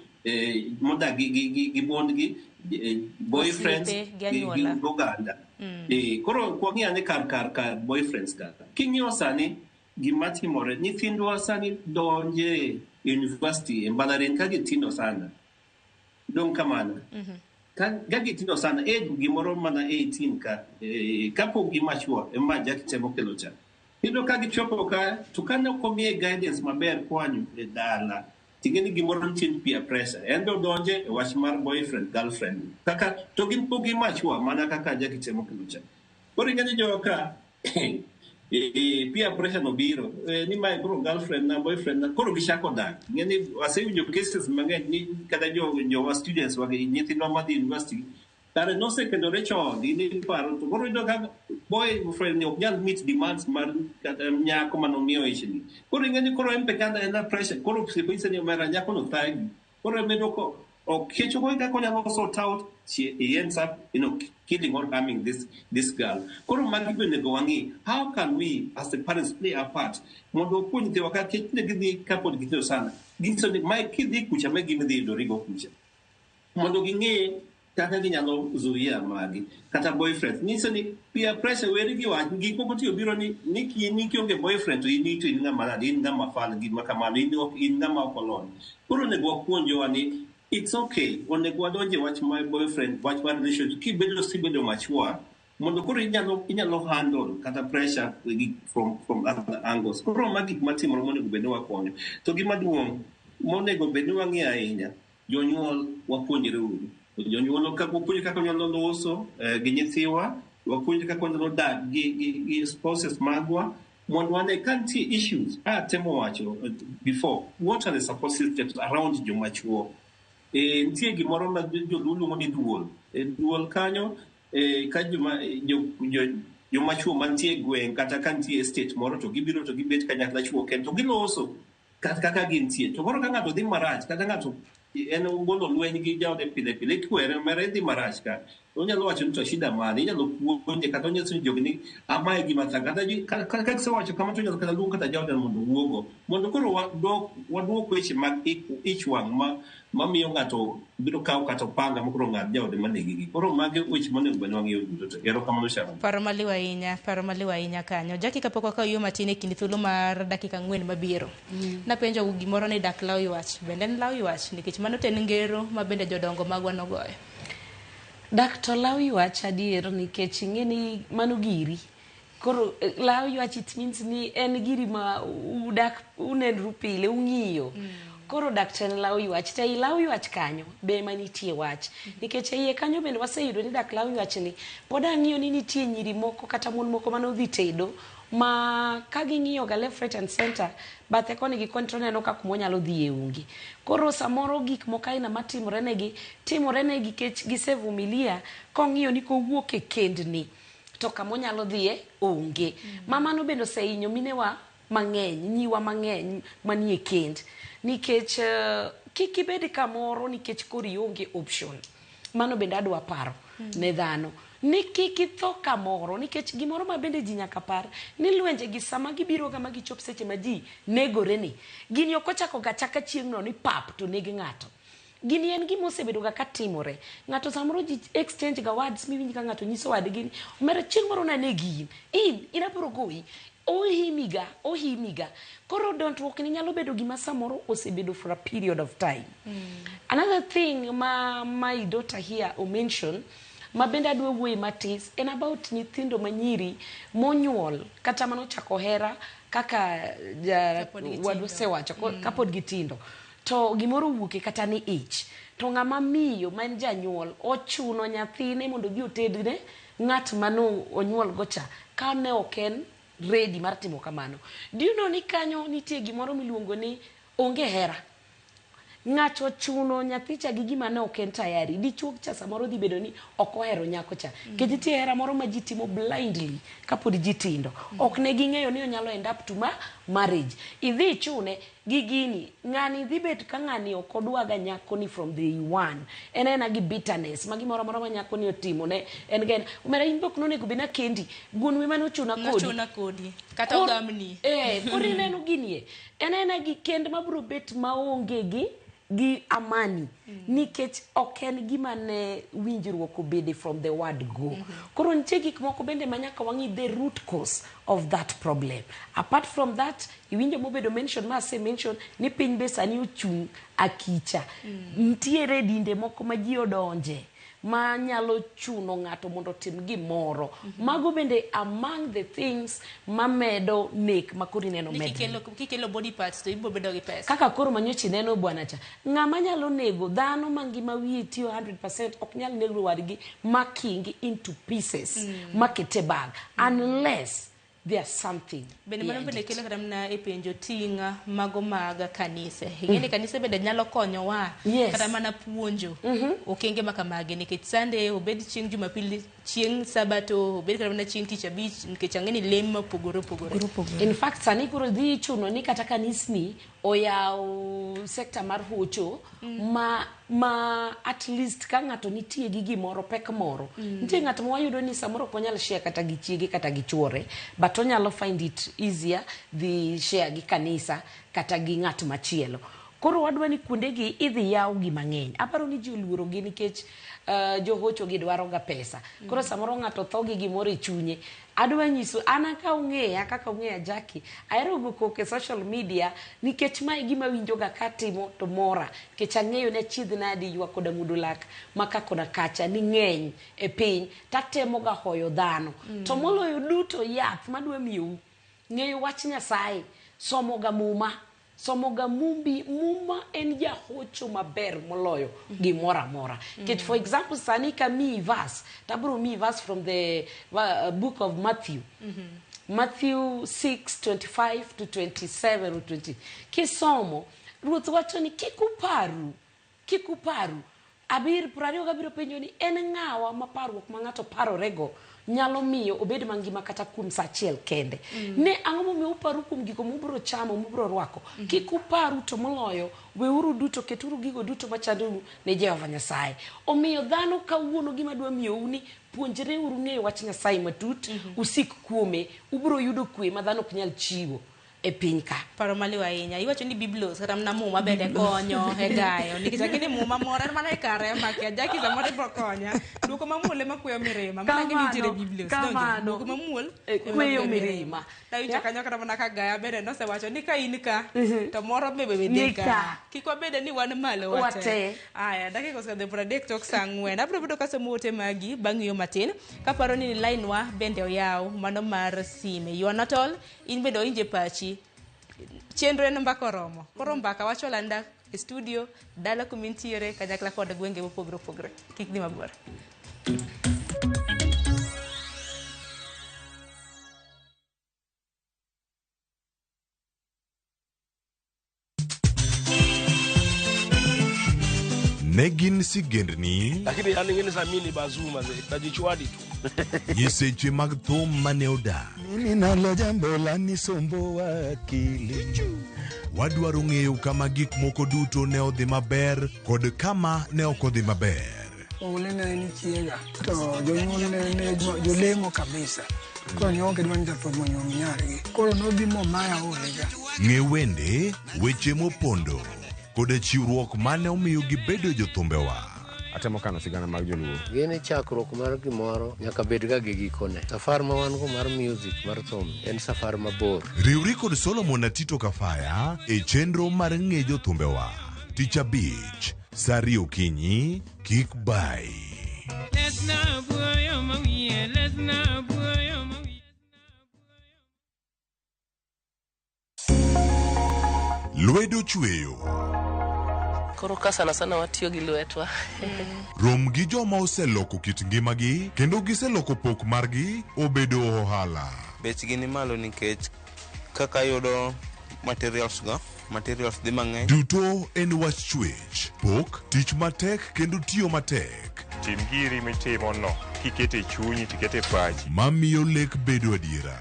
modak gi mondgi, boyfriends, Osiepe, gi gi anyuola. oganda. Koro kwang'i ane kar boyfriends kaka. King'iyo sani gima timore, nyithindwa sani donje university e mbalariany ka gitindo sana. Dong' kamano. Ka gitindo sana, age gimoro mana 18 ka, kapok gi mature, ema Jackie temo kelo cha. Iyudo ka gichopo ka, to kane ok omiye guidance maber koa e dala, ting'e ni gimoro nitie peer pressure. En be odonje e wach mar boyfriend, girlfriend. Kaka, to gin pok gi mature mana kaka Jackie temo kelo cha. Koro ing'e ni joka, peer pressure no biro, ni mae koro girlfriend na, boyfriend na, koro gichako dak. Ing'e ni wasewinjo cases mang'eny ni kata jowa students wagi, nyithindwa madhi university, kare nosekendore chon, in iparo, to koro iyudo ka boyfriend ni ok nyal meet demands mar kata nyako manomiyo ichni. Koro ing'e ni koro en be kata en a pressure, koro osiepe ni omera nyako no thagi. Koro emedo ko ok kecho kaka onyalo sort out, he ends up, killing or harming this girl. Koro magi be onego wang'i, how can we as the parents play our part mondo wapuonj nyithiwa ka kech ne gidhi kapod gitindo sana. Ginyiso ni mae kidhi kucha mae gima idhi yudorigo kucha. Mondo ging'e kaka ginyalo zuia magi kata boyfriend. Nyiso ni peer pressure weri gi wach gik moko tiyo biro ni ni kionge boyfriend to in to in ng'ama nade, in ng'ama fal gima kamano, in ok in ng'ama ok olony. Koro onego wapuonjowa ni it's okay, onego wadonje wach mar boyfriend, wach mar relationship, kibedo sibedo mature, mondo koro inyalo handle kata pressure from other angles. Koro magi gik matimore monego bed ni wakonyo. To gima duong' monego bed ni wang'iyo ahinya, jonyuol wapuonjre uru. Jonyuol kaka wapuonjre kaka wanyalo loso gi nyithiwa, wapuonjre kaka wanyalo dak gi spouses magwa, mondo wane ka nitie issues. Atemo wacho before, what are the support systems around joma chuo? Nitie gimoro ma joluo luongo ni duol. Duol kanyo, ka joma chuo mantie e gweng' kata ka nitie estate moro to gibiro to gibet kanyakla chuo kendo to giloso kaka gintie. To koro ka ng'ato dhi marach, kata ng'ato en ogolo lweny gi jaode pile pile, ikwere mere idhi marach ka. Onyalo wacho ni to shida mane, inyalo puonje kata onyiso ni jogi ni amae gima thaga. Kata ka gisewacho kama to onyalo kata luong kata jaode mondo owuogo. Mondo koro waduok weche mag ich wang' mamiyo ng'ato biro kawo kata opanga ma koro ng'ad jaode manegi gi. Koro magi weche monego bed ni wang'iyo duto te. Erokamano Sharon. Paro maliw ahinya, paro maliw ahinya kanyo. Jackie, kapok wakawo yo matin e kind thuolo mar dakika 4 mabiro. Napenjo gimoro ni dak law ywach. Bende en law ywach nikech mano to en ngero ma bende jodongo magwa nogoyo. Dak to law ywach adier nikech ing'e ni mano giri. Koro law ywach it means ni en giri ma udak unenru pile ung'iyo. Koro dak to en law ywach. To ei law ywach kanyo be ema nitie wach. Nikech e iye kanyo bende waseyudo ni dak law ywach ni pod ang'iyo ni nitie nyiri moko kata mon moko manodhi tedo ma ka ging'iyo ga left, right and center, bathe koni gi koni to oneno ka kuma onyalo dhiye onge. Koro samoro gik moko aina matimore negi, timore negi nikech gisevumilia kong'iyo ni kowuok e kendni to kama onyalo dhiye onge. Ma mano bende osehinyo minewa mang'eny, nyiwa mang'eny manie kend. Nikech kik ibed kamoro nikech koro ionge option. Mano bende adwa paro ne dhano. Ni kik itho kamoro nikech gimoro ma bende ji nyaka par ni lwenje gi sama gibiro ga ma gichop seche ma ji negore ni gini ok ochako ga chaka chieng' no ni pap to neg ng'ato. Gini en gima osebedo ga katimore. Ng'ato samoro ji exchange ga words miwinj ka ng'ato nyiso wadgi ni omera chieng' moro nanegi in abiro goyi. Ohimiga. Koro dondruok ni nyalo bedo gima samoro osebedo for a period of time. Another thing ma my daughter here o mention ma bende adwa wuoye matis en about nyithindo manyiri monyuol kata manochako hera kaka Kapod gitindo. wadwa osewacho kapod gitindo to gimoro owuoke kata ni ich to ng'ama miyo ma en janyuol ochuno nyathine mondo odhi otedne ng'at mano onyuol go cha ka ne ok en ready mar timo kamano. Do you know ni kanyo nitie gimoro miluongo ni onge hera. Ng'ato chuno nyathi cha gi gima ne ok en tayari. Dichuo cha samoro dhi bedo ni ok ohero nyako cha. Nikech nitie hera moro ma ji timo blindly kapod ji tindo. Ok ne ging'eyo ni onyalo end up to ma marriage. Idhi ichune gi gini. Ng'ani dhi bet ka ng'ani ok odwaga nyakoni from day one. En aena gi bitterness ma gimoro amora ma nyakoni otimo ne en ga en. Omera in be ok nonego bed ni akendi. Wuonu ema nochuna kodi. Nochuna kodi. Kata ogamni. Koro ineno gini e. En aena gi kend mabiro bet maonge gi amani. Nikech ok en gima ne winjruok obede from the word go. Koro nitie gik moko bende ma nyaka wang'i the root cause of that problem. Apart from that, iwinjo mobedo mention ma ase mention ni piny be sani ochung' akicha. Nitiere dinde moko ma ji odonje ma nyalo chuno ng'ato mondo otim gimoro. Mago bende among the things mamedo nek ma koro ineno Ni medre. kikelo body parts to ibiro bedo gi pesa. Kaka koro manyocha ineno bwana cha. Ng'ama nyalo nego dhano mangima wiye tiyo 100% ok nyal nego wadgi makingi into pieces makete bag unless there's something Bende mano behind bende it. kelo kata mana e penjo ting' mago mag kanise. Ing'e ni kanise bende nyalo konyowa kata mana puonjo okenge ma kamagi nikech Sunday obed chieng' Jumapil, chieng' Sabato, obed kata mana chieng' tich abich nikech ang'e ni lem mopogore opogore. In fact sani koro dhi chuno ni kata kanisni oyaw sekta mar hocho ma at least ka ng'ato nitie gi gimoro pek moro. Nitie ng'at ma wayudo ni samoro ok onyal share kata gi chiege kata gi chuore but onyalo find it easier dhi share gi kanisa kata gi ng'at machielo. Koro wadwa ni kuondegi idhi yaw gi mang'eny. Aparo ni ji oluoro gi nikech johocho gi dwaro ga pesa. Koro samoro ng'ato tho gi gimoro e chunye. Adwa nyiso an ka ung'eya kaka ung'eya Jackie, ahero go koko e social media nikech mae gima winjo ga katimo to mora. Nikech ang'eyo ni achiedh nadi ywak koda mudo lak ma ka koda kacha ni ng'eny e piny tatemo ga hoyo dhano. To moloyo duto yath madwa miyou ng'eyo wach Nyasaye, somo ga muma. Somo ga mumbi, muma en jahocho maber moloyo gimoro amora. Nikech for example sani ka miyi verse, tabiro miyi verse from the book of Matthew. Matthew 6:25 to 27 or 20. Kisomo, Ruoth wacho ni kik uparu, kik uparu. Abir 27 penjo ni en ng'awa ma parruok ma ng'ato parorego nyalo miyo obed mangima kata kuom sa achiel kende. Ne ang'o momiyo uparu kuom gigo mubiro chamo, mubiro rwako. Kik uparu to moloyo, weuru duto, keturu gigo duto machandou ne Jehova Nyasaye. Omiyo dhano kawuono gima dwa miyou ni puonjreuru ng'eyo wach Nyasaye matut, usik kuome, ubiro yudo kwe ma dhano ok nyal chiwo e piny ka. Paro maliw ahinya. Iwacho ni Biblos kata mana muma bende konyo e gayo. Nikech ang'e ni muma moro en mana e kare ema kia. Jackie samoro ibiro konya. Duoko mamuol ema kweyo mirima. Mana ang'e ni nitiere Biblos. Donge? Kamano. Duoko mamuol ema Kweyo kweyo mirima. Nawinjo kanyo kata mana ka Gaya bende nosewacho ni ka in ka to moro be bende Ni ka. ka. Kik wabede ni wan malo wate. Wate. Aya, dakika osekadho 30 tok saa 4. Abiro bedo kasomo ote magi bang' ng'iyo matin. Kaparo ni line wa bende oyaw mano mar sime. You are not all, in bende owinje pachi. Chenro en mbaka oromo. Koro mbaka wachwalo anda e studio, dala kumintiere, kanyakla kod gwenge mopogore opogore. Kik dhi mabor. Ne gin sigendni, Lakini yani ngine sa mimi ni bazuma ze najichwadi tu. nyiseche mag thum mane odak. Mimi nalo jambo la nisumbuwa akili. Wadwaro ng'eyo kama gik moko duto ne odhi maber kod kama ne ok odhi maber. Oule ne en chiega to jonyuol ne jolemo kabisa. Koro ne ok gidwa ni jathum onyuom nyargi. Koro nobi momaya olega. Ng'e wende, weche mopondo kod chiwruok mane omiyo gibedo jothumbewa. Atemo kano sigana mag joluo. Gini chakruok mar gimoro nyaka bed ga gi gikone. Safar ma wan go mar music mar thum en safar mabor. Riwri kod Solomon Atito Kafaya e chenro mar ng'e jothumbewa. Tich abich, saa ariyo okinyi, kik bai. Lesna buoyo mawiye, lesna buoyo mawiye. Lwedo chweyo. Koro ka sana sana watiyo gi lwetwa. Rom gi joma oseloko kit ngimagi kendo giseloko pok margi obedo ohala. Bechgi ni malo nikech kaka ayudo materials go, materials dhi mang'eny. Duto en wach chwech, pok, tich matek kendo tiyo matek. Tim giri mitimo no kikete chunyi tikete pachi. Mamiyo lek bedo adiera.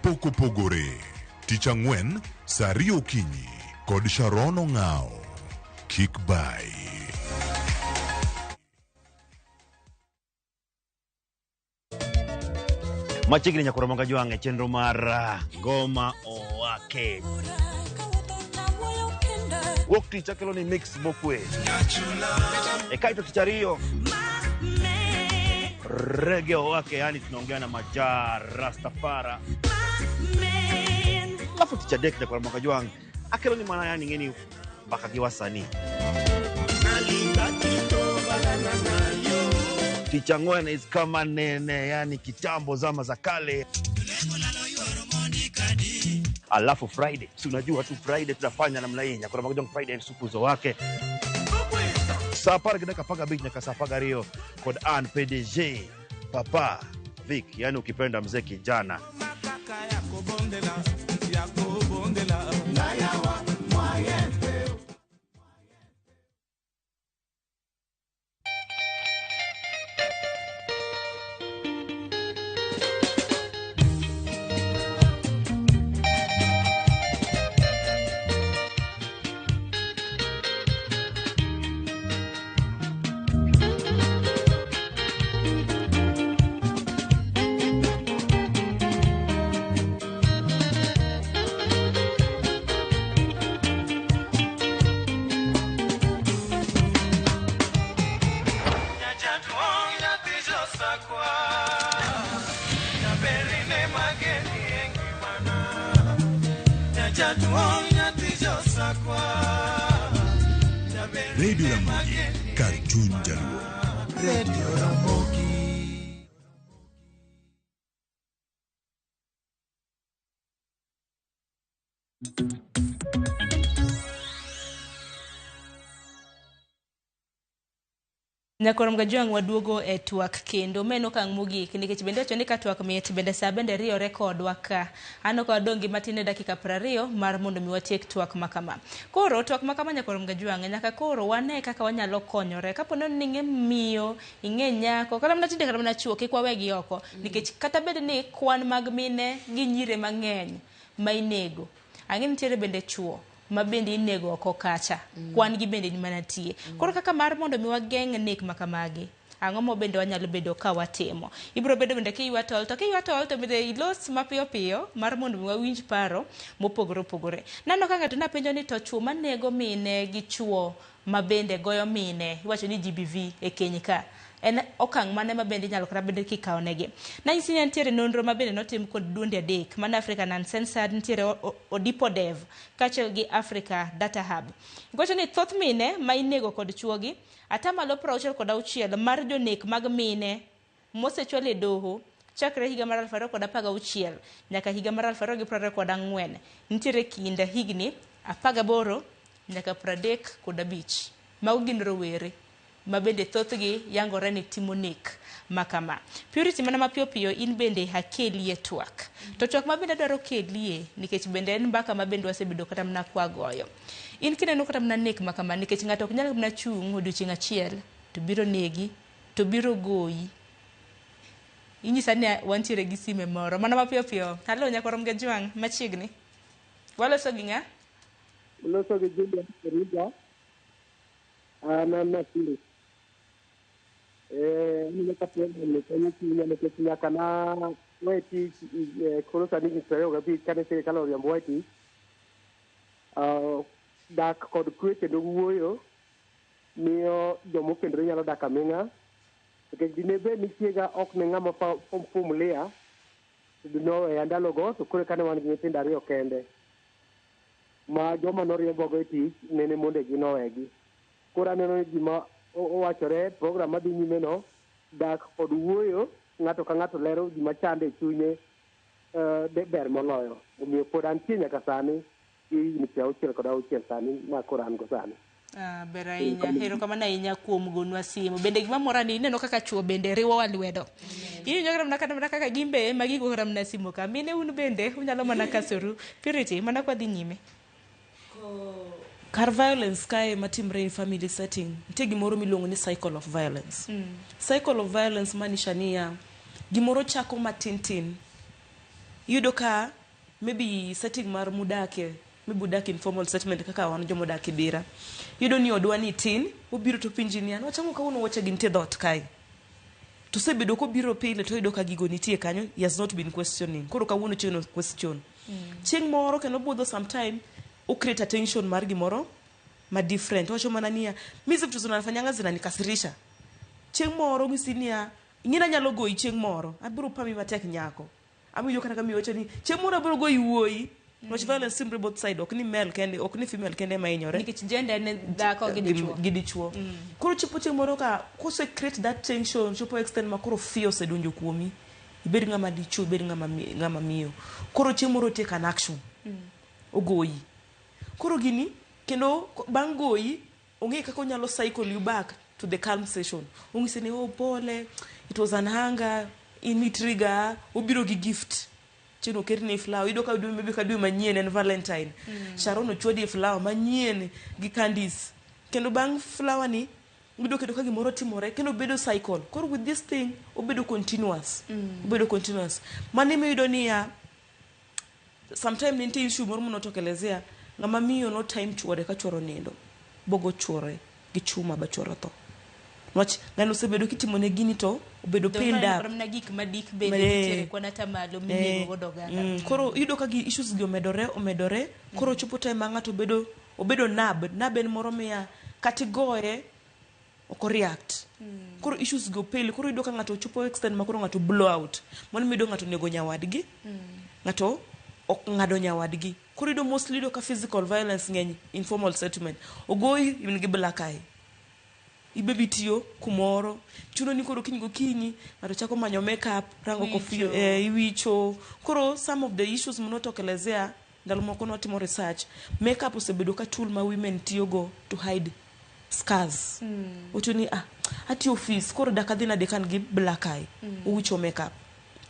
Pok opogore. Tich ang'wen, saa ariyo okinyi kod Sharon Ong'ao. Kik bai. Machiegni nyakoro manga jwang' e chenro mar Ngoma Owake. Wuok tich akelo ni mix mokwe. E kaito tich ariyo Rege Owake, yani tunaongea na Majaa Rastafara. Alafu tich adek nyakoro manga jwang' akelo ni mana yani ng'eni mbaka gi wasanii. Tich ang'wen is kama nene, yani kitambo zama za kale. Alafu Friday, si unajua tu Friday tunafanya namna hii, nyakoro manga jwang' Friday supu zo wake. Saa apar gi dakika 15 nyaka saa 12 kod an PDG Papa Vic, yani ukipenda mzee kijana. Radio Ramogi, kar chuny jaluo. Radio Ramogi. Nyakoro Mgajwang' waduogo e twak kendo meno okang' mogik nikech bende wacho ni ka twak mit bende saa bende riyore kodwa ka. An ok wadong' gi matin e dakika 20 mar mondo mi watiek twak makama. Koro twak makama Nyakoro Mgajwang' nyaka koro wane kaka wanyalo konyore. Kapo ni ing'e miyo, ing'e nyako, kata mana tinde kata mana chuo kik wawegi oko nikech kata bed ni kwan mag mine gi nyire mang'eny ma inego. Ang'e nitiere bende chuo ma bende inego oko kacha. Kwan gi bende ni mana tie. Koro kaka mar mondo mi wageng' nek makamagi, ang'o mo bende wanyalo bedo ka watimo. Ibiro bedo bende kiywa tol, to kiywa tol to bende ilos mapiyo piyo mar mondo mi wawinj paro mopogore opogore. Naneno ka ng'ato napenjo ni to chuo manego mine gi chuo ma bende goyo mine, iwacho ni GBV e keny ka. En okang' mane ma bende inyalo kata bende kikawo negi. Nanyisi ni nitiere nonro ma bende notim kod duonde adek, mana African Uncensored, nitiere Odipo Dev, kaachiel gi Africa Data Hub. Giwacho ni thoth mine ma inego kod chuogi, 66% mar jonek mag mine mosechwal e doho chakre higa mar 2016 nyaka higa mar 2024 nitiere kind higni 18 nyaka 35. Mago gin rowere ma bende thothgi yangore ni timo nek makama. Purity mana mapiyo piyo in bende hakelie twak. To twak ma bende adwaro kelie nikech bende en mbaka ma bende wasebedo kata mana kwagoyo. In kineno kata mana nek makama nikech ng'ato ok nyal mana chung' odiochieng' achiel to biro negi to biro goyi. Inyisa ni wantiere gi sime moro mana mapiyo piyo. Halo Nyakoro Mgajwang' machiegni. Waloso gi ng'a? Loso gi Julius Riga. An Nakuru. Aneno ka program ni konyo chunya nikech nyaka na we tich koro sani higni 25 kane sirikal oriembowa e tich. Dak kod kwe kendo wuoyo miyo jomokendore nyalo dak aming'a nikech dine bed ni chiega ok ne ng'ama fumilia dinoweya ndalogo to koro eka ne wan gi nyithindo ariyo kende ma joma noriembogo e tich nene mondegi nowegi. Koro aneno ni gima owachore program madhi nyime no dak kod wuoyo ng'ato ka ng'ato lero gima chande e chunye ber moloyo. Omiyo pod antie nyaka sani gi higni 66 sani ma koro an go sani. Ah, ber ahinya. Erokamano ahinya kuom gonwa simu. Bende gima mora ni ineno kaka chuo bende riwowa lwedo. Iwinjo kata mana kata mana kaka gin be ema gigo kata mana simu ka. Mine un bende unyalo mana kasoru. Purity, mana kwa dhi nyime. Kar violence kae matimre in family setting, nitie gimoro miluongo ni cycle of violence. Cycle of violence maanisha niya, gimoro chako matin tin. Iyudo ka maybe setting mar mudake, maybe udak informal settlement kaka wan jomodak Kibera. Iyudo ni odwa ni tin, obiro to penji niya, nwachang'o kawuono wuoche gi nitie dhoot kae. To osebedo kobiro pile to oyudo ka gigo nitie kanyo, he has not been questioning. Koro kawuono chieng' no question. Chieng' moro kendo budho sometime, o create attention mar gimoro ma different. Owacho mana niya, mi hizi vitu zinanifanyanga zinanikasirisha. Chieng' moro onyisi niya, ing'e anyalo goyi chieng' moro, abiro pami matek nyako. Awinjo kata ka miyo wacho ni chieng' moro abiro goyi wuoyi. Niwach violence timre both side, ok ni male kende, ok ni female kende ema hinyore. Nikech gender en dhako gi dichuo. Gi dichuo. Koro chopo chieng' moro ka kose create that tension, chopo extent ma koro fear osedonjo kuomi. Ibed ng'ama dichuo, ibed ng'ama ng'ama miyo. Koro chieng' moro take an action. Ogoyi. Koro gini, kendo bang' goyi, ong'e kaka onyalo cycle you back to the calm session. Onyisi ni, oh pole, it was an anger, in trigger, obiro gi gift. Chieng' oketni flower, iyudo ka dwe maybe ka dwe manyien en Valentine. Sharon ochwadi flower manyien gi candies. Kendo bang' flower ni, iyudo kendo ka gimoro timore, kendo bedo cycle. Koro with this thing, obedo continuous. Obedo continuous. Mano ema niya, sometime ne nitie issue moro manotokelezea, ng'ama miyo no time chuore ka chuore onindo, bogo chuore gi chuma ba chuore otho. Niwach ng'ano osebedo kitimone gini to obedo pinned up. Mana gik madik bende nitiere kwan atamalo minego godo oganda. Koro iyudo ka gi issues gi omedore omedore, koro chopo time ma ng'ato bedo obedo nab, nab en moro miya kata igoye ok react. Koro issues go pile, koro iyudo ka ng'ato chopo extent ma koro ng'ato blow out. Mano iyudo ng'ato onego nyawadgi, ng'ato ok ng'ado nyawadgi. Koro iyudo mostly iyudo ka physical violence ng'eny informal settlement. Ogoyi in gi black eye. Ibe tiyo kumoro, chuno ni koro kiny gokinyi ng'ato chako manyo makeup, rango kofia, iwicho. Koro some of the issues manotokelezea ndalo moko nwatimo research, makeup osebedo ka tool ma women tiyogo to hide scars. Owacho ni ah, atiyo office koro dak adhi nade ka an gi black eye. Owicho makeup.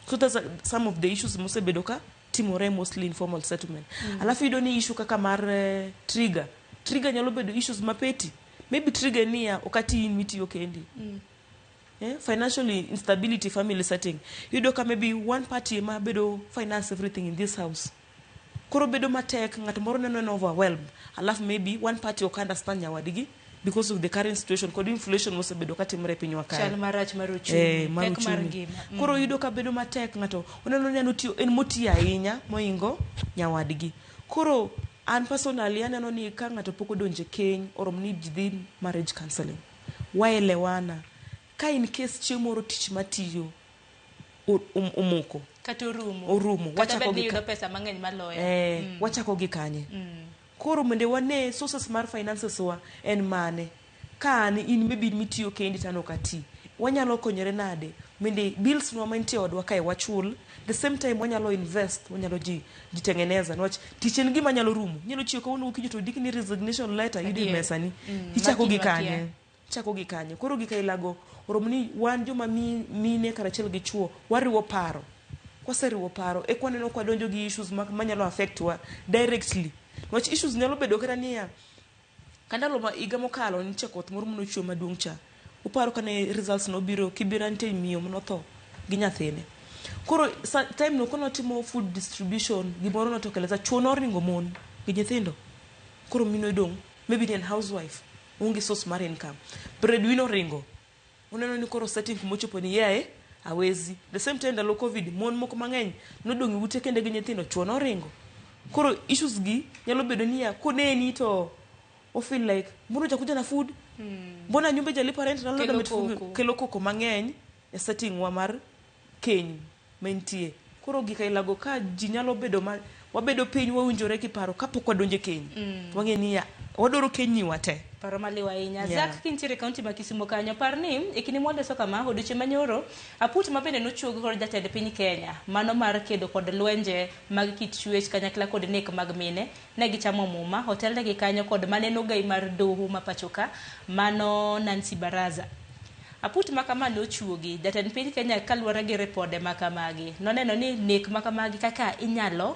So that's some of the issues mosebedo ka timore mostly informal settlement. Alafu iyudo ni issue kaka mar trigger. Trigger nyalo bedo issues ma petty. Maybe trigger niya ok ati in mitiyo kendi. Financial instability family setting. Iyudo ka maybe one party ema bedo finance everything in this house. Koro bedo matek, ng'at moro neno en overwhelmed. Alafu maybe one party ok understand nyawadgi because of the current situation kod inflation mosebedo katimore e pinywa kae. Chal marach mar ochumi, mar pek mar ochumi. ngima. Koro iyudo ka bedo matek ng'ato oneno ni en otiyo en motiyo ahinya mohingo nyawadgi. Koro an personally aneno ni ka ng'ato pok odonjo e keny orom ni ji dhi marriage counseling. Waelewana. Ka in case chieng' moro tich matiyo omoko. Kata orumo. Orumo. Kata Wachako bed ni gi yudo pesa mang'eny maloyo. Wachako gi kanye? Koro mondo wane sources mar finances wa en mane? Ka an in maybe mitiyo kendi to an ok ati. Wanyalo konyore nade? Mondo bills nwa mantie e odwa kae wachul. The same time wanyalo invest, wanyalo jitengeneza. Niwach tich en gima nyalo rumo. Inyalo chiew kawuono gokinyi to ondikni resignation letter yudo e Adier. mesa ni. Ichako gi Makiny wakia. kanye? Ichako gi kanye? Koro gik ailago orom ni wan joma mine karachiel gi chuo wariwo paro. Kwaseriwo paro eka waneno ka wadonjo gi issues manyalo affect wa directly. Niwach issues nyalo bedo kata niya, ka ndalo ma higa mokalo nitie koth moro manochwe maduong' cha. Uparo kane results nobiro Kibera nitie miyo manotho gi nyathine. Koro time no kanotimo food distribution gimoro notokeleza chuo noringo mon gi nyithindo. Koro mine odong' maybe ne en housewife, oonge source mar income. Breadwinner oringo. Oneno ni koro setting kumochopo ni yae awezi. The same time ndalo Covid mon moko mang'eny nodong' e ute kende gi nyithindo chuo noringo. Koro issues gi nyalo bedo niya koneni to o feel like mbona hujakuja na food? Mbona nyumba haijalipa rent? Na Kelo labda ametufunga- koko. kelo koko mang'eny e setting wa mar keny mantie. Koro gik ailago ka ji nyalo bedo ma wabedo piny wawinjore kiparo kapok wadonjo e keny. Wang'e niya wadwaro keny ni wate. Paro maliw ahinya. Zack kintiere e kaunti ma Kisumo kanyo, par ni e kinde mwaloso kama odiochieng' manyoro, aput ma bende nochuog kod jatend piny Kenya, mano mar kedo kod lwenje mag kit chwech kanyakla kod nek mag mine, ne gichamo muma, otelnegi kanyo kod mane en ogai mar doho ma pacho ka, mano Nancy Baraza. Aput ma kama nochuogi, jatend piny Kenya kaluwore gi ripode ma kamagi, noneno ni nek ma kamagi kaka inyalo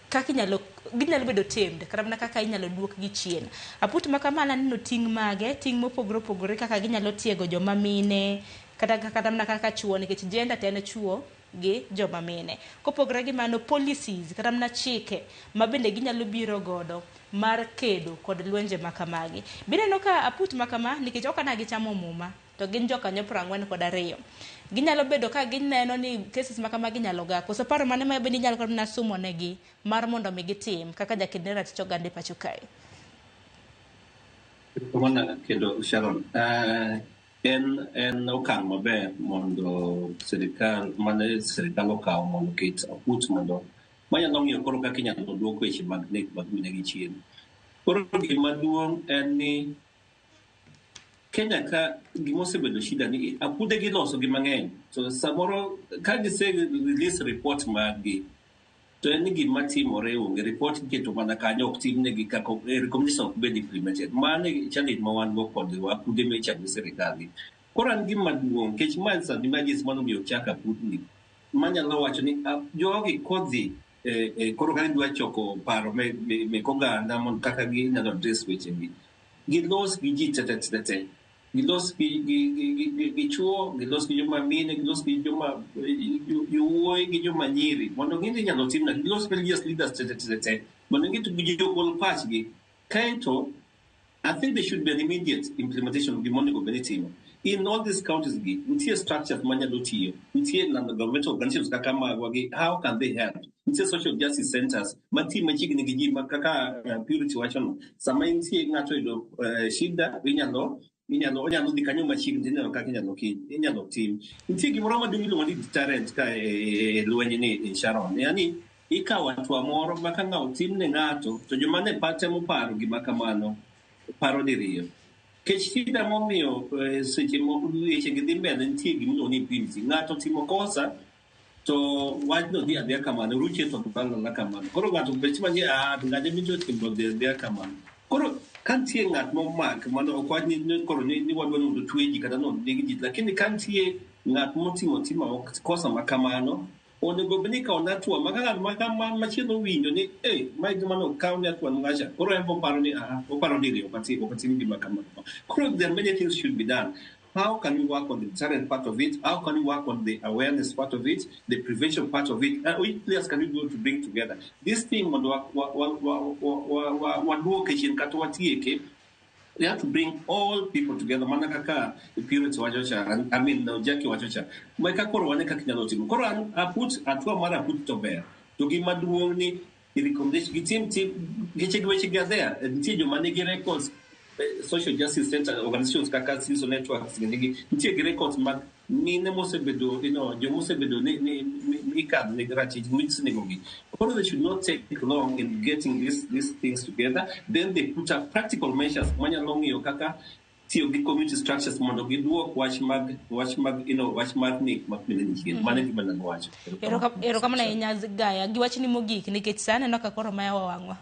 kaka inyalo ginyalo bedo tamed kata mana kaka inyalo duokgi chien. Aput ma kama naneno ting' mage, ting' mopogore opogore kaka ginyalo tiego joma mine kata kata mana kaka chuo nikech gender to en chuo gi joma mine. Kopogore gi mano policies kata mana chike ma bende ginyalo biro godo mar kedo kod lwenje ma kamagi. Bineno ka aput ma kama nikech ok ane gichamo muma to gin jokanyo 42. Ginyalo bedo ka gineno ni cases ma kamagi inyalo ga. Koso paro mane ma bende inyalo kata mana sumo negi mar mondo mi gitim kaka jaked ne ratich oganda e pacho kae. Kamano kendo Sharon, en okang' maber mondo sirikal mane sirikal okawo mondo oket aput mondo manyalo ng'iyo koro kaka inyalo duok weche mag nek mag mine gi chien. Koro gima duong' en ni Kenya ka gimosebedo shida ni apude giloso gi mang'eny to samoro ka gise release report mag-gi to en ni gima timore onge report iketo mana kanyo ok timnegi kaka recommendation ok bed implemented. Mano e challenge ma wan go kod apude michako gi sirikal gi. Koro an gima duong' nikech ma sani emergency mano omiyo ochak apudni manyalo wacho ni jogi kodhi koro ka gidwa choko paro mek oganda mondo kaka ginyalo address weche gi gilos gi ji te te te gilos gi chuo gilos gi joma mine gilos gi joma yowuoyi gi joma nyiri mondo ng'i ni inyalo tim nade gilos religious leaders te te te te mondo ng'i to gigol pachgi kaeto I think there should be an immediate implementation of gima onego bed ni itimo. In all these counties gi, nitie structures manyalo tiyo, nitie non-governmental organizations kaka magwa gi, how can they help? Nitie social justice centers mantie machiegni gi ji ma kaka Purity wacho no. Sama nitie ng'ato oyudo shida, inyalo inyalo onyalo dhi kanyo machiegni tineno kaka inyalo inyalo tim. Nitie gimoro maduong' miluongo ni deterrent ka e lweny ni Sharon. Yani ikawo hatua moro ma ka ng'ato tim ne ng'ato to joma ne temo paro gima kamano paro diriyo. Kech shida momiyo seche weche gi dhi mbele nitie gimiluongo ni impunity. Ng'ato timo kosa to wachno dhi adhiya kamano, ruche to lal alala kamano. Koro ng'ato bet ni ah ng'ane winjo timo dhi adhiya kamano. Koro ka nitie ng'at momak mano ok wach ni koro ni wadwa ni mondo otwe ji kata ni oneg ji, lakini ka nitie ng'at motimo timo kosa ma kamano, onego bed ni ikawo ne hatua ma ka ng'at ma machielo owinjo ni eh mae gima nokaw ne hatua ng'acha koro en be oparo ni ah oparo diriyo ok atim gima kamano. Koro there are many things should be done. How can we work on the deterrent part of it? How can we work on the awareness part of it, the prevention part of it? Which players can we go to bring together? This thing mondo waduoke chien kata watieke, we have to bring all people together. Mana kaka Purity wacho cha, I mean Jackie wacho cha. Eka koro wane kaka inyalo timo. Koro an aput, hatua mar aput to ber. To gima duong' ni recommendation gitim tim geche gi weche gi are there. Nitie joma nigi records social justice center organizations kaka CSO networks nigi nitie gi records mag mine mosebedo jomosebedo ni ikadho negi ratich misenegogi. Koro they should not take long in getting these things together. Then they put up practical measures manyalo ng'iyo kaka tiyo gi community structures mondo giduok wach mag wach mar nek mag mine ni chien. Mano e gima anyalo wacho. Erokamano ahinya Gaya. Gi wachni mogik nikech sa aneno ka koro mayawa wang'wa.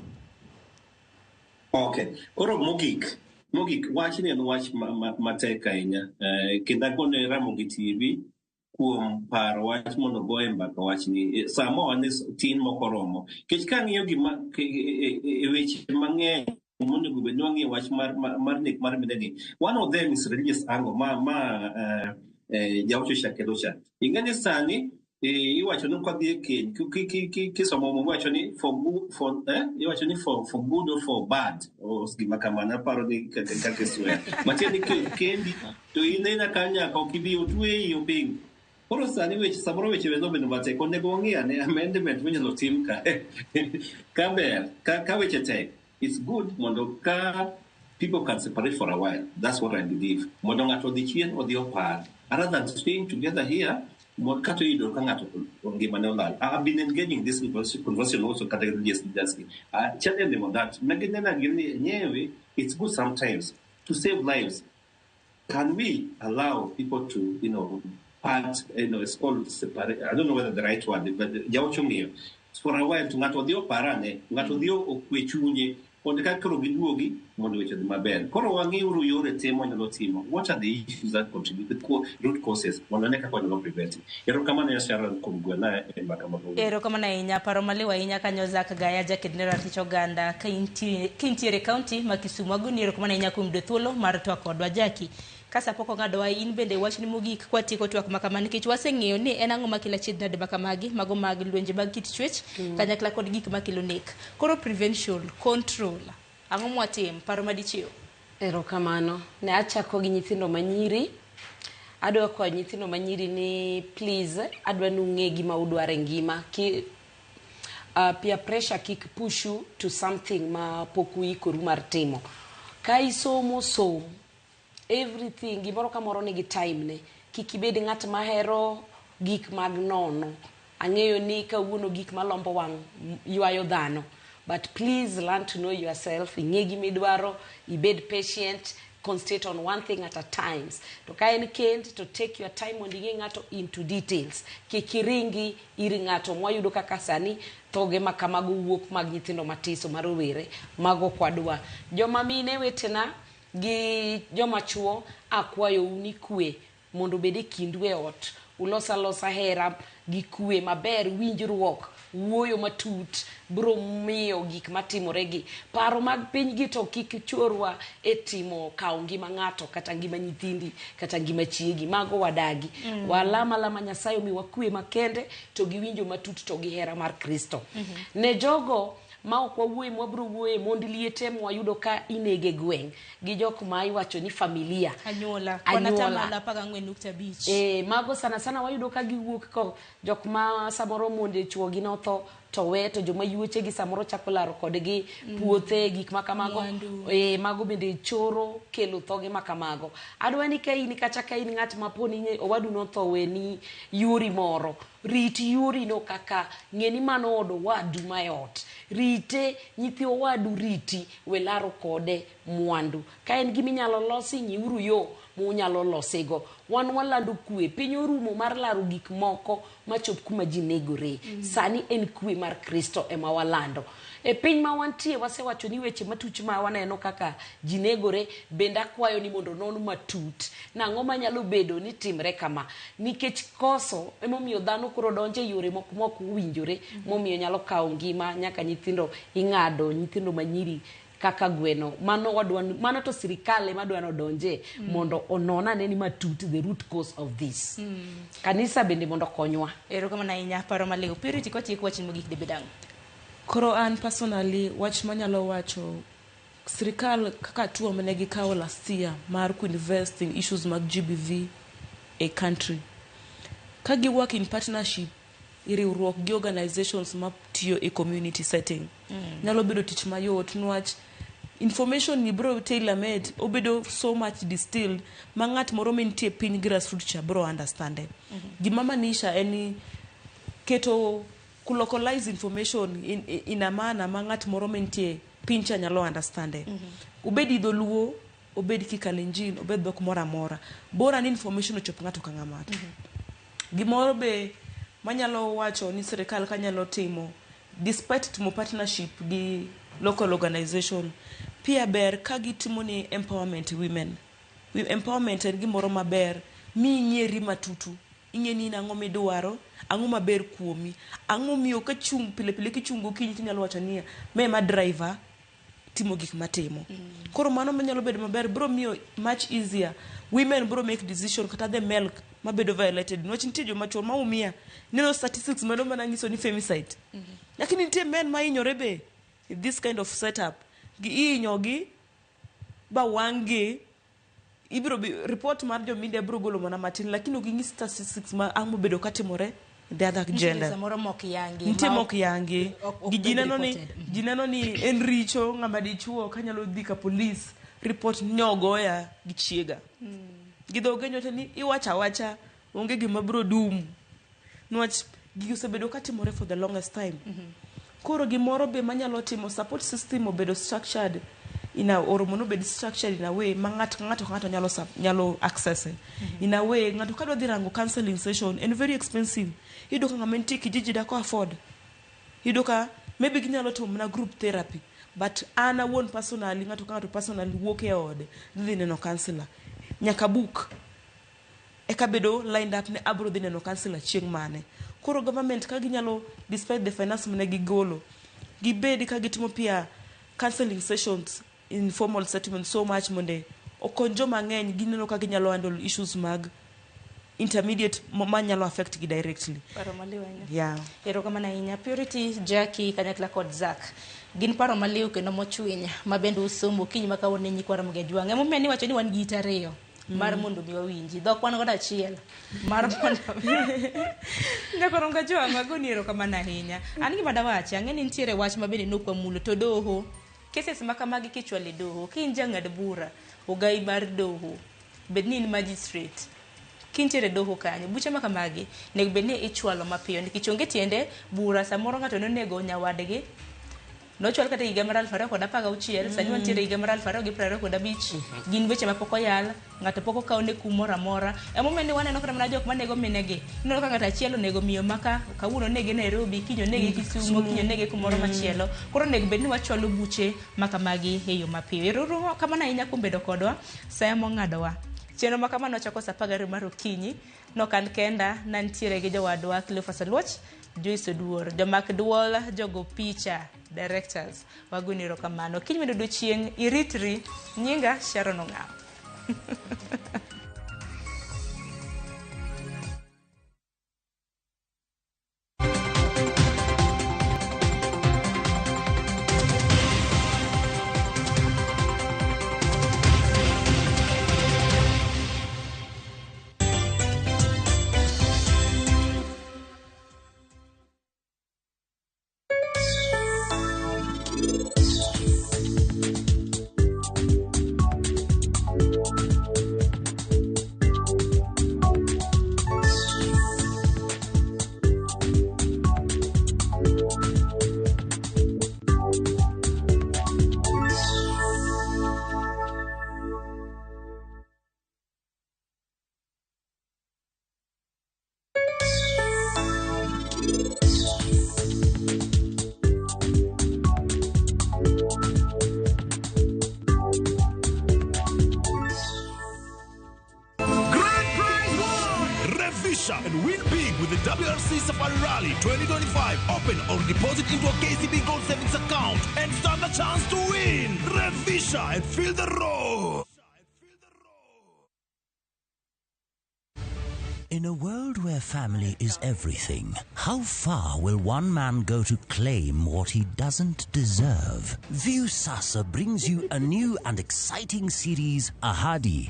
Okay. Koro mogik wachni en wach matek ahinya. Kendo agone Ramogi TV kuom paro wach mondo goye mbaka wachni. Sama wan tin mok oromo. Nikech kang'iyo gima e weche mang'eny monego bed ni wang'iyo wach mar nek mar mine ni. One of them is religious angle ma jawacho cha kelo cha. Ing'e ni sani iwacho ni kodhi e keny kisomo muma iwacho ni for good for iwacho ni for good or for bad o gima kamano aparo ni kaka iswear. Matiende ni kendi to in ena ka nyaka ok ibi otweyi oping. Koro sani weche samoro weche nobedo matek onego wang'i ane amendment minyalo tim ka ka ber ka weche tek it's good mondo ka people can separate for a while. That's what I believe. Mondo ng'ato odhi chien odhi opar rather than staying together here kata iyudo ka ng'ato ngimane olal. I've been engaging this conversation also kata religious leaders. Challenge them on that. Maginena gini enyewe it's good sometimes. To save lives, can we allow people to, part, it's called separate, I don't know whether the right word, but jawacho ng'iyo. For a while, to ng'ato odhi oparane, ng'ato odhi okwe chunye, mondo ka koro giduogi, mondo weche odhi maber. Koro wang'iuru yore te mwanyalo timo. What are the issues that contribute, the root causes, mondo wane kaka wanyalo prevent. Erokamano ya Sharon kuom gwela e mbaka ma kawuono. Erokamano ahinya, paro maliw ahinya kanyo Zack Gaya, jaked ne ratich oganda ka intie e kaunti ma Kisumu. Agoni erokamano ahinya kuom yudo thuolo mar twak kodwa. Jackie, ka sa pok ong'adowa, in bende wachni mogik kwatieko twak ma kama, nikech waseng'eyo ni en ang'o makelo achiedh nade ma kamagi, mago mag lwenje mag kit chwech kanyakla kod gik makelo nek. Koro prevention, control, ang'o mwatim, paro madichiw? Erokamano. Ne achako gi nyithindo manyiri. Adwa kwayo nyithindo manyiri ni please, adwa ni ung'e gima udwaro e ngima. Peer pressure kik push you to something ma pok uikoru mar timo. Ka isomo, som. Everything, gimoro ka moro nigi time ne. Kik ibed ng'at mahero gik mag nono. Ang'eyo ni kawuono gik malombo wang' ywayo dhano. But please learn to know yourself, ing'e gimidwaro, ibed patient, concentrate on one thing at a times. To ka en kend, to take your time mondo ing'e ng'ato into details. Kik iringi ir ng'ato mwayudo kaka sani thoge ma kamago wuok mag nyithindo matiso ma rowere, mago ok wadwa. Joma mine wetena gi joma chuo, akwayou ni kwe mondo obed e kindu e ot. Ulos alosa hera gi kwe maber, winjruok, wuoyo matut biro miyo gik matimore gi. Paro mag piny gi to kik chorwa e timo kawo ngima ng'ato, kata ngima nyithindi, kata ngima chiegi. Mago wadagi. Walama lama Nyasaye omiwa kwe makende to gi winjo matut to gi hera mar Kristo. Ne jogo ma ok wawuoye mwabiro wuoye mond liete mwayudo ka inege gweng' gi jok ma iwacho ni familia. Anyuola. Anyuola. Kwan atamalo apar gang'wen nukta abich. Mago sana sana wayudo ka giwuok ko jok ma samoro monde chuogi notho to we to joma yuoche gi samoro chako laro kodgi puothe, gik ma kamago. Mwandu. Mago bende choro kelo thoge ma kamago. Adwa ni ka in kata ka in ng'at ma poni owadu notho weni yuori moro, rit yuori no kaka ng'e ni mano od owadu ma e ot. Rite, nyithi owadu riti, we laro kode mwandu. Ka en gima inyalo losi, ng'iuru yo munyalo losego. Wan walando kwe, piny orumo mar laro gik moko machop kuma ji negore. Sani en kwe mar Kristo ema walando. E piny ma wantie wasewacho ni weche matuch ma waneno kaka ji negore, bende akwayo ni mondo non matut. Nang'o manyalo bedo ni timre kama? Nikech koso emomiyo dhano koro donjo e yore moko ma ok owinjore, momiyo nyalo kawo ngima nyaka nyithindo ing'ado, nyithindo manyiri kaka gweno. Mano wadwa, mano to sirikal ema dwa nodonje mondo onon ane ni matut the root cause of this. Kanisa bende mondo okonywa. Erokamano ahinya, paro maliw. Purity, kotieko wachni mogik dibed ang'o? Koro an personally wach manyalo wacho, sirikal kaka hatua mane gikawo last year mar ku-invest in issues mag GBV e country, ka gi work in partnership e riwruok gi organizations matiyo e community setting, nyalo bedo tich mayot niwach information ni bro tailor made, obedo so much distilled ma ng'at moro mantie piny grassroots cha bro understand. Gima maanisha en ni keto localize information in a manner ma ng'at moro mantie piny cha nyalo understand. Obed dholuo, obed kikalenjin, obed dhok moro amora, bora ni information ochop ng'ato ka ng'ato. Gimoro be manyalo wacho ni sirikal kanyalo timo despite timo partnership gi local organization, pia ber ka gitimo ni empowerment women. Empowerment en gimoro maber mi ing'eri matutu, ing'e ni in ang'o midwaro, ang'o maber kuomi, ang'o miyo ka chung pile pile kichung gokinyi tinyalo wacho niya, ma ema driver timo gik matimo. Koro mano manyalo bedo maber bro miyo much easier women bro make decision kata the milk mabedo violated, niwach nitie joma chuo maumia neno statistics mano mana nyiso ni femicide, lakini nitie men mahinyore be in this kind of setup, gi ihinyogi ba wang' gi ibiro bi report mar jo media biro golo mana matin, lakini ok ging'is statistics ma ang' mobedo katimore the other Nitiere gender. Samoro mok yangi. Nitie ma mok yangi. ok Gi ji bed neno ni reported. ji neno ni en richo ng'ama dichuo kanyalo dhi ka police report nyogoya gi chiega. Gi dho genyo to ni iwacho awacha onge gima biro dum, niwach gigi osebedo katimore for the longest time. Koro gimoro be manyalo timo support system obedo structured. Ina oromo nobed structured in a way ma ng'ato ka ng'ato ka ng'ato nyalo nyalo access e. In a way ng'ato kadwa dhi rango counseling session en very expensive. Iyudo ka ng'ama nitie kijiji dak afford. Iyudo ka maybe ginyalo timo mana group therapy, but an awuon personally, ng'ato ka ng'ato personally wuok e ode dhi neno counselor. Nyaka book eka bedo lined up ne abro dhi neno counselor chieng' mane. Koro government ka ginyalo, despite the finance mane gigolo, gibed ka gitimo peer counseling sessions in formal settlement so much mondo okony joma ng'eny gineno ka ginyalo handle issues mag intermediate manyalo affect gi directly. Paro maliw ahinya. Yeah. Erokamano ahinya. Purity, Jackie, kanyakla kod Zack. Gin paro maliw kendo mochwiny ma bende usomo okinyi ma kawuono ne nyikwa Ramogi Ajwang'. Emomiyo niwacho ni wan gi it ariyo mar mondo mi wawinji. Dhok wan godo achiel mar mondo Nyakorongo Ajwang' agoni erokamano ahinya. An gima dawachi, ang'e ni nitiere wach ma bende nok wamulo to doho. Cases ma kamagi kichwalo e doho, ka in jang'ad bura, ogai mar doho, bed ni in magistrate, kintiere e doho kanyo, buche ma kamagi onego bed ni ichwalo mapiyo nikech onge tiende bura samoro ng'ato nonego nyawadgi nochwal kata e higa mar 2016, sani wantiere e higa mar 2025. Gin weche mapok oyal, ng'ato pok okaw ne kum moro amora. Emomiyo ni waneno kata mana jok manego minegi. Ineno ka ng'ato achiel onego miyo maka kawuono onege Nairobi, kiny onege Kisumu, kiny onege kumoro machielo. Koro onego bed ni wachwalo buche ma kamagi e yo mapiyo. Ero kamano ahinya kuom bedo kodwa sa mong'adowa. Chenro ma kamano chako sa 12 mar okinyi. Nok an kenda, nantiere gi jowadwa Cleophas Oluoch, Joyce Oduor, jomak duol, jogo picha, directors. Wagoni erokamano. Kiny bende odiochieng' iritri. Nyinga Sharon Ong'awo. Revisha and win big with the WRC Safari Rally 2025. Open or deposit into a KCB Gold Savings account and stand a chance to win. Revisha and feel the roar. In a world where family is everything, how far will one man go to claim what he doesn't deserve? Viusasa brings you a new and exciting series, Ahadi.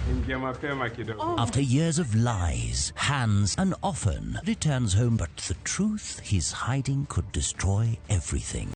Ingia mapema kidogo. After years of lies, hands, and often returns home, but the truth he's hiding could destroy everything.